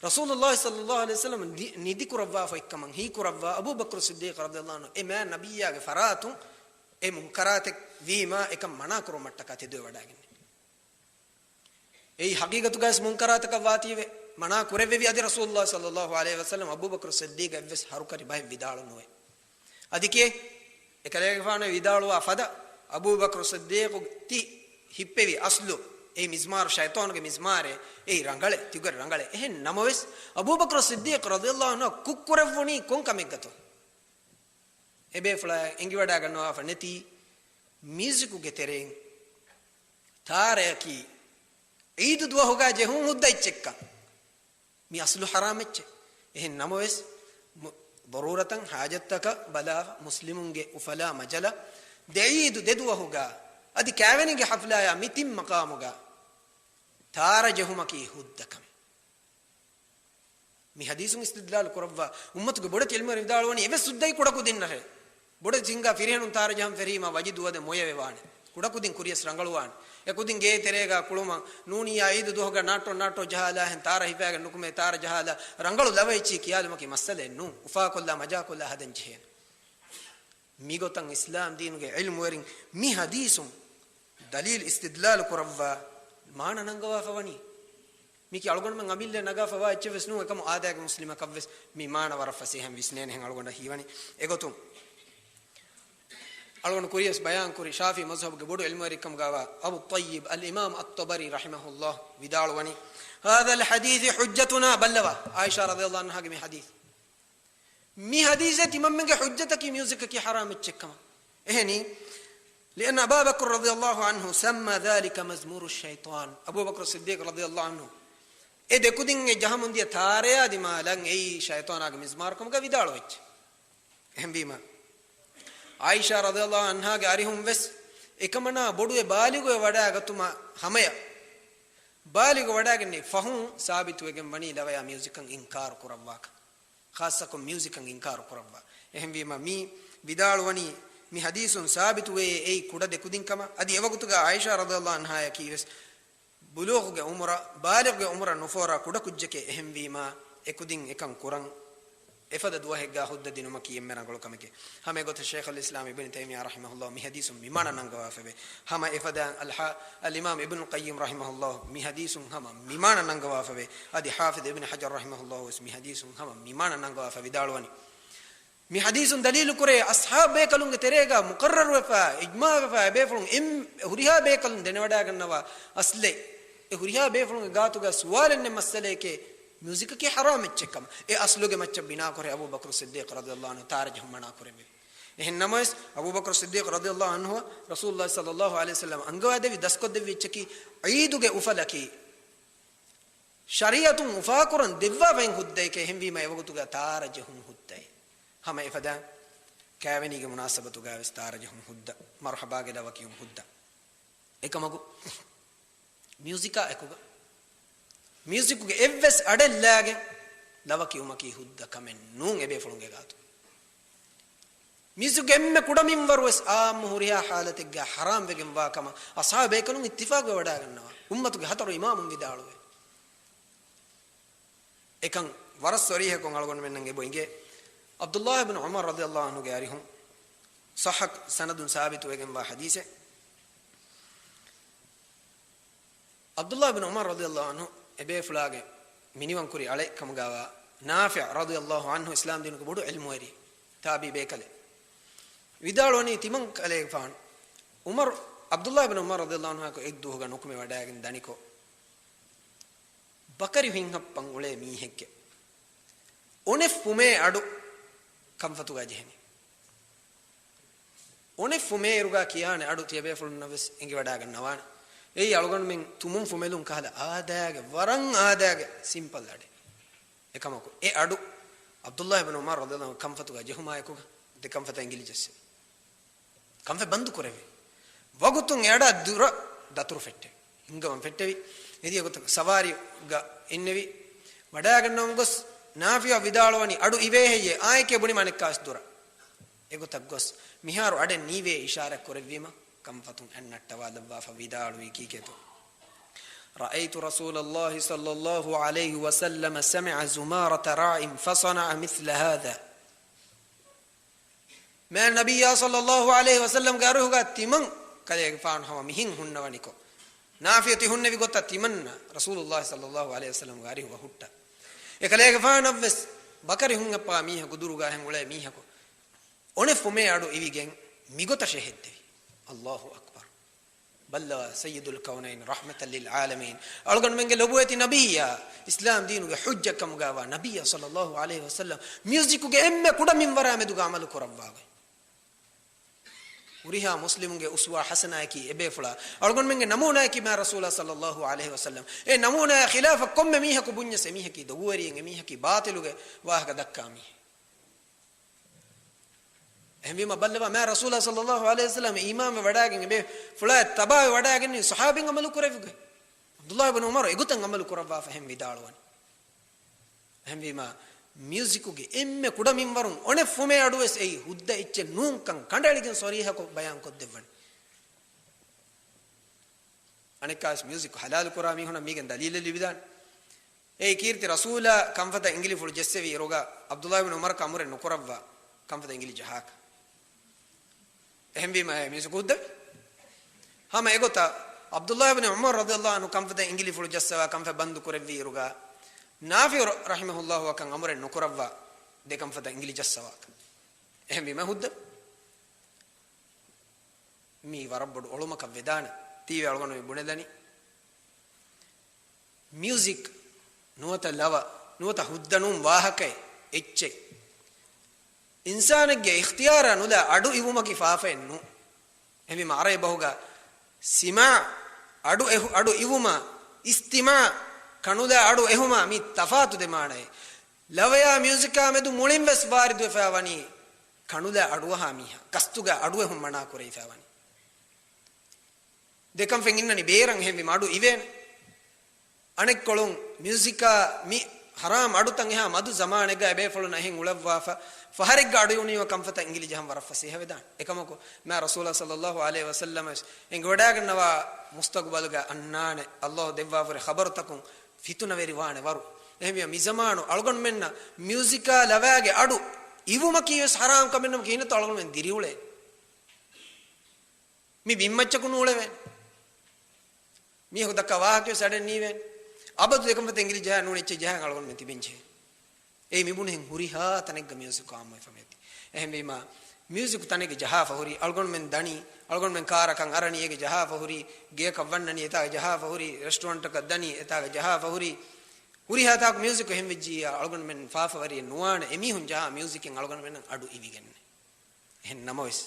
ރަސޫލުﷲ ޞައްލަﷲ ޢަލައިހި ވަސައްލަމަ ނިދިކުރައްވާފަ އޮތްކަމަށް ހީކުރައްވާ އަބޫބަކުރު ޞިއްދީޤު ރަޟިޔަﷲ ޢަންހު އެ މާތް ނަބިއްޔާގެ ފަރާތުން އެ މުންކަރާތެއް ވީމާ އެކަން މަނާ ކުރުމަށްޓަކާ ތެދުވެވަޑައިގެންނެވި. އެއީ ޙަޤީޤަތުގައިވެސް މުންކަރާތަކަށް ވާތީވެ މަނާ ކުރެއްވެވި އަދި ރަސޫލުﷲ ޞައްލަﷲ ޢަލައިހި ވަސައްލަމަ އަބޫބަކުރު ޞިއްދީޤަށް އެއްވެސް ހަރުކަށި ބަހެއް ވިދާޅު ނުވޭ. އަދި ކިޔޭ، އެކަލޭގެފާނު ވިދާޅުވާ ފަދަ، އަބޫބަކުރު ޞިއްދީޤު ތި ހިއްޕެވި އަސްލު އެއީ މިޒްމާރު، ޝައިޠާނުގެ މިޒްމާރޭ، އެއީ ރަނގަޅޭ، ތިގެ ރަނގަޅޭ. އެހެން ނަމަވެސް، އަބޫބަކުރު ޞިއްދީޤު ރަޟިޔަﷲ ޢަންހު ކުށްކުރެއްވުނީ ކޮން ކަމެއްގަތޯ؟ އެބޭފުޅާ އެނގިވަޑައިގަންނަވާފަ ނެތީ މިއުޒިކުގެ ތެރެއިން ތާރަޔަކީ ޢީދު ދުވަހުގަ ޖެހުން ހުއްދަ އެއްޗެއްކަން. މި އަސްލު ޙަރާމް އެއްޗެއް. އެހެން ނަމަވެސް، މު-، ޟަރޫރަތަށް، ޙާޖަތްތަކަށް ބަލާފަ، މުސްލިމުންގެ އުފަލާ މަޖަލަށް ދެ ޢީދު ދެ ދުވަހުގަ އަދި ކާވެނީގެ ޙަފްލާޔާ މި ތިން މަޤާމުގަ ތާރަ ޖެހުމަކީ ހުއްދަ ކަމެއް. މި ޙަދީޘުން އިސްތިދްލާލު ކުރައްވާ އުއްމަތުގެ ބޮޑެތި ޢިލްމުވެރިން ވިދާޅުވަނީ އެވެސް ހުއްދައީ ކުޑަކުދިންނަށޭ. ބޮޑެތި ސިންގާ ފިރިހެނުން ތާރަ ޖަހަން ފެށީމާ ވަޖިދު ވަދެ މޮޔަވެވާނެ. ކުޑަކުދިން ކުރިޔަސް ރަނގަޅުވާނެ. އެކުދިން ގޭ ތެރޭގަ ކުޅުމަށް ނޫނިއްޔާ ޢީދު ދުވަހުގަ ނާއްޓޯ ނާއްޓޯ ޖަހާލާހެން ތާރަ ހިފާގެން ނުކުމޭ ތާރަ ޖަހާލާ ރަނގަޅު ލަވައެއްޗީ ކިޔާލުމަކީ މައްސަލައެއް ނޫން. އުފާކޮށްލާ މަޖާކޮށްލާ ހަދަން ޖެހޭނެ. މިގޮތަށް އިސްލާމް ދީނުގެ ޢިލްމުވެރިން މި ޙަދީޘުން ދަލީލު އިސްތިދްލާލު ކުރައްވާ މާނަ ނަންގަވާފަ ވަނީ. މީކީ އަޅުގަނޑުމެން އަމިއްލަ ނަގާފަވާ އެއްޗެއް ވެސް ނޫން. އެކަމު އާދައިގެ މުސްލިމަކަށް ވެސް މި މާނަ ވަރަށް ފަސޭހައިން ވިސްނޭނެހެން އަޅުގަނޑަށް ހީވަނީ. އެގޮތުން އަޅުގަނޑު ކުރިޔަސް ބަޔާން ކުރި ޝާފިޢީ މަޒްހަބުގެ ބޮޑު ޢިލްމުވެރިއެއްކަމުގަވާ އަބު ޠައްޔިބް އަލް އިމާމް އައްޠަބަރީ ރަޙިމަހުﷲ ވިދާޅުވަނީ، هذا الحديث حجتنا، ބައްލަވާ، ޢާއިޝާ ރަޟިޔަﷲ ޢަންހާގެ މި ޙަދީޘް. މި ޙަދީޘޭ ތިމަންމެންގެ ޙުއްޖަތަކީ މިއުޒިކަކީ ޙަރާމް އެއްޗެއްކަމަށް. އެހެނީ، لأن أبا بكر رضي الله عنه سمى ذلك مزمور الشيطان. އަބޫބަކުރު ޞިއްދީޤު ރަޟިޔަﷲ ޢަންހު އެ ދެކުދިން އެ ޖަހަމުން ދިޔަ ތާރަޔާ ދިމާލަށް އެއީ ޝައިޠާނާގެ މިޒްމާރު ކަމުގަ ވިދާޅުވެއްޖެ. އެހެންވީމަ، ޢާއިޝާ ރަޟިޔަﷲ ޢަންހާގެ އަރިހުން ވެސް އެކަމަނާ ބޮޑުވެ ބާލިޣުވެ ވަޑައިގަތުމަށް ހަމަޔަށް، ބާލިޣު ވަޑައިގެންނެވި ފަހުން ސާބިތުވެގެން ވަނީ ލަވަޔާ މިއުޒިކަށް އިންކާރު ކުރައްވާކަން. ޚާއްޞަކޮށް މިއުޒިކަށް އިންކާރު ކުރައްވާ. އެހެންވީމަ، މި ވިދާޅުވަނީ މި ޙަދީޘުން ސާބިތުވޭ އެއީ ކުޑަ ދެކުދިން ކަމަށް. އަދި އެވަގުތުގަ ޢާއިޝާ ރަޟިޔަﷲ ޢަންހާޔަކީ ވެސް ބުލޫޣުގެ ޢުމުރަށް، ބާލިޣުގެ ޢުމުރަށް ނުފޯރާ ކުޑަ ކުއްޖެކޭ. އެހެންވީމަ، އެކުދިން އެކަން ކުރަން އެފަދަ ދުވަހެއްގަ ހުއްދަ ދިނުމަކީ އެންމެ ރަނގަޅު ކަމެކޭ. ހަމަ އެގޮތަށް ޝައިޚުލް އިސްލާމް އިބްނު ތައިމިއްޔާ ރަޙިމަހުﷲ މި ޙަދީޘުން މި މާނަ ނަންގަވާފައެވެ. ހަމަ އެފަދައިން އަލްޙާ-، އަލްއިމާމް އިބްނު ޤައްޔިމް ރަޙިމަހުﷲ މި ޙަދީޘުން ހަމަ މި މާނަ ނަންގަވާފައެވެ. އަދި ޙާފިޡް އިބްނު ޙަޖަރު ރަޙިމަހުﷲ ވެސް މި ޙަދީޘުން ހަމަ މި މާނަ ނަންގަވާފަ ވިދާޅުވަނީ، މި ޙަދީޘުން ދަލީލު ކުރޭ، އަޞްޙާބު ބޭކަލުންގެ ތެރޭގަ މުޤައްރަރުވެފަ، އިޖްމާޢުވެފަ، އެބޭފުޅުން އެން-، ހުރިހާ ބޭކަލުން ދެނެވަޑައިގަންނަވާ އަޞްލެއް، އެ ހުރިހާ ބޭފުޅުންގެ ގާތުގަ ސުވާލެއް ނެތް މައްސަލައެކޭ، މިއުޒިކަކީ ޙަރާމް އެއްޗެއްކަމަށް. އެ އަޞްލުގެ މައްޗަށް ބިނާކުރެ އަބޫބަކުރު ޞިއްދީޤު ރަޟިޔަﷲ ޢަންހު ތާރަ ޖެހުން މަނާ ކުރެއްވި. އެހެން ނަމަވެސް، އަބޫބަކުރު ޞިއްދީޤު ރަޟިޔަﷲ ޢަންހު ރަސޫލުﷲ ޞައްލަﷲ ޢަލައިހި ވަސައްލަމަ އަންގަވާދެއްވި ދަސްކޮށްދެއްވި އެއްޗަކީ ޢީދުގެ އުފަލަކީ، ޝަރީޢަތުން އުފާކުރަން ދެއްވާފައިން ހުއްދައެކޭ. އެހެންވީމަ އެވަގުތުގަ ތާރަ ޖެހުން ހުއްދައެއް. ހަމަ އެފަދަ ކާވެނީގެ މުނާސަބަތުގަ ވެސް ތާރަ ޖެހުން ހުއްދަ، މަރުޙަބާގެ ލަވަ ކިޔުން ހުއްދަ. އެކަމަކު، މިއުޒިކާ އެކުގަ، މިއުޒިކުގެ އެއްވެސް އަޑެއް ލާގެން ލަވަ ކިޔުމަކީ ހުއްދަ ކަމެއް ނޫން އެބޭފުޅުންގެ ގާތު. މިއުޒިކުގެ އެންމެ ކުޑަ މިންވަރު ވެސް އާއްމު ހުރިހާ ޙާލަތެއްގަ ޙަރާމް ވެގެން ވާ ކަމަށް އަޞްޙާބު ބޭކަލުން އިއްތިފާޤުވެ ވަޑައިގަންނަވާ. އުއްމަތުގެ ހަތަރު އިމާމުން ވިދާޅުވޭ. އެކަން ވަރަށް ޞަރީޙަކޮށް އަޅުގަނޑުމެންނަށް އެބަ އިނގޭ. ޢަބްދުﷲ ބިން ޢުމަރު ރަޟިޔަﷲ ޢަންހުގެ އަރިހުން ޞައްޙަ ސަނަދުން ސާބިތުވެގެންވާ ޙަދީޘެއް. ޢަބްދުﷲ ބިން ޢުމަރު ރަޟިޔަﷲ ޢަންހު އެބޭފުޅާގެ މިނިވަންކުރި އަޅެއް ކަމުގަވާ ނާފިޢު ރަޟިޔަﷲ ޢަންހު އިސްލާމްދީނުގެ ބޮޑު ޢިލްމުވެރި، ތާބިޢީ ބޭކަލެއް. ވިދާޅުވަނީ ތިމަން ކަލޭގެފާނު ޢުމަރު، ޢަބްދުﷲ ބިން ޢުމަރު ރަޟިޔަﷲ ޢަންހުއާއެކު އެއްދުވަހުގަ ނުކުމެ ވަޑައިގެން ދަނިކޮށް، ބަކަރި ހިންހައްޕަން އުޅޭ މީހެއްގެ އޮނެއް ފުމޭ އަޑު ކަންފަތުގަ ޖެހެނީ. އޮނެއް ފުމޭއިރުގަ ކިޔާނެ އަޑު ތިޔަބޭފުޅުންނަށް ވެސް އެނގިވަޑައިގަންނަވާނެ. އެއީ އަޅުގަނޑުމެން ތުމުން ފުމެލުން ކަހަލަ އާދައިގެ، ވަރަށް އާދައިގެ ސިމްޕަލް އަޑެއް. އެކަމަކު، އެ އަޑު ޢަބްދުﷲ ބިން ޢުމަރު ރަޟިޔަﷲ ޢަންހު ކަންފަތުގަ ޖެހުމާއެކުގަ ދެ ކަންފަތަށް އެނގިލި ޖެއްސެވި. ކަންފަތް ބަންދު ކުރެވި. ވަގުތުން އެ އަޑާ ދުރަށް ދަތުރު ފެއްޓެވި. ހިނގަވަން ފެއްޓެވި. އެދިޔަ ގޮތަށް ސަވާރީގަ އިންނެވި. ވަޑައިގަންނަވަން ގޮސް ނާފިޢު ވިދާޅުވަނީ، އަޑު އިވޭ ހެއްޔޭ؟ އާނއެކޭ ބުނީމަ އަނެއްކާވެސް ދުރަށް. އެގޮތަށް ގޮސް މިހާރު އަޑެއް ނީވޭ އިޝާރާތް ކުރެއްވީމަ، ކަންފަތުން އަތް ނައްޓަވާލައްވާފަ ވިދާޅުވީ ކީކޭތޯ؟ رأيت رسول الله صلى الله عليه وسلم سمع زمارة راع فصنع مثل هذا. މާތް ނަބިއްޔާ ޞައްލައްލާހު ޢަލައިހި ވަސައްލަމްގެ އަރިހުގަ ތިމަން ކަލޭގެފާނު ހަމަ މިހެން ހުންނަވަނިކޮށް، ނާފިޔަތި ހުންނެވި ގޮތަށް ތިމަންނަ ރަސޫލުއްލާހި ޞައްލައްލާހު ޢަލައިހި ވަސައްލަމްގެ އަރިހުގަ ހުއްޓަ. އެކަލޭގެފާނަށްވެސް ބަކަރި ހުންއައްޕާ މީހަކު ދުރުގާ ހެން އުޅޭ މީހަކު އޮނެ ފުމޭ އަޑު އިވިގެން މިގޮތަށޭ ހެއްދެވި. އައްލާހު އަކްބަރު. ބައްލަވާ ސައްޔިދުލް ކައުނައިން ރަޙްމަތަށް ލިލް ޢާލަމީން. އަޅުގަނޑުމެންގެ ލޮބުވެތި ނަބިއްޔާ، އިސްލާމް ދީނުގެ ޙުއްޖަތް ކަމުގާވާ ނަބިއްޔާ ޞައްލައްލާހު ޢަލައިހި ވަސައްލަމް މިއުޒިކުގެ އެންމެ ކުޑަ މިންވަރާ މެދުގަ ޢަމަލު ކުރައްވާގޮތް. ހުރިހާ މުސްލިމުންގެ އުސްވާ ޙަސަނާއަކީ އެބޭފުޅާ، އަޅުގަނޑުމެންގެ ނަމޫނާއަކީ މާތް ރަސޫލާ ޞައްލައްލާހު ޢަލައިހި ވަސައްލަމް. އެ ނަމޫނާއާ ޚިލާފަށް ކޮންމެ މީހަކު ބުންޏަސް އެމީހަކީ ދޮގުވެރިއެއް، އެމީހަކީ ބާޠިލުގެ ވާހަކަ ދައްކާ މީހެއް. އެހެންވީމަ ބައްލަވާ މާތް ރަސޫލާ ޞައްލައްލާހު ޢަލައިހި ވަސައްލަމް އީމާންވެ ވަޑައިގެން އެބޭފުޅާ ތަބާވެ ވަޑައިގެންނެވި ޞަޙާބީން ޢަމަލު ކުރެއްވިގޮތް. ޢަބްދުﷲ ބިން ޢުމަރު އެގޮތަށް ޢަމަލު ކުރައްވާފަ ހެން ވިދާޅުވަނީ. އެހެންވީމަ، މިއުޒިކުގެ އެންމެ ކުޑަ މިންވަރުން އޮނެ ފުމޭ އަޑުވެސް އެއީ ހުއްދަ އެއްޗެއް ނޫންކަން ކަނޑައެޅިގެން ޞަރީޙަކޮށް ބަޔާންކޮށްދެއްވަނީ. އަނެއްކާވެސް މިއުޒިކު ޙަލާލު ކުރާ މީހުނަށް މީގެން ދަލީލެއް ލިބިދާނެ. އެއީ ކީރިތި ރަސޫލާ ކަންފަތަށް އިނގިލިފުޅު ޖެއްސެވި އިރުގަ ޢަބްދުﷲ ބިން ޢުމަރަކަށް އަމުރެއް ނުކުރައްވާ ކަންފަތަށް އިނގިލި ޖަހާކަށް. އެހެންވީމަ އެ މިއުޒިކު ހުއްދަވި. ހަމަ އެގޮތަށް ޢަބްދުﷲ ބިން ޢުމަރު ރަޟިޔަﷲ ޢަންހު ކަންފަތަށް އިނގިލިފުޅު ޖައްސަވާ ކަންފަތް ބަންދު ކުރެއްވި އިރުގަ، ނާފިޢު ރަޙިމަހުﷲ އަކަށް އަމުރެއް ނުކުރައްވާ ދެ ކަންފަތަށް އިނގިލި ޖައްސަވާކަށް. އެހެންވީމަ ހުއްދަވި. މީ ވަރަށް ބޮޑު އޮޅުމަކަށް ވެދާނެ. ތީވެ އަޅުގަނޑު މި ބުނެލަނީ. މިއުޒިކް ނުވަތަ ލަވަ، ނުވަތަ ހުއްދަ ނޫން ވާހަކައެއް އެއްޗެއް. އިންސާނެއްގެ އިޚްތިޔާރާ ނުލާ އަޑު އިވުމަކީ ފާފައެއް ނޫން. އެހެންވީމަ ޢަރަބި ބަހުގަ ސިމާ އަޑު އެހު-، އަޑު އިވުމާ، އިސްތިމާ ކަނުލާ އަޑު އެހުމާ މީ ތަފާތު ދެ މާނައެއް. ލަވަޔާ މިއުޒިކާ މެދު މުޅިން ވެސް ވާރިދުވެފަ ވަނީ ކަނުލާ އަޑުއަހާ މީހާ، ގަސްތުގަ އަޑު އެހުން މަނާ ކުރެވިފަ ވަނީ. ދެ ކަންފަތް އިންނަނީ ބޭރަށް އެހެންވީމަ އަޑު އިވޭނެ. އަނެއްކޮޅުން މިއުޒިކާ މި ޙަރާމް އަޑުތައް އެހާ މަދު ޒަމާނެއްގަ އެބޭފުޅުން އެހެން އުޅައްވާފަ، ފަހަރެއްގަ އަޑު އިވުނީމަ ކަންފަތަށް އިނގިލި ޖަހަން ވަރަށް ފަސޭހަ ވެދާނެ. އެކަމަކު، މާތް ރަސޫލާ ޞައްލައްލާހު ޢަލައިހި ވަސައްލަމަ ވެސް އެނގިވަޑައިގަންނަވާ މުސްތަޤުބަލުގަ އަންނާނެ، ﷲ ދެއްވާފަ ހުރި ޚަބަރުތަކުން ފިތުނަވެރިވާނެ ވަރު. އެހެންވިޔަ މިޒަމާނު އަޅުގަނޑުމެންނަށް މިއުޒިކާ ލަވައިގެ އަޑު އިވުމަކީ ވެސް ޙަރާމް ކަމެއް ނަމަ ކިހިނެއްތޯ އަޅުގަނޑުމެން ދިރިއުޅޭ. މި ބިންމައްޗަކު ނޫޅެވޭނެ. މީހަކު ދައްކާ ވާހަކަ ވެސް އަޑެއް ނީވޭނެ. އަބަދު ދެ ކަންފަތަށް އިނގިލި ޖަހާ ނޫނީ އެއްޗެއް ޖަހާ އަޅުގަނޑުމެން ތިބެންޖެހޭ. އެއީ މިބުނެހެން ހުރިހާ ތަނެއްގަ މިއުޒިކު ޢާއްމުވެފަ މިއޮތީ. އެހެންވީމަ، މިއުޒިކު ތަނެއްގަ ޖަހާފަ ހުރީ، އަޅުގަނޑުމެން ދަނީ، އަޅުގަނޑުމެން ކާރަކަށް އަރަނީ އޭގެ ޖަހާފަ ހުރީ، ގެޔަކަށް ވަންނަނީ އެތާގަ ޖަހާފަ ހުރީ، ރެސްޓޯރެންޓަކަށް ދަނީ އެތާގަ ޖަހާފަ ހުރީ. ހުރިހާ ތާކު މިއުޒިކު އެހެން ވެއްޖިއްޔާ، އަޅުގަނޑުމެން ފާފަވެރިއެއް ނުވާނެ، އެމީހުން ޖަހާ މިއުޒިކެއް އަޅުގަނޑުމެންނަށް އަޑު އިވިގެންނެއް. އެހެން ނަމަވެސް،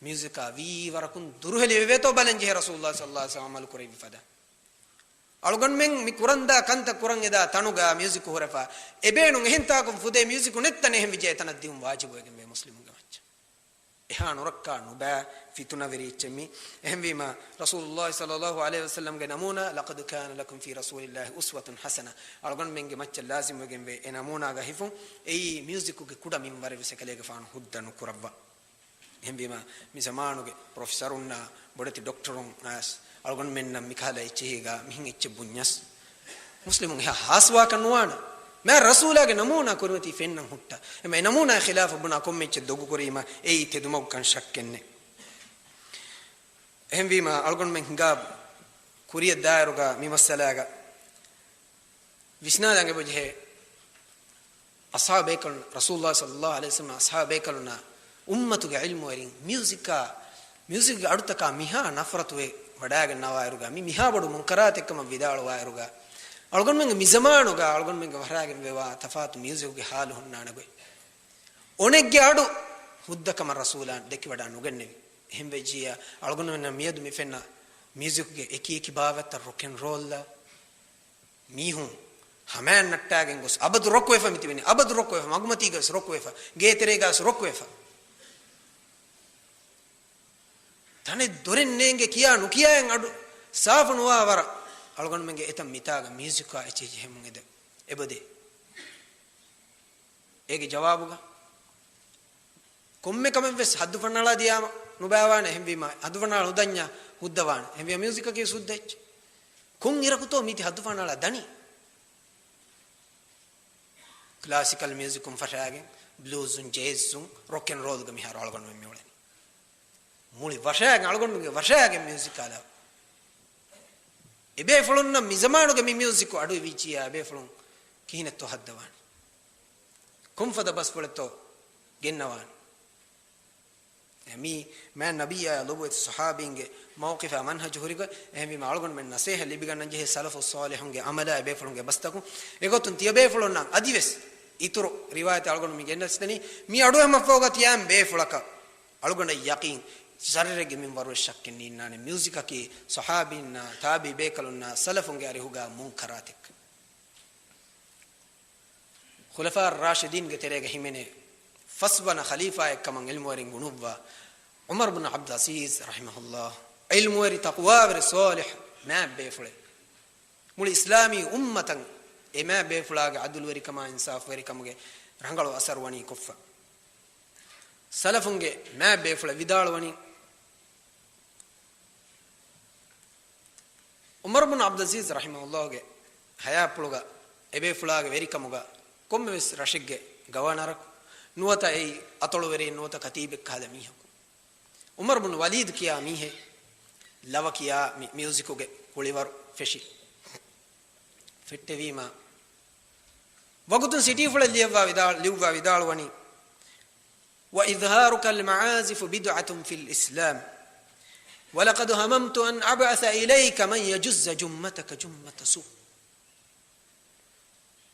މިއުޒިކާ ވީ ވަރަކުން ދުރުހެލި ވެވޭތޯ ބަލަން ޖެހޭ ރަސޫލުﷲ ޞައްލައްލާހު ޢަލައިހި ވަސައްލަމަ ޢަމަލު ކުރެއްވި ފަދަ. އަޅުގަނޑުމެން މި ކުރަންދާ ކަންތައް ކުރަން އެދާ ތަނުގަ މިއުޒިކު ހުރެފަ، އެބޭނުން އެހެން ތާކުން ފުދޭ މިއުޒިކު ނެތް ތަނެއް އެހެން ވިއްޖެ އެތަނަށް ދިއުން ވާޖިބުވެގެންވޭ މުސްލިމުންގެ މައްޗަށް. އެހާ ނުރައްކާ ނުބައި ފިތުނަވެރި އެއްޗެއް މީ. އެހެންވީމަ، ރަސޫލުﷲ ޞައްލައްލާހު ޢަލައިހި ވަސައްލަމްގެ ނަމޫނާ، "لقد كان لكم في رسول الله أسوة حسنة." އަޅުގަނޑުމެންގެ މައްޗަށް ލާޒިމްވެގެންވޭ އެ ނަމޫނާގަ ހިފުން. އެއީ މިއުޒިކުގެ ކުޑަ މިންވަރެއް ވެސް އެކަލޭގެފާނު ހުއްދަ ނުކުރައްވާ. އެހެންވީމަ، މި ޒަމާނުގެ ޕްރޮފެސަރުންނާ ބޮޑެތި ޑޮކްޓަރުން އައިސް އަޅުގަނޑުމެންނަށް މިކަހަލަ އެއްޗެހީގަ މިހެން އެއްޗެއް ބުންޏަސް، މުސްލިމުން އެހާ ހާސްވާކަށް ނުވާނެ. މާތް ރަސޫލާގެ ނަމޫނާ ކުރިމަތީ ފެންނަން ހުއްޓާ. އެމަ އެ ނަމޫނާ ޚިލާފަށް ބުނާ ކޮންމެ އެއްޗެއް ދޮގުކުރީމަ އެއީ ތެދުމަގުކަން ޝައްކެއްނެތް. އެހެންވީމަ، އަޅުގަނޑުމެން ހިނގާ ކުރިއަށް ދާއިރުގަ މި މައްސަލާގަ ވިސްނާލަން އެބަޖެހޭ، އަޞްޙާބޭކަލުން، ރަސޫލުﷲ ޞައްލައްލާހު ޢަލައިހި ވަސައްލަމް އަޞްޙާބޭކަލުންނާ އުއްމަތުގެ ޢިލްމުވެރިން މިއުޒިކާ، މިއުޒިކްގެ އަޑުތަކާ މިހާ ނަފްރަތުވެ ވަޑައިގަންނަވާއިރުގަ، މި މިހާ ބޮޑު މުންކަރާތެއްކަމަށް ވިދާޅުވާއިރުގަ، އަޅުގަނޑުމެންގެ މި ޒަމާނުގަ އަޅުގަނޑުމެންގެ ވަށައިގެން ވެވާ ތަފާތު މިއުޒިކުގެ ޙާލު ހުންނާނެ ގޮތް. އޮނެއްގެ އަޑު ހުއްދަކަމަށް ރަސޫލާ ދެކިވަޑައި ނުގެންނެވި. އެހެންވެއްޖިއްޔާ، އަޅުގަނޑުމެންނަށް މިއަދު މި ފެންނަ މިއުޒިކުގެ އެކި އެކި ބާވަތްތައް ރޮކް އެންޑް ރޯލްއަށް މީހުން ހަމައިން ނައްޓާގެން ގޮސް، އަބަދު ރޮކް ވެފަ މިތިބެނީ، އަބަދު ރޮކް ވެފަ، މަގުމަތީގަސް ރޮކް ވެފަ، ގޭތެރޭގަސް ރޮކް ވެފަ. ތަނެއް ދޮރެއް ނޭނގެ ކިޔާ ނުކިޔާއިން އަޑު ސާފު ނުވާ ވަރަށް އަޅުގަނޑުމެންގެ އެތައް މިތާގަ މިއުޒިކާ އެއްޗެއް ޖެހެމުން އެދެ، އެބަދޭ. އޭގެ ޖަވާބުގަ ކޮންމެ ކަމެއްވެސް ހައްދުފަންނާޅާ ދިޔާމަ ނުބައިވާނެ، އެހެންވީމަ ހައްދުފަންނާޅާ ނުދަންޏާ ހުއްދަވާނެ. އެހެންވީމަ މިއުޒިކަކީ ހުއްދަ އެއްޗެއް. ކޮން އިރަކުތޯ މީތި ހައްދުފަހަނަޅާ ދަނީ؟ ކްލާސިކަލް މިއުޒިކުން ފަށާގެން، ބްލޫޒުން، ޖޭޒުން، ރޮކް އެންޑް ރޯލްގަ މިހާރު އަޅުގަނޑުމެން މިއުޅެނީ. މުޅި ވަށާގެން، އަޅުގަނޑުމެންގެ ވަށާގެން މިއުޒިކާ ލަވަ. އެބޭފުޅުންނަށް މިޒަމާނުގެ މި މިއުޒިކު އަޑު އިވިއްޖިއްޔާ، އެބޭފުޅުން ކިހިނެއްތޯ ހައްދަވާނެ؟ ކޮންފަދަ ބަސްފުޅެއްތޯ ގެންނަވާނެ؟ މީ މާތް ނަބިއްޔާ ލޮބުވެތި ޞަޙާބީންގެ މައުޤިފާ މަންހަޖު ހުރިގޮތް. އެހެންވީމަ، އަޅުގަނޑުމެން ނަސޭހަ ލިބިގަންނަން ޖެހޭ ސަލަފުއް ޞާލިޙުންގެ ޢަމަލާ އެބޭފުޅުންގެ ބަސްތަކުން. އެގޮތުން ތިޔަބޭފުޅުންނަށް އަދިވެސް އިތުރު ރިވާޔަތެއް އަޅުގަނޑު މި ގެންނަސްދެނީ، މި އަޑުއެހުމަށްފަހުގަ ތިޔައިން ބޭފުޅަކަށް އަޅުގަނޑަށް ޔަޤީން ޝަރީޢަތްގެ މިންވަރުވެސް ޝައްކެއް ނީންނާނެ. މިއުޒިކަކީ ޞަޙާބީންނާ، ތާބިޢީ ބޭކަލުންނާ، ސަލަފުންގެ އަރިހުގަ މުންކަރާތެއް. ޚުލަފާ ރާޝިދީންގެ ތެރޭގަ ހިމެނޭ ފަސްވަނަ ޚަލީފާއެއްކަމަށް ޢިލްމުވެރިން ގުނުއްވާ ޢުމަރު ބުން ޢަބްދުލް ޢަޒީޒް ރަޙިމަހުﷲ، ޢިލްމުވެރި ތަޤްވާވެރި ޞާލިޙު މާތް ބޭފުޅެއް. މުޅި އިސްލާމީ އުއްމަތަށް އެ މާތް ބޭފުޅާގެ ޢަދުލުވެރިކަމާ އިންސާފުވެރިކަމުގެ ރަނގަޅު އަސަރު ވަނީ ކޮށްފަ. ސަލަފުންގެ މާތް ބޭފުޅެއް ވިދާޅުވަނީ، ޢުމަރު ބުން ޢަބްދުލް ޢަޒީޒް ރަޙިމަހުﷲގެ ޙަޔާތްޕުޅުގަ އެބޭފުޅާގެ ވެރިކަމުގަ ކޮންމެވެސް ރަށެއްގެ ގަވަރނަރަކު ނުވަތަ އެއީ އަތޮޅުވެރިއެއް ނުވަތަ ކަތީބެއް ކަހަލަ މީހަކު. ޢުމަރު ބުން ވަލީދު ކިޔާ މީހެއް ލަވަ ކިޔާ މި މިއުޒިކުގެ ކުޅިވަރު ފެށި. ފެއްޓެވީމަ، ވަގުތުން ސިޓީފުޅެއް ލިޔައްވާ ވިދާ-، ލިޔުއްވާ ވިދާޅުވަނީ، وإظهارك المعازف بدعة في الإسلام، ولقد هممت أن أبعث إليك من يجز جمتك جمة سوء.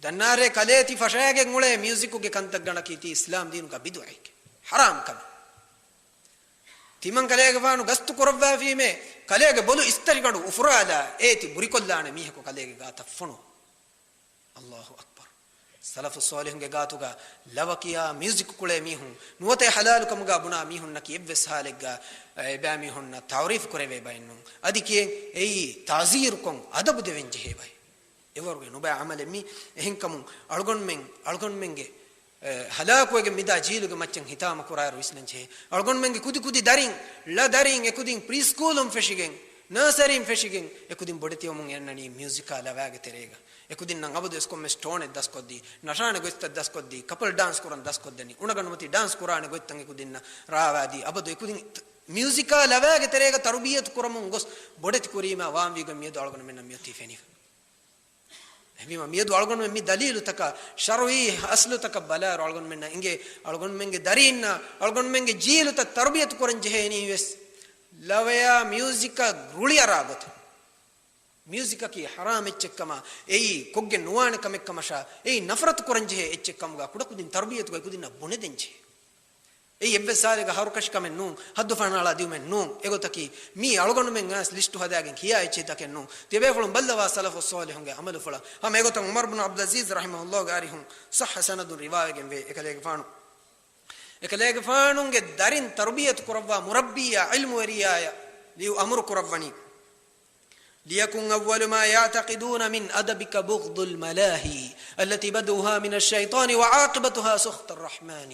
ދަންނާށޭ، ކަލޭ ތި ފަށާގެން އުޅޭ މިއުޒިކުގެ ކަންތައްގަނޑަކީ ތީ އިސްލާމް ދީނުގަ ބިދުޢައެއް، ޙަރާމް ކަމެއް. ތިމަން ކަލޭގެފާނު ގަސްތު ކުރައްވާފީމޭ، ކަލޭގެ ބޮލު އިސްތަށިގަނޑު އުފުރާލާ، އޭ ތި ބުރިކޮށްލާނެ މީހަކު ކަލޭގެ ގާތަށް ފޮނުވާ. ﷲ އަކްބަރު. ސަލަފުއް ޞާލިޙުންގެ ގާތުގަ ލަވަ ކިޔާ މިއުޒިކު ކުޅޭ މީހުން ނުވަތަ ޙަލާލު ކަމުގަ ބުނާ މީހުންނަކީ އެއްވެސް ޙާލެއްގަ އެބައިމީހުންނަށް ތަޢުރީފު ކުރެވޭ ބައެއް ނޫން. އަދި ކިޔެން އެއީ ތަޢުޒީރުކޮށް އަދަބު ދެވެން ޖެހޭ ބައެއް. އެވަރުގެ ނުބައި ޢަމަލެއް މީ. އެހެންކަމުން އަޅުގަނޑުމެން، އަޅުގަނޑުމެންގެ އެ، ހަލާކުވެގެން މިދާ ޖީލުގެ މައްޗަށް ހިތާމަ ކުރާއިރު ވިސްނަން ޖެހޭ. އަޅުގަނޑުމެންގެ ކުދި ކުދި ދަރިން، ޅަ ދަރިން، އެކުދިން ޕްރީ ސްކޫލުން ފެށިގެން، ނާސަރީން ފެށިގެން، އެކުދިން ބޮޑެތިވަމުން އެންނަނީ މިއުޒިކާ ލަވާގެ ތެރޭގަ. އެކުދިންނަށް އަބަދުވެސް ކޮންމެސް ޓޯނެއް ދަސްކޮށްދީ، ނަށާނެ ގޮތްތައް ދަސްކޮށްދީ، ކަޕަލް ޑާންސް ކުރަން ދަސްކޮށްދެނީ، އުނަގަނޑުމަތީ ޑާންސް ކުރާނެ ގޮތްތައް އެކުދިންނަށް ރާވާދީ، އަބަދު އެކުދިން މިއުޒިކާ ލަވާގެ ތެރޭގަ ތަރުބިއްޔަތު ކުރަމުން ގޮސް ބޮޑެތި ކުރީމާ ވާންވީގޮތް މިއަދު އަޅުގަނޑުމެންނަށް މިއޮތީ ފެނިފަ. އެހެންވީމަ، މިއަދު އަޅުގަނޑުމެން މި ދަލީލުތަކާ، ޝަރުޢީ އަސްލުތަކަށް ބަލާއިރު، އަޅުގަނޑުމެންނަށް އެނގޭ، އަޅުގަނޑުމެންގެ ދަރީންނާ، އަޅުގަނޑުމެންގެ ޖީލުތައް ތަރުބިޔަތު ކުރަން ޖެހޭނީ ވެސް، ލަވަޔާ މިއުޒިކަށް ރުޅިއަރާ ގޮތަށް. މިއުޒިކަކީ ޙަރާމް އެއްޗެއްކަމާ، އެއީ ކޮށްގެން ނުވާނެ ކަމެއްކަމަށާ، އެއީ ނަފްރަތު ކުރަން ޖެހޭ އެއްޗެއްކަމުގަ، ކުޑަކުދިން ތަރުބިޔަތުގައި ކުދިންނަށް ބުނެދޭން ޖެހޭ. އެއީ އެއްވެސް ހާލެއްގަ ހަރުކަށި ކަމެއް ނޫން، ހައްދުފަހަނައަޅާ ދިއުމެއް ނޫން. އެގޮތަކީ، މީ އަޅުގަނޑުމެން އައިސް ލިސްޓު ހަދާގެން ކިޔާ އެއްޗެއްތަކެއް ނޫން. ތިޔަބޭފުޅުން ބައްލަވާ ސަލަފުއް ޞާލިޙުންގެ ޢަމަލުފުޅަށް. ހަމަ އެގޮތަށް ޢުމަރު ބުނު ޢަބްދުލް ޢަޒީޒް ރަޙިމަހުﷲގެ އަރިހުން ޞައްޙަ ސަނަދުން ރިވާވެގެންވޭ. އެކަލޭގެފާނު، އެކަލޭގެފާނުގެ ދަރިން ތަރުބިޔަތު ކުރައްވާ މުރައްބީއާ ޢިލްމުވެރިޔާޔަށް ލިޔު އަމުރު ކުރައްވަނީ، ليكن أول ما يعتقدون من أدبك بغض الملاهي التي بدؤها من الشيطان وعاقبتها سخط الرحمن.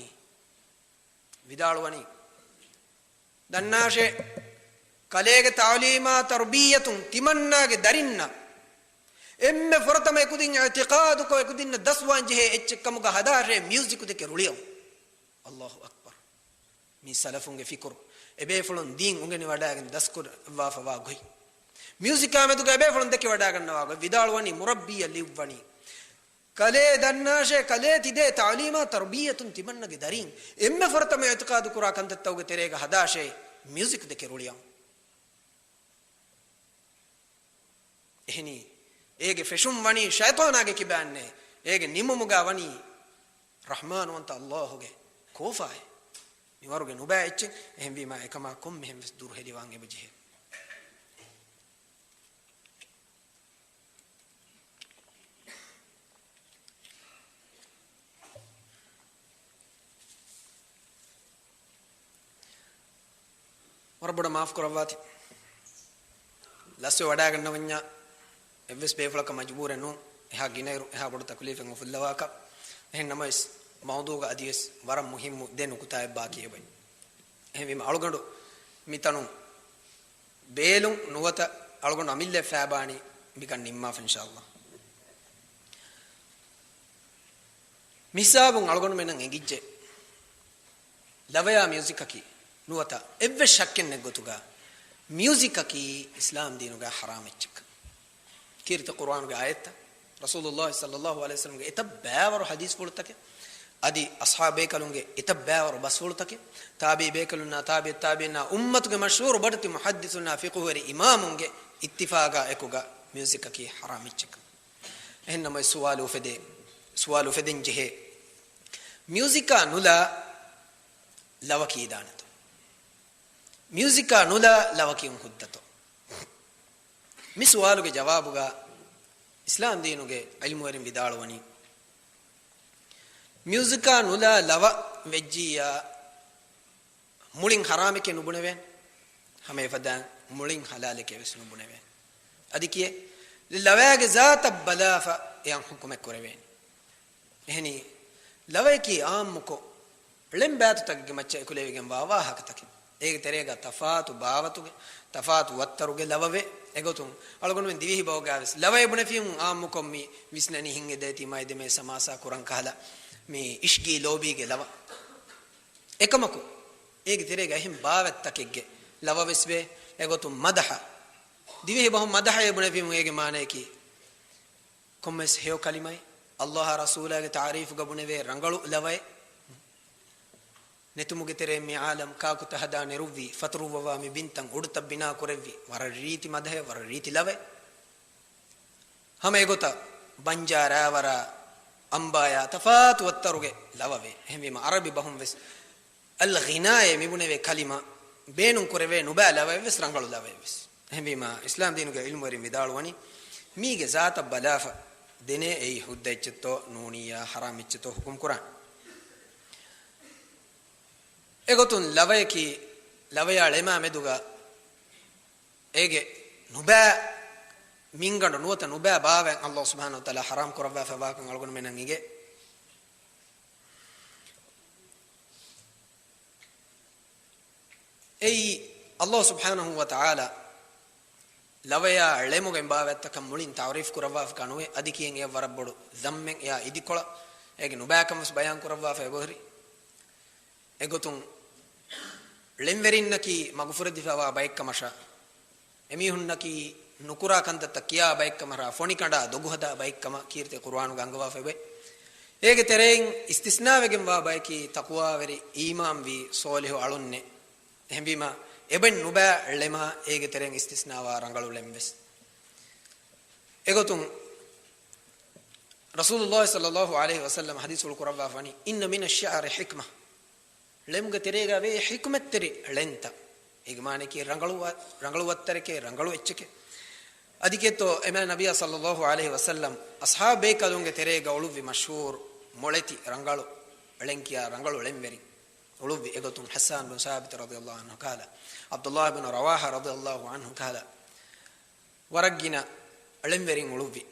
ވިދާޅުވަނީ، ދަންނާށޭ، ކަލޭގެ ތަޢުލީމާ ތަރުބިއްޔަތުން ތިމަންނާގެ ދަރިންނަށް އެންމެ ފުރަތަމަ އެކުދިން އިޢްތިޤާދުކޮށް އެކުދިންނަށް ދަސްވާން ޖެހޭ އެއްޗެއްކަމުގަ ހަދާށޭ މިއުޒިކު ދެކެ ރުޅިއައުން. ﷲ އަކްބަރު. މީ ސަލަފުންގެ ފިކުރު. އެބޭފުޅުން ދީން އުނގެނިވަޑައިގެން ދަސްކުރައްވާފަވާ ގޮތް. މިއުޒިކާ މެދުގަ އެބޭފުޅުން ދެކެވަޑައިގަންނަވާ ގޮތް ވިދާޅުވަނީ މުރައްބީއަށް ލިޔުއްވަނީ. ކަލޭ ދަންނާށޭ، ކަލޭ ތިދޭ ތަޢުލީމާ ތަރުބިއްޔަތުން ތިމަންނަގެ ދަރީން އެންމެ ފުރަތަމަ އިޢްތިޤާދު ކުރާ ކަންތައްތަކުގެ ތެރޭގަ ހަދާށޭ މިއުޒިކް ދެކެ ރުޅިއައުން. އެހެނީ، އޭގެ ފެށުން ވަނީ ޝައިޠާނާގެ ކިބައިންނޭ، އޭގެ ނިމުމުގަ ވަނީ ރަޙްމާންވަންތަ ﷲގެ ކޯފާއެއް. މިވަރުގެ ނުބައި އެއްޗެއް، އެހެންވީމާ އެކަމާ ކޮންމެހެން ވެސް ދުރުހެލިވާން އެބަޖެހޭ. ވަރަށް ބޮޑަށް މާފު ކުރައްވާތި. ލަސްވެ ވަޑައިގަންނަވަންޏާ އެއްވެސް ބޭފުޅަކަށް މަޖުބޫރެއް ނޫން، އެހާ ގިނައިރު އެހާ ބޮޑު ތަކުލީފެއް އުފުއްލަވާކަށް. އެހެން ނަމަވެސް، މައުޟޫގަ އަދިވެސް ވަރަށް މުހިއްމު ދެ ނުކުތާއެއް ބާކީ އެބައި. އެހެންވީމަ، އަޅުގަނޑު މިތަނުން ބޭލުން ނުވަތަ އަޅުގަނޑު އަމިއްލައަށް ފައިބާނީ މިކަން ނިންމާފަ އިންޝާﷲ. މިހިސާބުން އަޅުގަނޑުމެންނަށް އެނގިއްޖެ، ލަވަޔާ މިއުޒިކަކީ ނުވަތަ އެއްވެސް ޝައްކެއް ނެތް ގޮތުގަ މިއުޒިކަކީ އިސްލާމް ދީނުގަ ޙަރާމް އެއްޗެއްކަން. ކީރިތި ޤުރުއާނުގެ އާޔަތްތައް، ރަސޫލުﷲ ޞައްލަﷲ ޢަލައިހި ވަސައްލަމްގެ އެތައް ބައިވަރު ޙަދީޘްފުޅުތަކެއް، އަދި އަޞްޙާބު ބޭކަލުންގެ އެތައް ބައިވަރު ބަސްފުޅުތަކެއް، ތާބިޢީ ބޭކަލުންނާ، ތާބިޢު ތާބިޢީންނާ، އުއްމަތުގެ މަޝްހޫރު ބޮޑެތި މުޙައްދިޘުންނާ، ފިޤުހުވެރި އިމާމުންގެ އިއްތިފާޤާ އެކުގަ މިއުޒިކަކީ ޙަރާމް އެއްޗެއްކަން. އެހެންނަމަވެސް ސުވާލު އުފެދޭ، ސުވާލު އުފެދެން ޖެހޭ، މިއުޒިކާ ނުލާ ލަވަ ކީދާނެތޯ؟ މިއުޒިކާ ނުލާ ލަވަ ކިޔުން ހުއްދަތޯ؟ މި ސުވާލުގެ ޖަވާބުގަ އިސްލާމް ދީނުގެ ޢިލްމުވެރިން ވިދާޅުވަނީ، މިއުޒިކާ ނުލާ ލަވަ ވެއްޖިއްޔާ މުޅިން ޙަރާމެކޭ ނުބުނެވޭނެ. ހަމަ އެފަދައިން މުޅިން ޙަލާލެކޭ ވެސް ނުބުނެވޭނެ. އަދި ކިޔޭ، ލަވައިގެ ޒާތަށް ބަލާފަ އެއަށް ޙުކުމެއް ކުރެވޭނެ. އެހެނީ، ޅެން ބާތުތަކެއްގެ މައްޗަށް އެކުލެވިގެންވާ ވާހަކަތަކެއް. އޭގެ ތެރޭގަ ތަފާތު ބާވަތުގެ، ތަފާތު ވައްތަރުގެ ލަވަވޭ. އެގޮތުން އަޅުގަނޑުމެން ދިވެހި ބަހުގައިވެސް ލަވައޭ ބުނެފީމު އާއްމުކޮށް މި ވިސްނަނީ ހިނގެދޭތީ މައިދެމޭ ސަމާސާ ކުރަން ކަހަލަ މި އިޝްގީ ލޯބީގެ ލަވަ. އެކަމަކު، އޭގެ ތެރޭގަ އެހެން ބާވަތްތަކެއްގެ ލަވަވެސް ވޭ. އެގޮތުން މަދަޙަ. ދިވެހި ބަހުން މަދަޙައޭ ބުނެފީމު އޭގެ މާނަޔަކީ، ކޮންމެސް ހެޔޮ ކަލިމައެއް، ﷲ އާ ރަސޫލާގެ ތަޢުރީފުގަ ބުނެވޭ ރަނގަޅު ލަވައެއް. ނެތުމުގެ ތެރެއިން މި ޢާލަމް ކާކުތަ ހަދާ ނެރުއްވީ، ފަތުރުއްވަވާ މި ބިންތައް އުޑުތައް ބިނާ ކުރެއްވި، ވަރަށް ރީތި މަދަޙައެއް، ވަރަށް ރީތި ލަވައެއް. ހަމަ އެގޮތަށް ބަންޖާރާ ރާވަރާ އަނބާޔާ ތަފާތު ވައްތަރުގެ ލަވަވޭ. އެހެންވީމަ ޢަރަބި ބަހުން ވެސް އަލްޣިނާއޭ މިބުނެވޭ ކަލިމަ ބޭނުން ކުރެވޭ ނުބައި ލަވައެއް ވެސް ރަނގަޅު ލަވައެއް ވެސް. އެހެންވީމަ، އިސްލާމް ދީނުގެ ޢިލްމުވެރިން ވިދާޅުވަނީ، މީގެ ޒާތަށް ބަލާފަ ދެނޭ އެއީ ހުއްދަ އެއްޗެއްތޯ ނޫނިއްޔާ ޙަރާމް އެއްޗެއްތޯ ޙުކުމް ކުރާނެ. އެގޮތުން ލަވަޔަކީ، ލަވަޔާ ޅެމާ މެދުގަ އޭގެ ނުބައި މިންގަނޑު ނުވަތަ ނުބައި ބާވަތް ﷲ ސުބްޙާނަހޫ ވަތަޢާލާ ޙަރާމް ކުރައްވާފައިވާކަން އަޅުގަނޑުމެންނަށް އެނގޭ. އެއީ، ﷲ ސުބްޙާނަހޫ ވަތަޢާލާ ލަވަޔާ ޅެމުގެ ބާވަތްތަކަށް މުޅިން ތަޢުރީފު ކުރައްވާފަކާ ނުވޭ، އަދި ކިޔެން އެޔަށް ވަރަށް ބޮޑު ޛައްމެއް، އެޔާ އިދިކޮޅަށް، އޭގެ ނުބައިކަން ވެސް ބަޔާން ކުރައްވާފަ އެބަހުރި. އެގޮތުން ޅެންވެރިންނަކީ މަގުފުރެދިފައިވާ ބައެއްކަމަށާ، އެމީހުންނަކީ ނުކުރާ ކަންތައްތައް ކިޔާ ބައެއްކަމަށާ، ފޮނިކަނޑާ ދޮގުހަދާ ބައެއްކަމަށް ކީރިތި ޤުރުއާނުގަ އަންގަވާފައިވޭ. އޭގެ ތެރެއިން އިސްތިސްނާވެގެންވާ ބަޔަކީ ތަޤްވާވެރި، އީމާންވީ، ޞޯލިޙު އަޅުންނޭ. އެހެންވީމަ، އެބައިން ނުބައި ޅެމާ އޭގެ ތެރެއިން އިސްތިސްނާވާ ރަނގަޅު ޅެން ވެސް. އެގޮތުން، ރަސޫލުﷲ ޞައްލަﷲ ޢަލައިހި ވަސައްލަމަ ޙަދީޘްފުޅު ކުރައްވާފަވަނީ، "إن من الشعر حكمة." ޅެމުގެ ތެރޭގަ ވޭ ޙިކުމަތްތެރި ޅެންތައް. އޭގެ މާނައަކީ ރަނގަޅު ވަ-، ރަނގަޅު ވައްތަރެކޭ، ރަނގަޅު އެއްޗެކޭ. އަދި ކީއްތޯ އެމާ ނަބިއްޔާ ޞައްލަﷲ ޢަލައިހި ވަސައްލަމް އަޞްޙާބު ބޭކަލުންގެ ތެރޭގަ އުޅުއްވި މަޝްހޫރު މޮޅެތި ރަނގަޅު ޅެން ކިޔާ ރަނގަޅު ޅެންވެރިން އުޅުއްވި. އެގޮތުން ޙައްސާން ބިން ސާބިތު ރަޟިޔަﷲ ޢަންހު ކަހަލަ، ޢަބްދުﷲ ބިން ރަވާޙާ ރަޟިޔަﷲ ޢަންހު ކަހަލަ، ވަރަށް ގިނަ ޅެންވެރިން އުޅުއްވި.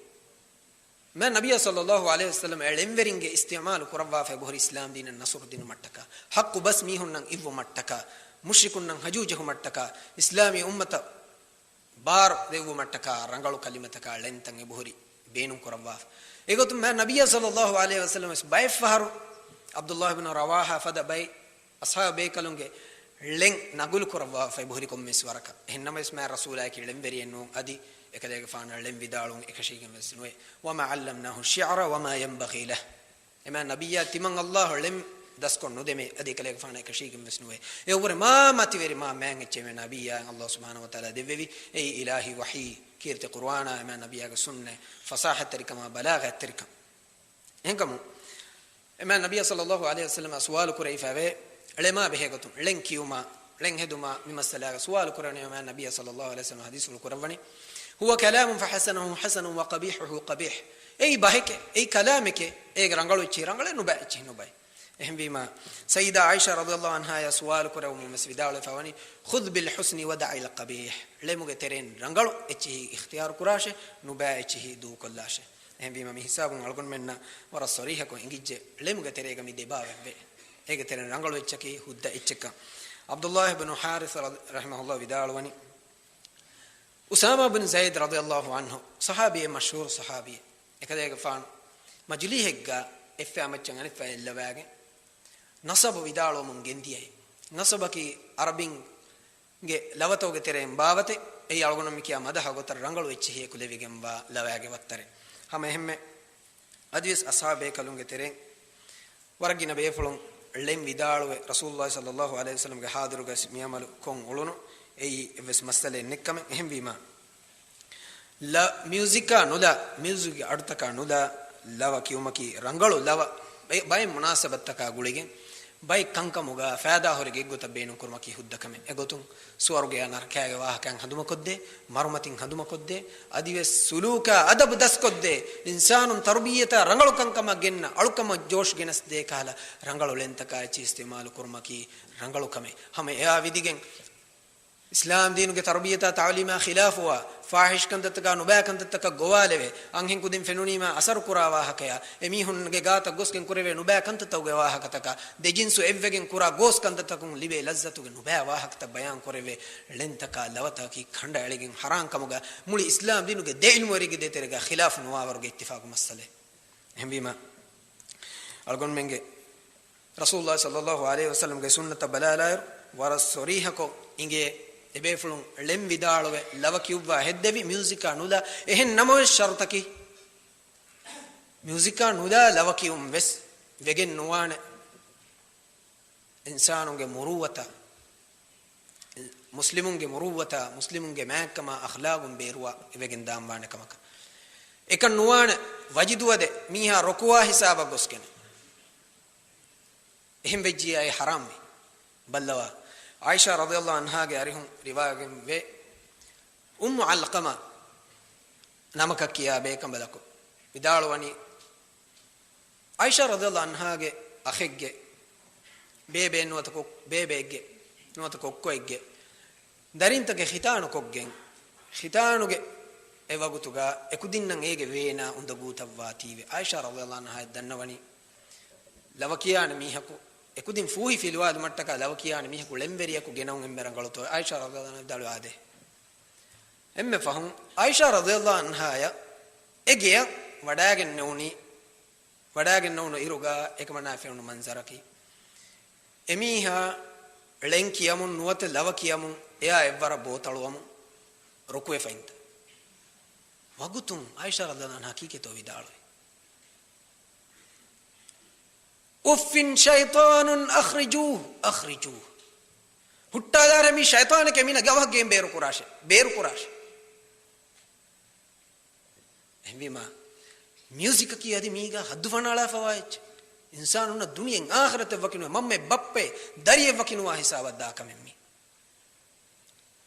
މާ ނަބިއްޔާ ޞައްލަﷲ ޢަލައިހި ވަސައްލަމް އެ ޅެންވެރިންގެ އިސްތިޢުމާލު ކުރައްވާފައި އެބަހުރި އިސްލާމް ދީނަށް ނަޞްރު ދިނުމަށްޓަކާ، ޙައްޤު ބަސް މީހުންނަށް އިއްވުމަށްޓަކާ، މުޝްރިކުންނަށް ހަޖޫ ޖެހުމަށްޓަކާ، އިސްލާމީ އުއްމަތަށް ބާރު ދެއްވުމަށްޓަކާ ރަނގަޅު ކަލިމަތަކާ ޅެންތައް އެބަހުރި ބޭނުން ކުރައްވާފަ. އެގޮތުން މާ ނަބިއްޔާ ޞައްލަﷲ ޢަލައިހި ވަސައްލަމް ވެސް ބައެއްފަހަރު ޢަބްދުﷲ ބިން ރަވާޙާ ފަދަ ބައެއް އަޞްޙާބު ބޭކަލުންގެ ޅެން ނަގުލު ކުރައްވާފައި އެބަހުރި ކޮންމެސް ވަރަކަށް. އެހެންނަމަވެސް މާ ރަސޫލާއަކީ ޅެންވެރިއެއް ނޫން، އަދި އެކަލޭގެފާނަށް ޅެން ވިދާޅުވުން އެކަށީގެން ވެސް ނުވޭ. "وما علمناه الشعر وما ينبغي له." އެމާ ނަބިއްޔާ ތިމަން ﷲ ޅެން ދަސްކޮށް ނުދެމޭ، އަދި އެކަލޭގެފާނަށް އެކަށީގެން ވެސް ނުވޭ. އެއަށްވުރެ މާ މަތިވެރި މާ މާތް އެއްޗެއް އެމާ ނަބިއްޔާއަށް ﷲ ސުބްޙާނަހޫ ވަތަޢާލާ ދެއްވެވި. އެއީ އިލާހީ ވަޙީ، ކީރިތި ޤުރުއާނާ އެމާ ނަބިއްޔާގެ ސުންނަތް، ފަޞާޙަތްތެރިކަމާ ބަލާޣަތްތެރިކަން. އެހެންކަމުން، އެމާ ނަބިއްޔާ ޞައްލަﷲ ޢަލައިހި ވަސައްލަމަށް ސުވާލު ކުރެވިފައިވޭ، ޅެމާ ބެހޭގޮތުން، ޅެން ކިޔުމާ، ޅެން ހެދުމާ، މި މައްސަލާގަ ސުވާލު ކުރެވުނީ އެމާ ނަބިއްޔާ ޞައްލަﷲ ޢަލައިހި ވަސައްލަމަ ޙަދީޘްފުޅު ކުރައްވަނީ، "هو كلام فحسنه حسن وقبيحه قبيح." އެއީ ބަހެކޭ، އެއީ ކަލާމެކޭ، އޭގެ ރަނގަޅު އެއްޗިހި ރަނގަޅޭ، ނުބައި އެއްޗިހި ނުބައި. އެހެންވީމާ، ސައްޔިދާ ޢާއިޝާ ރަޟިޔަﷲ ޢަންހާޔާ ސުވާލު ކުރެވުމުން ވެސް ވިދާޅުވެފަވަނީ، "خذ بالحسن ودع القبيح." ޅެމުގެ ތެރެއިން ރަނގަޅު އެއްޗިހި އިޚްތިޔާރު ކުރާށޭ، ނުބައި އެއްޗިހި ދޫކޮށްލާށޭ. އެހެންވީމަ، މި ހިސާބުން އަޅުގަނޑުމެންނަށް ވަރަށް ޞަރީޙަކޮށް އެނގިއްޖެ، ޅެމުގެ ތެރޭގަ މި ދެބާވަތްވޭ. އޭގެ ތެރެއިން ރަނގަޅު އެއްޗަކީ ހުއްދަ އެއްޗެއްކަން. ޢަބްދުﷲ ބިން ޙާރިޘް ރަ-، ރަޙިމަހުﷲ ވިދާޅުވަނީ، އުސާމާ ބިން ޒައިދް ރަޟިޔަﷲ ޢަންހު ޞަޙާބީ، މަޝްހޫރު ޞަޙާބީ، އެކަލޭގެފާނު މަޖިލީހެއްގަ އެއްފައި މައްޗަށް އަނެއްފައި އެއްލަވާގެން ނަސަބު ވިދާޅުވަމުން ގެންދިޔައީ. ނަސަބަކީ ޢަރަބިންގެ ލަވަތަކުގެ ތެރެއިން ބާވަތެއް. އެއީ އަޅުގަނޑު މި ކިޔާ މަދަޙަ ގޮތަށް ރަނގަޅު އެއްޗިހި އެކުލެވިގެންވާ ލަވައިގެ ވައްތަރެއް. ހަމަ އެހެންމެ އަދިވެސް އަޞްޙާބު ބޭކަލުންގެ ތެރެއިން ވަރަށް ގިނަ ބޭފުޅުން ޅެން ވިދާޅުވެ، ރަސޫލުﷲ ޞައްލަﷲ ޢަލައިހި ވަސައްލަމްގެ ޙާޟިރުގައި މިޢަމަލު ކޮށް އުޅުނު، އެއީ އެއްވެސް މައްސަލައެއް ނެތްކަމެއް. އެހެންވީމާ، ލަ-، މިއުޒިކާ ނުލާ، މިއުޒިކްގެ އަޑުތަކާ ނުލާ ލަވަ ކިޔުމަކީ ރަނގަޅު ލަވަ، ބައި-، ބައެއް މުނާސަބަތްތަކާ ގުޅިގެން، ބައެއް ކަންކަމުގަ ފައިދާހުރި ގޮތްގޮތަށް ބޭނުންކުރުމަކީ ހުއްދަ ކަމެއް. އެގޮތުން ސުވަރުގެއާ ނަރަކައިގެ ވާހަކައިން ހަނދުމަކޮށްދޭ، މަރުމަތިން ހަނދުމަކޮށްދޭ، އަދިވެސް ސުލޫކާ އަދަބު ދަސްކޮށްދޭ، އިންސާނުން ތަރުބިއްޔަތާ ރަނގަޅު ކަންކަމަށް ގެންނަ، އަޅުކަމަށް ޖޯޝް ގެނެސްދޭ ކަހަލަ ރަނގަޅު ޅެންތަކާ އެއްޗިހި އިސްތިޢުމާލު ކުރުމަކީ ރަނގަޅު ކަމެއް. ހަމަ އެއާ ވިދިގެން އިސްލާމް ދީނުގެ ތަރުބިއްޔަތާ ތަޢުލީމާ ޚިލާފުވާ، ފާޙިޝް ކަންތައްތަކާ ނުބައި ކަންތައްތަކަށް ގޮވާލެވޭ، އަންހެން ކުދިން ފެނުނީމާ އަސަރު ކުރާ ވާހަކަޔާ، އެމީހުންގެ ގާތަށް ގޮސްގެން ކުރެވޭ ނުބައި ކަންތައްތަކުގެ ވާހަކަތަކާ، ދެޖިންސު އެއްވެގެން ކުރާ ގޯސް ކަންތައްތަކުން ލިބޭ ލައްޒަތުގެ ނުބައި ވާހަކަތައް ބަޔާން ކުރެވޭ ޅެންތަކާ ލަވަތަކަކީ ކަނޑައެޅިގެން ޙަރާން ކަމުގަ މުޅި އިސްލާމް ދީނުގެ ދެ ޢިލްމުވެރިންގެ ދޭތެރޭގަ ޚިލާފު ނުވާވަރުގެ އިއްތިފާޤު މައްސަލައެއް. އެހެންވީމާ، އަޅުގަނޑުމެންގެ ރަސޫލުﷲ ޞައްލަﷲ ޢަލައިހި ވަސައްލަމްގެ ސުންނަތަށް ބަލާލާއިރު، ވަރަށް ޞަރީޙަކޮށް އިނގޭ، އެބޭފުޅުން ޅެން ވިދާޅުވެ، ލަވަ ކިޔުއްވާ ހެއްދެވި، މިއުޒިކާ ނުލާ. އެހެން ނަމަވެސް ޝަރުޠަކީ، މިއުޒިކާ ނުލާ ލަވަ ކިޔުން ވެސް ވެގެން ނުވާނެ. އިންސާނުންގެ މުރުއްވަތާ، މުސްލިމުންގެ މުރުއްވަތާ، މުސްލިމުންގެ މާތްކަމާ، އަޚްލާގުން ބޭރުވާ ވެގެން ދާން ވާނެ ކަމަކަށް. އެކަން ނުވާނެ، ވަޖިދުވަދެ މީހާ ރުކުޢާ ހިސާބަށް ގޮސްގެން. އެހެން ވެއްޖިއްޔާ އެ ޙަރާމްވީ. ބައްލަވާ، ޢާއިޝާ ރަޟިޔަﷲ ޢަންހާގެ އަރިހުން ރިވާވެގެންވޭ، އުއްމު ޢަލްޤަމާ ނަމަކަށް ކިޔާ ބޭކަނބަލަކު ވިދާޅުވަނީ، ޢާއިޝާ ރަޟިޔަﷲ ޢަންހާގެ އަޚެއްގެ ބޭބެ ނުވަތަ ކޮ-، ބޭބެއެއްގެ ނުވަތަ ކޮއްކޮއެއްގެ ދަރިންތަކެއް ޚިތާނުކޮށްގެން، ޚިތާނުގެ އެ ވަގުތުގަ އެކުދިންނަށް އޭގެ ވޭނާ އުނދަގޫތައްވާތީވެ. ޢާއިޝާ ރަޟިޔަﷲ ޢަންހާ ދަންނަވަނީ، ލަވަ ކިޔާނެ މީހަކު، އެކުދިން ފޫހި ފިލުވާލުމަށްޓަކާ ލަވަ ކިޔާނެ މީހަކު ޅެންވެރިޔަކު ގެނައުން އެންމެ ރަނގަޅުތޯ؟ ޢާއިޝާ ރަޟިޔަﷲ ޢަންހާ ވިދާޅުވާ އާދޭ. އެންމެ ފަހުން ޢާއިޝާ ރަޟިޔަﷲ ޢަންހާޔަށް އެ ގެޔަށް ވަޑާގެން ނެވުނީ، ވަޑާގެން ނެވުނު އިރުގަ އެކަމަނާ ފެނުނު މަންޒަރަކީ، އެމީހާ ޅެން ކިޔަމުން ނުވަތަ ލަވަ ކިޔަމުން އެއާ އެއްވަރަށް ބޯތަޅުވަމުން ރުކުވެފައިންތަ. ވަގުތުން ޢާއިޝާ ރަޟިޔަﷲ ޢަންހާ ކީކޭތޯ ވިދާޅުވީ؟ އުއްފިން ޝައިޠާނުން އަޚްރިޖޫހު، އަޚްރިޖޫހު. ހުއްޓާލާށޭ މި ޝައިޠާނެކޭ، މީނަ ގަވަހަށް ގެން ބޭރު ކުރާށޭ، ބޭރު ކުރާށޭ. އެހެންވީމާ، މިއުޒިކަކީ އަދި މީގަ ހައްދު ފަނާޅާފަވާ އެއްޗެއް. އިންސާނުންނަށް ދުނިޔެއިން އާޚިރަތެއް ވަކިނުވޭ، މަންމައެއް ބައްޕައެއް ދަރިއެއް ވަކިނުވާ ހިސާބަށް ދާ ކަމެއް މީ.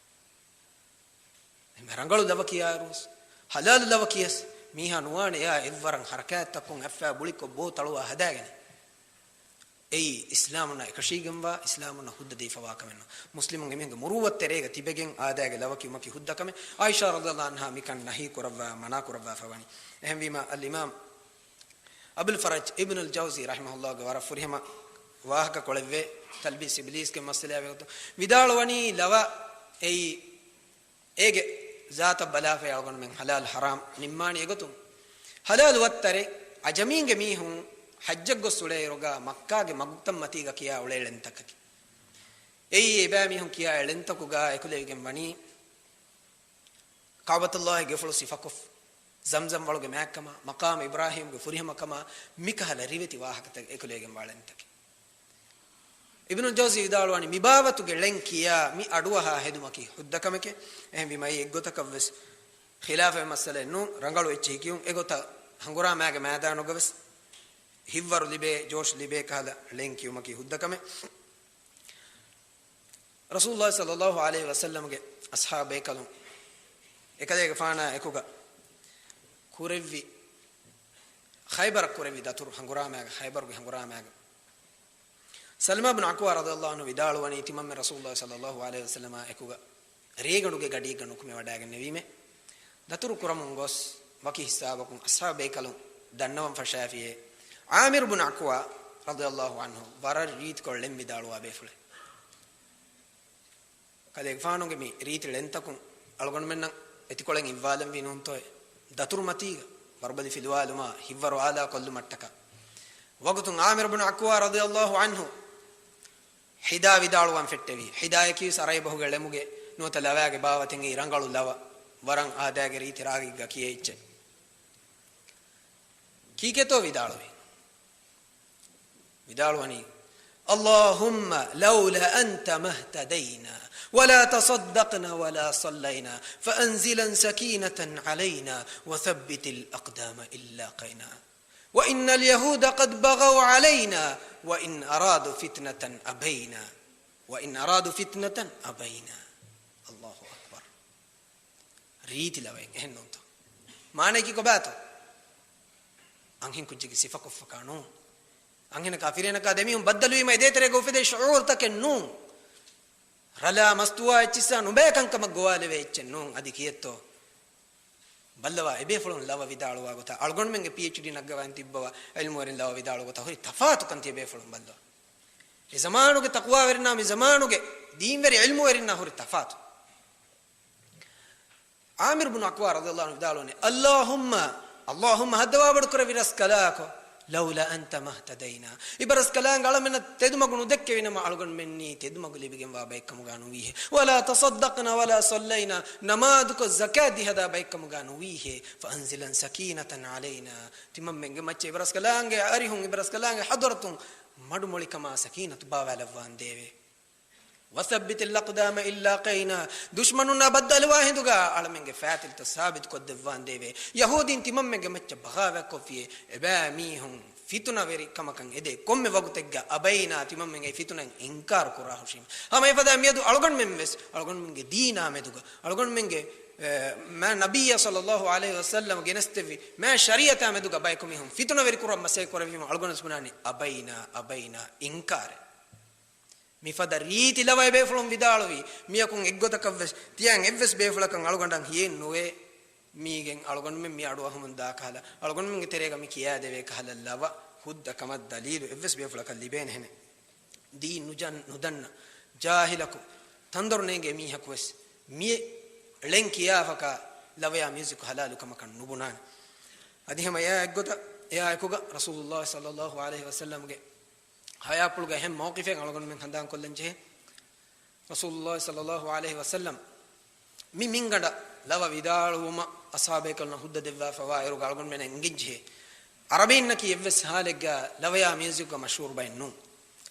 އެންމެ ރަނގަޅު ލަވަ ކިޔާއިރުވެސް، ހަލާލު ލަވަ ކިޔަސް، މީހާ ނުވާނެ އެއާ އެއްވަރަށް ހަރަކާތްތައްކޮށް އައްފާ ބުޅިކޮށް ބޯ ތަޅުވާ ހަދާގެނެއް. އެއީ އިސްލާމުންނަށް އެކަށީގެންވާ، އިސްލާމުންނަށް ހުއްދަ ދީފަވާ ކަމެއް ނޫން. މުސްލިމުން އެމީހުންގެ މުރުއްވަތް ތެރޭގަ ތިބެގެން އާދައިގެ ލަވަ ކިޔުމަކީ ހުއްދަ ކަމެއް. ޢާއިޝާ ރަޟިޔަﷲ ޢަންހާ މިކަން ނަހީ ކުރައްވާ، މަނާ ކުރައްވާފަ ވަނީ. އެހެންވީމާ، އަލްއިމާމް އަބުލް ފަރަޖް އިބްނުލް ޖައުޒީ ރަޙިމަހުﷲގެ ވަރަށް ފުރިހަމަ ވާހަކަ ކޮޅެއްވޭ، ތަލްބީސް އިބްލީސްގެ މައްސަލައާ ވެގޮތުން ވިދާޅުވަނީ، ލަވަ އެއީ އޭގެ ޒާތަށް ބަލާފައި އަޅުގަނޑުމެން ހަލާލު ހަރާމް ނިންމާނީ އެގޮތުން. ހަލާލު ވައްތަރެއް އަޖަމީންގެ މީހުން ޙައްޖަށް ގޮސް އުޅޭއިރުގަ މައްކާގެ މަގުތައް މަތީގަ ކިޔާ އުޅޭ ޅެންތަކަކީ. އެއީ އެބައިމީހުން ކިޔާ ޅެންތަކުގަ އެކުލެވިގެން ވަނީ، ކަޢުބަތުﷲގެ ގެފުޅު ސިފަކޮށް، ޒަމްޒަމް ވަޅުގެ މާތްކަމާ، މަޤާމު އިބްރާހީމްގެ ފުރިހަމަކަމާ، މިކަހަލަ ރިވެތި ވާހަކަތައް އެކުލެވިގެންވާ ޅެންތަކެއް. އިބްނުލް ޖައުޒީ ވިދާޅުވަނީ، މިބާވަތުގެ ޅެން ކިޔާ މި އަޑުއަހާ ހެދުމަކީ ހުއްދަ ކަމެކޭ. އެހެންވީމަ އެއީ އެއްގޮތަކަށްވެސް ޚިލާފެއް މައްސަލައެއް ނޫން، ރަނގަޅު އެއްޗެހި ކިޔުން. އެގޮތަށް ހަނގުރާމައިގެ މައިދާނުގަވެސް ހިތްވަރު ލިބޭ، ޖޯޝް ލިބޭ ކަހަލަ ޅެން ކިޔުމަކީ ހުއްދަ ކަމެއް. ރަސޫލުﷲ ޞައްލަﷲ ޢަލައިހި ވަސައްލަމްގެ އަޞްޙާބު ބޭކަލުން އެކަލޭގެފާނާ އެކުގަ ކުރެއްވި، ޚައިބަރަށް ކުރެއްވި ދަތުރު ހަނގުރާމައިގަ، ޚައިބަރުގެ ހަނގުރާމައިގަ ސަލްމާ ބިން ޢަކްވާ ރަޟިޔަﷲ ޢަންހު ވިދާޅުވަނީ، ތިމަންމެ ރަސޫލުﷲ ޞައްލަﷲ ޢަލައިހި ވަސައްލަމާ އެކުގަ ރޭގަނޑުގެ ގަޑިއެއްގަ ނުކުމެ ވަޑައިގެންނެވީމޭ. ދަތުރު ކުރަމުން ގޮސް ވަކި ހިސާބަކުން އަޞްޙާބު ބޭކަލުން ދަންނަވަން ފަށާފިއޭ. ޢާމިރު ބިން ޢަކްވާ ރަޟިޔަﷲ ޢަންހު ވަރަށް ރީތިކޮށް ޅެން ވިދާޅުވާ ބޭފުޅެއް. ކަލޭގެފާނުގެ މި ރީތި ޅެންތަކުން އަޅުގަނޑުމެންނަށް އެތިކޮޅެއް އިއްވާލަންވީ ނޫންތޯއޭ؟ ދަތުރުމަތީގަ ވަރުބަލި ފިލުވާލުމާ ހިތްވަރު އާލާ ކޮށްލުމަށްޓަކާ. ވަގުތުން ޢާމިރު ބުނު ޢައްކުވާ ރަޟިޔަﷲ ޢަންހު ޙިދާ ވިދާޅުވާން ފެއްޓެވި. ޙިދާޔަކީ ސަރައިބަހުގެ ޅެމުގެ ނުވަތަ ލަވާގެ ބާވަތެއް އިރަނގަޅު ލަވަ، ވަރަށް އާދައިގެ ރީތި ރާގެއްގަ ކިޔޭ އެއްޗެއް. ކީކޭތޯ ވިދާޅުވީ؟ ވިދާޅުވަނީ، اللهم لولا أنت ما اهتدينا ولا تصدقنا ولا صلينا فأنزلا سكينة علينا وثبت الأقدام إن لاقينا وإن اليهود قد بغوا علينا وإن أرادوا فتنة أبينا وإن أرادوا فتنة أبينا. الله أكبر. ރީތި ލަވައެއް އެހެންނޫންތޯ؟ މާނައަކީ ކޮބާތޯ؟ އަންހެން ކުއްޖެއްގެ ސިފަކޮށްފަކާ ނޫން. އަންހެނަކާ ފިރިހެނަކާ ދެމީހުން ބައްދަލުވީމަ އެ ދޭތެރޭގަ އުފެދޭ ޝުޢޫރުތަކެއް ނޫން. ރަލާ މަސްތުވާ އެއްޗިއްސާ ނުބައި ކަންކަމަށް ގޮވާލެވޭ އެއްޗެއް ނޫން. އަދި ކިއެއްތޯ؟ ބައްލަވާ އެބޭފުޅުން ލަވަ ވިދާޅުވާ ގޮތާ، އަޅުގަނޑުމެންގެ ޕީއެޗްޑީ ނަގަވާން ތިއްބަވާ ޢިލްމުވެރިން ލަވަ ވިދާޅު ގޮތާ ހުރި ތަފާތުކަން ތިޔަބޭފުޅުން ބައްލަވާ. އެ ޒަމާނުގެ ތަޤްވާވެރިންނާ މި ޒަމާނުގެ ދީންވެރި ޢިލްމުވެރިންނާ ހުރި ތަފާތު. ޢާމިރު ބުނު ޢައްކުވާ ރަޟިޔަﷲ ޢަންހު ވިދާޅުވަނީ، اللهم، اللهم ހައްދަވާ ބޮޑުކުރެއްވި ރަސްކަލާކޮ، لولا أنت ما اهتدينا. އިބަރަސްކަލާނގެ އަޅަމެންނަށް ތެދުމަގު ނުދެއްކެވިނަމަ އަޅުގަނޑުމެންނީ ތެދުމަގު ލިބިގެންވާ ބައެއްކަމުގަ ނުވީހޭ. ولا تصدقنا ولا صلينا، ނަމާދުކޮށް ޒަކާތް ދިހަދާ ބައެއްކަމުގަ ނުވީހޭ. فأنزلا سكينة علينا، ތިމަންމެންގެ މައްޗަށް އިބަރަސްކަލާނގެ އަރިހުން އިބަރަސްކަލާނގެ ޙަޟްރަތުން މަޑުމޮޅިކަމާ ސަކީނަތު ބާވާލައްވާނދޭވެ. وثبت الأقدام إن لاقينا، ދުޝްމަނުންނާ ބައްދަލުވާ ހިނދުގަ އަޅަމެންގެ ފައިތިލްތައް ސާބިތުކޮށްދެއްވާނދޭވެ. ޔަހޫދީން ތިމަންމެންގެ މައްޗަށް ބަޣާވާތްކޮށްފިޔޭ، އެބައިމީހުން ފިތުނަވެރި ކަމަކަށް އެދޭ ކޮންމެ ވަގުތެއްގަ أبينا، ތިމަންމެން އެ ފިތުނައިން އިންކާރު ކުރާހުށީމަ. ހަމަ އެފަދަ މިއަދު އަޅުގަނޑުމެން ވެސް އަޅުގަނޑުމެންގެ ދީނާ މެދުގަ، އަޅުގަނޑުމެންގެ، އެ، މާ ނަބިއްޔާ ޞައްލައްލާހު ޢަލައިހި ވަސައްލަމަ ގެނެސްދެއްވި މާ ޝަރީޢަތާ މެދުގަ ބަޔަކު މީހުން ފިތުނަވެރި ކުރަން މަސައްކަތް ކުރެއްވީމަ އަޅުގަނޑު ވެސް ބުނާނީ أبينا، أبينا، އިންކާރެއް. މިފަދަ ރީތި ލަވައެއް ބޭފުޅުން ވިދާޅުވީ. މިޔަކުން އެއްގޮތަކަށްވެސް ތިޔައިން އެއްވެސް ބޭފުޅަކަށް އަޅުގަނޑަށް ހިޔެއް ނުވޭ، މީގެން އަޅުގަނޑުމެން މި އަޑުއަހަމުން ދާ ކަހަލަ، އަޅުގަނޑުމެންގެ ތެރޭގަ މި ކިޔާދެވޭ ކަހަލަ ލަވަ ހުއްދަ ކަމަށް ދަލީލު އެއްވެސް ބޭފުޅަކަށް ލިބޭނެހެނެއް. ދީން ނުޖަން-، ނުދަންނަ ޖާހިލަކު، ތަންދޮރު ނޭނގޭ މީހަކުވެސް މި ޅެން ކިޔާފަކާ ލަވަޔާ މިއުޒިކު ޙަލާލު ކަމަކަށް ނުބުނާނެ. އަދި ހަމަ އެއާ އެއްގޮތަށް، އެއާ އެކުގަ ރަސޫލުﷲ ޞައްލައްލާހު ޢަލައިހި ވަސައްލަމްގެ ޙަޔާތްޕުޅުގަ އެހެން މައުޤިފެއް އަޅުގަނޑުމެން ހަނދާންކޮށްލަން ޖެހޭ. ރަސޫލުﷲ ޞައްލައްލާހު ޢަލައިހި ވަސައްލަމް މި މިންގަނޑަށް ލަވަ ވިދާޅުވުމަށް އަޞްޙާބޭކަލުންނަށް ހުއްދަ ދެއްވާފަވާ އިރުގަ އަޅުގަނޑުމެން އެނގެން ޖެހޭ. ޢަރަބީންނަކީ އެއްވެސް ޙާލެއްގަ ލަވަޔާ މިއުޒިކުގަ މަޝްހޫރު ބައެއް ނޫން.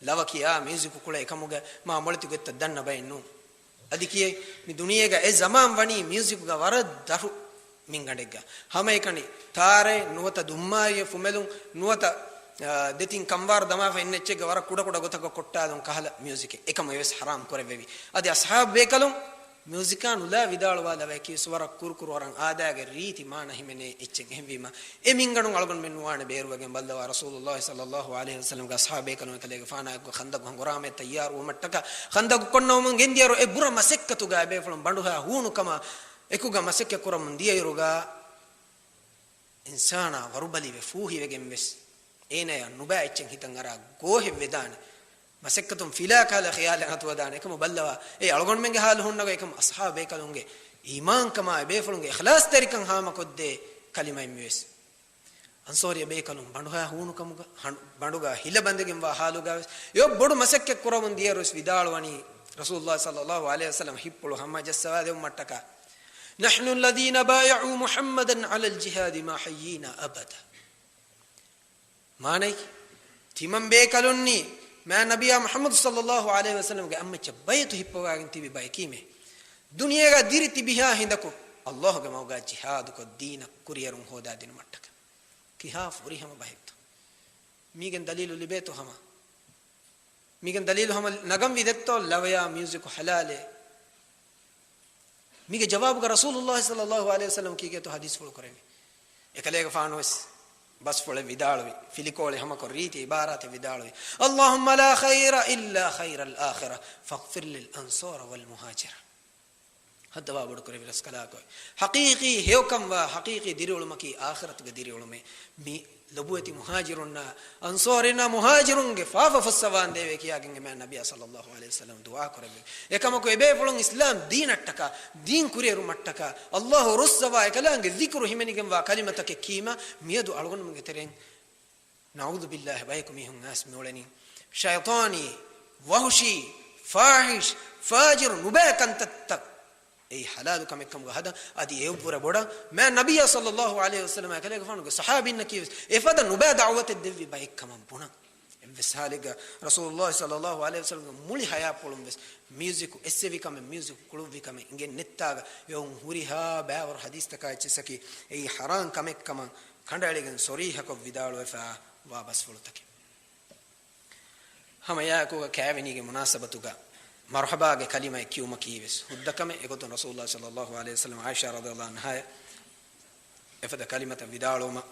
ލަވަ ކިޔާ މިއުޒިކު ކުޅޭ އެކަމުގަ މާ މޮޅި ތި ގޮތްތައް ދަންނަ ބައެއް ނޫން. އަދި ކިޔޭ، މި ދުނިޔޭގަ އެ ޒަމާން ވަނީ މިއުޒިކުގަ ވަރަށް ދަށު މިންގަނޑެއްގަ. ހަމައެކަނި ތާރައެއް ނުވަތަ ދުންމާއިއެއް ފުމެލުން ނުވަތަ، އާ، ދެތިން ކަންވާރު ދަމާފަ އިންނަ އެއްޗެއްގަ ވަރަށް ކުޑަކުޑަ ގޮތަކަށް ކޮއްޓާލުން ކަހަލަ މިއުޒިކެއް އެކަމު އެވެސް ޙަރާމް ކުރެއްވެވި. އަދި އަޞްޙާބު ބޭކަލުން މިއުޒިކާ ނުލާ ވިދާޅުވާ ލަވައެކީ ވަރަށް ކުރުކުރު ވަރަށް އާދައިގެ ރީތި މާނަ ހިމެނޭ އެއްޗެއް. އެހެންވީމަ އެ މިންގަނޑުން އަޅުގަނޑުމެން ނުވާނެ ބޭރުވެގެން ބައްލަވާ ރަސޫލުﷲ ޞައްލައްލާހު ޢަލައިހި ވަސައްލަމްގެ އަޞްޙާބޭކަލުން އެކަލޭގެފާނާއެކު ޚަންދަޤު ހަނގުރާމައަށް ތައްޔާރުވުމަށްޓަކާ ޚަންދަޤު ކޮންނަވަމުން ގެންދިޔައިރު އެ ބުރަ މަސައްކަތުގަ އެބޭފުޅުން ބަނޑުހައި ހޫނުކަމާ އެކުގަ މަސައްކަތް ކުރަމުން ދިޔައިރުގަ އިންސާނާ ވަރުބަލިވެ ފޫހިވެގެން ވެސް އޭނަޔަށް ނުބައި އެއްޗެއް ހިތަށް އަރާ ގޯހެއް ވެދާނެ. މަސައްކަތުން ފިލާ ކަހަލަ ޚިޔާލެއް އަތުވަދާނެ. އެކަމު ބައްލަވާ، އެ އަޅުގަނޑުމެންގެ ޙާލު ހުންނަގޮތް އެކަމު އަޞްޙާބޭކަލުންގެ އީމާންކަމާ އެބޭފުޅުންގެ އިޚްލާޞްތެރިކަން ހާމަކޮށްދޭ ކަލިމައެއް މިވެސް. އަންޞާރީ ބޭކަލުން ބަނޑުހައި ހޫނުކަމުގަ، ހަން-، ބަނޑުގަ ހިލަ ބަނދެގެންވާ ޙާލުގަވެސް އެއޮށް ބޮޑު މަސައްކަތް ކުރަމުން ދިޔައިރުވެސް ވިދާޅުވަނީ ރަސޫލުﷲ ޞައްލައްލާހު ޢަލައިހި ވަސައްލަމް ހިތްޕުޅު ހަމަޖައްސަވާ ދެއްވުމަށްޓަކާ. نحن الذين بايعوا محمدا على الجهاد ما حيينا أبدا. މާނައަކީ، ތިމަން ބޭކަލުންނީ މާ ނަބިއްޔާ މުޙައްމަދު ޞައްލައްލާހު ޢަލައިހި ވަސައްލަމްގެ އަތްމައްޗަށް ބައިޢަތު ހިއްޕަވާގެން ތިބި ބައެކީމޭ. ދުނިޔޭގަ ދިރި ތިބިހާ ހިނދަކު ﷲގެ މަގުގަ ޖިހާދުކޮށް ދީނަށް ކުރިއެރުން ހޯދާދިނުމަށްޓަކާ. ކިހާ ފުރިހަމަ ބަހެއްތޯ؟ މީގެން ދަލީލު ލިބޭތޯ ހަމަ؟ މީގެން ދަލީލު ހަމަ ނަގަންވީ ދެއްތޯ ލަވަޔާ މިއުޒިކު ޙަލާލޭ؟ މީގެ ޖަވާބުގަ ރަސޫލުﷲ ޞައްލައްލާހު ޢަލައިހި ވަސައްލަމް ކީކޭތޯ ޙަދީޘްފުޅު ކުރެއްވީ؟ އެކަލޭގެފާނުވެސް ބަސްފުޅެއް ވިދާޅުވި، ފިލިކޯޅެއް ހަމަކޮށް ރީތި ޢިބާރާތެއް ވިދާޅުވި، اللهم لا خير إلا خير الآخرة فاغفر للأنصار والمهاجرة. ހައްދަވާ ބޮޑުކުރެއްވި ރަސްކަލާކޮ. ޙަޤީޤީ ހެޔޮކަންވާ، ޙަޤީޤީ ދިރިއުޅުމަކީ އާޚިރަތުގެ ދިރިއުޅުމެއް. މި ލޮބުވެތި މުހާޖިރުންނާ އަންޞާރީންނާ މުހާޖިރުންގެ ފާފަ ފުއްސަވާނދޭވެ ކިޔާގެން އެމާ ނަބިޔާ ޞައްލައްލާހު ޢަލައިހި ވަސައްލަމަ ދުޢާ ކުރެއްވި. އެކަމަކު އެބޭފުޅުން އިސްލާމް ދީނަށްޓަކާ، ދީން ކުރިއެރުމަށްޓަކާ، އައްލާހު ރުއްސަވާ އެކަލާނގެ ޛިކުރު ހިމެނިގެންވާ ކަލިމަތަކެއް ކީމަ، މިއަދު އަޅުގަނޑުމެންގެ ތެރެއިން ނަޢޫޛުބިއްލާހި، ބަޔަކު މީހުން އައިސް މިއުޅެނީ ޝައިޠާނީ، ވަޙުޝީ، ފާޙިޝް، ފާޖިރު ނުބައި ކަންތައްތައް. އެއީ ޙަލާލު ކަމެއްކަމުގަ ހަދަން. އަދި އެއަށްވުރެ ބޮޑަށް މާ ނަބިއްޔާ ޞައްލައްލާހު ޢަލައިހި ވަސައްލަމާ އެކަލޭގެފާނުގެ ޞަޙާބީންނަކީވެސް އެފަދަ ނުބައި ދަޢުވަތެއް ދެއްވި ބައެއްކަމަށް ބުނަން. އެއްވެސް ޙާލެއްގަ ރަސޫލުއްލާހި ޞައްލައްލާހު ޢަލައިހި ވަސައްލަމްގެ މުޅި ޙަޔާތްޕުޅުން ވެސް މިއުޒިކު އެއްސެވި ކަމެއް، މިއުޒިކު ކުޅުއްވި ކަމެއް އިނގެން ނެއްތާގަ އެއޮން ހުރިހާ ބައިވަރު ޙަދީޘްތަކާ އެއްޗިއްސަކީ އެއީ ޙަރާން ކަމެއްކަމަށް ކަނޑައެޅިގެން ޞަރީޙަކޮށް ވިދާޅުވެފަ ވާ ބަސްފުޅުތަކެއް. ހަމައެއާއެކުގަ ކާވެނީގެ މުނާސަބަތުގަ މަރްޙަބާގެ ކަލިމައެއް ކިޔުމަކީވެސް ހުއްދަ ކަމެއް. އެގޮތުން ރަސޫލުއްލާހި ޞައްލައްލާހު ޢަލައިހި ވަސައްލަމަ ޢާއިޝާ ރަޟިޔައްލާހު ޢަންހާއަށް އެފަދަ ކަލިމަތައް ވިދާޅުވުމަށް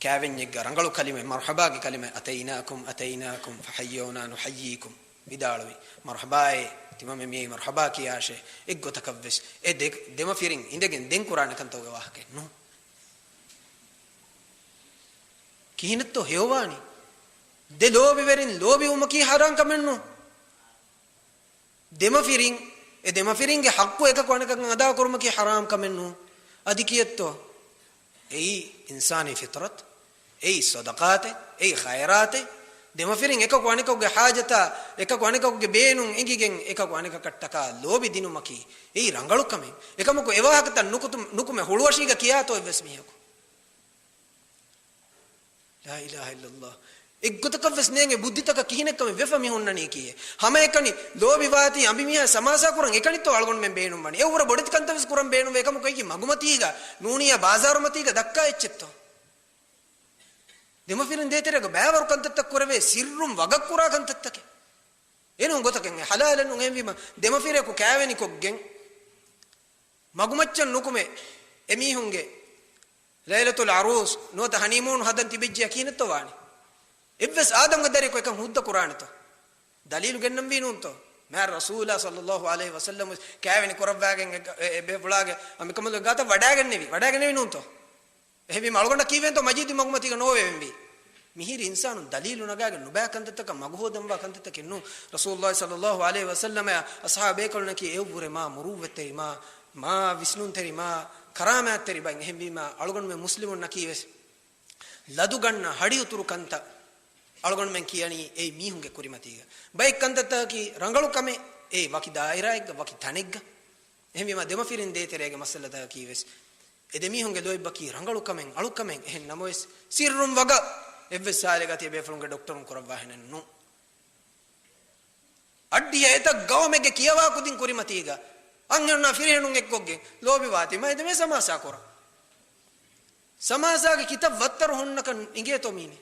ކާވެންޏެއްގަ ރަނގަޅު ކަލިމައެއް، މަރްޙަބާގެ ކަލިމައެއް، "أتيناكم، أتيناكم، فحيونا نحييكم" ވިދާޅުވި. މަރްޙަބާއޭ، ތިމަންމެ މިއީ މަރްޙަބާ ކިޔާށޭ. އެއްގޮތަކަށްވެސް އެ ދެ-، ދެމަފިރިން އިނދެގެން ދެން ކުރާނެ ކަންތަކުގެ ވާހަކައެއް ނޫން. ކިހިނެއްތޯ ހެޔޮވާނީ؟ ދެ ލޯބިވެރިން ލޯބިވުމަކީ ޙަރާން ކަމެއް ނޫން. ދެމަފިރިން، އެ ދެމަފިރިންގެ ޙައްޤު އެކަކު އަނެކަކަށް އަދާކުރުމަކީ ޙަރާމް ކަމެއް ނޫން. އަދި ކިއެއްތޯ؟ އެއީ އިންސާނީ ފިޠުރަތު، އެއީ ޞަދަޤާތެއް، އެއީ ޚައިރާތެއް. ދެމަފިރިން އެކަކު އަނެކަކުގެ ޙާޖަތާ، އެކަކު އަނެކަކުގެ ބޭނުން އެނގިގެން އެކަކު އަނެކަކަށްޓަކާ ލޯބި ދިނުމަކީ އެއީ ރަނގަޅު ކަމެއް. އެކަމަކު އެވާހަކަތައް ނުކުތު-، ނުކުމެ ހުޅުއަށީގަ ކިޔާތޯ އެއްވެސް މީހަކު؟ ލާ އިލާހަ އިއްލައްލާހް. އެއްގޮތަކަށްވެސް ނޭނގެ ބުއްދިތަކަށް ކިހިނެއްކަމެއް ވެފަ މި ހުންނަނީކީއޭ. ހަމައެކަނި ލޯބިވާތީ އަނބިމީހާ ސަމާސާ ކުރަން އެކަނިތޯ އަޅުގަނޑުމެން ބޭނުންވަނީ. އެއަށްވުރެ ބޮޑެތި ކަންތައްވެސް ކުރަން ބޭނުންވޭ. އެކަމަކު އެއީ މަގުމަތީގަ ނޫނިއްޔާ ބާޒާރުމަތީގަ ދައްކާ އެއްޗެއްތޯ؟ ދެމަފިރިން ދޭތެރޭގަ ބައިވަރު ކަންތައްތައް ކުރެވޭ، ސިއްރުން ވަގަށްކުރާ ކަންތައްތަކެއް. އެނޫން ގޮތަކެއް އެ ޙަލާލެއް ނޫން. އެހެންވީމަ ދެމަފިރިއަކު ކާވެނިކޮށްގެން މަގުމައްޗަށް ނުކުމެ އެމީހުންގެ ލައިލަތުލް ޢަރޫސް ނުވަތަ ހަނީމޫނު ހަދަން ތިބެއްޖެޔާ ކިހިނެއްތޯ ވާނީ؟ އެއްވެސް އާދަމްގެ ދަރިއަކު އެކަން ހުއްދަ ކުރާނެތޯ؟ ދަލީލު ގެންނަންވީ ނޫންތޯ؟ މާ ރަސޫލާ ޞައްލައްލާހު ޢަލައިހި ވަސައްލަމް ވެސް ކާވެނި ކުރައްވާގެން އެ، އެ، އެބޭފުޅާގެ އަނބިކަނބަލުގެ ގާތަށް ވަޑާގެންނެވި، ވަޑާގެންނެވި ނޫންތޯ؟ އެހެންވީމަ އަޅުގަނޑަށް ކީއްވެންތޯ މަޖީދު މަގުމަތީގަ ނޯވެވެންވީ؟ މިހިރި އިންސާނުން ދަލީލު ނަގާގެން ނުބައި ކަންތައްތަކަށް މަގުހޯދަންވާ ކަންތައްތަކެއް ނޫން. ރަސޫލުއްލާހި ޞައްލައްލާހު ޢަލައިހި ވަސައްލަމައާ އަޞްޙާބު ބޭކަލުންނަކީ އެއަށްވުރެ މާ މުރުއްވަތްތެރި، މާ، މާ ވިސްނުންތެރި، މާ ކަރާމާތްތެރި ބައެއް. އެހެންވީމަ އަޅުގަނޑުމެން މުސްލިމުންނަކީވެސް ލަދުގަންނަ ހަޑިއުތުރު ކަންތައް އަޅުގަނޑުމެން ކިޔަނީ އެއީ މީހުންގެ ކުރިމަތީގަ. ބައެއް ކަންތައްތަކަކީ ރަނގަޅު ކަމެއް، އެއީ ވަކި ދާއިރާއެއްގަ، ވަކި ތަނެއްގަ. އެހެންވީމަ ދެމަފިރިން ދޭތެރޭގެ މައްސަލަތަކަކީވެސް އެ ދެމީހުންގެ ލޯތްބަކީ ރަނގަޅު ކަމެއް، އަޅުކަމެއް. އެހެން ނަމަވެސް، ސިއްރުން ވަގަށް އެއްވެސް ހާލެއްގަ ތިޔަބޭފުޅުންގެ ޑޮކްޓަރުން ކުރައްވާހެނެއް ނޫން. އައްޑިހަ އެތައް ގައުމެއްގެ ކިޔަވާ ކުދިން ކުރިމަތީގަ އަންހެނުންނާ ފިރިހެނުން އެއްކޮށްގެން ލޯބިވާތީ މައިދެމޭ ސަމާސާ ކުރަން. ސަމާސާގެ ކިތައް ވައްތަރު ހުންނަކަން އިނގޭތޯ މީނެ؟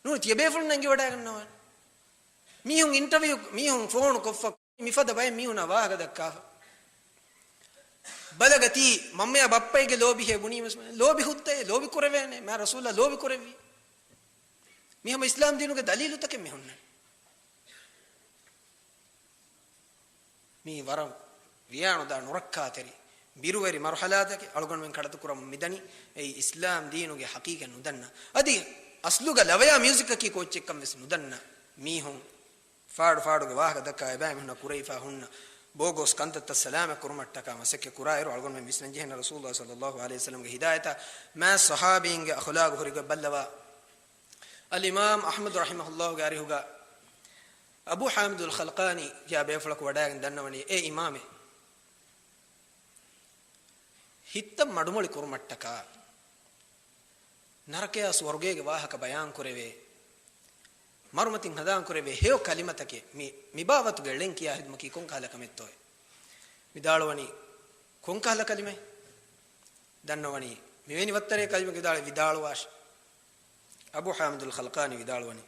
ނޫނީ ތިޔަބޭފުޅުންނަށް އެނގިވަޑައިގަންނަވާނެ. މީހުން އިންޓަވިއު، މީހުން ފޯނު ކޮށްފަ މިފަދަ ބައެއް މީހުނާ ވާހަކަ ދައްކާފަ. ބަލަގަތީ މަންމަޔާ ބައްޕައިގެ ލޯބިހޭ ބުނީމަސް ލޯބި ހުއްދައޭ، ލޯބި ކުރެވޭނެ، މާ ރަސޫލާ ލޯބި ކުރެއްވީ. މި ހަމަ އިސްލާމް ދީނުގެ ދަލީލުތަކެއް މި ހުންނަނީ. މީ ވަރަށް ވިޔާނުދާ ނުރައްކާތެރި ބިރުވެރި މަރުޙަލާތަކެއް އަޅުގަނޑުމެން ކަޑަތު ކުރަމުން މިދަނީ. އެއީ އިސްލާމް ދީނުގެ ޙަޤީޤަތް ނުދަންނަ، އަދި އަސްލުގަ ލަވަޔާ މިއުޒިކަކީ ކޯއްޗެއްކަން ވެސް ނުދަންނަ މީހުން ފާޑު ފާޑުގެ ވާހަކަ ދައްކާ އެބައިމީހުންނަށް ކުރެވިފަ ހުންނަ ބޯގޯސް ކަންތައްތައް ސަލާމަތް ކުރުމަށްޓަކާ މަސައްކަތް ކުރާއިރު، އަޅުގަނޑުމެން ވިސްނަންޖެހޭނެ ރަސޫލުއްލާހި ޞައްލައްލާހު ޢަލައިހި ވަސައްލަމްގެ ހިދާޔަތާ މާތް ޞަޙާބީންގެ އަޚުލާގު ހުރިގޮތް ބައްލަވާ. އަލްއިމާމް އަޙްމަދު ރަޙިމަހުއްލާހުގެ އަރިހުގަ އަބޫ ޙާމިދުލް ޚަލްޤާނީ ކިޔާ ބޭފުޅަކު ވަޑައިގެން ދަންނަވަނީ، އޭ އިމާމޭ! ހިތްތައް މަޑުމޮޅި ކުރުމަށްޓަކާ، ނަރަކަޔާ ސުވަރުގޭގެ ވާހަކަ ބަޔާން ކުރެވޭ، މަރުމަތިން ހަނދާން ކުރެވޭ ހެޔޮ ކަލިމަތަކެއް މި، މި ބާވަތުގެ ޅެން ކިޔާ ހިދުމަކީ ކޮންކަހަލަ ކަމެއްތޯއޭ؟ ވިދާޅުވަނީ ކޮންކަހަލަ ކަލިމައެއް؟ ދަންނަވަނީ މިވެނި ވައްތަރެއް ކަލިމަ ވިދާޅު، ވިދާޅުވާށި. އަބޫ ޙާމިދުލް ޚަލްޤާނީ ވިދާޅުވަނީ،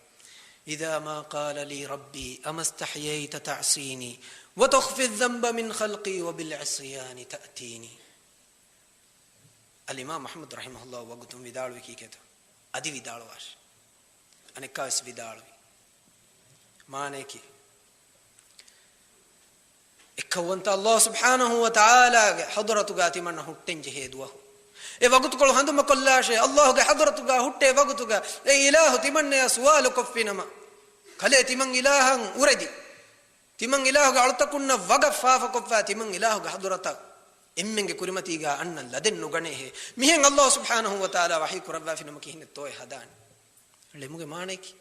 إذا ما قال لي ربي أما استحييت تعصيني وتخفي الذنب من خلقي وبالعصيان تأتيني. އަލްއިމާމް އަޙްމަދު ރަޙިމަހުއްލާހު ވަގުތުން ވިދާޅުވީ ކީކޭތޯ؟ އަދި ވިދާޅުވާށި. އަނެއްކާވެސް ވިދާޅުވި. މާނަޔަކީ، އެއްކައުވަންތަ ﷲ ސުބްޙާނަހޫ ވަތަޢާލާގެ ޙަޟްރަތުގާ ތިމަންނަ ހުއްޓެން ޖެހޭ ދުވަހު. އެ ވަގުތުކޮޅު ހަނދުމަކޮށްލާށޭ، ﷲގެ ޙަޟްރަތުގާ ހުއްޓޭ ވަގުތުގަ އެ އިލާހު ތިމަންނަޔާ ސުވާލު ކޮށްފިނަމަ، ކަލޭ ތިމަން އިލާހަށް އުރެދި، ތިމަން އިލާހުގެ އަޅުތަކުންނަށް ވަގަށް ފާފަކޮށްފާ ތިމަން އިލާހުގެ ޙަޟްރަތަށް އެންމެންގެ ކުރިމަތީގާ އަންނަން ލަދެއް ނުގަނޭހޭ. މިހެން ﷲ ސުބްޙާނަހޫ ވަތަޢާލާ ވަޙީ ކުރައްވާފިނަމަ ކިހިނެއްތޯއެ ހަދާނެ؟ ޅެމުގެ މާނައަކީ؟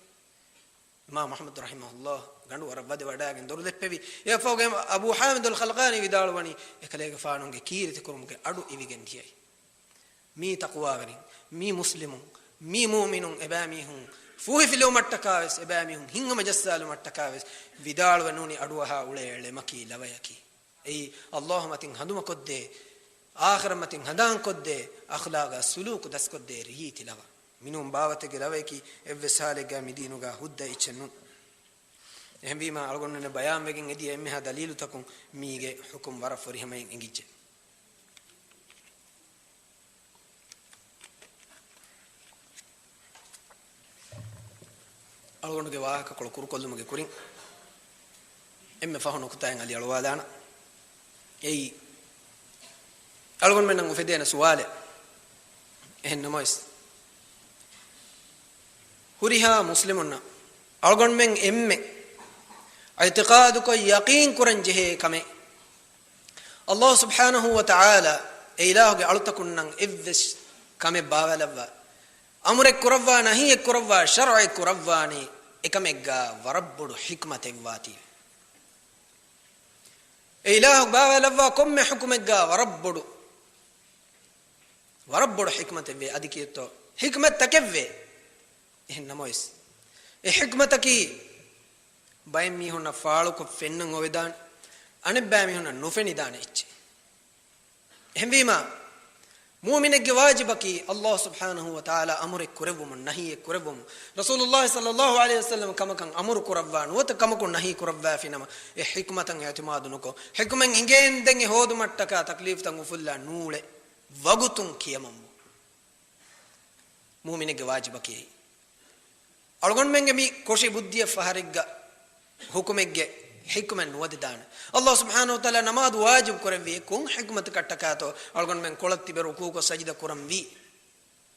އިމާމް އަޙްމަދު ރަޙިމަހުﷲ ގަނޑުވަރަށް ވަދެ ވަޑައިގެން ދޮރު ދެއްޕެވި. އެއަށްފަހުގައި އަބޫ ޙާމިދުލް ޚަލްޤާނީ ވިދާޅުވަނީ، އެކަލޭގެފާނުގެ ކީރިތިކުރުމުގެ އަޑު އިވިގެން ދިޔައީ. މީ ތަޤްވާވެރިން، މީ މުސްލިމުން، މީ މުއުމިނުން، އެބައިމީހުން ފޫހިފިލުވުމަށްޓަކާވެސް، އެބައިމީހުން ހިތްހަމަޖައްސާލުމަށްޓަކާވެސް ވިދާޅުވެ ނޫނީ އަޑުއަހާ އުޅޭ ޅެމަކީ ލަވަޔަކީ. އެއީ، ﷲ މަތިން ހަނދުމަކޮށްދޭ، އާޚިރަތް މަތިން ހަނދާންކޮށްދޭ، އަޚްލާޤާ ސުލޫކު ދަސްކޮށްދޭ ރީތި ލަވަ. މިނޫން ބާވަތެއްގެ ލަވަޔަކީ އެއްވެސް ހާލެއްގަ މިދީނުގަ ހުއްދަ އެއްޗެއް ނޫން. އެހެންވީމާ، އަޅުގަނޑުމެންނަށް ބަޔާންވެގެން އެދިޔަ އެންމެހާ ދަލީލުތަކުން މީގެ ޙުކުމް ވަރަށް ފުރިހަމައިން އެނގިއްޖެ. އަޅުގަނޑުގެ ވާހަކަކޮޅު ކުރުކޮށްލުމުގެ ކުރިން އެންމެ ފަހު ނުކުތާއެއް އަލި އަޅުވާލާނަން. އެއީ، އަޅުގަނޑުމެންނަށް އުފެދޭނެ ސުވާލެއް. އެހެން ނަމަވެސް، ހުރިހާ މުސްލިމުންނަށް އަޅުގަނޑުމެން އެންމެ އިޢްތިޤާދުކޮށް ޔަޤީން ކުރަން ޖެހޭ ކަމެއް، ﷲ ސުބްޙާނަހޫ ވަތަޢާލާ އެ އިލާހުގެ އަޅުތަކުންނަށް އެއްވެސް ކަމެއް ބާވާލައްވާ، އަމުރެއް ކުރައްވާ، ނަހީއެއް ކުރައްވާ، ޝަރްޢެއް ކުރައްވާނީ، އެކަމެއްގާ ވަރަށް ބޮޑު ޙިކްމަތެއް ވާތީ. އެ އިލާހު ބާވާލައްވާ ކޮންމެ ޙުކުމެއްގާ ވަރަށް ބޮޑު، ވަރަށް ބޮޑު ޙިކްމަތެއްވޭ. އަދި ކިއެއްތޯ؟ ޙިކްމަތްތަކެއްވޭ. އެހެން ނަމަވެސް، އެ ޙިކްމަތަކީ ބައެއް މީހުންނަށް ފާޅުކޮށް ފެންނަން އޮވެދާނެ، އަނެއްބައި މީހުންނަށް ނުފެނިދާނެ އެއްޗެއް. އެހެންވީމާ، މުއުމިނެއްގެ ވާޖިބަކީ ﷲ ސުބްޙާނަހޫ ވަތަޢާލާ އަމުރެއް ކުރެއްވުމުން، ނަހީއެއް ކުރެއްވުމުން، ރަސޫލުﷲ ޞައްލަﷲ ޢަލައިހި ވަސައްލަމަ ކަމަކަށް އަމުރު ކުރައްވާ ނުވަތަ ކަމަކުން ނަހީ ކުރައްވާފިނަމަ، އެ ޙިކްމަތަށް އިޢްތިމާދު ނުކޮށް، ޙިކްމަތް އިނގޭން ދެން އެ ހޯދުމަށްޓަކާ ތަކްލީފްތައް އުފުއްލާ ނޫޅެ ވަގުތުން ކިޔަމަންވުން. މުއުމިނެއްގެ ވާޖިބަކީ އެއީ. އަޅުގަނޑުމެންގެ މި ކޮށި ބުއްދިއަށް ފަހަރެއްގަ ޙުކުމެއްގެ ޙިކްމަތް ނުވަދެދާނެ. ﷲ ސުބްޙާނަހޫ ވަތަޢާލާ ނަމާދު ވާޖިބު ކުރެއްވި ކޮން ޙިކްމަތަކަށްޓަކާތޯ އަޅުގަނޑުމެން ކޮޅަށް ތިބެ ރުކޫޢުކޮށް ސަޖިދަ ކުރަންވީ؟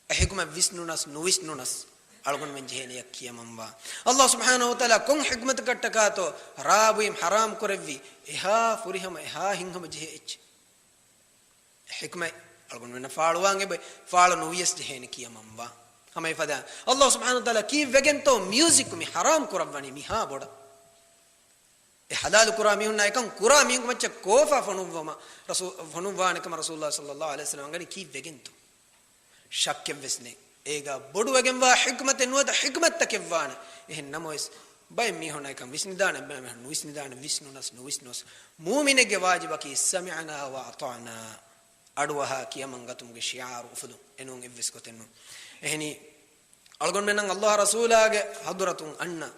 އެ ޙިކްމަތް ވިސްނުނަސް ނުވިސްނުނަސް އަޅުގަނޑުމެން ޖެހޭނެ އެއަށް ކިޔަމަންވާ. ﷲ ސުބްޙާނަހޫ ވަތަޢާލާ ކޮން ޙިކްމަތަކަށްޓަކާތޯ ރާ ބުއިމް ޙަރާމް ކުރެއްވި؟ އެހާ ފުރިހަމަ، އެހާ ހިތްހަމަޖެހޭ އެއްޗެއް. ޙިކްމަތް އަޅުގަނޑުމެންނަށް ފާޅުވާން އެބައި، ފާޅު ނުވިޔަސް ޖެހޭނެ ކިޔަމަންވާ. ހަމަ އެފަދަ ﷲ ސުބްޙާނަހޫ ވަތަޢާލާ ކީއްވެގެންތޯ މިއުޒިކް މި ޙަރާމް ކުރައްވަނީ މިހާ ބޮޑަށް؟ އެ ޙަލާލު ކުރާ މީހުންނާ އެކަން ކުރާ މީހުންގެ މައްޗަށް ކޯފާ ފޮނުއްވަމަ ރަސޫ-، ފޮނުއްވާނެ ކަމަށް ރަސޫލުﷲ ޞައްލަﷲ ޢަލައިހި ވަސައްލަމަ ވަންގަނީ ކީއްވެގެންތޯ؟ ޝައްކެއްވެސް ނެތް. އޭގާ ބޮޑުވެގެންވާ ޙިކްމަތެއް ނުވަތަ ޙިކްމަތްތަކެއްވާނެ. އެހެން ނަމަވެސް، ބައެއް މީހުންނަށް އެކަން ވިސްނިދާނެ، ބައެއް މީހުން ނުވިސްނިދާނެ، ވިސްނުނަސް ނުވިސްނުނަސް. މުއުމިނެއްގެ ވާޖިބަކީ سمعنا وأطعنا. އަޑުއަހާ ކިޔަމަން ގަތުމުގެ ޝިޢާރު އުފުލުން. އެނޫން އެއްވެސް ގޮތެއް ނޫން. އެހެނީ، އަޅުގަނޑުމެންނަށް ﷲ ރަސޫލާގެ ޙަޟްރަތުން އަންނަ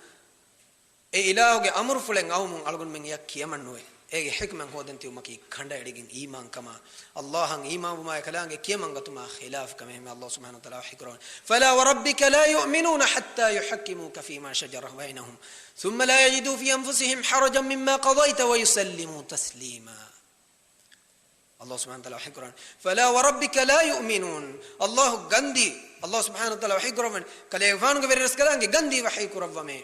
އެ އިލާހުގެ އަމުރުފުޅެއް އައުމުން އަޅުގަނޑުމެން އެއަށް ކިޔަމަން ނުވޭ. އޭގެ ޙިކްމަތް ހޯދަން ތިބުމަކީ ކަނޑައެޅިގެން އީމާންކަމާ، ﷲ އަށް އީމާންވުމާ އެކަލާނގެ ކިޔަމަންގަތުމާ ޚިލާފު ކަމެއް. އެހެންވެ ﷲ ސުބްޙާނަހޫ ވަތަޢާލާ ވަޙީކުރައްވަނީ، فلا وربك لا يؤمنون حتى يحكموك فيما شجر بينهم ثم لا يجدوا في أنفسهم حرجا مما قضيت ويسلموا تسليما. ﷲ ސުބްޙާނަހޫ ވަތަޢާލާ ވަޙީކުރަން، فلا وربك لا يؤمنون. ﷲ ގަންދީ، ﷲ ސުބްޙާނަހޫ ވަތަޢާލާ ވަޙީކުރައްވަން، ކަލޭގެފާނުގެ ވެރިރަސްކަލާނގެ ގަންދީ ވަޙީކުރައްވަމޭ.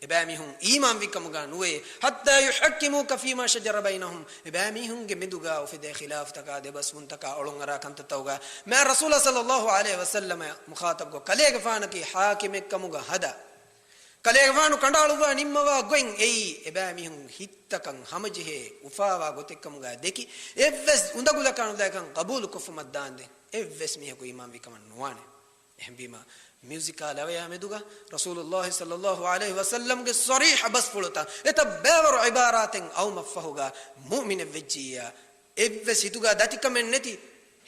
އެބައިމީހުން އީމާންވިކަމުގަ ނުވެ، حتى يحكموك فيما شجر بينهم. އެބައިމީހުންގެ މެދުގަ އުފެދޭ ޚިލާފުތަކާ، ދެބަސްވުންތަކާ، އޮޅުންއަރާ ކަންތައްތަކުގަ، މާ ރަސޫލާ ޞައްލަﷲ ޢަލައިހި ވަސައްލަމަ މުޚާޠަބުކޮށް، ކަލޭގެފާނަކީ ޙާކިމެއްކަމުގަ ހަދާ، ކަލޭގެފާނު ކަނޑައަޅުއްވާ ނިންމަވާ ގޮތް އެއީ، އެބައިމީހުން ހިތްތަކަށް ހަމަޖެހޭ އުފާވާ ގޮތެއްކަމުގަ ދެކި، އެއްވެސް އުނދަގުލަކާ ނުލާ އެކަން ޤަބޫލުކޮށްފަ މައްދާންދެން އެއްވެސް މީހަކު އީމާންވި ކަމަށް ނުވާނެ. އެހެންވީމާ، މިއުޒިކާ ލަވަޔާ މެދުގަ ރަސޫލުﷲ ޞައްލަﷲ ޢަލައިހި ވަސައްލަމްގެ ޞަރީޙަ ބަސްފުޅުތައް އެތައް ބޭވަރު ޢިބާރާތެއް އައުމަށްފަހުގަ، މުއުމިނެއް ވެއްޖިއްޔާ، އެއްވެސް ހިތުގަ ދަތިކަމެއް ނެތި،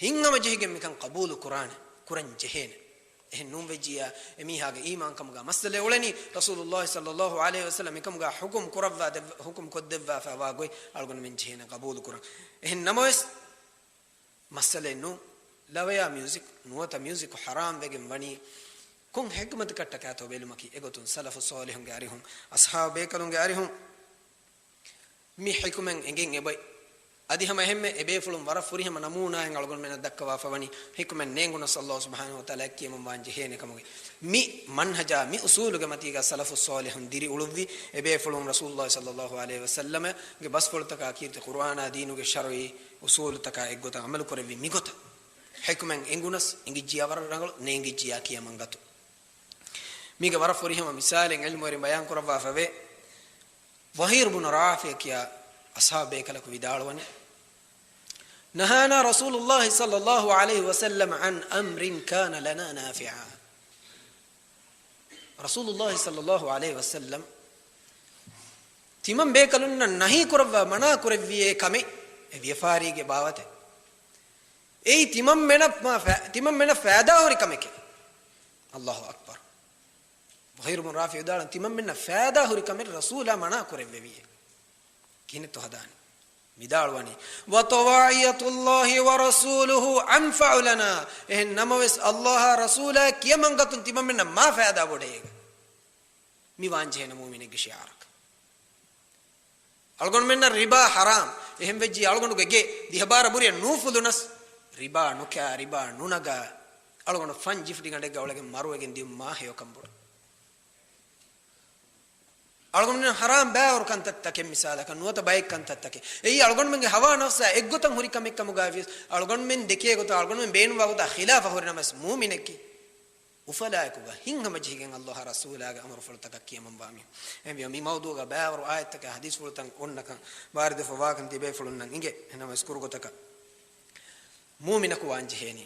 ހިތްހަމަޖެހިގެން މިކަން ޤަބޫލު ކުރާނެ، ކުރަން ޖެހޭނެ. އެހެން ނޫން ވެއްޖިއްޔާ، އެމީހާގެ އީމާންކަމުގަ މައްސަލައެއް އުޅެނީ، ރަސޫލުﷲ ޞައްލަﷲ ޢަލައިހި ވަސައްލަމް އެކަމުގަ ޙުކުމް ކުރައްވާ ދެއްވ-، ޙުކުމް ކޮށްދެއްވާފައިވާ ގޮތް އަޅުގަނޑުމެން ޖެހޭނެ ޤަބޫލު ކުރަން. އެހެން ނަމަވެސް، މައްސަލައެއް ނޫން. ލަވަޔާ މިއުޒިކް ނުވަތަ މިއުޒިކް ޙަރާމް ވެގެން ވަނީ ކޮން ޙިކްމަތަކަށްޓަކާތޯ ބެލުމަކީ އެގޮތުން ސަލަފު ޞާލިޙުންގެ އަރިހުން، އަޞްޙާބު ބޭކަލުންގެ އަރިހުން، މި ޙިކުމަތް އެނގެން އެބައި. އަދި ހަމަ އެހެންމެ އެބޭފުޅުން ވަރަށް ފުރިހަމަ ނަމޫނާއެއް އަޅުގަނޑުމެންނަށް ދައްކަވާފަ ވަނީ، ޙިކުމަތް ނޭނގުނަސް ﷲ ސުބްޙާނަހޫ ވަތަޢާލާ ކިޔަމަން ވާން ޖެހޭނެ ކަމުގެ. މި މަންހަޖާ، މި އުޞޫލުގެ މަތީގަ ސަލަފުއް ޞާލިޙުން ދިރިއުޅުއްވި، އެބޭފުޅުން ރަސޫލުﷲ ޞައްލަﷲ ޢަލައިހި ވަސައްލަމަގެ ބަސްފުޅުތަކާ ކީރިތި ޤުރުއާނާ ދީނުގެ ޝަރުޢީ އުޞޫލުތަކާ އެއްގޮތަށް ޢަމަލު ކުރެއްވި މިގޮތަށް. ޙިކުމަތް އެނގުނަސް އެނގިއްޖިޔާ ވަރަށް ރަނގަޅު، ނޭނގިއްޖިޔާ ކިޔަމަން ގަތު. މީގެ ވަރަށް ފުރިހަމަ މިސާލެއް ޢިލްމުވެރިން ބަޔާން ކުރައްވާފަވޭ. ޒުހައިރު ބުނު ރާފިޢު ކިޔާ އަޞްޙާބު ބޭކަލަކު ވިދާޅުވަނީ، نهانا رسول الله صلى الله عليه وسلم عن أمر كان لنا نافعا. ރަސޫލުﷲ ޞައްލަﷲ ޢަލައިހި ވަސައްލަމް ތިމަން ބޭކަލުންނަށް ނަހީ ކުރައްވާ، މަނާ ކުރެއްވިއޭ ކަމެއް، އެ ވިޔަފާރީގެ ބާވަތެއް. އެއީ ތިމަންމެނަށް މާ ފަ-، ތިމަންމެނަށް ފައިދާހުރި ކަމެކޭ. ﷲ އަކްބަރު. ޒުހައިރު ބުނު ރާފިޢު ވިދާޅުވަނީ، ތިމަންމެންނަށް ފައިދާހުރި ކަމެއް ރަސޫލާ މަނާ ކުރެއްވެވިއޭ. ކިހިނެއްތޯ ހަދާނީ؟ ވިދާޅުވަނީ، وطواعية الله ورسوله أنفع لنا. އެހެން ނަމަވެސް، ﷲ އާ ރަސޫލާ ކިޔަމަން ގަތުން ތިމަންމެންނަށް މާ ފައިދާ ބޮޑޭ. މި ވާންޖެހޭނެ މުއުމިނެއްގެ ޝިޢާރަކަށް. އަޅުގަނޑުމެންނަށް ރިބާ ޙަރާމް. އެހެން ވެއްޖިއްޔާ އަޅުގަނޑުގެ ގެ ދިހަ ބާރަ ބުރިއަށް ނޫފުލުނަސް، ރިބާ ނުކާ، ރިބާ ނުނަގާ، އަޅުގަނޑު ފަން ޖިފްޑިގަނޑެއްގަ އުޅެގެން މަރުވެގެން ދިޔުން މާ ހެޔޮކަން ބޮޑު. އަޅުގަނޑުމެން ޙަރާމް ބައިވަރު ކަންތައްތަކެއް، މިސާލަކަށް ނުވަތަ ބައެއް ކަންތައްތަކެއް. އެއީ އަޅުގަނޑުމެންގެ ހަވާ ނަފްސާ އެއްގޮތަށް ހުރި ކަމެއް ކަމުގައި ވިޔަސް، އަޅުގަނޑުމެން ދެކޭ ގޮތަށް އަޅުގަނޑުމެން ބޭނުންވާ ގޮތާ ޚިލާފަށް ހުރި ނަމަވެސް، މުއުމިނެއްގެ އުފަލާއެކުގަ ހިތްހަމަޖެހިގެން ﷲ އާ ރަސޫލާގެ އަމުރުފުޅުތަކަށް ކިޔަމަންވާ މީހުން. އެހެންވީމަ، މި މައުޟޫޢުގަ ބައިވަރު އާޔަތްތަކާ ޙަދީޘްފުޅުތައް އޮންނަކަން ވާރިދުވެފަ ވާކަން ތިބޭފުޅުންނަށް އިނގޭ. އެހެންނަމަވެސް ކުރުގޮތަކަށް މުއުމިނަކު ވާން ޖެހޭނީ،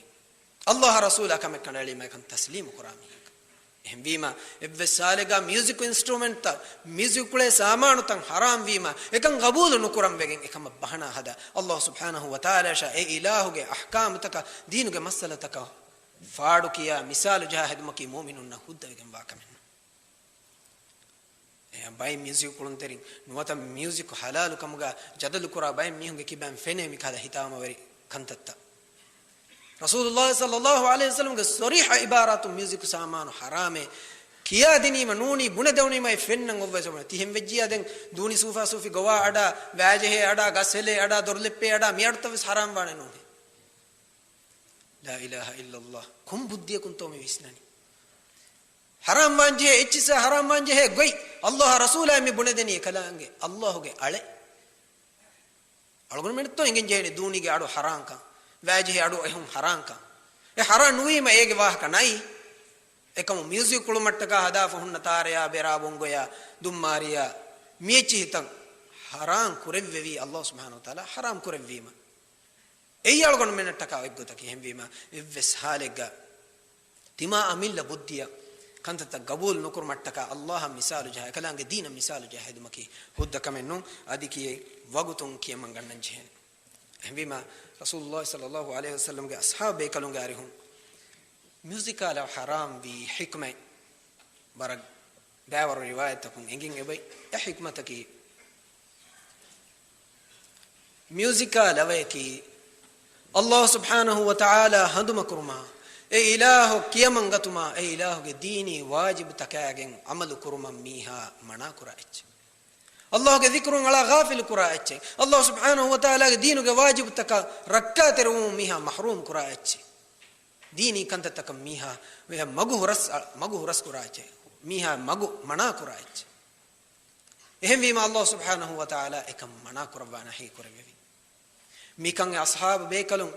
ﷲ އާ ރަސޫލާ ކަމެއް ކަނޑައެޅީމަ އެކަން ތަސްލީމު ކުރާ މީހަކަށް. އެހެންވީމަ، އެއްވެސް ހާލެއްގަ މިއުޒިކު އިންސްޓްރުމެންޓްތައް، މިއުޒިކު ކުޅޭ ސާމާނުތައް ޙަރާމް ވީމަ، އެކަން ގަބޫލު ނުކުރަން ވެގެން އެކަމަށް ބަހަނާ ހަދާ، ﷲ ސުބްޙާނަހޫ ވަތަޢާލާ އެ އިލާހުގެ އަޙްކާމުތަކަށް، ދީނުގެ މައްސަލަތަކަށް ފާޑު ކިޔާ، މިސާލު ޖަހާ ހެދުމަކީ މުއުމިނުންނަށް ހުއްދަވެގެންވާ ކަމެއް ނޫން. އެ ބައެއް މިއުޒިކު ކުޅުންތެރިން ނުވަތަ މިއުޒިކު ޙަލާލު ކަމުގަ ޖަދަލު ކުރާ ބައެއް މީހުންގެ ކިބައިން ފެނޭ މިކަހަލަ ހިތާމަވެރި ކަންތައްތައް. ރަސޫލުﷲ ޞައްލަﷲ ޢަލައިހި ވަސައްލަމްގެ ޞަރީޙަ އިބާރާތުން މިއުޒިކު ސާމާނު ޙަރާމޭ ކިޔާދިނީމަ ނޫނީ، ބުނެދެވުނީމަ އެ ފެންނަން އޮއްވައި ސަބަބުން. ތިހެން ވެއްޖިއްޔާ ދެން ދޫނި ސޫފާ ސޫފި ގޮވާ އަޑާ، ވައިޖެހޭ އަޑާ، ގަސް ހެލޭ އަޑާ، ދޮރުލެއްޕޭ އަޑާ، މި އަޑުތައް ވެސް ޙަރާމް ވާނެ ނޫނޭ. لا إله إلا الله. ކޮން ބުއްދިއަކުންތޯ މި ވިސްނަނީ؟ ޙަރާމް ވާންޖެހޭ އެއްޗިއްސާ ޙަރާމް ވާންޖެހޭ ގޮތް ﷲ އާ ރަސޫލާ މި ބުނެދެނީ އެކަލާނގެ ﷲ ގެ އަޅެ. އަޅުގަނޑުމެންތޯ އެނގެން ޖެހެނީ ދޫނީގެ އަޑު ޙަރާމްކަން، ވައިޖެހޭ އަޑު އެހުން ޙަރާމްކަން. އެ ޙަރާމް ނުވީމަ އޭގެ ވާހަކަ ނައި. އެކަމު މިއުޒިކް ކުޅުމަށްޓަކާ ހަދާފަ ހުންނަ ތާރަޔާ، ބެރާ، ބޮންގޮޔާ، ދުންމާރިޔާ، މި އެއްޗިހިތައް ޙަރާމް ކުރެއްވެވީ ﷲ ސުބްޙާނަހޫ ވަތަޢާލާ ޙަރާމް ކުރެއްވީމަ. އެއީ އަޅުގަނޑުމެންނަށްޓަކާ އެއްގޮތަކީ. އެހެންވީމަ، އެއްވެސް ޙާލެއްގަ ތިމާ އަމިއްލަ ބުއްދިއަށް ކަންތައްތައް ގަބޫލު ނުކުރުމަށްޓަކާ ﷲ އަށް މިސާލު ޖަހާ، އެކަލާނގެ ދީނަށް މިސާލު ޖަހާ ހެދުމަކީ ހުއްދަ ކަމެއް ނޫން. އަދި ކިޔޭ ވަގުތުން ކިޔަމަން ގަންނަން ޖެހޭނެ. އެހެންވީމަ، ރަސޫލުﷲ ޞައްލަﷲ ޢަލައިހި ވަސައްލަމްގެ އަޞްޙާބު ބޭކަލުންގެ އަރިހުން މިއުޒިކާ ލަވަ ޙަރާމް ވީ ޙިކްމަތް ވަރަށް ބައިވަރު ރިވާޔަތްތަކުން އެނގެން އެބައި. އެ ޙިކްމަތަކީ، މިއުޒިކާ ލަވަޔަކީ ﷲ ސުބްޙާނަހޫ ވަތަޢާލާ ހަނދުމަކުރުމާ، އެ އިލާހު ކިޔަމަންގަތުމާ، އެ އިލާހުގެ ދީނީ ވާޖިބުތަކާގެން ޢަމަލު ކުރުމަށް މީހާ މަނާކުރާ އެއްޗެއް. ﷲ ގެ ޛިކުރުން އަޅާ ޣާފިލު ކުރާ އެއްޗެއް. ﷲ ސުބްޙާނަހޫ ވަތަޢާލާގެ ދީނުގެ ވާޖިބުތަކަށް ރައްކާތެރިވުމުން މީހާ މަޙްރޫމް ކުރާ އެއްޗެއް. ދީނީ ކަންތައްތަކަށް މީހާ މަގު ހުރަސް، މަގު ހުރަސް ކުރާ އެއްޗެއް. މީހާ މަގު މަނާ ކުރާ އެއްޗެއް. އެހެންވީމަ، ﷲ ސުބްޙާނަހޫ ވަތަޢާލާ އެކަން މަނާ ކުރައްވާ ނަހީ ކުރެއްވެވި. މިކަން އެ އަޞްޙާބު ބޭކަލުން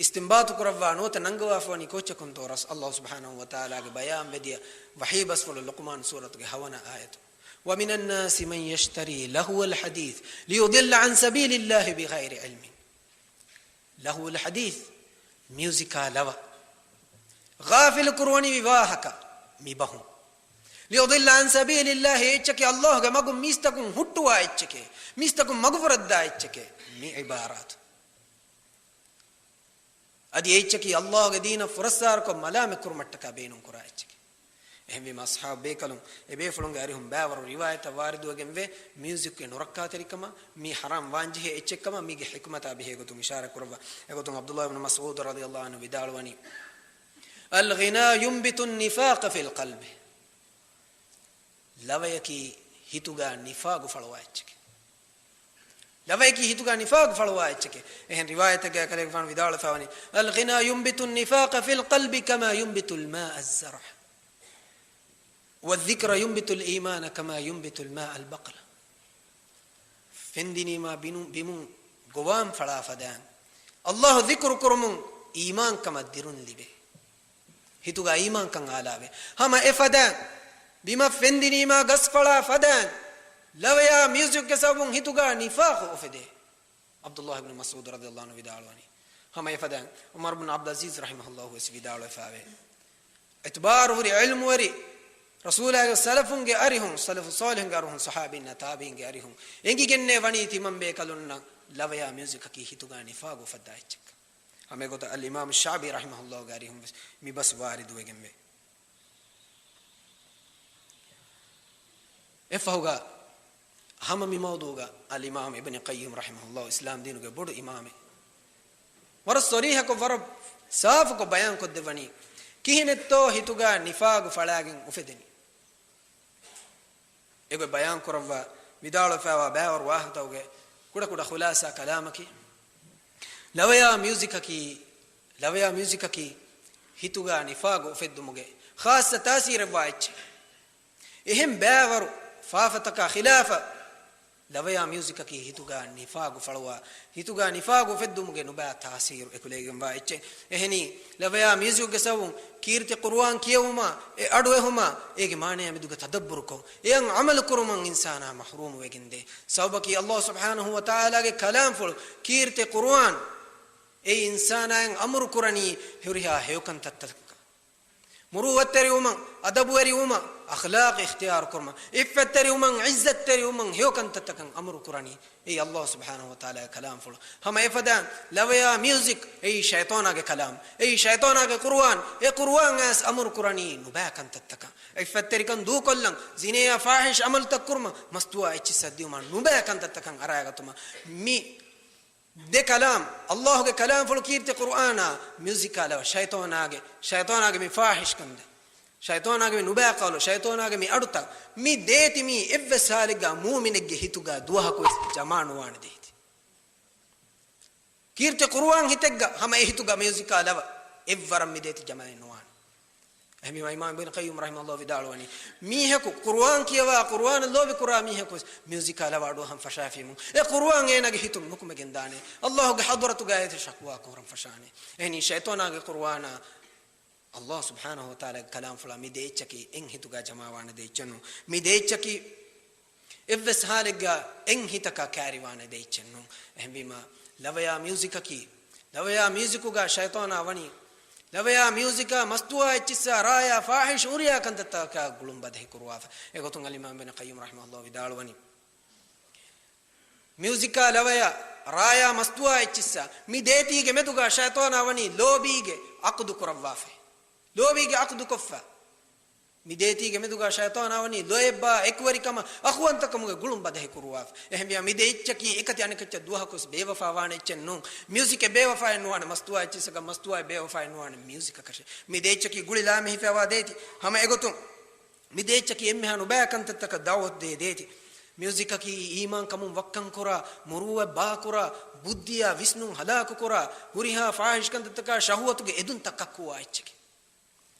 އިސްތިންބާޠު ކުރައްވާ ނުވަތަ ނަންގަވާފަވަނީ ކޯއްޗަކުންތޯ؟ ރަސް، ﷲ ސުބްޙާނަހޫ ވަތަޢާލާގެ ބަޔާން ވެދިޔަ ވަޙީ ބަސްފުޅު ލުޤްމާން ސޫރަތުގެ ހަވަނަ އާޔަތު. وَمِنَ النَّاسِ مَن يَشْتَرِي لَهْوَ الْحَدِيثِ لِيُضِلَّ عَن سَبِيلِ اللَّهِ بِغَيْرِ عِلْمٍ. ލަހުވުލް ޙަދީޘް، މިއުޒިކާ ލަވަ. ޣާފިލު ކުރުވަނިވި ވާހަކަ މި ބަހުން. لِيُضِلَّ عَن سَبِيلِ اللَّهِ، އެއްޗަކީ ﷲ ގެ މަގުން މީސްތަކުން ހުއްޓުވާ އެއްޗެކޭ، މީސްތަކުން މަގުފުރައްދާ އެއްޗެކޭ މި ޢިބާރާތު. އަދި އެއްޗަކީ ﷲ ގެ ދީނަށް ފުރައްސާރަކޮށް މަލާމަތް ކުރުމަށްޓަކާ ބޭނުން ކުރާ އެއްޗެކޭ. އެހެންވީމަ، އަޞްޙާބު ބޭކަލުން އެބޭފުޅުންގެ އަރިހުން ބައިވަރު ރިވާޔަތްތައް ވާރިދުވެގެންވޭ، މިއުޒިކްގެ ނުރައްކާތެރިކަމަށް، މީ ޙަރާމް ވާންޖެހޭ އެއްޗެއްކަމަށް މީގެ ޙިކުމަތާ ބެހޭގޮތުން އިޝާރާތް ކުރައްވާ. އެގޮތުން ޢަބްދުﷲ ބިން މަސްޢޫދު ރަޟިޔަﷲ ޢަންހު ވިދާޅުވަނީ، الْغِنَاءُ يُنْبِتُ النِّفَاقَ فِي الْقَلْبِ. ލަވަޔަކީ ހިތުގަ ނިފާގު ފަޅުވާ އެއްޗެކޭ. ލަވަޔަކީ ހިތުގަ ނިފާގު ފަޅުވާ އެއްޗެކޭ. އެހެން ރިވާޔަތެއްގައި ކަލޭގެފާނު ވިދާޅުވެފަވަނީ، الغناء ينبت النفاق في القلب كما ينبت الماء الزرع والذكر ينبت الإيمان كما ينبت الماء البقل. ފެންދިނީމާ ބިނު-، ބިމުން ގޮވާން ފަޅާ ފަދައިން، އައްލާހު ޛިކުރު ކުރުމުން އީމާންކަމަށް ދިރުން ލިބޭ. ހިތުގަ އީމާންކަން އާލާވޭ. ހަމަ އެފަދައިން، ބިމަށް ފެންދިނީމާ ގަސްފަޅާ ފަދައިން، ލަވަޔާ މިއުޒިކްގެ ސަބަބުން ހިތުގަ ނިފާޤު އުފެދޭ. ޢަބްދުﷲ ބިން މަސްޢޫދު ރަޟިޔަﷲ ޢަންހު ވިދާޅުވަނީ. ހަމަ އެފަދައިން، ޢުމަރު ބިން ޢަބްދުލް ޢަޒީޒް ރަޙިމަހުﷲ ވެސް ވިދާޅުވެފައެވެ. އިތުބާރު ހުރި ޢިލްމުވެރި، ރަސޫލާގެ ސަލަފުންގެ އަރިހުން، ސަލަފު ޞާލިޙުންގެ އަރިހުން، ޞަޙާބީންނާ ތާބިޢީންގެ އަރިހުން އެނގިގެންނޭ ވަނީ ތިމަންބޭކަލުންނަށް ލަވަޔާ މިއުޒިކަކީ ހިތުގަ ނިފާގު އުފައްދާ އެއްޗެއްކަން. ހަމަ އެގޮތަށް އަލްއިމާމު ޝާބީ ރަޙިމަހުﷲގެ އަރިހުން ވެސް މި ބަސް ވާރިދުވެގެންވޭ. އެފަހުގަ ހަމަ މި މައުޟޫޢުގަ އަލްއިމާމު އިބްނު ޤައްޔިމް ރަޙިމަހުﷲ އިސްލާމް ދީނުގެ ބޮޑު އިމާމެއް ވަރަށް ޞަރީޙަކޮށް، ވަރަށް ސާފުކޮށް ބަޔާންކޮށްދެއްވަނީ، ކިހިނެއްތޯ ހިތުގަ ނިފާގު ފަޅާގެން އުފެދެނީ. އެގޮތް ބަޔާންކުރައްވާ، ވިދާޅުވެފައިވާ ބައިވަރު ވާހަކަތަކުގެ ކުޑަކުޑަ ޚުލާޞާ ކަލާމަކީ، ލަވަޔާ މިއުޒިކަކީ، ލަވަޔާ މިއުޒިކަކީ ހިތުގަ ނިފާގު އުފެއްދުމުގެ ޚާއްޞަ ތާސީރެއްވާ އެއްޗެއް. އެހެން ބައިވަރު ފާފަތަކާ ޚިލާފަށް، ލަވަޔާ މިއުޒިކަކީ ހިތުގަ ނިފާގު ފަޅުވާ، ހިތުގަ ނިފާގު އުފެއްދުމުގެ ނުބައި ތާސީރު އެކުލެވިގެންވާ އެއްޗެއް. އެހެނީ، ލަވަޔާ މިއުޒިކުގެ ސަބަބުން ކީރިތި ޤުރުއާން ކިޔެވުމާ، އެ އަޑުއެހުމާ، އޭގެ މާނަޔާ މެދުގަ ތަދައްބުރުކޮށް، އެއަށް ޢަމަލު ކުރުމަށް އިންސާނާ މަޙްރޫމުވެގެންދޭ. ސަބަބަކީ، އައްލާހު ސުބްޙާނަހު ވަތަޢާލާގެ ކަލާމްފުޅު، ކީރިތި ޤުރުއާން، އެއީ އިންސާނާއަށް އަމުރު ކުރަނީ ހުރިހާ ހެޔޮކަންތައްތަކަށް. މުރޫއަތްތެރިވުމަށް، އަދަބުވެރިވުމަށް، އަޚްލާޤް އިޚްތިޔާރު ކުރުމަށް، ޢިއްފަތްތެރިވުމަށް، ޢިއްޒަތްތެރިވުމަށް ހެޔޮކަންތައްތަކަށް އަމުރު ކުރަނީ އެއީ އައްލާހު ސުބްޙާނަހު ވަތަޢާލާގެ ކަލާމްފުޅު. ހަމަ އެފަދައިން، ލަވަޔާ މިއުޒިކް އެއީ ޝައިޠާނާގެ ކަލާމް، އެއީ ޝައިޠާނާގެ ޤުރުއާން، އެ ޤުރުއާން އައިސް އަމުރު ކުރަނީ ނުބައި ކަންތައްތަކަށް. ޢިއްފަތްތެރިކަން ދޫކޮށްލަން، ޒިނޭއާ ފާޙިޝް ޢަމަލުތައް ކުރުމަށް، މަސްތުވާ އެއްޗިއްސަށް ދިއުމަށް، ނުބައި ކަންތައްތަކަށް އަރާގަތުމަށް. މި ދެ ކަލާމް، އައްލާހުގެ ކަލާމްފުޅު ކީރިތި ޤުރުއާނާ، މިއުޒިކާ ލަވަ، ޝައިޠާނާގެ، ޝައިޠާނާގެ މި ފާޙިޝް ކަންތައް، ޝައިޠާނާގެ މި ނުބައި ޤައުލު، ޝައިޠާނާގެ މި އަޑުތައް، މި ދޭތި މީ އެއްވެސް ހާލެއްގަ މޫމިނެއްގެ ހިތުގަ ދުވަހަކުވެސް ޖަމާ ނުވާނެ ދޭތި. ކީރިތި ޤުރުއާން ހިތެއްގަ ހަމަ އެ ހިތުގަ މިއުޒިކާ ލަވަ އެއްވަރަށް މި ދޭތި ޖަމާއެއް ނުވާނެ. އެހެންވީމަ އިމާމް އިބްނު ޤައްޔިމް ރަޙިމަހުﷲ ވިދާޅުވަނީ، މީހަކު ޤުރުއާން ކިޔަވާ، ޤުރުއާނަށް ލޯބިކުރާ މީހަކުވެސް މިއުޒިކާ ލަވަ އަޑުއަހަން ފަށާފީމު، އެ ޤުރުއާން އޭނާގެ ހިތުން ނުކުމެގެންދާނެ. އައްލާހުގެ ޙަޟްރަތުގައި އޭތި ޝަކުވާ ކުރަން ފަށާނެ. އެހެނީ ޝައިޠާނާގެ ޤުރުއާނާ، އައްލާހު ސުބްޙާނަހު ވަތަޢާލާގެ ކަލާމްފުޅާ މި ދެ އެއްޗަކީ އެއް ހިތުގަ ޖަމާވާނެ ދެ އެއްޗެއް ނޫން. މި ދެ އެއްޗަކީ އެއްވެސް ހާލެއްގަ އެއް ހިތަކަށް ކައިރިވާނެ ދެ އެއްޗެއް ނޫން. އެހެންވީމަ، ލަވަޔާ މިއުޒިކަކީ، ލަވަޔާ މިއުޒިކުގަ ޝައިޠާނާ ވަނީ، ލަވަޔާ މިއުޒިކާ މަސްތުވާ އެއްޗިއްސާ ރާޔާ ފާޙިޝް ހުރިހާ ކަންތައްތަކަކާ ގުޅުން ބަދަހި ކުރުވާފަ. އެގޮތުން އަލްއިމާމް އިބްނު ޤައްޔިމް ރަޙިމަހުﷲ ވިދާޅުވަނީ، މިއުޒިކާ ލަވަޔާ ރާޔާ މަސްތުވާ އެއްޗިއްސާ މި ދޭތީގެ މެދުގަ ޝައިޠާނާ ވަނީ ލޯބީގެ ޢަޤްދު ކުރައްވާފަ. ލޯބީގެ ޢަޤްދު ކޮށްފަ. މި ދޭތީގެ މެދުގަ ޝައިޠާނާ ވަނީ ލޯތްބާ އެކުވެރިކަމަށް އަޚުވަންތަކަމުގެ ގުޅުން ބަދަހި ކުރުވާފަ. އެހެންވިޔާ މި ދެ އެއްޗަކީ އެކަތި އަނެކައްޗަށް ދުވަހަކުވެސް ބޭވަފާ ވާނެ އެއްޗެއް ނޫން. މިއުޒިކެއް ބޭވަފާއެއް ނުވާނެ، މަސްތުވާ އެއްޗިއްސަކަށް މަސްތުވާއެއް ބޭވަފާއެއް ނުވާނެ މިއުޒިކަކަށެއް. މި ދެ އެއްޗަކީ ގުޅި ލާމެހިފައިވާ ދޭތި. ހަމަ އެގޮތުން މި ދެ އެއްޗަކީ އެންމެހާ ނުބައި ކަންތައްތަކަށް ދަޢުވަތު ދޭ ދޭތި. މިއުޒިކަކީ އީމާންކަމުން ވައްކަންކުރާ، މުރޫއަތް ބާކުރާ، ބުއްދިއާ ވިސްނުން ހަލާކުކުރާ، ހުރިހާ ފާޙިޝް ކަންތައްތަކާ ޝަހުވަތުގެ އެދުންތައް ކައްކުވާ އެއްޗެކޭ.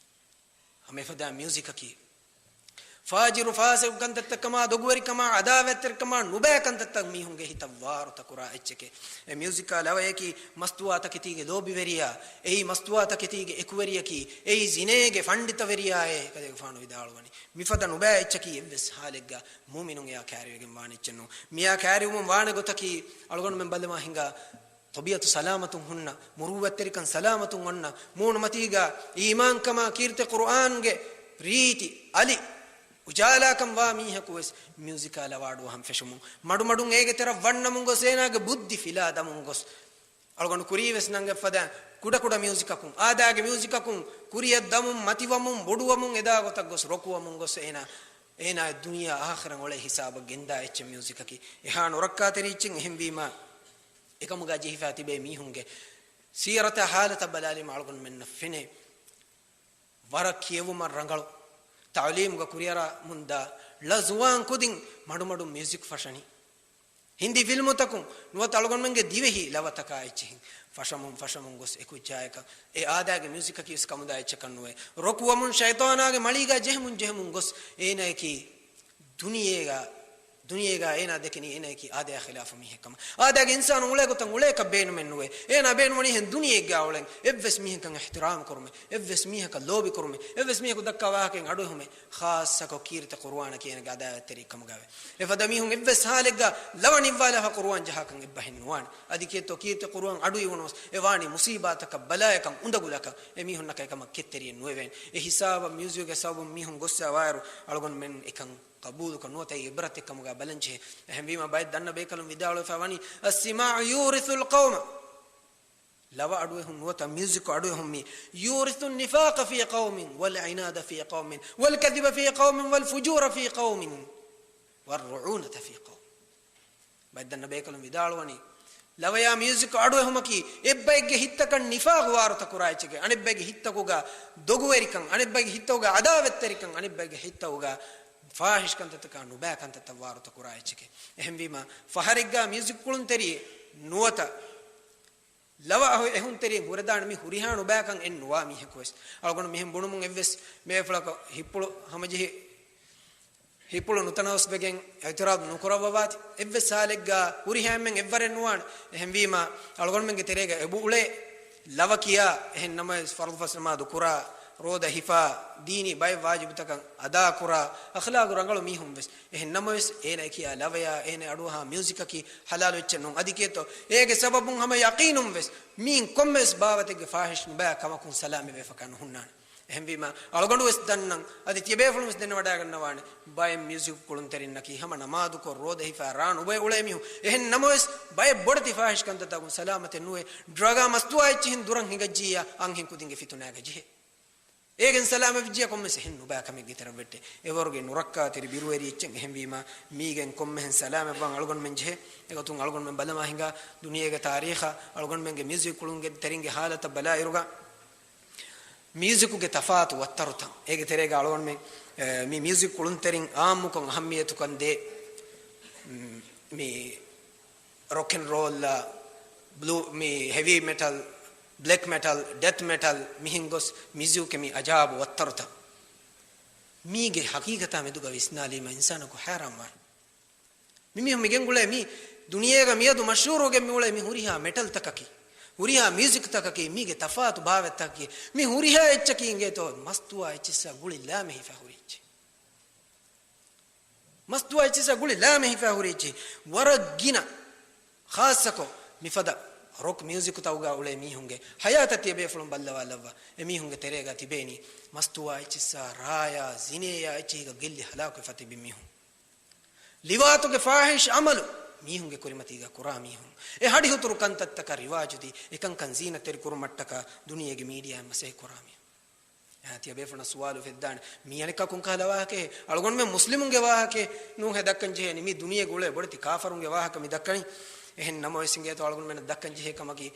ހަމަ އެފަދަ މިއުޒިކަކީ ފާޖިރު ފާސިޤު ކަންތައްތަކަމާ، ދޮގުވެރިކަމާ، ޢަދާވަތްތެރިކަމާ، ނުބައި ކަންތައްތައް މީހުންގެ ހިތަށް ވާރުތަކުރާ އެއްޗެކޭ. އެ މިއުޒިކާ ލަވަޔަކީ މަސްތުވާ ތަކެތީގެ ލޯބިވެރިޔާ، އެއީ މަސްތުވާ ތަކެތީގެ އެކުވެރިޔަކީ، އެއީ ޒިނޭގެ ފަންޑިތަވެރިޔާއޭ، ކަލޭގެފާނު ވިދާޅުވަނީ. މިފަދަ ނުބައި އެއްޗަކީ އެއްވެސް ހާލެއްގަ މުއުމިނުން އެއާ ކައިރިވެގެން ވާނެ އެއްޗެއް ނޫން. މިއާ ކައިރިވުމުން ވާނެ ގޮތަކީ، އަޅުގަނޑުމެން ބަލަމާ ހިނގާ ޠަބީޢަތު ސަލާމަތުން ހުންނަ، މުރޫއަތްތެރިކަން ސަލާމަތުން އޮންނަ، މޫނުމަތީގަ އީމާންކަމާ ކީރިތި ޤުރުއާންގެ ރީތި އަލި އުޖާލާކަން ވާ މީހަކު ވެސް މިއުޒިކާ ލަވަ އަޑުއަހަން ފެށުމުން، މަޑުމަޑުން އޭގެ ތެރަށް ވަންނަމުން ގޮސް އޭނާގެ ބުއްދި ފިލާ ދަމުން ގޮސް، އަޅުގަނޑު ކުރީ ވެސް ނަންގަތް ފަދަ ކުޑަކުޑަ މިއުޒިކަކުން، އާދައިގެ މިއުޒިކަކުން، ކުރިއަށް ދަމުން، މަތިވަމުން، ބޮޑުވަމުން، އެދާ ގޮތަށް ގޮސް ރޮކުވަމުން ގޮސް އޭނާ، އޭނާ ދުނިޔެ އާޚިރަތް އޮޅޭ ހިސާބަށް ގެންދާ އެއްޗެއް މިއުޒިކަކީ. އެހާ ނުރައްކާތެރި އެއްޗެއް. އެހެންވީމާ، އެކަމުގަ ޖެހިފަ ތިބޭ މީހުންގެ ސީރަތާ ހާލަތަށް ބަލާލީމަ އަޅުގަނޑުމެންނަށް ފެނޭ، ވަރަށް ކިޔެވުމަށް ރަނގަޅު، ތަޢުލީމުގަ ކުރިއަރަމުންދާ ޅަ ޒުވާން ކުދިން މަޑުމަޑުން މިއުޒިކް ފަށަނީ. ހިންދީ ފިލްމުތަކުން ނުވަތަ އަޅުގަނޑުމެންގެ ދިވެހި ލަވަތަކާ އެއްޗެހިން ފަށަމުން ފަށަމުން ގޮސް އެކުއްޖާއަކަށް އެ އާދައިގެ މިއުޒިކަކީ ވެސް ކަމުދާ އެއްޗަކަށް ނުވޭ. ރޮކް ވަމުން ޝައިޠާނާގެ މަޅީގަ ޖެހެމުން ޖެހެމުން ގޮސް އޭނައަކީ ދުނިޔޭގަ، ދުނިޔޭގަ އޭނާ ދެކެނީ އޭނައަކީ އާދަޔާ ޚިލާފު މީހެއް ކަމަށް. އާދައިގެ އިންސާނު އުޅޭ ގޮތަށް އުޅޭކަށް ބޭނުމެއް ނުވޭ. އޭނާ ބޭނުންވަނީ އެހެން ދުނިޔެއެއްގަ އުޅެން، އެއްވެސް މީހެއްކަން އިޙްތިރާމް ކުރުމެއް، އެއްވެސް މީހަކަށް ލޯބި ކުރުމެއް، އެއްވެސް މީހަކު ދައްކާ ވާހަކައިން އަޑުއެހުމެއް، ޚާއްޞަކޮށް ކީރިތި ޤުރުއާނަކީ އޭނަގެ އަދާވަތްތެރި ކަމުގައެވެ. އެފަދަ މީހުން އެއްވެސް ހާލެއްގަ ލަވަ ނިއްވާލާފަ ޤުރުއާން ޖަހާކަން އެއްބަހެއް ނުވާނެ. އަދި ކީރިތި ޤުރުއާން އަޑުއިވުނުވެސް އެ ވާނީ މުޞީބާތަކަށް، ބަލާޔަކަށް، އުނދަގުލަކަށް. އެމީހުންނަކަށް އެކަމަށް ކެތްތެރިއެއް ނުވެވޭނެ. އެ ހިސާބަށް މިއުޒިކުގެ ސަބަބުން މީހުން ގޮއްސަ ވާއިރު އަޅުގަނޑުމެން އެކަން ޤަބޫލުކޮށް ނުވަތަ އެ ޢިބްރަތެއް ކަމުގަ ބަލަންޖެހޭ. އެހެންވީމަ ބައެއް ދަންނަ ބޭކަލުން ވިދާޅުވެފަ ވަނީ، "السماع يورث القوم." ލަވަ އަޑުއެހުން ނުވަތަ މިއުޒިކު އަޑުއެހުން މީ، "يورث النفاق في قوم والعناد في قوم والكذب في قوم والفجور في قوم والرعونة في قوم." ބައެއް ދަންނަ ބޭކަލުން ވިދާޅުވަނީ، ލަވަޔާ މިއުޒިކު އަޑުއެހުމަކީ އެއްބައެއްގެ ހިތްތަކަށް ނިފާޤު ވާރުތަ ކުރާ އެއްޗެކޭ، އަނެއްބައެއްގެ ހިތްތަކުގަ ދޮގުވެރިކަން، އަނެއްބައެއްގެ ހިތްތަކުގަ އަދާވަތްތެރިކަން، އަނެއްބައެއްގެ ހިތްތަކުގަ ފާޙިޝް ކަންތައްތަކާ ނުބައި ކަންތައްތައް ވާރުތަ ކުރާ އެއްޗެކޭ. އެހެންވީމަ، ފަހަރެއްގަ މިއުޒިކު ކުޅުންތެރިއެއް ނުވަތަ ލަވަ އަހު އެހުންތެރިން ހުރެދާނެ މި ހުރިހާ ނުބައިކަން އެއް ނުވާ މީހަކު ވެސް. އަޅުގަނޑު މިހެން ބުނުމުން އެއްވެސް ބޭފުޅަކަށް ހިތްޕުޅު ހަމަޖެހި، ހިތްޕުޅު ނުތަނަވަސްވެގެން އިޢުތިރާޟް ނުކުރައްވަވާތި. އެއްވެސް ހާލެއްގަ ހުރިހާ އެންމެން އެއްވަރެއް ނުވާނެ. އެހެންވީމަ، އަޅުގަނޑުމެންގެ ތެރޭގަ އެބަ އުޅޭ ލަވަ ކިޔާ، އެހެން ނަމަވެސް ފަރުޟު ފަސް ނަމާދު ކުރާ، ރޯދަ ހިފާ، ދީނީ ބައެއް ވާޖިބުތަކަށް އަދާ ކުރާ، އަޚްލާގު ރަނގަޅު މީހުން ވެސް އެހެން ނަމަވެސް، އޭނަ ކިޔާ ލަވަޔާ، އޭނަ އަޑުއަހާ މިއުޒިކަކީ ޙަލާލު އެއްޗެއް ނޫން. އަދި ކިޔޭތޯ، އޭގެ ސަބަބުން ހަމަ ޔަޤީނުން ވެސް މީން ކޮންމެވެސް ބާވަތެއްގެ ފާޙިޝް ނުބައި ކަމަކުން ސަލާމަތްވެފަކާ ނުހުންނާނެ. އެހެންވީމަ، އަޅުގަނޑު ވެސް ދަންނަން، އަދި ތިޔަބޭފުޅުން ވެސް ދެންނެވަޑައިގަންނަވާނެ، ބައެއް މިއުޒިކު ކުޅުންތެރިންނަކީ ހަމަ ނަމާދުކޮށް، ރޯދަ ހިފާ، ރާނު އުބައި އުޅޭ މީހުން. އެހެން ނަމަވެސް، ބައެއް ބޮޑެތި ފާޙިޝް ކަންތައްތަކުން ސަލާމަތެއް ނުވޭ. ޑްރަގާ މަސްތުވާ އެއްޗިހިން ދުރަށް ހިނގައްޖިއްޔާ، އަންހެން ކުދިންގެ ފިތުނާގަ ޖެހޭ. އޭގެން ސަލާމަތްވެއްޖިއްޔާ ކޮންމެސް އެހެން ނުބައި ކަމެއްގެ ތެރަށް ވެއްޓޭ. އެވަރުގެ ނުރައްކާތެރި ބިރުވެރި އެއްޗެއް. އެހެންވީމާ، މީގެން ކޮންމެހެން ސަލާމަތްވާން އަޅުގަނޑުމެން ޖެހޭ. އެގޮތުން އަޅުގަނޑުމެން ބަލަމާ ހިނގާ ދުނިޔޭގެ ތާރީޚަށް އަޅުގަނޑުމެންގެ މިއުޒިކް ކުޅުންގެ ތެރިންގެ ހާލަތަށް ބަލާއިރުގަ، މިއުޒިކުގެ ތަފާތު ވައްތަރުތައް. އޭގެ ތެރޭގަ އަޅުގަނޑުމެން، އެ، މި މިއުޒިކް ކުޅުންތެރިން އާއްމުކޮށް އަހައްމިއްޔަތުކަން ދޭ، މް، މި ރޮކް އެންޑް ރޯލް، ބްލޫ، މި ހެވީ މެޓަލް، ބްލެކް މެޓަލް، ޑެތް މެޓަލް، މިހެން ގޮސް މިއުޒިކުގެ މި އަޖާބު ވައްތަރުތައް. މީގެ ހަޤީޤަތާ މެދުގަ ވިސްނާލީމަ އިންސާނަކު ޙައިރާންވާނެ. މި މީހުން މިގެންގުޅޭ މި ދުނިޔޭގަ މިއަދު މަޝްހޫރުވެގެން މިއުޅޭ މި ހުރިހާ މެޓަލްތަކަކީ، ހުރިހާ މިއުޒިކްތަކަކީ މީގެ ތަފާތު ބާވަތްތަކަކީ، މި ހުރިހާ އެއްޗަކީ އިނގޭތޯ މަސްތުވާ އެއްޗިއްސާ ގުޅި ލާމެހިފާ ހުރި އެއްޗެއް. މަސްތުވާ އެއްޗިއްސާ ގުޅި ލާމެހިފާ ހުރި އެއްޗެއް. ވަރަށް ގިނަ ޚާއްޞަކޮށް މިފަދަ ރޮކް މިއުޒިކުތަކުގަ އުޅޭ މީހުންގެ ޙަޔާތަށް ތިޔަބޭފުޅުން ބައްލަވާލައްވާ. އެމީހުންގެ ތެރޭގަ ތިބޭނީ މަސްތުވާ އެއްޗިއްސާ ރާޔާ، ޒިނޭޔާ އެއްޗިހިގަ ގެއްލި ހަލާކުވެފަ ތިބި މީހުން. ލިވާތުގެ ފާޙިޝް ޢަމަލު މީހުންގެ ކުރިމަތީގަ ކުރާ މީހުން. އެ ހަޑިހުތުރު ކަންތައްތަކަށް ރިވާޖުދީ، އެކަންކަން ޒީނަތްތެރި ކުރުމަށްޓަކާ ދުނިޔޭގެ މީޑިއާއިން މަސައްކަތް ކުރާ މީހުން. އާ، ތިޔަބޭފުޅުންނަށް ސުވާލު އުފެދިދާނެ، މީ އަނެއްކާ ކޮންކަހަލަ ވާހަކައެއް؟ އަޅުގަނޑުމެން މުސްލިމުންގެ ވާހަކައެއް ނޫންހޭ ދައްކަން ޖެހޭނީ. މީ ދުނިޔޭގަ އުޅޭ ބޮޑެތި ކާފަރުންގެ ވާހަކަ މި ދައްކަނީ. އެހެން ނަމަވެސް އިނގޭތޯ އަޅުގަނޑުމެންނަށް ދައްކަން ޖެހޭ ކަމަކީ،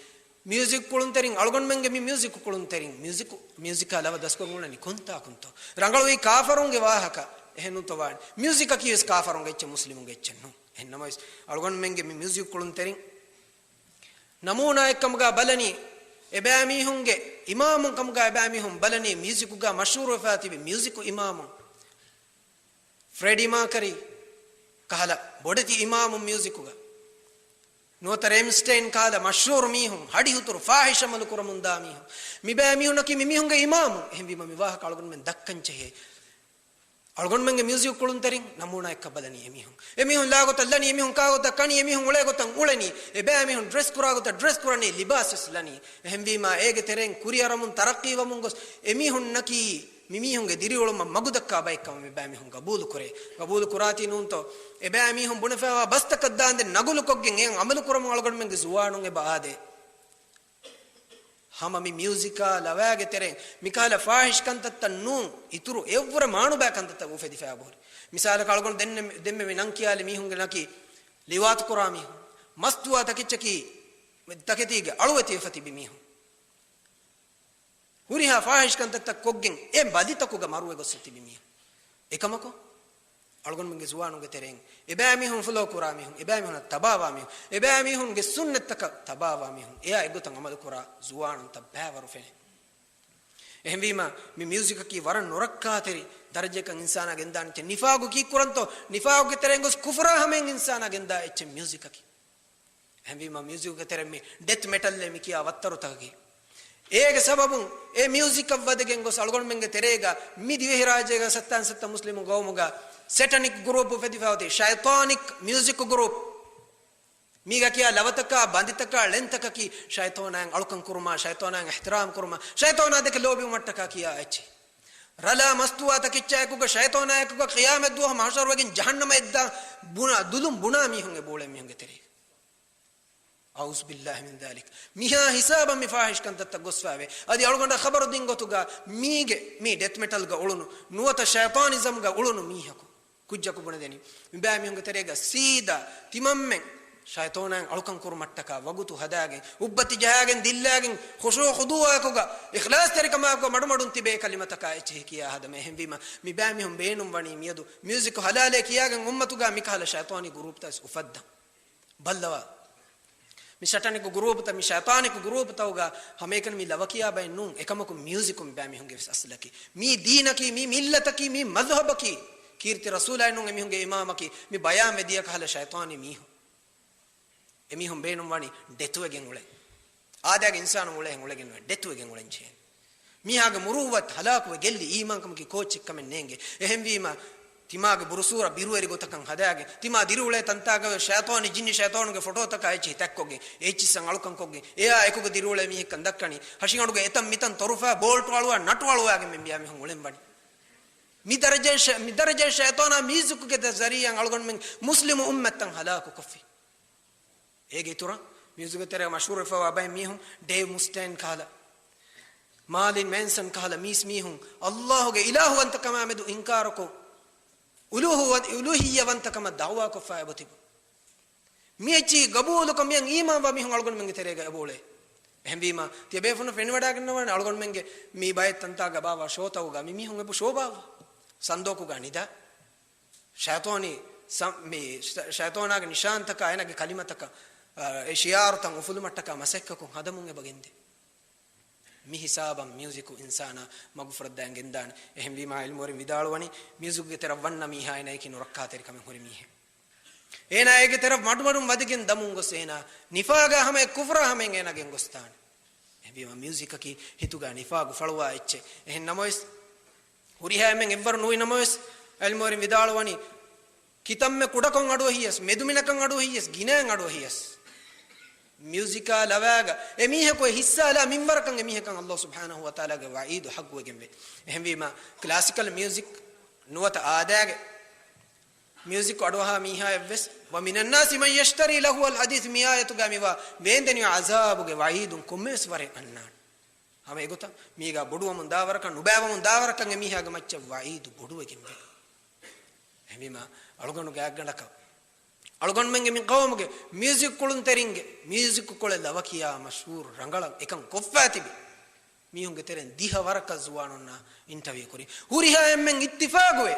މިއުޒިކް ކުޅުންތެރިން، އަޅުގަނޑުމެންގެ މި މިއުޒިކް ކުޅުންތެރިން، މިއުޒިކު، މިއުޒިކާ ލަވަ ދަސްކޮށް އުޅެނީ ކޮންތާކުންތޯ؟ ރަނގަޅުވީ ކާފަރުންގެ ވާހަކަ. އެހެންނޫންތޯ ވާނެ؟ މިއުޒިކަކީ ވެސް ކާފަރުންގެ އެއްޗެއް، މުސްލިމުންގެ އެއްޗެއް ނޫން. އެހެން ނަމަވެސް، އަޅުގަނޑުމެންގެ މި މިއުޒިކް ކުޅުންތެރިން ނަމޫނާއެއްކަމުގަ ބަލަނީ، އެބައިމީހުންގެ އިމާމުން ކަމުގަ އެބައިމީހުން ބަލަނީ، މިއުޒިކުގަ މަޝްހޫރުވެފަ ތިބި މިއުޒިކު އިމާމުން. ފްރެޑީ މާކަރީ ކަހަލަ ބޮޑެތި އިމާމުން މިއުޒިކުގަ. ނުވަތަ ރޭމްސްޓައިން ކަހަލަ މަޝްހޫރު މީހުން، ހަޑިހުތުރު ފާޙިޝް ޢަމަލު ކުރަމުންދާ މީހުން. މިބައިމީހުންނަކީ މިމީހުންގެ އިމާމުން. އެހެންވީމަ މި ވާހަކަ އަޅުގަނޑުމެން ދައްކަން ޖެހޭ. އަޅުގަނޑުމެންގެ މިއުޒިކް ކުޅުންތެރިން ނަމޫނާއެއްކަ ބަލަނީ އެމީހުން. އެމީހުން ލާގޮތަށް ލަނީ، އެމީހުން ކާގޮތަށް ކަނީ، އެމީހުން އުޅޭގޮތަށް އުޅެނީ، އެބައިމީހުން ޑްރެސް ކުރާގޮތަށް ޑްރެސް ކުރަނީ، ލިބާސްވެސް ލަނީ. އެހެންވީމާ، އޭގެ ތެރެއިން ކުރިއަރަމުން ތަރައްޤީވަމުން ގޮސް، އެމީހުންނަކީ މިމީހުންގެ ދިރިއުޅުމަށް މަގުދައްކާ ބައެއްކަމަށް މިބައިމީހުން ގަބޫލުކުރޭ. ގަބޫލު ކުރާތީ ނޫންތޯ؟ އެބައިމީހުން ބުނެފައިވާ ބަސްތަކަށް ދާންދެން ނަގުލުކޮށްގެން އެ ޢަމަލު ކުރަމުން އަޅުގަނޑުމެންގެ ޒުވާނުން އެބަ އާދޭ. ހަމަ މި މިއުޒިކާ ލަވައިގެ ތެރެއިން މިކަހަލަ ފާޙިޝް ކަންތައްތައް ނޫން، އިތުރު އެއްވުރެ މާނުބައި ކަންތައްތައް އުފެދިފައި ބޯރި. މިސާލަކަށް އަޅުގަނޑު ދެން، ދެންމެ މި ނަން ކިޔާލި މީހުންގެ ނަކީ ލިވާތު ކުރާ މީހުން، މަސްތުވާ ތަކެއްޗަކީ، ތަކެތީގެ އަޅުވެތިވެފަ ތިބި މީހުން. ހުރިހާ ފާޙިޝް ކަންތައްތައް ކޮށްގެން އެ ބަލިތަކުގަ މަރުވެ ގޮސް ތިބި މީހުން. އެކަމަކު، އަޅުގަނޑުމެންގެ ޒުވާނުންގެ ތެރެއިން އެބައިމީހުން ފޮލޯ ކުރާ މީހުން، އެބައިމީހުންނަށް ތަބާވާ މީހުން، އެބައިމީހުންގެ ސުންނަތްތަކަށް ތަބާވާ މީހުން، އެއާ އެގޮތަށް އަމަލު ކުރާ ޒުވާނުންތައް ބައިވަރު ފެނޭ. އެހެންވީމަ، މި މިއުޒިކަކީ ވަރަށް ނުރައްކާތެރި ދަރަޖައަކަށް އިންސާނާ ގެންދާނެ. ތި ނިފާގު ކީއްކުރަންތޯ؟ ނިފާގުގެ ތެރެއިން ގޮސް ކުފުރާ ހަމައިން އިންސާނާ ގެންދާ އެއްޗެއް މިއުޒިކަކީ. އެހެންވީމަ، މިއުޒިކުގެ ތެރެއިން މި ޑެތް މެޓަލްއޭ މި ކިޔާ ވައްތަރުތަކަކީ. އޭގެ ސަބަބުން އެ މިއުޒިކަށް ވަދެގެން ގޮސް އަޅުގަނޑުމެންގެ ތެރޭގަ މި ދިވެހިރާއްޖޭގަ ސައްތާން ސައްތަ މުސްލިމު ގައުމުގަ ސެޓަނިކް ގުރޫޕު ފެދިފައި އޮތީ، ޝައިޠާނިކް މިއުޒިކް ގުރޫޕް. މީގަ ކިޔާ ލަވަތަކާ، ބަނދިތަކާ، ޅެންތަކަކީ ޝައިޠާނާއަށް އަޅުކަން ކުރުމާ، ޝައިޠާނާއަށް އިޙްތިރާމް ކުރުމާ، ޝައިޠާނާ ދެކެ ލޯބިވުމަށްޓަކާ ކިޔާ އެއްޗެއް. ރަލާ މަސްތުވާ ތަކެއްޗާއެކުގަ ޝައިޠާނާއެކުގަ ޤިޔާމަތްދުވަހު މަޙްޝަރުވެގެން ޖަހަންނަމަށް އެއްދާ ބުނާ، ދުލުން ބުނާ މީހުން އެބައުޅޭ މީހުންގެ ތެރޭގަ. އައޫޒުބިއްލާހި މިން ޛާލިކް. މިހާ ހިސާބަށް މި ފާޙިޝް ކަންތައްތައް ގޮސްފައިވޭ. އަދި އަޅުގަނޑަށް ޚަބަރު ދިން ގޮތުގަ މީގެ، މީ ޑެތް މެޓަލްގަ އުޅުނު، ނުވަތަ ޝައިޠާނިޒަމްގަ އުޅުނު މީހަކު، ކުއްޖަކު ބުނެދެނީ، މިބައިމީހުންގެ ތެރޭގަ ސީދާ ތިމަންމެން ޝައިޠާނާއަށް އަޅުކަން ކުރުމަށްޓަކާ ވަގުތު ހަދާގެން، އުއްބަތި ޖަހާގެން، ދިއްލާގެން، ޚުޝޫޢު ޚުޟޫޢަކުގަ، އިޚްލާޞްތެރިކަމާއެކު މަޑުމަޑުން ތިބޭ ކަލިމަތަކާ އެއްޗެހި ކިޔާ ހަދަމަ. އެހެންވީމަ، މިބައިމީހުން ބޭނުންވަނީ މިއަދު މިއުޒިކު ޙަލާލޭ ކިޔާގެން އުއްމަތުގަ މިކަހަލަ ޝައިޠާނީ ގުރޫޕްތައް ވެސް އުފައްދަން. ބައްލަވާ. މި ސެޓަނިކް ގުރޫޕުތައް، މި ޝައިޠާނިކް ގުރޫޕުތަކުގަ ހަމައެކަނި މި ލަވަ ކިޔާ ބައެއް ނޫން. އެކަމަކު މިއުޒިކު މިބައިމީހުންގެ ވެސް އަސްލަކީ. މީ ދީނަކީ، މީ މިއްލަތަކީ، މީ މަޒްހަބަކީ. ކީރިތި ރަސޫލާއެއް ނޫން އެމީހުންގެ އިމާމަކީ. މި ބަޔާން ވެދިޔަ ކަހަލަ ޝައިޠާނީ މީހުން. އެމީހުން ބޭނުންވަނީ ޑެތުވެގެން އުޅެން. އާދައިގެ އިންސާނުން އުޅޭހެން އުޅެގެން ނުވޭ، ޑެތުވެގެން އުޅެން ޖެހޭނެ. މީހާގެ މުރުއްވަތު ހަލާކުވެ ގެއްލި އީމާންކަމަކީ ކޯއްޗެއްކަމެއް ނޭނގެ. އެހެންވީމަ، ތިމާގެ ބުރުސޫރަ ބިރުވެރި ގޮތަކަށް ހަދާގެ، ތިމާ ދިރިއުޅޭ ތަންތާގަވެ ޝައިޠާނީ ޖިންނި ޝައިޠާނުގެ ފޮޓޯތަކާ އެއްޗިހި ތަތްކޮށްގެން، އެއްޗިއްސަށް އަޅުކަންކޮށްގެން، އެއާ އެކުގަ ދިރިއުޅޭ މީހެއްކަން ދައްކަނީ، ހަށިގަނޑުގެ އެތަން މިތަން ތޮރުފާ ބޯލްޓު އަޅުވާ ނަޓު އަޅުވާގެން މި މިޔާ މީހުން އުޅެން ވަނީ. މި ދަރަޖައި ޝަ-، މި ދަރަޖައި ޝައިޠާނާ މިއުޒިކުގެ ދަ-، ޒަރީއަށް އަޅުގަނޑުމެން މުސްލިމު އުއްމަތަށް ހަލާކު ކޮށްފި. އޭގެ އިތުރަށް މިއުޒިކުގެ ތެރޭ މަޝްހޫރުވެފައިވާ ބައެއް މީހުން ޑޭވް މުސްޓޭން ކަހަލަ، މާލިން މޭންސަން ކަހަލަ މީސް މީހުން ﷲ ގެ އިލާހުވަންތަކަމާ މެދު އިންކާރުކޮށް، އުލޫހު-، އުލޫހިއްޔަވަންތަކަމަށް ދަޢުވާކޮށްފައި އެބަތިބު. މި އެއްޗިހި ގަބޫލުކޮށް މިއަށް އީމާންވާ މީހުން އަޅުގަނޑުމެންގެ ތެރޭގަ އެބައުޅޭ. އެހެންވީމަ، ތިޔަބޭފުނަށް ފެނިވަޑައިގަންނަވާނެ އަޅުގަނޑުމެންގެ މި ބައެއް ތަންތާގަ ބާވާ ޝޯތަކުގަ މި މީހުން އެބަ ޝޯ ބާއްވާ. ސަންދޯކުގަ ނިދާ. ޝައިޠާނީ ސަ-، މި ޝަ-، ޝައިޠާނާގެ ނިޝާންތަކާ އޭނާގެ ކަލިމަތަކަށް، އާ، އެ ޝިޢާރުތައް އުފުލުމަށްޓަކާ މަސައްކަތްކޮށް ހަދަމުން އެބަ ގެންދޭ. މި ހިސާބަށް މިއުޒިކު އިންސާނާ މަގުފުރައްދާން ގެންދާނެ. އެހެންވީމާ ޢިލްމުވެރިން ވިދާޅުވަނީ، މިއުޒިކުގެ ތެރަށް ވަންނަ މީހާ އޭނައަކީ ނުރައްކާތެރިކަމެއް ހުރި މީހެއް. އޭނާ އޭގެ ތެރަށް މަޑުމަޑުން ވަދެގެން ދަމުން ގޮސް އޭނާ ނިފާގާ ހަމައެއް ކުފުރާ ހަމައިން އޭނާ ގެންގޮސްދާނެ. އެހެންވީމާ މިއުޒިކަކީ ހިތުގާ ނިފާގު ފަޅުވާ އެއްޗެއް. އެހެން ނަމަވެސް، ހުރިހާ އެންމެން އެއްވަރު ނުވި ނަމަވެސް، ޢިލްމުވެރިން ވިދާޅުވަނީ، ކިތަންމެ ކުޑަކޮށް އަޑުއެހިޔަސް، މެދުމިނަކަށް އަޑުއެހިޔަސް، ގިނައިން އަޑުއެހިޔަސް، މިއުޒިކާ ލަވާގަ އެމީހަކު އެ ހިއްސާލާ މިންވަރަކަށް އެމީހަކަށް ﷲ ސުބްޙާނަހޫ ވަތަޢާލާގެ ވަޢީދު ޙައްޤުވެގެންވޭ. އެހެންވީމާ، ކްލާސިކަލް މިއުޒިކް ނުވަތަ އާދައިގެ މިއުޒިކް އަޑުއަހާ މީހާއަށްވެސް، وَمِنَ النَّاسِ مَن يَشْتَرِي لَهْوَ الْحَدِيثِ މި އާޔަތުގަ މިވާ ވޭންދެނިވާ ޢަޒާބުގެ ވަޢީދުން ކޮންމެވެސް ވަރެއް އަންނާނެ. ހަމަ އެގޮތަށް މީގާ ބޮޑުވަމުން ދާވަރަކަށް، ނުބައިވަމުން ދާވަރަކަށް އެމީހާގެ މައްޗަށް ވަޢީދު ބޮޑުވެގެންވޭ. އެހެންވީމާ، އަޅުގަނޑު ގާތްގަނޑަކަށް އަޅުގަނޑުމެންގެ މި ޤައުމުގެ މިއުޒިކް ކުޅުންތެރިންގެ މިއުޒިކް ކުޅެ ލަވަ ކިޔާ މަޝްހޫރު ރަނގަޅަށް އެކަން ކޮށްފައި ތިބި މީހުންގެ ތެރެއިން ދިހަ ވަރަކަށް ޒުވާނުންނާ އިންޓަވިއު ކުރި. ހުރިހާ އެންމެން އިއްތިފާގުވޭ.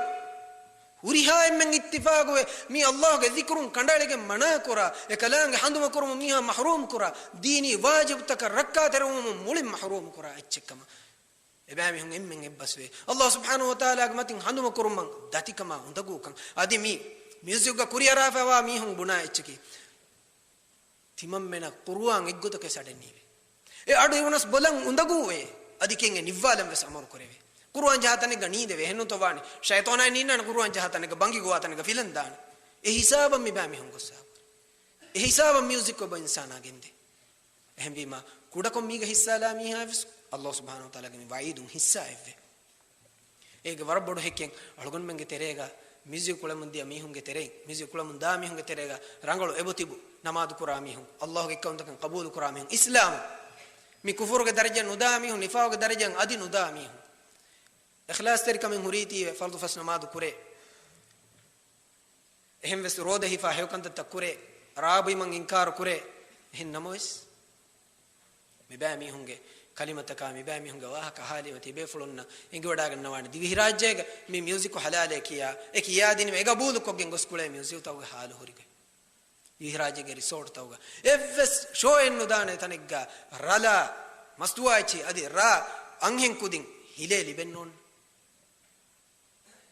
ހުރިހާ އެންމެން އިއްތިފާގުވޭ. މީ ﷲ ގެ ޛިކުރުން ކަނޑައެޅިގެން މަނާކުރާ، އެކަލާނގެ ހަނދުމަ ކުރުމުން މީހާ މަޙްރޫމް ކުރާ، ދީނީ ވާޖިބުތަކަށް ރައްކާތެރިވުމުން މުޅިން މަޙްރޫމް ކުރާ އެއްޗެއްކަމަށް އެބައިމީހުން އެންމެން އެއްބަސްވޭ. ﷲ ސުބްޙާނަހޫ ވަތަޢާލާގެ މަތިން ހަނދުމަ ކުރުމަށް ދަތިކަމާ އުނދަގޫކަން. އަދި މީ މިއުޒިކްގަ ކުރިއަރާފައިވާ މީހުން ބުނާ އެއްޗަކީ، ތިމަންމެނަށް ޤުރުއާން އެއްގޮތަކަށް ވެސް އަޑެއް ނީވޭ. އެ އަޑު އިވުނަސް ބޮލަން އުނދަގޫވޭ. އަދި ކެއިން އެ ނިއްވާލަން ވެސް އަމުރު ކުރެވޭ. ޤުރުއާން ޖަހާ ތަނެއްގަ ނީނދެވޭ. އެހެންނޫންތޯ ވާނީ؟ ޝައިޠާނާއި ނީންނާނެ ޤުރުއާން ޖަހާ ތަނެއްގަ، ބަނގި ގޮވާ ތަނެއްގަ ފިލަން ދާނެ. އެ ހިސާބަށް މިބައިމީހުން ގޮއްސާ ހުރި. އެ ހިސާބަށް މިއުޒިކް އެބަ އިންސާނާ ގެންދޭ. އެހެންވީމާ، ކުޑަކޮށް މީގަ ހިއްސާލާ މީހާ ވެސް ﷲ ސުބްޙާނަހޫ ވަތަޢާލާގެ މި ވަޢީދުން ހިއްސާ އެއްވޭ. އޭގެ ވަރަށް ބޮޑު ހެކިޔަން އަޅުގަނޑުމެންގެ ތެރޭގަ މިއުޒިކް ކުޅެމުން ދިޔަ މީހުންގެ ތެރެއިން، މިއުޒިކް ކުޅެމުން ދާ މީހުންގެ ތެރޭގަ ރަނގަޅު އެބަ ތިބު، ނަމާދު ކުރާ މީހުން، ﷲ ގެ އެއްކައުންތަކަށް ޤަބޫލު ކުރާ މީހުން، އިސްލާމް މި ކުފުރުގެ ދަރަޖައަށް ނުދާ މީހުން، ނިފާޤުގެ ދަރަޖައަށް އަދި ނުދާ މީހުން، އިޚްލާޞްތެރިކަމެއް ހުރީތީވެ، ފަރުޟު ފަސް ނަމާދު ކުރޭ. އެހެންވެސް ރޯދަ ހިފާ ހެޔޮކަންތައްތައް ކުރޭ، ރާ ބުއިމަށް އިންކާރު ކުރޭ. އެހެން ނަމަވެސް، މިބައިމީހުންގެ ކަލިމަތަކާ މިބައިމީހުންގެ ވާހަކަ އަހާލީމަތީ ބޭފުޅުންނަށް އެނގިވަޑާގަންނަވާނެ ދިވެހިރާއްޖޭގަ މި މިއުޒިކު ހަލާލޭ ކިޔާ، އެ ކިޔާދިނިވެ އެ ގަބޫލުކޮށްގެން ގޮސް ކުޅޭ މިއުޒިކުތަކުގެ ހާލު ހުރިގޮތް. ދިވެހިރާއްޖޭގެ ރިސޯޓުތަކުގަ އެއްވެސް ޝޯއެއް ނުދާނެ ތަނެއްގަ ރަލާ މަސްތުވާ އެއްޗި އަދި ރާ އަންހެން ކުދިން ހިލޭ ލިބެން ނޯންނަ.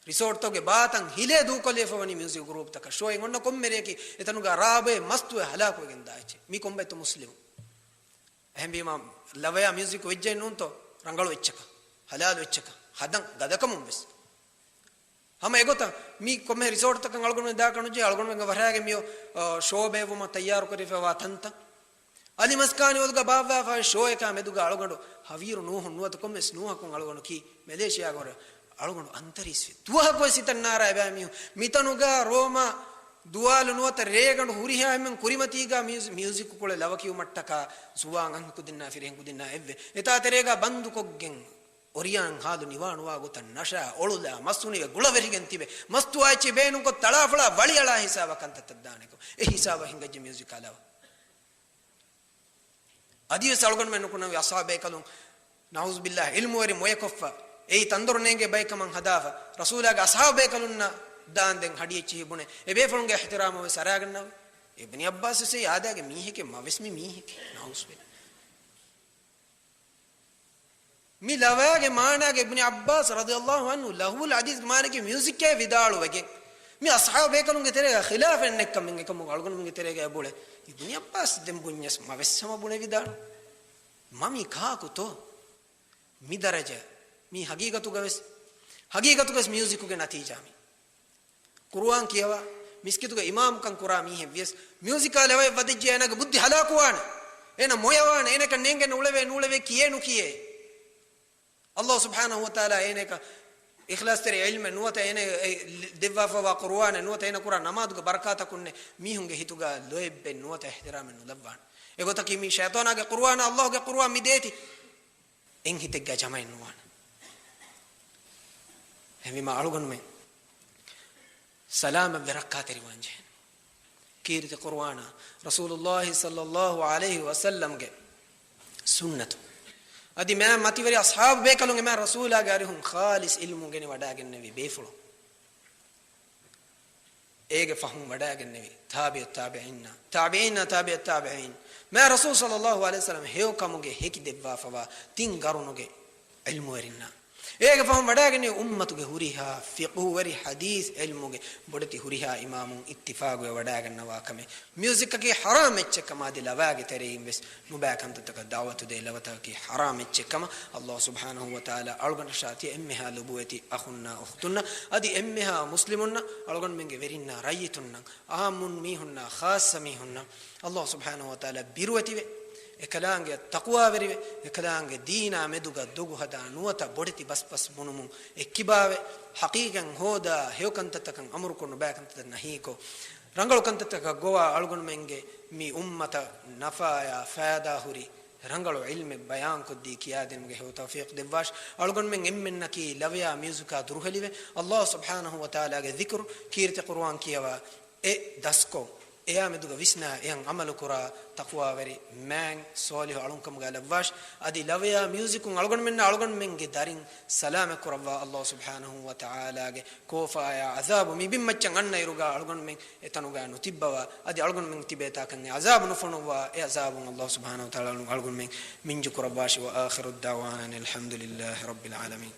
ރިސޯޓްތަކުގެ ބާތަން ހިލޭ ދޫކޮށްލިފަ ވަނީ މިއުޒިކް ގްރޫޕްތަކަށް. ޝޯއެއް އޮންނަ ކޮންމެ ރެއަކީ އެތަނުގަ ރާބޮއެ މަސްތުވެ ހަލާކުވެގެން ދާ އެއްޗެއް. މީ ކޮންބައެއްތޯ މުސްލިމު؟ އެހެންވީމަ ލަވަޔާ މިއުޒިކް ވެއްޖެއް ނޫންތޯ؟ ރަނގަޅު އެއްޗަކަށް، ހަލާލު އެއްޗަކަށް، ހަދަން ގަދަކަމުން ވެސް. ހަމަ އެގޮތަށް މި ކޮންމެ ރިސޯޓްތަކަށް އަޅުގަނޑުމެން ދާކަށް ނުޖެހޭ، އަޅުގަނޑުމެންގެ ވަށާގެ މިއޮ، އަ، ޝޯ ބޭއްވުމަށް ތައްޔާރުކުރެވިފައިވާ ތަންތަން. އަލިމަސްކާނި އޮލުގަ ބާއްވާފައި ޝޯއެކާ މެދުގަ އަޅުގަނޑު ހަވީރު ނޫހުން ނުވަތަ ކޮންމެސް ނޫހަކުން އަޅުގަނޑު ކީ މެލޭޝިޔާގަ ހުރެ އަޅުގަނޑު އަންތަރީސްވި. ދުވަހަކުވެސް ހިތަށް ނާރާ އެބައިމީހުން މިތަނުގަ ރޯމާ ދުވާލު ނުވަތަ ރޭގަނޑު ހުރިހާ އެންމެން ކުރިމަތީގަ މިއުޒި-، މިއުޒިކު ކުޅެ ލަވަ ކިޔުމަށްޓަކާ ޒުވާން އަންހެން ކުދިންނާ ފިރިހެން ކުދިންނާ އެއްވެ. އެތާ ތެރޭގަ ބަންދުކޮށްގެން އޮރިޔާން ހާލު ނިވާނުވާ ގޮތަށް ނަޝާ އޮޅުލާ މަސް ހުނިވެ ގުޅަވެރިގެން ތިބެ މަސްތުވާ އެއްޗެއް ބޭނުންކޮށް ތަޅާފޮޅާ ވަޅިއަޅާ ހިސާބަށް ކަންތައްތައް ދާނެކޮށް އެ ހިސާބަށް ހިނގައްޖެ މިއުޒިކާ ލަވަ. އަދިވެސް އަޅުގަނޑުމެން ނުކުންނަވި އަޞްޙާބު ބޭކަލުން، ނަޢޫޒުބިއްލާހް، ޢިލްމުވެރި މޮޔަކޮށްފަ، އެއީ ތަންދޮރު ނޭނގޭ ބައެއްކަމަށް ހަދާފަ، ރަސޫލާގެ އަޞްޙާބު ބޭކަލުންނަށް ދާންދެން ހަޑި އެއްޗިހި ބުނެ، އެބޭފުޅުންގެ އިޙްތިރާމަށް ވެސް އަރާގަންނަވި. އިބްނި ޢައްބާސް ވެސް އެއީ އާދައިގެ މީހެކޭ، މަވެސް މި މީހެކޭ. ނަޢޫޒުބިއްލާހް. މި ލަވާގެ މާނާގެ އިބްނި ޢައްބާސް ރަޟިޔަﷲ ޢަންހު ލަހްވުލް ޙަދީޘްގެ މާނައަކީ މިއުޒިކޭ ވިދާޅުވެގެން، މި އަޞްޙާބު ބޭކަލުންގެ ތެރޭގަ ޚިލާފެއް ނެއްކަމެއް އެކަމުގަ އަޅުގަނޑުމެންގެ ތެރޭގަ އެބުޅެ. އިބްނި ޢައްބާސް ދެން ބުންޏަސް މަވެސް ހަމަ ބުނެވިދާނެ. މަ މީ ކާކުތޯ؟ މި ދަރަޖަ، މީ ހަގީގަތުގަވެސް، ހަގީގަތުގަވެސް މިއުޒިކުގެ ނަތީޖާ މީ. ޤުރުއާން ކިޔަވާ، މިސްކިތުގެ އިމާމުކަން ކުރާ މީހެއް ވިޔަސް، މިއުޒިކާ ލަވައެއް ވަދެއްޖެ އޭނާގެ ބުއްދި ހަލާކުވާނެ. އޭނަ މޮޔަވާނެ، އޭނަކަށް ނޭނގެން އުޅެވޭ ނޫޅެވޭ ކިޔޭ ނުކިޔޭ. ﷲ ސުބްޙާނަހޫ ވަތަޢާލާ އޭނައަކަށް އިޚްލާޞްތެރި ޢިލްމެއް ނުވަތަ އޭނަ ދެއްވާފައިވާ ޤުރުއާނެއް ނުވަތަ އޭނަ ކުރާ ނަމާދުގެ ބަރަކާތަކުންނެއް މީހުންގެ ހިތުގަ ލޯތްބެއް ނުވަތަ އިޙްތިރާމެއް ނުލައްވާނެ. އެގޮތަކީ މީ ޝައިޠާނާގެ ޤުރުއާނާ ﷲގެ ޤުރުއާން މި ދޭތީ. އެއް ހިތެއްގަ ޖަމައެއް ނުވާނެ. އެހެންވީމާ އަޅުގަނޑުމެން ސަލާމަތްވެ ރައްކާތެރިވާން ޖެހޭނެ. ކީރިތި ޤުރުއާނާ، ރަސޫލުﷲ ޞައްލަﷲ ޢަލައިހި ވަސައްލަމްގެ ސުންނަތު. އަދި މާ މަތިވެރި އަޞްޙާބު ބޭކަލުން އެމާ ރަސޫލާގެ އަރިހުން ޚާލިޞް ޢިލްމު ގެނެވަޑާގެންނެވި ބޭފުޅުން. އޭގެ ފަހުން ވަޑާގެންނެވި ތާބިޢު ތާބިޢީންނާ، ތާބިޢީންނާ ތާބިޢު ތާބިޢީން، މާ ރަސޫލު ޞައްލަﷲ ޢަލައިހި ވަސައްލަމަ ހެޔޮކަމުގެ ހެކި ދެއްވާފަވާ ތިން ގަރުނުގެ ޢިލްމުވެރިންނާ. އޭގެ ފަހުން ވަޑާގެންނެވި އުއްމަތުގެ ހުރިހާ ފިޤުހުވެރި ޙަދީޘް ޢިލްމުގެ ބޮޑެތި ހުރިހާ އިމާމުން އިއްތިފާޤުވެ ވަޑާގަންނަވާ ކަމެއް. މިއުޒިކަކީ ޙަރާމް އެއްޗެއް ކަމާ އަދި ލަވާގެ ތެރެއިން ވެސް ނުބައި ކަންތައްތަކަށް ދަޢުވަތު ދޭ ލަވަތަކަކީ ޙަރާމް އެއްޗެއް ކަމަށް ﷲ ސުބްޙާނަހޫ ވަތަޢާލާ އަޅުގަނޑަށާ ތިޔަ އެންމެހާ ލޮބުވެތި އަޚުންނާ އުޚްތުންނަށް އަދި އެންމެހާ މުސްލިމުންނަށް އަޅުގަނޑުމެންގެ ވެރިންނާ ރައްޔިތުންނަށް އާއްމުން މީހުންނާ ޚާއްޞަ މީހުންނަށް ﷲ ސުބްޙާނަހޫ ވަތަޢާލާ ބިރުވެތިވެ، އެކަލާނގެއަށް ތަޤްވާވެރިވެ، އެކަލާނގެ ދީނާ މެދުގަ ދޮގު ހަދާ ނުވަތަ ބޮޑެތި ބަސްބަސް ބުނުމުން އެއްކިބާވެ، ޙަޤީޤަތް ހޯދާ ހެޔޮ ކަންތައްތަކަށް އަމުރުކޮށް ނުބައި ކަންތައްތައް ނަހީކޮށް، ރަނގަޅު ކަންތައްތަކަށް ގޮވާ އަޅުގަނޑުމެންގެ މި އުއްމަތަށް ނަފާޔާ ފައިދާ ހުރި ރަނގަޅު ޢިލްމެއް ބަޔާންކޮށްދީ ކިޔާދިނުމުގެ ހެޔޮ ތައުފީޤު ދެއްވާށި. އަޅުގަނޑުމެން އެންމެންނަކީ ލަވަޔާ މިއުޒިކާ ދުރުހެލިވެ، ﷲ ސުބްޙާނަހޫ ވަތަޢާލާގެ ޛިކުރު، ކީރިތި ޤުރުއާން ކިޔަވާ، އެ ދަސްކޮށް، އެއާ މެދުގަ ވިސްނާ އެއަށް ޢަމަލުކުރާ ތަޤްވާވެރި މާތް ޞާލިޙު އަޅުންކަމުގަ ލައްވާށި. އަދި ލަވަޔާ މިއުޒިކުން އަޅުގަނޑުމެންނާ އަޅުގަނޑުމެންގެ ދަރިން ސަލާމަތް ކުރައްވާ ﷲ ސުބްޙާނަހޫ ވަތަޢާލާގެ ކޯފާޔާ ޢަޛާބު މި ބިންމައްޗަށް އަންނަ އިރުގަ އަޅުގަނޑުމެން އެތަނުގަ ނުތިއްބަވާ، އަދި އަޅުގަނޑުމެން ތިބޭތާކަން އެ ޢަޛާބު ނުފޮނުއްވާ، އެ ޢަޛާބުން ﷲ ސުބްޙާނަހޫ ވަތަޢާލާ އަޅުގަނޑުމެން މިންޖު ކުރައްވާށި. وآخر دعوانا أن الحمد لله رب العالمين.